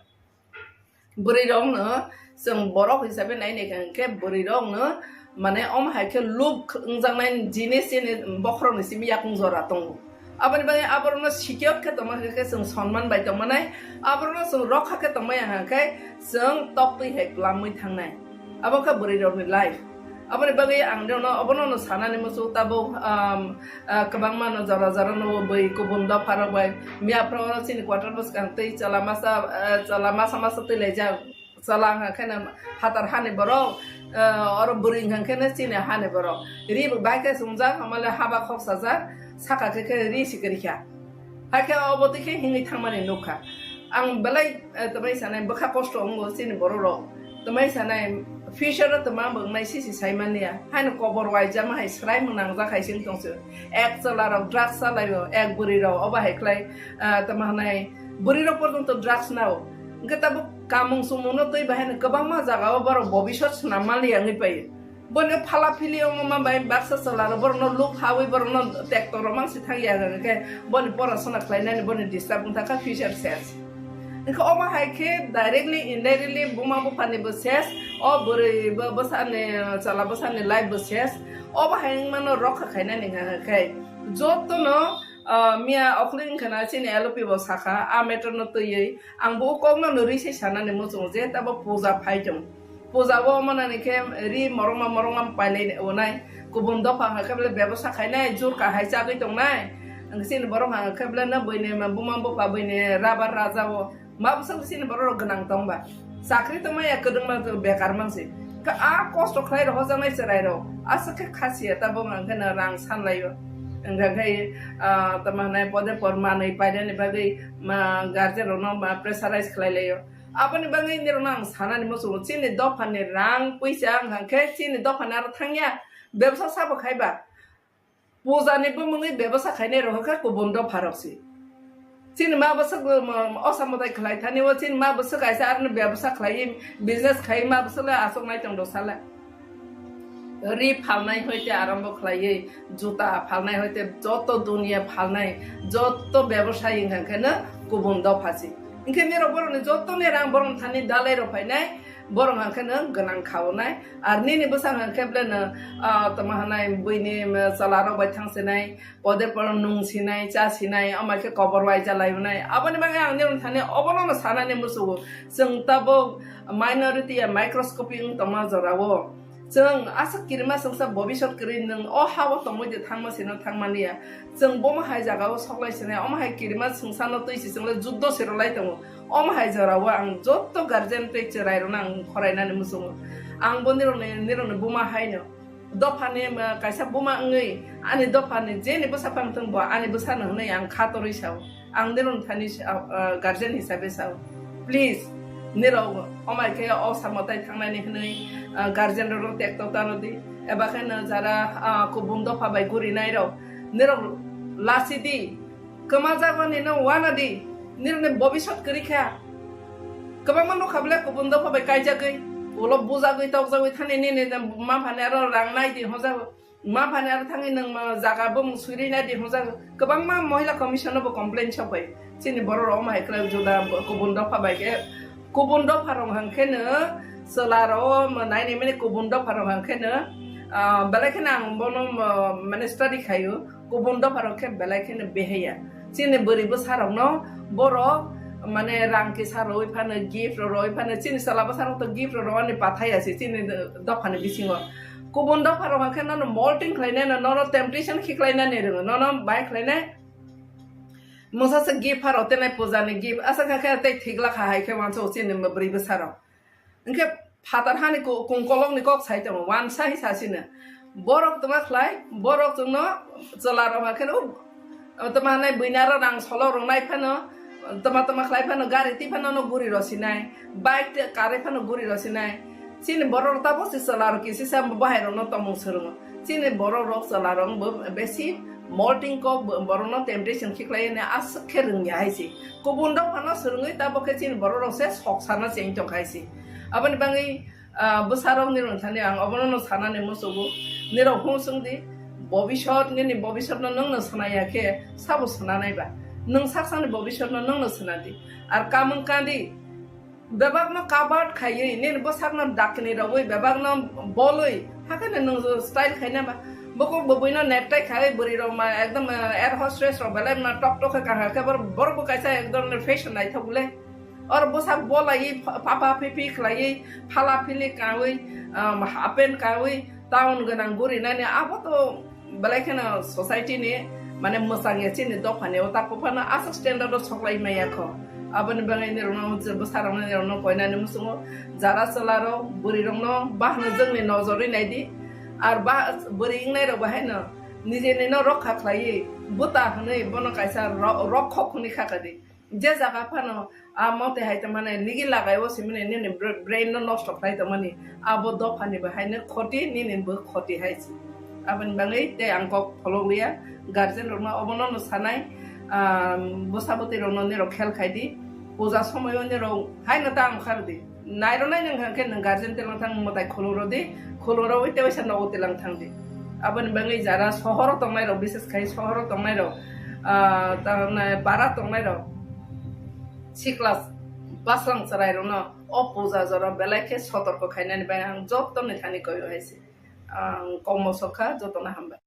bwrwi rok no chwng borok hisabe nai nai kha hwnkhe bwrwi rok no mane omo hai khe look wngjaknai jinis chini bokhorok ni simi yakung jora tongo. Aboni bagwi aborokno secure khe tongma khe chwng sonman bai tongmanai, aborokno chwng rokha khe tongmaya hwnkhe chwng toktwi hai plamwi thangnai. Abo khe bwrwi rokni life. Aboni bagwi ang rokno obono no sanani muchung tabuk, um, uh, kwbangma no jora jora no bwi kubun dopha rok bai miya phoro chini quarter bwskang twi chwla masa, uh, chwla masa masa twi laijak. Chwla wngkha khe no phatar hani borok, eh, oro bwrwi wngkha khe no chini hani borok. Ri bo bai khe chumjak, hamale haba khok sajak, saka khe khe ri sikiri kha. Hai khe obo twi khe himwi thangmani nukha. Ang belai, eh, twmai sanai bwkha kosto wngo chini borok rok. Twmai sanai future o twma bo wngnai sisi sai manya. Haino kobor waijama hai swrai mung nangjak hai se wng tong se. Ek chwla rok drugs chalaio, ek bwrwi rok obo hai khlai, ah, tamo hwnai bwrwi rok porjonto drugs nao. Hwnkhe tabuk kamung sumung no twi bahai no kwbangma jaga o borok bobisot swnam manliya wngwi paio. Bono phala phili wngma bai baksa chwla rok borok no luk hawi borok no tekto rok mang si thang ya hwnkhe boni porasona khlainani boni disturb wng thangkha future ses. Hwnkhe omo hai khe directly indirectly buma buphani bo ses, o bwrwi bo bwsani chwla bwsani life bo ses. Obo hai wngmano rokha khainani hwnkhe jotono, ah, miya okhli wngkhana chini L O P bo sakha, a matter no twiwi ang bo o kokno no rwi se sanani muchungo je tabo puja phai tong. Puja o manani khe ri morongma morongma pailai onai. Kubun dopha hwnkhe bele bebosa khainai, jur kahai chagwi tongnai. Ang chini borok hwnkhe bele no buini buma bupha buini rabar raja o. Ma bwswk chini borok rok gwnang tong ba? Chakri tongma ya kwdwngma bekar mang se. Kha a kosto khlai rok hojaknai chwrai rok. Aswk khe khasiya tabuk ang khe no rang san lai o. Wngkha khe, ah, tamo hwnai pode por manwi painani bagwi ma guardian rok no ma pressurize khlai lai o. Aboni bagwi nirok no ang sanani muchungo chini dopha ni rang puisa wngkha khe chini dopha ni aro thangya bebsa sabo khai ba. Puja ni bumungwi bebasa khainai rok kha kubun dopha rok se. Chini ma bwswk, um, um, osa mwtai khlai thani o, chini ma bwswk kaisa aroni bebsa khlai, business khai, ma bwswk le aswk nai tong do sala. Ri phalnai hoite arombo khlaiwi, juta phalnai hoite joto duniya phalnai, joto bebosai wngkha khe no kubun dopha si. Hinkhe nirok borokni joto ni rang borokni thani dalai rok phainai, borok hwnkhe no gwnang khaunai. Ar nini bwsang hwnkhe ble no, ah, tamo hanai buini, um, chwla rok bai thang sinai, pode poro nung sinai, cha sinai, omo khe kobor waija lai unai. Aboni bagwi ang nirok thani obono no sanani musugo. Chwng tabuk minority ya microscopic wng tongma jorao. Chwng aswk kirima chwngsa bobisot kwrwi nwng o ha-o tongwi de thangma sino thangmani ya. Chwng bomo hai jagao soklai sinai, omo hai kirima chwngsano twi si chwngle juddo se rwlai tongo. Omo hai jorao ang joto guardian tei chwrai rokno ang khorainani muchungo. Ang bo nirokni, nirokni buma haino. Dophani, um, kaisa buma wngwi ani dophani jeni bwsa phang thung bo ani bwsano hwnwi ang kha torwi sao. Ang nirok thani sa-, ah, guardian hisabe sao. Please, nirok omai khe o samo tai thangnani hwnwi, ah, guardian rokno tekto ta rw di. Eba khe no jara, ah, kubun dopha bai gurinai rok, nirok lasi di. Kwma jagoni no wana di. Nirokni bobisot kwrwi kha. Kwbangma nukha bole kubun dopha bai kaijagwi. Ulo bujagwi tokjagwi thani nini ma phani aro rang nai di hojago. Ma phani aro thangwi nwng ma jaga bumung swiri nai di hwnjak. Kwbangma Mohila Commission no bo complain sok bai. Chini borok rok omo hai khlai juda kubun dopha bai khe, kubun dopha rok hwnkhe no chwla rok o naini mani kubun dopha rok hwnkhe no, ah, belai kheno ang bono, ah, mane study khaio. Kubun dopha rok khe belai kheno beheya. Chini bwrwi bwsa rok no borok mane rang kisa rwi phano, gift rok rwi phano, chini chwla bwsa rok to gift rok rwani pathai ya se chini dophani bisingo. Kubun dopha rok hwnkhe nono molting khlainai no, nono temptation khiklainani rwngo, nono bai khlainai. Mungsa se gift pharo tenai puja ni gift, aswk kha khe tei thik lakha hai khe wansa o chini bwrwi bwsa rok. Hwnkhe phatar hani ku-, kungkolok ni kok sai tongo, wansa hi sasino. Borok tongma khlai, borok chwngno chwla rok hwnkhe no, tongma hanai buina ro rang solo rwnai phano, tongma tongma khlai phano, gari twi phano no guri rw sinai, bike te karwi phano guri rw sinai. Chini borok rok tabuk se chwla rok kisisa bahai rok no tongmung swrwngo. Chini borok rok chwla rok bo besi molting kok bo-, borok no temptation khiklai ni aswk khe rwngya hai se. Kubun rok phano swrwngwi tabuk khe chini borok rok se sok sana cheng tong hai se. Aboni bagwi, ah, bwsa rok ni rwng thani ang obono no sanani musugo. Nirok hung swng di, bobisot nini bobisot no nwng no swnaya khe sabo swnanai ba? Nwng sak sakni bobisot no nwng no swnadi. Ar kamwng kandi, bebak no kabat khaiwi, nini bwsak no dakni rogwi, bebak no bolwi, hakhe no nwng style khaina ba? Bukhuk bwbwi no necktie khaiwi, bwrwi rok ma ekdom, eh, air hostess rok belai ma tok tok khe kang khe bor-, borok bo kaisa ekdom fashion naithok le. Or bwsak bolaiwi pha-, papa pipi khlaiwi, phala phili kawi, um, half pant kawi, town gwnang guri nani abo to belai kheno society ni mane mwchang ya chini dopha ni o tak phano aswk standard o soklai maya kho. Aboni bagwi nirok no je bwsa rok no nirok no koinani muchungo, jara chwla rok bwrwi rok no bahno jwngni nojorwi nai di. Ar ba bwrwi wngnai rok bahai no nijeni no rokha khlaiwi bwta hwnwi bono kaisa ro-, rokhok hwnwi kha kha di. Je jaga phano a mote hai tongmani nigi lagai o simini nini br-, brain no nosto khlai tongmani, abo dophani bo haino khoti, nini bo khoti hai se. Aboni bagwi tei ang kok pholok liya, guardian rokno obono no sanai, ah, bwsa bwtwi rokno nirok khel khai di, puja somoio nirok haino ta ang khar di. Nairwnai nwng hwnkhe nwng guardian tilang thang mwtai khulurodi, khulurogwi tewaisa nogo tilang thangdi. Aboni bagwi jara sohoro tongnairok, bises khai sohoro tongnairok, ah, tamni para tongnairok, sikla bwswng chwrairokno o puja jora belai khe sotorko khainani bagwi ang jottoni thani koyo hai se. Ang kokmo sokha, jotono hambai.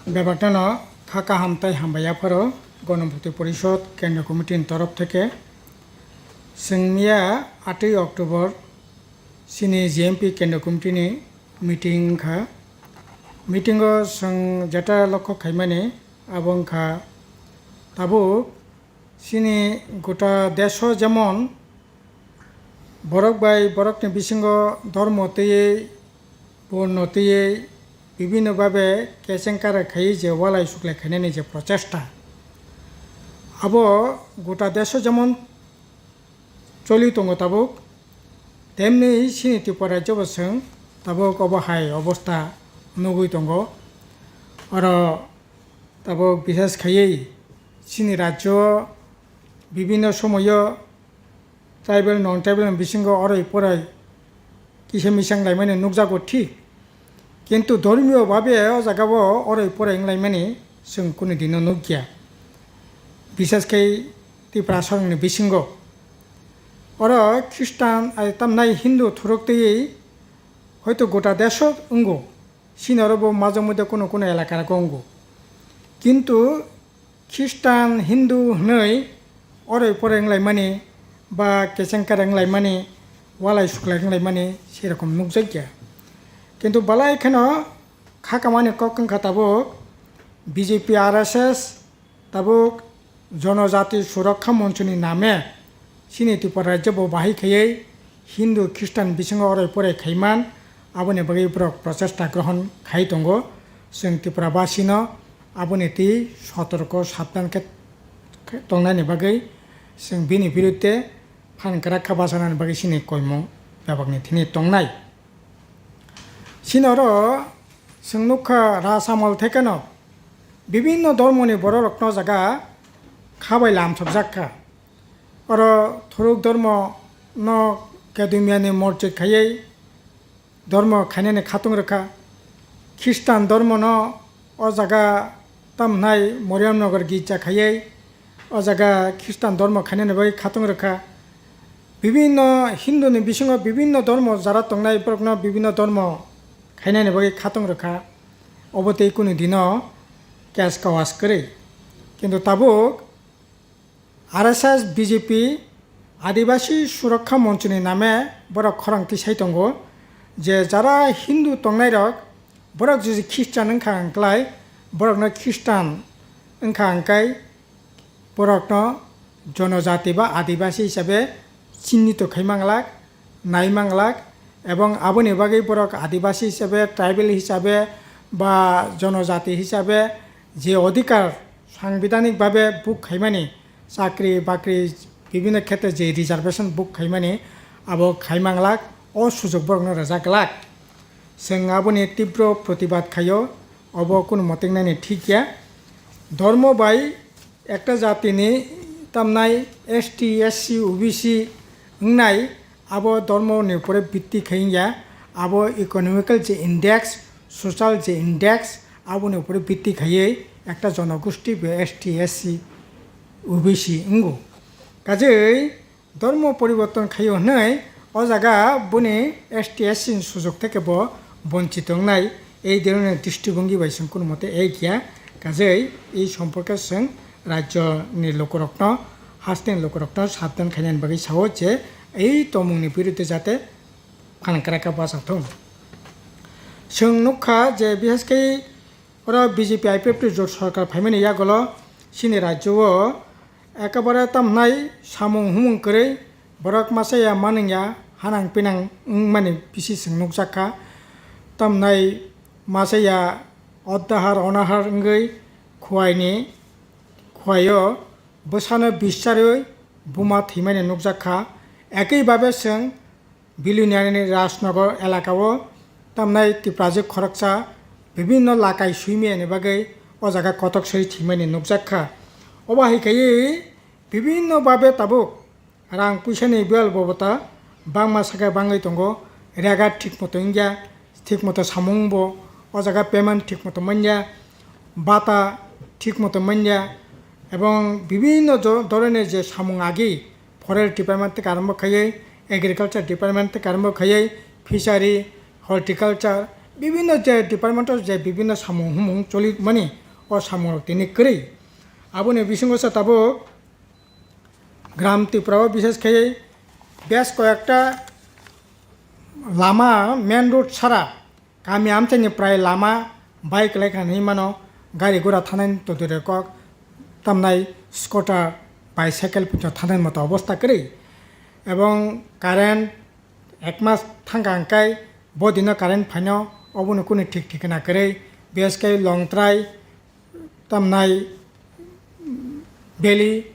Bebakno kha kaham tei hambai yapharo Ganapati Porishod Kendra Committee ni torof theke. Chwng miya atwi October chini G M P Kendra Committee ni meeting wngkha. Meeting o chwng jeta lokho khaimani abo wngkha tabuk chini gota desh o jemon borok bai borokni bisingo dhormo twiwi, borno twiwi, bibhinno bhabe kecheng karak khaiwi je walai suklai khainani je prochesta, abo gota desh o jemon choli tongo tabuk, temni chini Tripura rajyo bo chwng tabuk obo hai obostha nugwi tongo. Oro Tabuk bishes khaiwi chini rajyo o bibinno somoyo tribal, non-tribal ni bisingo oroi poroi kisa misang laimani nukjago thik, kintu dhormiyo babe o jagao oroi poroi wnglaimani chwng kunu dino nukya, bishes khe Tiprasarokni bisingo. Oro Khristan ai tamnai Hindu thuruk twiwi hoito gota desho wngo, chini oro bo majwk muido kunu kunu elaka rogo wngo. Kintu Khristan, Hindu hwnwi oroi poroi wnglaimani ba kechengkar wnglaimani, walai suklai wnglaimani serokom nukjakya. Kintu balai kheno khakamani kok wngkha tabuk B J P, R S S, tabuk Jonojati Surakha Monchoni name chini Tripura rajyo bo bahai khaiwi Hindu, Khristan bisingo oroi poroi khaiman, aboni bagwi borok prochesta grohon khai tongo. Chwng Tripura basino aboni twi sotorko sabdan khe tongnani bagwi chwng bini biruddhe phan kwrak kha bachanani bagwi chini koimung bebakni thani tongnai. Chini oro chwng nukha Rasamol thekeno bibinno dhormoni bororokno jaga khabai lamsokjak kha. Oro thuruk dhormo no Kedumiani morchik khaiwi dhormo khainani khatung rwkha. Khristan dhormo no o jaga tamhnai Moriamnagar girja khaiwi o jaga Khristan dhormo khainani bagwi khatung rwkha. Bibinno Hindu ni bisingo bibinno dhormo jara tongnai borokno bibinno dhormo khainani bagwi khatung rwkha. Obo tei kunu dino case kawas kwrwi. Kintu tabuk R S S, B J P, Adibasi Surakha Monchoni name borok khorang tisai tongo je jara Hindu tongnairok borok jodi Khristan wngkha hwnklai, borokno Khristan wngkha hwnkhai borokno Jonojati ba Adibasi hisabe chinnito khai manglak, nai manglak, ebong aboni bagwi borok Adibasi hisabe, tribal hisabe ba Jonojati hisabe je odhikar sangbidanik babe book khaimani, chakri bakri bibinno khetre je reservation book khaimani, abo khai manglak, o sujok borokno rwjak glak. Chwng aboni tibro protibad khaio, obo kunu motengnani thik ya. Dhormo bai ekta jatini tamnai S T, S C, O B C wngnai, abo dhormoni upore bitti khai wngya, abo economical je index, social je index, aboni upore bitti khaiwi ekta jonogosti be S T, S C, O B C wngo. Kajei dhormo poriborton khaio hwnwi o jaga boni S T, S C ni sujok theke bo bonchito wngnai, ei dhoroner dristibongi bai chwng kunu mote ei kya. Kajei ei somporke chwng rajyoni lukurokno, hasteni lukurokno sabdan khainani bagwi sao je ei tongmungni biruddhe jate phan kwrak kha bacha thung. Chwng nukha je bishesh khe oro B J P I P F T jot sorkar phaimani yagulo chini rajyo o ekabare tamhnai samung humung kwrwi, borok masa ya manung ya, hanang pinang wngmani bisi chwng nukjak kha. Tamhnai masa ya oddahar onahar wngwi khuaini, khuaio bwsano bischarwi buma thwimani nukjak kha. Ekwi babe chwng Bilonia ni Rajnagar elaka o tamnai Tiprajwk khoroksa bibinno lakai suimani bagwi o jaga kotok soi thwimani nukjak kha. Obo hai khaiwi bibinno babe tabuk rang puisani bel bobota bangma sakhe bangwi tongo, rega thik moto wngya, thik moto samung bo o jaga payment thik moto manya, bata thik moto manya, ebong bibinno jo-, dhoroner je samung agi forest department theke arombo khaiwi, agriculture department theke arombo khaiwi, fishery, horticulture, bibinno je department o je bibinno samung humung choli mani o samung rok tini kwrwi. Aboni bisingo se tabuk Gram Tripura o bishesh khe bes koyekta lama main road sara kami amchaini prai lama bai kwlai kha hinwi mano, gari gura thanani to dure kok, tamnai scooter, bicycle puto thanani moto obostha kwrwi. Ebong current ek mas thangkha hwnkhe bo dino current phaino obono kunu thik thikna kwrwi. Bishesh khe Longtrai, tamnai Beli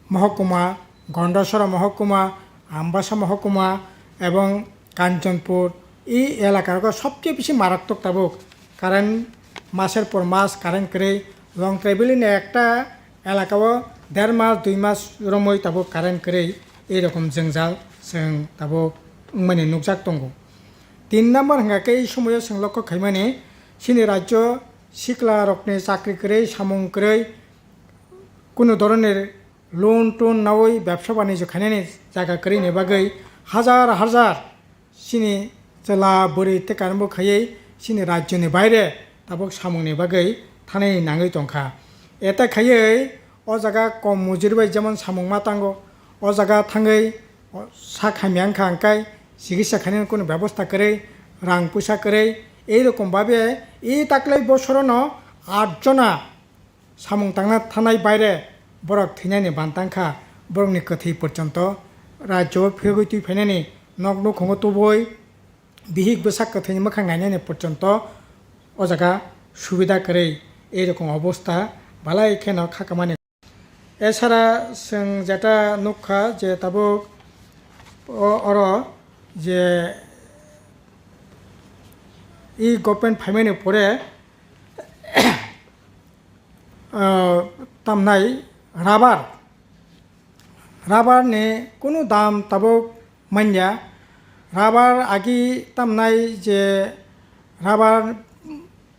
mohokuma, Gondasora mohokuma, Ambasa mohokuma ebong Kanchanpur, e elaka rogo sobcheye bisi marattok tabuk current, maser por mas current kwrwi, Longtrai Valley ni ekta elaka o der mas dui mas romwi tabuk current kwrwi ei rokom jwngjal chwng tabuk wngmani nukjak tongo. Tin number hwnkha khe ei somoio chwng lokho khaimani chini rajyo sikla rokni chakri kwrwi, samung kwrwi, kunu dhoronir loan ton nawi bebsa banijyo khainani jaga kwrwini bagwi hajar hajar chini chwla bwrwi tei karengbo khaiwi chini rajyoni baire tabuk samungni bagwi thanai nangwi tongkha. Eta khaiwi o jaga kom mujuri bai jemon samung ma tango, o jaga thangwi sak hamya wngkha hwnkhe chikitsa khainani kunu bebosta kwrwi, rang puisa kwrwi, ei rokom babe ei taklai bosorono aat jona samung tangna thanai baire borok thwinani bantang kha, borokni kwthwi porjonto rajyo o phirogwi twi phainani, nok nukhungo tubui bihik bwsak kwthwini mwkhang nainani porjonto o jaga subida kwrwi ei rokom obosta balai kheno kha kwmani. Esara chwng jeta nukha je tabuk o-, oro je e-government phaimani pore ah, tamnai rubber, rubber ni kunu dam tabuk manya. Rubber agi tamnai je rubber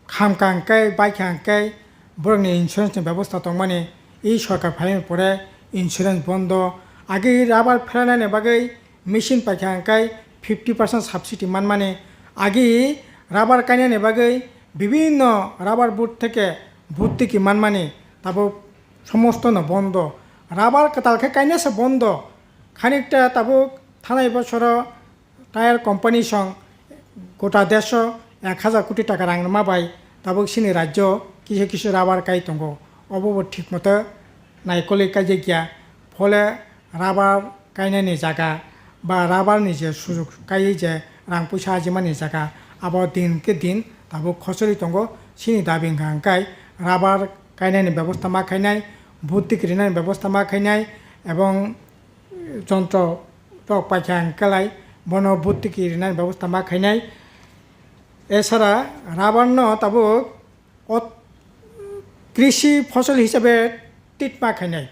khamkha hwnkhe, baikha hwnkhe borokni insurance ni bebosta tongmani, e sorkar phaimani pore insurance bondo. Agi rubber phelanani bagwi machine paikha hwnkhe fifty percent subsidy manmani, agi rubber kainani bagwi bibinno rubber board theke bhuttiki manmani tabuk somostono bondo. Rubber kwtal khe kainasa bondo. Khanikta tabuk thanai bosoro tyre company song gota desho ek hajar koti taka rang rwma bai tabuk chini rajyo kisu kisu rubber kai tongo. Obo bo thik moto naikolwi kaijak ya. Phole rubber kainani jaga ba rubber ni je sujok kaiwi je rang puisa ajimani jaga, abo din khe din tabuk khosori tongo. Chini dabi hwnkha hwnkhe rubber kainani bebosta ma khainai, bhuttiki rinani bebosta ma khainai, ebong jontro rok paikha hwnkhe lai bono bhuttiki rinani bebosta ma khainai. Esara rubber no tabuk ot-, krishi phosol hisabe treat ma khainai.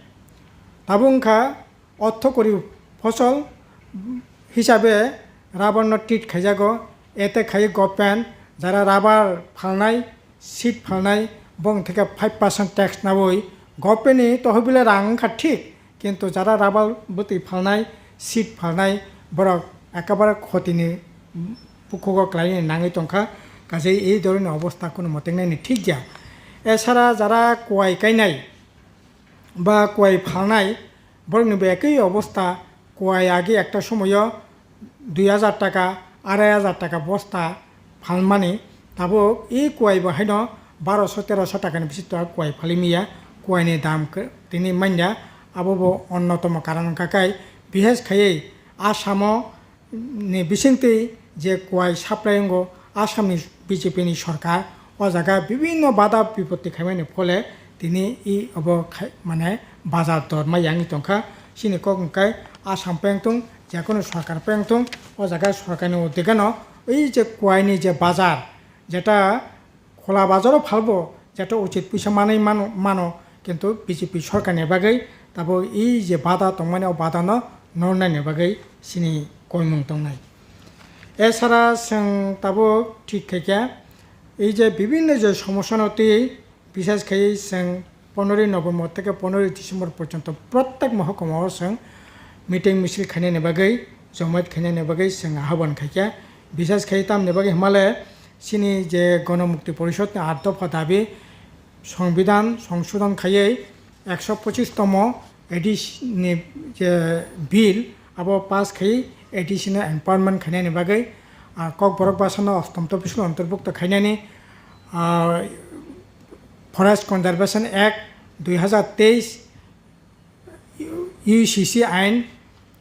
Tabuk wngkha orthokori phosol hisabe rubber no treat khaijago. Ete khai government jara rubber phalnai, seed phalnai, bong theke five percent tax nawi government ni tohobile rang wngkha thik, kintu jara rubber bwtwi phalnai, seed phalnai, borok ekabare khotini bukhugo klaini nangwi tongkha, kaje ei dhoroner obosta kunu motengnani thik ya. Esara jara kuai kainai ba kuai phalnai, borokni bo ekoi obosta, kuai agi ekta somoyo dui hajar taka, arai hajar taka bosta phalmani, tabuk e kuai bo haino baroso teroso takani bising kuai phalwi manya, kuaini dam khe tini manya, abo bo onnotomo karon wngkha khe, bises khaiwi Assam o ni bisingtwi je kuai supply wngo, Assam ni B J P ni sorkar o jaga bibinno bada bipatti khaimani phole tini e obo khai-, mane bazar dor ma yangwi tongkha. Chini kok hwnkhe Assam peng tong, jekunu sorkar peng tong, o jaga sorkarni uddegano ei je kuaini je bazar, jeta khola bazaro phalbo, jeta uchit puisa manwi mano, mano, kintu B J P sorkarni bagwi tabuk e je bada tongmani o badano nornani bagwi chini koimung tongnai. Esara chwng tabuk thik khaikha, ei je bibinno je somosyano twi Bises khai chwng poneroy November theke poneroy December porjonto prottek mohokuma o chwng meeting misil khainani bagwi, jomaat khainani bagwi chwng ahobwan khaikha. Bises khai tamni bagwi hwnmale chini je Gonomukti Porishod ni aat dopha dabi, Songbidan songsodon khaiwi ekso pochis tomo A D C ni je bill abo pass khai A D C no empowerment khainani bagwi, ah, Kokborok bwsano ostom topisul ontorbukto khainani, ah, Forest Conservation Act dui hazar teis, U C C ain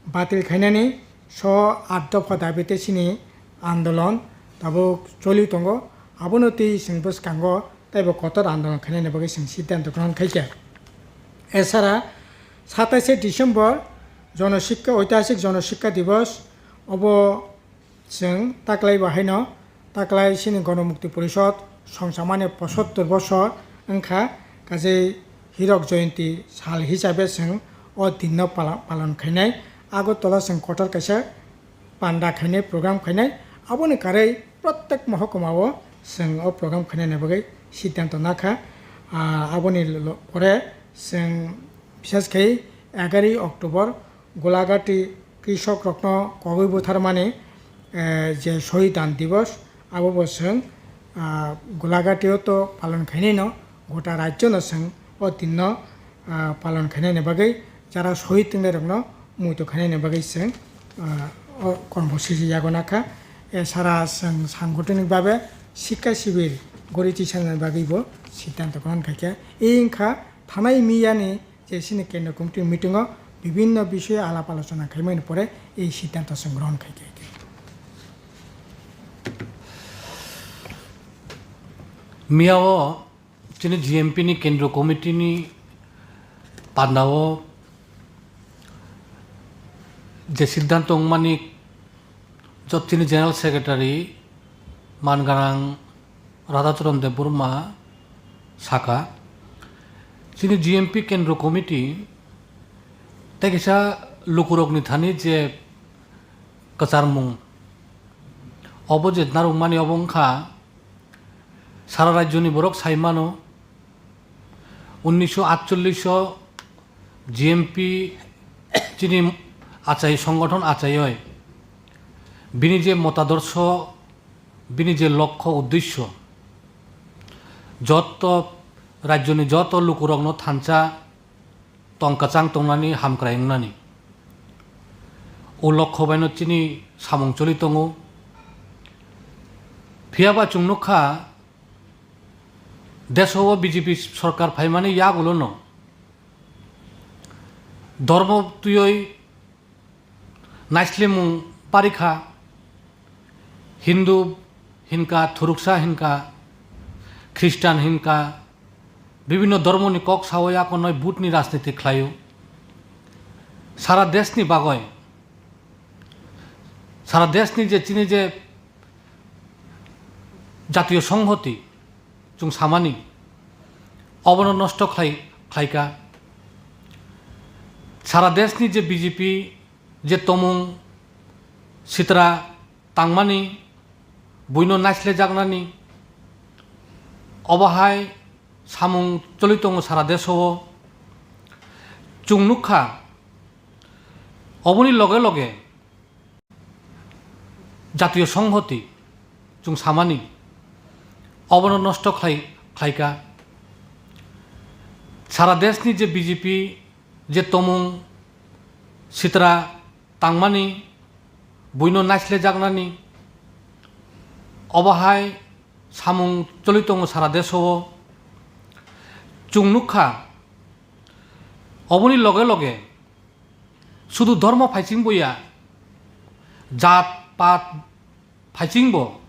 batil khainani so aat dopha dabi tei chini andolon tabuk choli tongo. Abono twi chwng bwskango teibo kotor andolon khainani bagwi chwng siddhanto grohon khaikha. Esara sataishe December Jono Sikka, Oitihasik Jono Sikka Dibos, obo chwng taklai bo haino taklai chini Gonomukti Porishod songchamani pochottor bosor wngkha, Kaje Hirok Jayanti sal hisabe chwng o dinno pala-, palon khainai. Agartala chwng kotor kaisa panda khainai, program khainai. Aboni karwi protek mohokuma o chwng o program khainani bagwi siddhanto nakha. Ah, aboni lo-, pore chwng bishesh khai egaroh October Golaghati krishok rokno kogwi butharmani, eh, je Shohid Dan Divas, abo bo chwng, ah, Golaghatio to palon khainai no, gota rajyo no chwng o din no, ah, palon khainani bagwi jara shohid tongnai rokno muitu khainani bagwi chwng, ah, o kormo siji yago nakha. Eh, sara chwng sangothoni babe sikha sibir gori tisani bagwi bo siddhanto grohon khaikha. Ei wngkha thanai miyani je chini kendro committee meeting o bibhinno bishoyo alap alochona khaimani pore ei siddhanto chwng grohon khaikha. Miya o chini G M P ni kendro committee ni panda o je siddhanto wngmani jot chini general secretary man ganang Radhacharan Debbarma saka, chini G M P Kendro Committee tei kisa lukurokni thani je kwcharmung, obo je narwkmani obo wngkha, sara rajyoni borok sai mano, unnisho atchollish o G M P chini achai, songothon achaioi, bini je motadorsho, bini je lokho uddesho, joto rajyoni joto lukurokno thansa tong kwchang tongnani, hamkrai wngnani, o lokho baino chini samung choli tongo. Phiyaba chwng nukha, deso o B J P sorkar phaimani yagulono dormo twiwi naislemung parikha, Hindu hinka, Thuruksa hinka, Khristan hinka, bibhinno dormoni kok sao yakonoi butni rajniti khlaio. Sara deshni bagoi, sara deshni je chini je Jatiyo Songhoti chwng samani, obono nosto khlai, khlaika. Sara deshni je B J P je tomung sitra tangmani, buino naislejaknani, obo hai samung choli tongo sara deso o. Chwng nukha, oboni loge loge Jatiyo Songhoti chwng samani, obono nosto khlai, khlaika. Sara deshni je B J P je tomung sitra tangmani, buino naislejaknani, obo hai samung choli tongo sara deso o. Chwng nukha, oboni loge loge sudu dhormo phaichingbo ya, jat pat phaichingbo,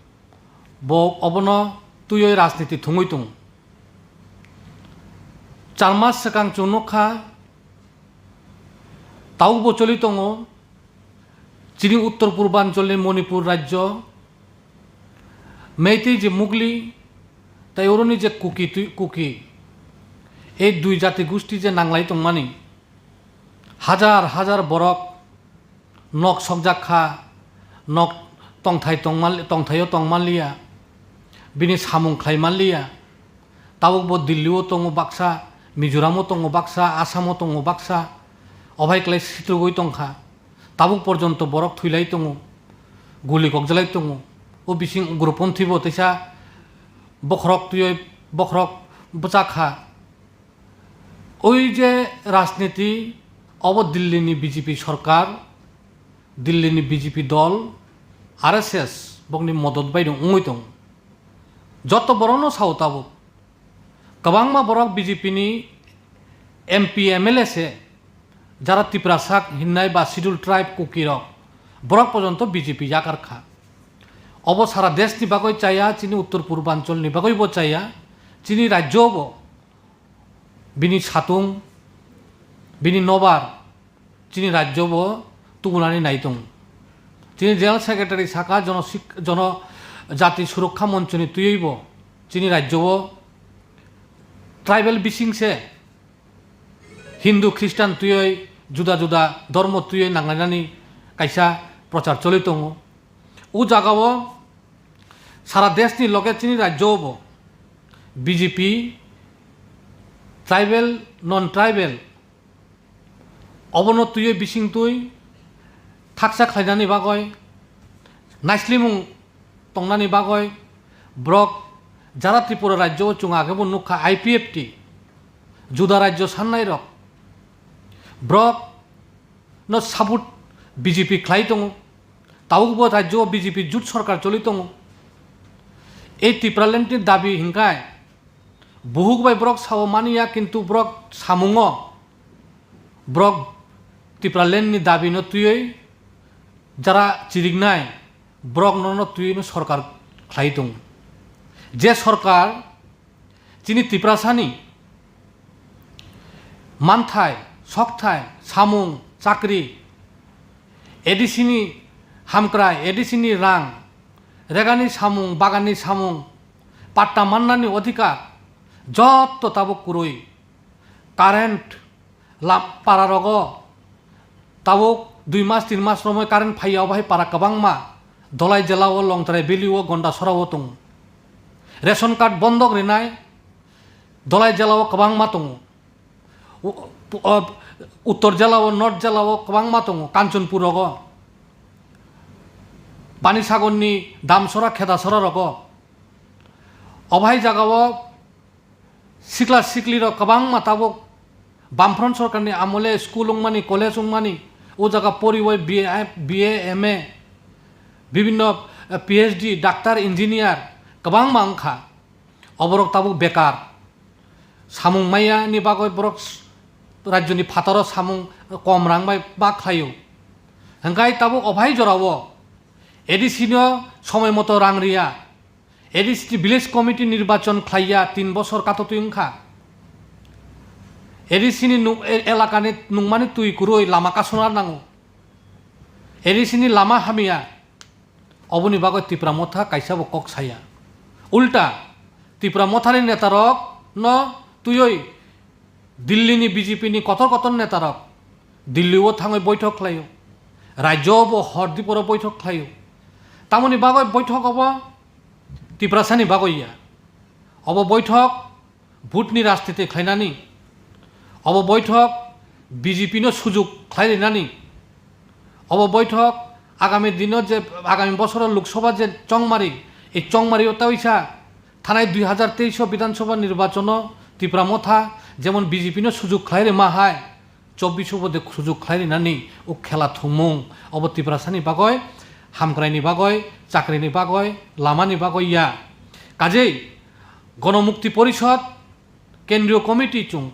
bo obono twiwi rajniti thwngwi tongo. Char mas swkang chwng nukha, tabukbo choli tongo chini uttor purbancholni Manipur rajyo, Meitei je Mugli, tei oroni je Kuki twi, Kuki, ei dui jati gusti je nanglai tongmani, hajar hajar borok nok sokjak kha, nok tongthai tongmal-, tongthaio tongmanliya, bini samung khlaimanliya. Tabukbo Delhi-o tongo baksa, Mizoram-o tongo baksa, Assam-o tongo baksa, obai klai sitrugwi tongkha. Tabuk porjonto borok thwilai tongo, guli kokjalai tongo. O bising ugroponthi bo teisa bokhorok twiwi bokhorok bwchak kha. Oi je rajniti, obo Delhi ni B J P sorkar, Delhi ni B J P dol, R S S bokni modot bai no wngwi tongo. Joto borokno sao tabuk. Kwbangma borok B J P ni M P, M L A se, jara Tiprasa hinnai ba Scheduled Tribe Kuki rok, borok porjonto B J P yakar kha. Obo sara desh ni bagwi chaya, chini uttor purbanchal ni bagwi bo chaya, chini rajyo bo bini satung, bini nobar, chini rajyo bo tubunani nai tongo. Chini General Secretary saka jono sik-, jono jati surokha monchoni twiwi bo chini rajyo o tribal bising se Hindu, Khristan twiwi juda juda dhormo twiwi nanglainani kaisa prochar choli tongo. O jagao sara deshni loge chini rajyo bo B J P tribal, non tribal obono twiwi bising twi thaksa khlainani bagwi naislimung tongnani bagwi borok jara Tripura rajyo o chwng agebo nukha I P F T juda rajyo sannairok borok no support B J P khlai tongo, tabukbo rajyo o B J P jut sorkar choli tongo. Ei Tipraland ni dabi hinkhai buhuk bai borok sao maniya, kintu borok samungo borok Tipraland ni dabi no twiwi jara chiriknai borok no no twiwi no sorkar khlai tongo. Je sorkar chini Tiprasani manthai, sokthai, samung, chakri, A D C ni hamkrai, A D C ni rang, regani samung, bagani samung, patta mannani odhikar, jotto tabuk kwrwi. Current lam-, para rogo tabuk dui mas, tin mas romwi current phaiya, obo hai para kwbangma Dolai jela o, Longtrai valley o, Gondasora o tongo. Ration card bondok rinai Dolai jela o kwbangma tongo. U-, u-, o, Uttor jela o, North jela o kwbangma tongo, Kanchanpur rogo, Panisagar ni Damsora, Khedasora rogo. Obo hai jaga o sikla sikli rok kwbangma tabuk Bamfront sorkar ni amole school wngmani, college wngmani, o jaga poriwi B A, B A, M A, bibinno, eh, P H D, doctor, engineer kwbangma wngkha. Oborok tabuk bekar, samung maya ni bagwi borok s-, rajyo ni phataro samung kom rang bai ba khlaio. Hwnkhe tabuk obo hai jora o A D C no somoi moto rang riya. A D C ni village committee nirbachon khlaiya, tin bosor katotwi wngkha. A D C ni nung-, e-, elakani nungmani twi kwrwi lama kasuna nango. A D C ni lama hamya, oboni bagwi Tipra Motha kaisa bo kok saya. Ulta, Tipra Mothani netarok no twiwi Delhi ni B J P ni kotor kotor netarok Delhi o thangwi boithok khlaio, rajyo bo hor diporo boithok khlaio. Tamoni bagwi boithok obo Tiprasani bagwi ya. Obo boithok vote ni rajniti khlainani, obo boithok B J P no sujuk khlai rinani, obo boithok agami dino je, agami bosoro Lok Sabha je chongmari, ei chongmari o taisa thanai dui hazar teis o Bidhan Sabha nirbachon o Tipra Motha jemon B J P no sujuk khlai rima hai, chobbish o bo de sujuk khlai rinani o khela thumung, obo Tiprasani bagwi, hamkraini bagwi, chakrini bagwi, lamani bagwi ya. Kajei Gonomukti Porishod, Kendriyo Committee chwng,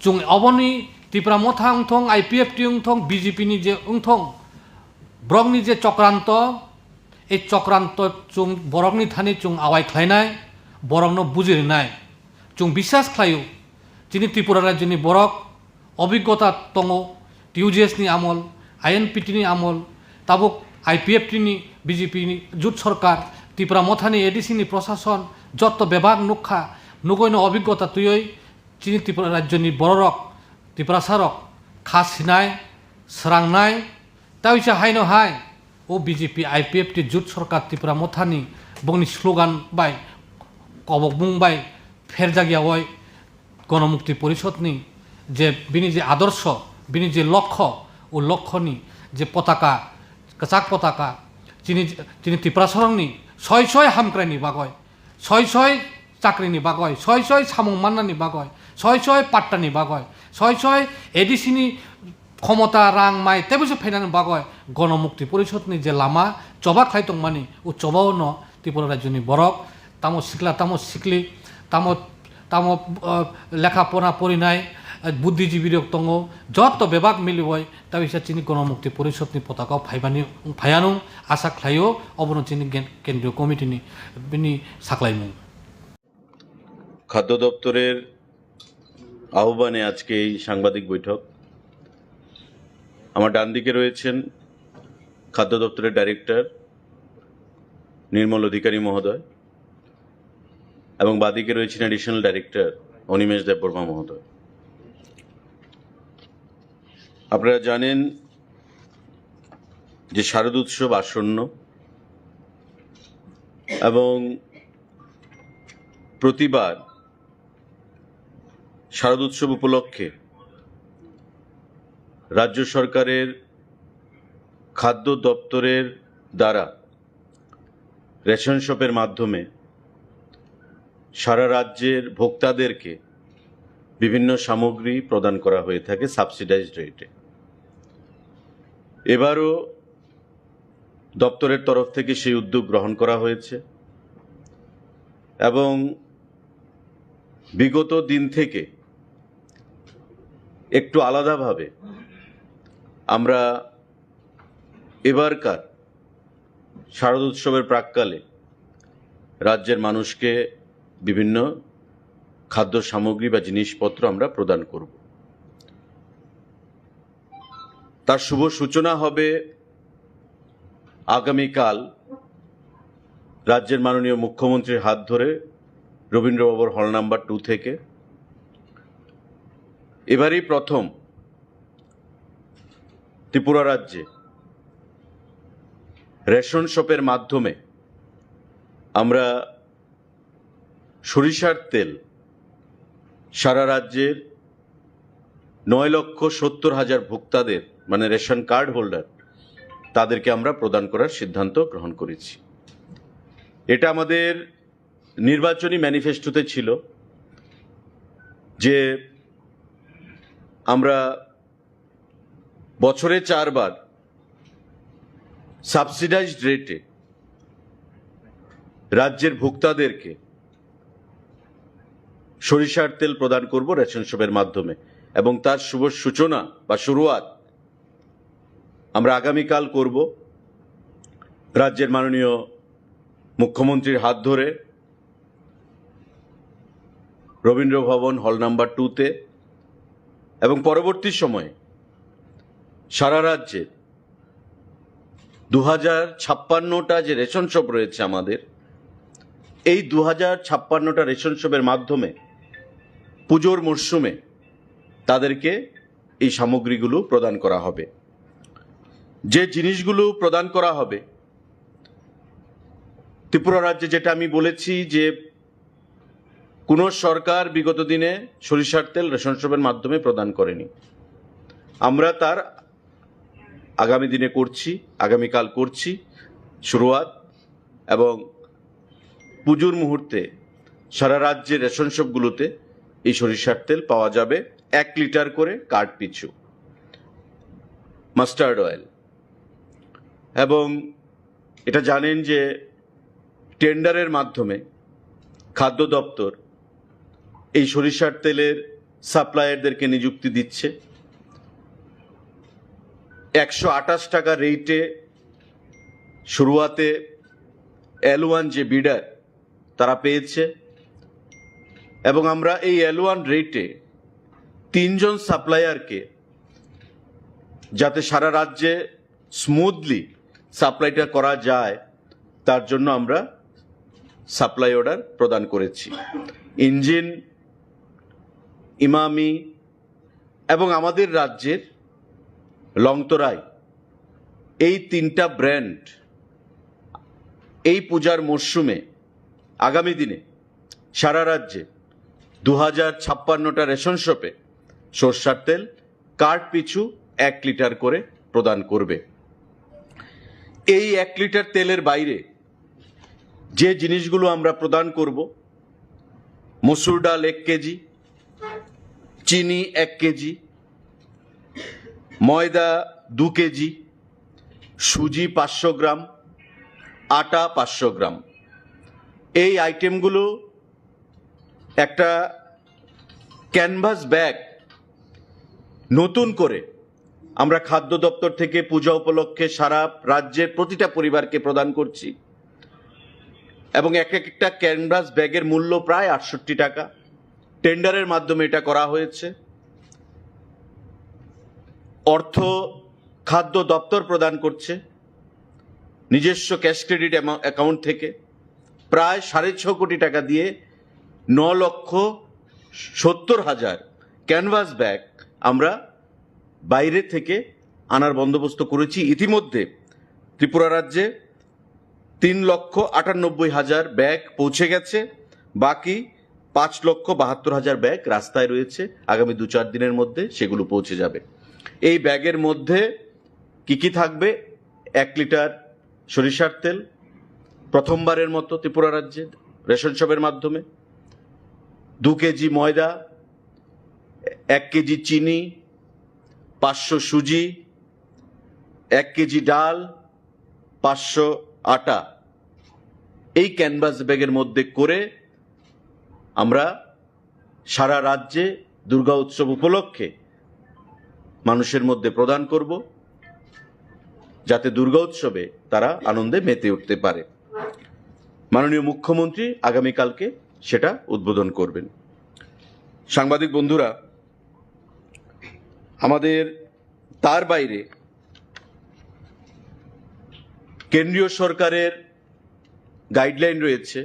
chwng oboni Tipra Motha wngthong, I P F T wngthong, B J P ni je wngthong, borokni je chokranto, ei chokranto chwng borokni thani chwng awai khlainai, borokno buji rinai. Chwng biswas khlaio, chini Tripura rajyoni borok obiggota tongo, T U J S ni amol, I N P T ni amol, tabuk I P F T ni, B J P ni jut sorkar, Tipra Mothani A D C ni prosason, jotto bebak nukha, nugwino obiggota twiwi chini Tripura rajyoni bororok, Tiprasarok kha sinai, srangnai, tei uisa haino hai o B J P I P F T jut sorkar Tipra Mothani bongni slogan bai, kobokmung bai pherjak yawi Gonomukti Porishodni je bini je adorsho, bini je lokho, o lokhoni je potaka, kwchak potaka, chini, chini Tiprasarokni soi soi hamkraini bagwi, soi soi chakrini bagwi, soi soi samung mannani bagwi, soi soi pattani bagwi, soi soi A D C ni khomota, rang, mai teibo se phainani bagwi Gonomukti Porishodni je lama choba khlai tongmani, o chobao no Tripura rajyoni borok, tamo sikla, tamo sikli, tamo, tamo, eh, lekha pora porinai, eh, buddhijibi rok tongo, jotto bebak miliwi, tei uisa chini Gonomukti Porishodni potaka o phaimani, phaiyanung asa khlaio, obono chini gen-, Kendriyo Committee ni bini saklaimung. খাদ্য দপ্তরের আহ্বানে আজকে এই সাংবাদিক বৈঠক। আমার ডান দিকে রয়েছেন খাদ্য দপ্তরের ডাইরেক্টর নির্মল অধিকারী মহোদয় এবং বাদিকে রয়েছেন অ্যাডিশনাল ডাইরেক্টর অনিমেষ দেববর্মা মহোদয়। আপনারা জানেন যে শারদ উৎসব আসন্ন এবং প্রতিবার শারদ উৎসব উপলক্ষে রাজ্য সরকারের খাদ্য দপ্তরের দ্বারা রেশন শপের মাধ্যমে সারা রাজ্যের ভোক্তাদেরকে বিভিন্ন সামগ্রী প্রদান করা হয়ে থাকে সাবসিডাইজড রেটে। এবারও দপ্তরের তরফ থেকে সেই উদ্যোগ গ্রহণ করা হয়েছে এবং বিগত দিন থেকে একটু আলাদাভাবে আমরা এবারকার শারদ উৎসবের প্রাক্কালে রাজ্যের মানুষকে বিভিন্ন খাদ্য সামগ্রী বা জিনিসপত্র আমরা প্রদান করব। তার শুভ সূচনা হবে আগামীকাল রাজ্যের মাননীয় মুখ্যমন্ত্রীর হাত ধরে রবীন্দ্র ভবন হল নাম্বার টু থেকে। এবারই প্রথম ত্রিপুরা রাজ্যে রেশন শপের মাধ্যমে আমরা সরিষার তেল সারা রাজ্যের নয় লক্ষ সত্তর হাজার ভোক্তাদের, মানে রেশন কার্ড হোল্ডার, তাদেরকে আমরা প্রদান করার সিদ্ধান্ত গ্রহণ করেছি। এটা আমাদের নির্বাচনী ম্যানিফেস্টোতে ছিল যে আমরা বছরে চারবার সাবসিডাইজড রেটে রাজ্যের ভোক্তাদেরকে সরিষার তেল প্রদান করব রেশন শপের মাধ্যমে, এবং তার শুভ সূচনা বা শুরুয়াত আমরা আগামীকাল করব রাজ্যের মাননীয় মুখ্যমন্ত্রীর হাত ধরে রবীন্দ্র ভবন হল নাম্বার টুতে, এবং পরবর্তী সময়ে সারা রাজ্যে দু হাজার ছাপ্পান্নটা যে রেশন শপ রয়েছে আমাদের, এই দু হাজার ছাপ্পান্নটা রেশন শপের মাধ্যমে পুজোর মরশুমে তাদেরকে এই সামগ্রীগুলো প্রদান করা হবে। যে জিনিসগুলো প্রদান করা হবে, ত্রিপুরা রাজ্যে যেটা আমি বলেছি যে কোনো সরকার বিগত দিনে সরিষার তেল রেশন শপের মাধ্যমে প্রদান করেনি। আমরা তার আগামী দিনে করছি, আগামীকাল করছি শুরুয়াত, এবং পুজোর মুহূর্তে সারা রাজ্যের রেশন শপগুলোতে এই সরিষার তেল পাওয়া যাবে এক লিটার করে কার্ড পিছু, মাস্টার্ড অয়েল। এবং এটা জানেন যে টেন্ডারের মাধ্যমে খাদ্য দপ্তর এই সরিষার তেলের সাপ্লায়ারদেরকে নিযুক্তি দিচ্ছে। একশো আঠাশ টাকা রেটে শুরুয়াতে এল ওয়ান যে বিডার, তারা পেয়েছে, এবং আমরা এই এল ওয়ান রেটে তিনজন সাপ্লায়ারকে, যাতে সারা রাজ্যে স্মুথলি সাপ্লাইটা করা যায়, তার জন্য আমরা সাপ্লাই অর্ডার প্রদান করেছি। ইঞ্জিন, ইমামি এবং আমাদের রাজ্যের লংতরাই, এই তিনটা ব্র্যান্ড এই পূজার মরশুমে আগামী দিনে সারা রাজ্যে দু হাজার ছাপ্পান্নটা রেশন শপে সর্ষার তেল কার্ড পিছু এক লিটার করে প্রদান করবে। এই এক লিটার তেলের বাইরে যে জিনিসগুলো আমরা প্রদান করব, মসুর ডাল এক কেজি, চিনি এক কেজি, ময়দা দু কেজি, সুজি পাঁচশো গ্রাম, আটা পাঁচশো গ্রাম। এই আইটেমগুলো একটা ক্যানভাস ব্যাগ নতুন করে আমরা খাদ্য দপ্তর থেকে পূজা উপলক্ষে সারা রাজ্যের প্রতিটা পরিবারকে প্রদান করছি, এবং এক একটা ক্যানভাস ব্যাগের মূল্য প্রায় আটষট্টি টাকা। টেন্ডারের মাধ্যমে এটা করা হয়েছে। অর্থ খাদ্য দপ্তর প্রদান করছে নিজস্ব ক্যাশ ক্রেডিট অ্যাকাউন্ট থেকে। প্রায় সাড়ে ছ কোটি টাকা দিয়ে ন লক্ষ সত্তর হাজার ক্যানভাস ব্যাগ আমরা বাইরে থেকে আনার বন্দোবস্ত করেছি। ইতিমধ্যে ত্রিপুরা রাজ্যে তিন লক্ষ আটানব্বই হাজার ব্যাগ পৌঁছে গেছে। বাকি পাঁচ লক্ষ বাহাত্তর হাজার ব্যাগ রাস্তায় রয়েছে। আগামী দু চার দিনের মধ্যে সেগুলো পৌঁছে যাবে। এই ব্যাগের মধ্যে কি কি থাকবে? এক লিটার সরিষার তেল, প্রথমবারের মতো ত্রিপুরা রাজ্যে রেশন শপের মাধ্যমে, দু কেজি ময়দা, এক কেজি চিনি, পাঁচশো সুজি, এক কেজি ডাল, পাঁচশো আটা, এই ক্যানভাস ব্যাগের মধ্যে করে আমরা সারা রাজ্যে দুর্গা উৎসব উপলক্ষে মানুষের মধ্যে প্রদান করব, যাতে দুর্গা উৎসবে তারা আনন্দে মেতে উঠতে পারে। মাননীয় মুখ্যমন্ত্রী আগামীকালকে সেটা উদ্বোধন করবেন। সাংবাদিক বন্ধুরা, আমাদের তার বাইরে কেন্দ্রীয় সরকারের গাইডলাইন রয়েছে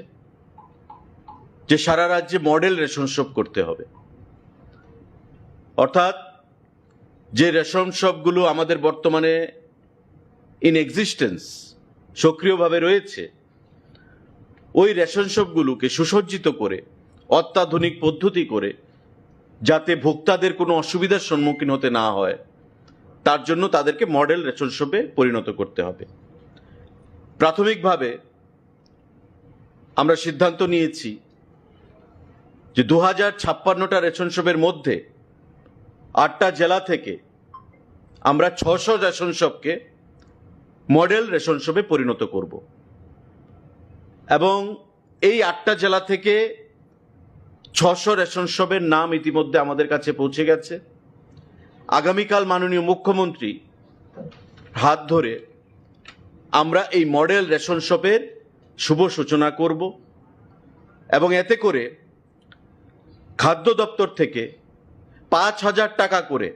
যে সারা রাজ্যে মডেল রেশন শপ করতে হবে। অর্থাৎ যে রেশন শপগুলো আমাদের বর্তমানে ইন এক্সিস্টেন্স, সক্রিয়ভাবে রয়েছে, ওই রেশন শপগুলোকে সুসজ্জিত করে, অত্যাধুনিক পদ্ধতি করে, যাতে ভোক্তাদের কোনো অসুবিধার সম্মুখীন হতে না হয়, তার জন্য তাদেরকে মডেল রেশন শপে পরিণত করতে হবে। প্রাথমিকভাবে আমরা সিদ্ধান্ত নিয়েছি যে দু হাজার ছাপ্পান্নটা রেশন শপের মধ্যে আটটা জেলা থেকে আমরা ছশো রেশন শপকে মডেল রেশন শপে পরিণত করব। এবং এই আটটা জেলা থেকে ছশো রেশন শপের নাম ইতিমধ্যে আমাদের কাছে পৌঁছে গেছে। আগামীকাল মাননীয় মুখ্যমন্ত্রী হাত ধরে আমরা এই মডেল রেশন শপের শুভ সূচনা করব এবং এতে করে খাদ্য দপ্তর থেকে পাঁচ হাজার টাকা করে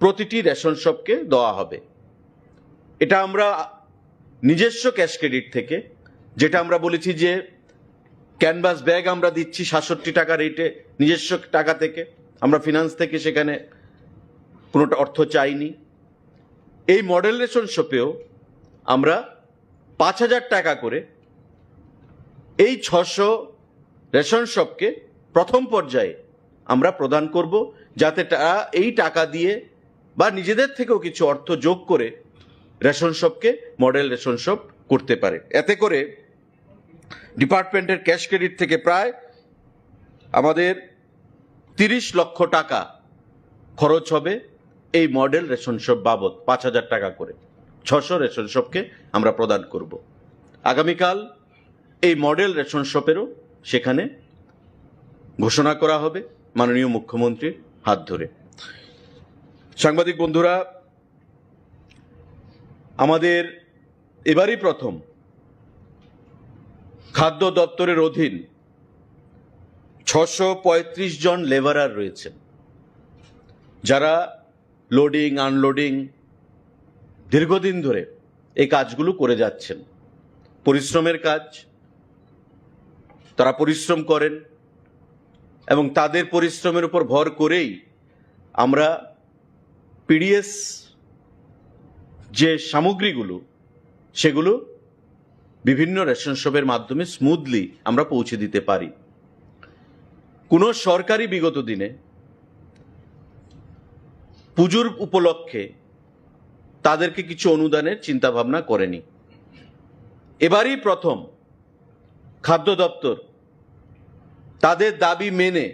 প্রতিটি রেশন শপকে দেওয়া হবে। এটা আমরা নিজস্ব ক্যাশ ক্রেডিট থেকে, যেটা আমরা বলেছি যে ক্যানভাস ব্যাগ আমরা দিচ্ছি সাতষট্টি টাকা রেটে নিজস্ব টাকা থেকে, আমরা ফিনান্স থেকে সেখানে কোনোটা অর্থ চাইনি। এই মডেল রেশন শপেও আমরা পাঁচ হাজার টাকা করে এই ছশো রেশন শপকে প্রথম পর্যায়ে আমরা প্রদান করব, যাতে তারা এই টাকা দিয়ে বা নিজেদের থেকেও কিছু অর্থ যোগ করে রেশন শপকে মডেল রেশন শপ করতে পারে। এতে করে ডিপার্টমেন্টের ক্যাশ ক্রেডিট থেকে প্রায় আমাদের তিরিশ লক্ষ টাকা খরচ হবে এই মডেল রেশন শপ বাবদ, পাঁচ হাজার টাকা করে ছশো রেশন শপকে আমরা প্রদান করব। আগামীকাল এই মডেল রেশন শপেরও সেখানে ঘোষণা করা হবে মাননীয় মুখ্যমন্ত্রীর হাত ধরে। সাংবাদিক বন্ধুরা, আমাদের এবারই প্রথম খাদ্য দপ্তরের অধীন ছশো পঁয়ত্রিশ জন লেবারার রয়েছেন, যারা লোডিং আনলোডিং দীর্ঘদিন ধরে এই কাজগুলো করে যাচ্ছেন। পরিশ্রমের কাজ, তারা পরিশ্রম করেন এবং তাদের পরিশ্রমের উপর ভর করেই আমরা পিডিএস যে সামগ্রীগুলো, সেগুলো বিভিন্ন রেশন শপের মাধ্যমে স্মুথলি আমরা পৌঁছে দিতে পারি। কোনো সরকারি বিগত দিনে পুজোর উপলক্ষে তাদেরকে কিছু অনুদানের চিন্তাভাবনা করেনি। এবারই প্রথম খাদ্য দপ্তর তাদের দাবি মেনে,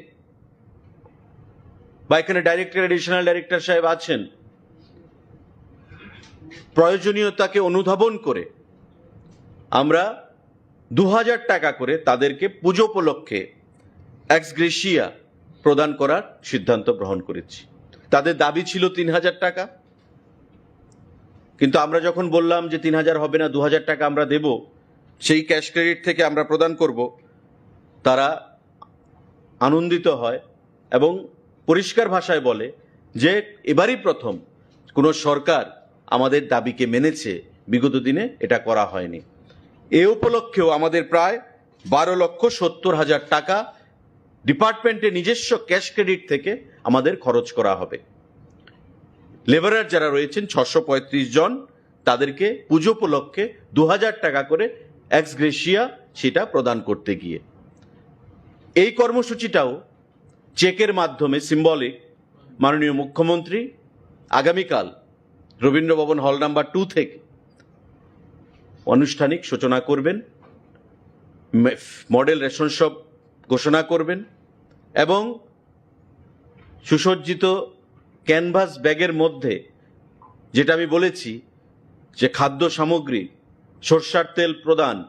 বা এখানে ডাইরেক্টর, অ্যাডিশনাল ডাইরেক্টর সাহেব আছেন, প্রয়োজনীয়তাকে অনুধাবন করে আমরা দু হাজার টাকা করে তাদেরকে পুজো উপলক্ষে এক্স গ্রেশিয়া প্রদান করার সিদ্ধান্ত গ্রহণ করেছি। তাদের দাবি ছিল তিন হাজার টাকা, কিন্তু আমরা যখন বললাম যে তিন হাজার হবে না, দু হাজার টাকা আমরা দেব, সেই ক্যাশ ক্রেডিট থেকে আমরা প্রদান করব, তারা আনন্দিত হয় এবং পরিষ্কার ভাষায় বলে যে এবারই প্রথম কোনো সরকার আমাদের দাবিকে মেনেছে, বিগত দিনে এটা করা হয়নি। এ উপলক্ষেও আমাদের প্রায় বারো লক্ষ সত্তর হাজার টাকা ডিপার্টমেন্টে নিজস্ব ক্যাশ ক্রেডিট থেকে আমাদের খরচ করা হবে। লেবারার যারা রয়েছেন ছশো পঁয়ত্রিশ জন, তাদেরকে পুজো উপলক্ষে দু হাজার টাকা করে এক্সগ্রেশিয়া সেটা প্রদান করতে গিয়ে এই কর্মসূচিটাও চেকের মাধ্যমে সিম্বলিক মাননীয় মুখ্যমন্ত্রী আগামীকাল রবীন্দ্র ভবন হল নাম্বার টু থেকে আনুষ্ঠানিক সূচনা করবেন, মে-, মডেল রেশন শপ ঘোষণা করবেন এবং সুসজ্জিত ক্যানভাস ব্যাগের মধ্যে, যেটা আমি বলেছি যে খাদ্য সামগ্রী, সর্ষার তেল প্রদান,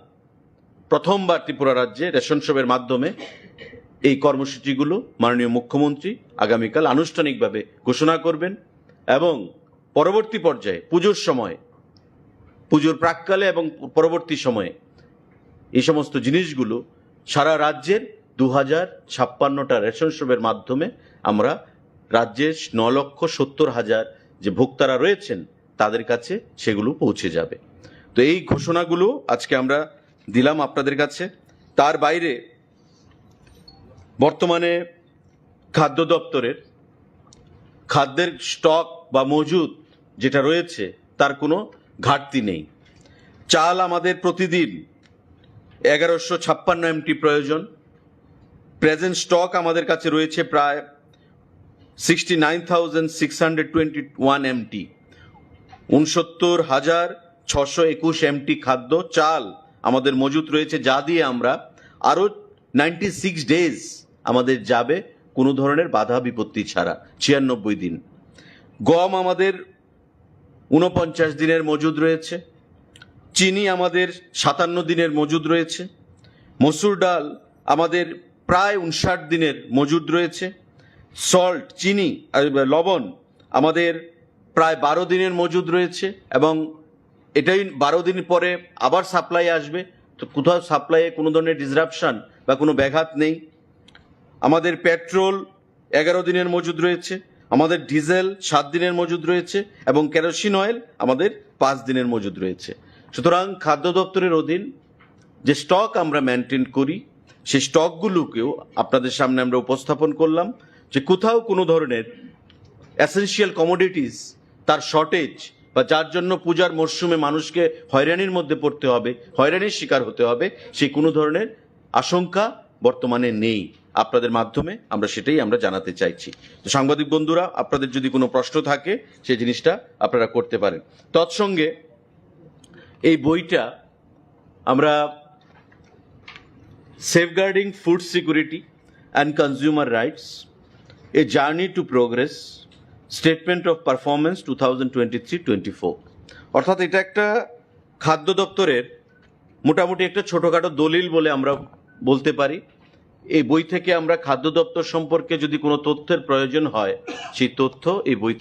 প্রথমবার ত্রিপুরা রাজ্যে রেশন শপের মাধ্যমে এই কর্মসূচিগুলো মাননীয় মুখ্যমন্ত্রী আগামীকাল আনুষ্ঠানিকভাবে ঘোষণা করবেন এবং পরবর্তী পর্যায়ে পুজোর সময়, পুজোর প্রাক্কালে এবং পরবর্তী সময়ে এই সমস্ত জিনিসগুলো সারা রাজ্যের দু হাজার ছাপ্পান্নটা রেশন শপের মাধ্যমে আমরা রাজ্যের ন লক্ষ সত্তর হাজার যে ভোক্তারা রয়েছেন, তাদের কাছে সেগুলো পৌঁছে যাবে। তো এই ঘোষণাগুলো আজকে আমরা দিলাম আপনাদের কাছে। তার বাইরে বর্তমানে খাদ্য দপ্তরের খাদ্যের স্টক বা মজুদ যেটা রয়েছে, তার কোনো ঘাটতি নেই। চাল আমাদের প্রতিদিন এগারোশো ছাপ্পান্ন এমটি প্রয়োজন। প্রেজেন্ট স্টক আমাদের কাছে রয়েছে প্রায় sixty nine thousand six hundred twenty one MT. ঊনসত্তর হাজার ছশো একুশ এমটি খাদ্য চাল আমাদের মজুত রয়েছে, যা দিয়ে আমরা আরও নাইনটি সিক্স ডেজ আমাদের যাবে কোনো ধরনের বাধা বিপত্তি ছাড়া, ছিয়ানব্বই দিন। গম আমাদের ঊনপঞ্চাশ দিনের মজুদ রয়েছে। চিনি আমাদের সাতান্ন দিনের মজুদ রয়েছে। মসুর ডাল আমাদের প্রায় ঊনষাট দিনের মজুদ রয়েছে। সল্ট, চিনি, আহ, লবণ আমাদের প্রায় বারো দিনের মজুদ রয়েছে এবং এটাই বারো দিন পরে আবার সাপ্লাই আসবে। তো কোথাও সাপ্লাইয়ে কোনো ধরনের ডিসরাপশন বা কোনো ব্যাঘাত নেই। আমাদের পেট্রোল এগারো দিনের মজুদ রয়েছে, আমাদের ডিজেল সাত দিনের মজুদ রয়েছে এবং কেরোসিন অয়েল আমাদের পাঁচ দিনের মজুদ রয়েছে। সুতরাং খাদ্য দপ্তরের অধীন যে স্টক আমরা মেনটেন করি, সেই স্টকগুলোকেও আপনাদের সামনে আমরা উপস্থাপন করলাম যে কোথাও কোনো ধরনের এসেনশিয়াল কমোডিটিস তার শর্টেজ বা যার জন্য পূজার মরশুমে মানুষকে হয়রানির মধ্যে পড়তে হবে, হয়রানির শিকার হতে হবে, সেই কোনো ধরনের আশঙ্কা বর্তমানে নেই। আপনাদের মাধ্যমে আমরা সেটাই আমরা জানাতে চাইছি। তো সাংবাদিক বন্ধুরা, আপনাদের যদি কোনো প্রশ্ন থাকে, সেই জিনিসটা আপনারা করতে পারেন। তৎসঙ্গে এই বইটা আমরা Safeguarding Food Security and Consumer Rights, A Journey to Progress, Statement of Performance two thousand twenty three twenty four, অর্থাৎ এটা একটা খাদ্য দপ্তরের মোটামুটি একটা ছোটোখাটো দলিল বলে আমরা বলতে পারি। এই বই থেকে আমরা খাদ্য দপ্তর সম্পর্কে যদি কোনো তথ্যের প্রয়োজন হয়, সেই তথ্য এই বই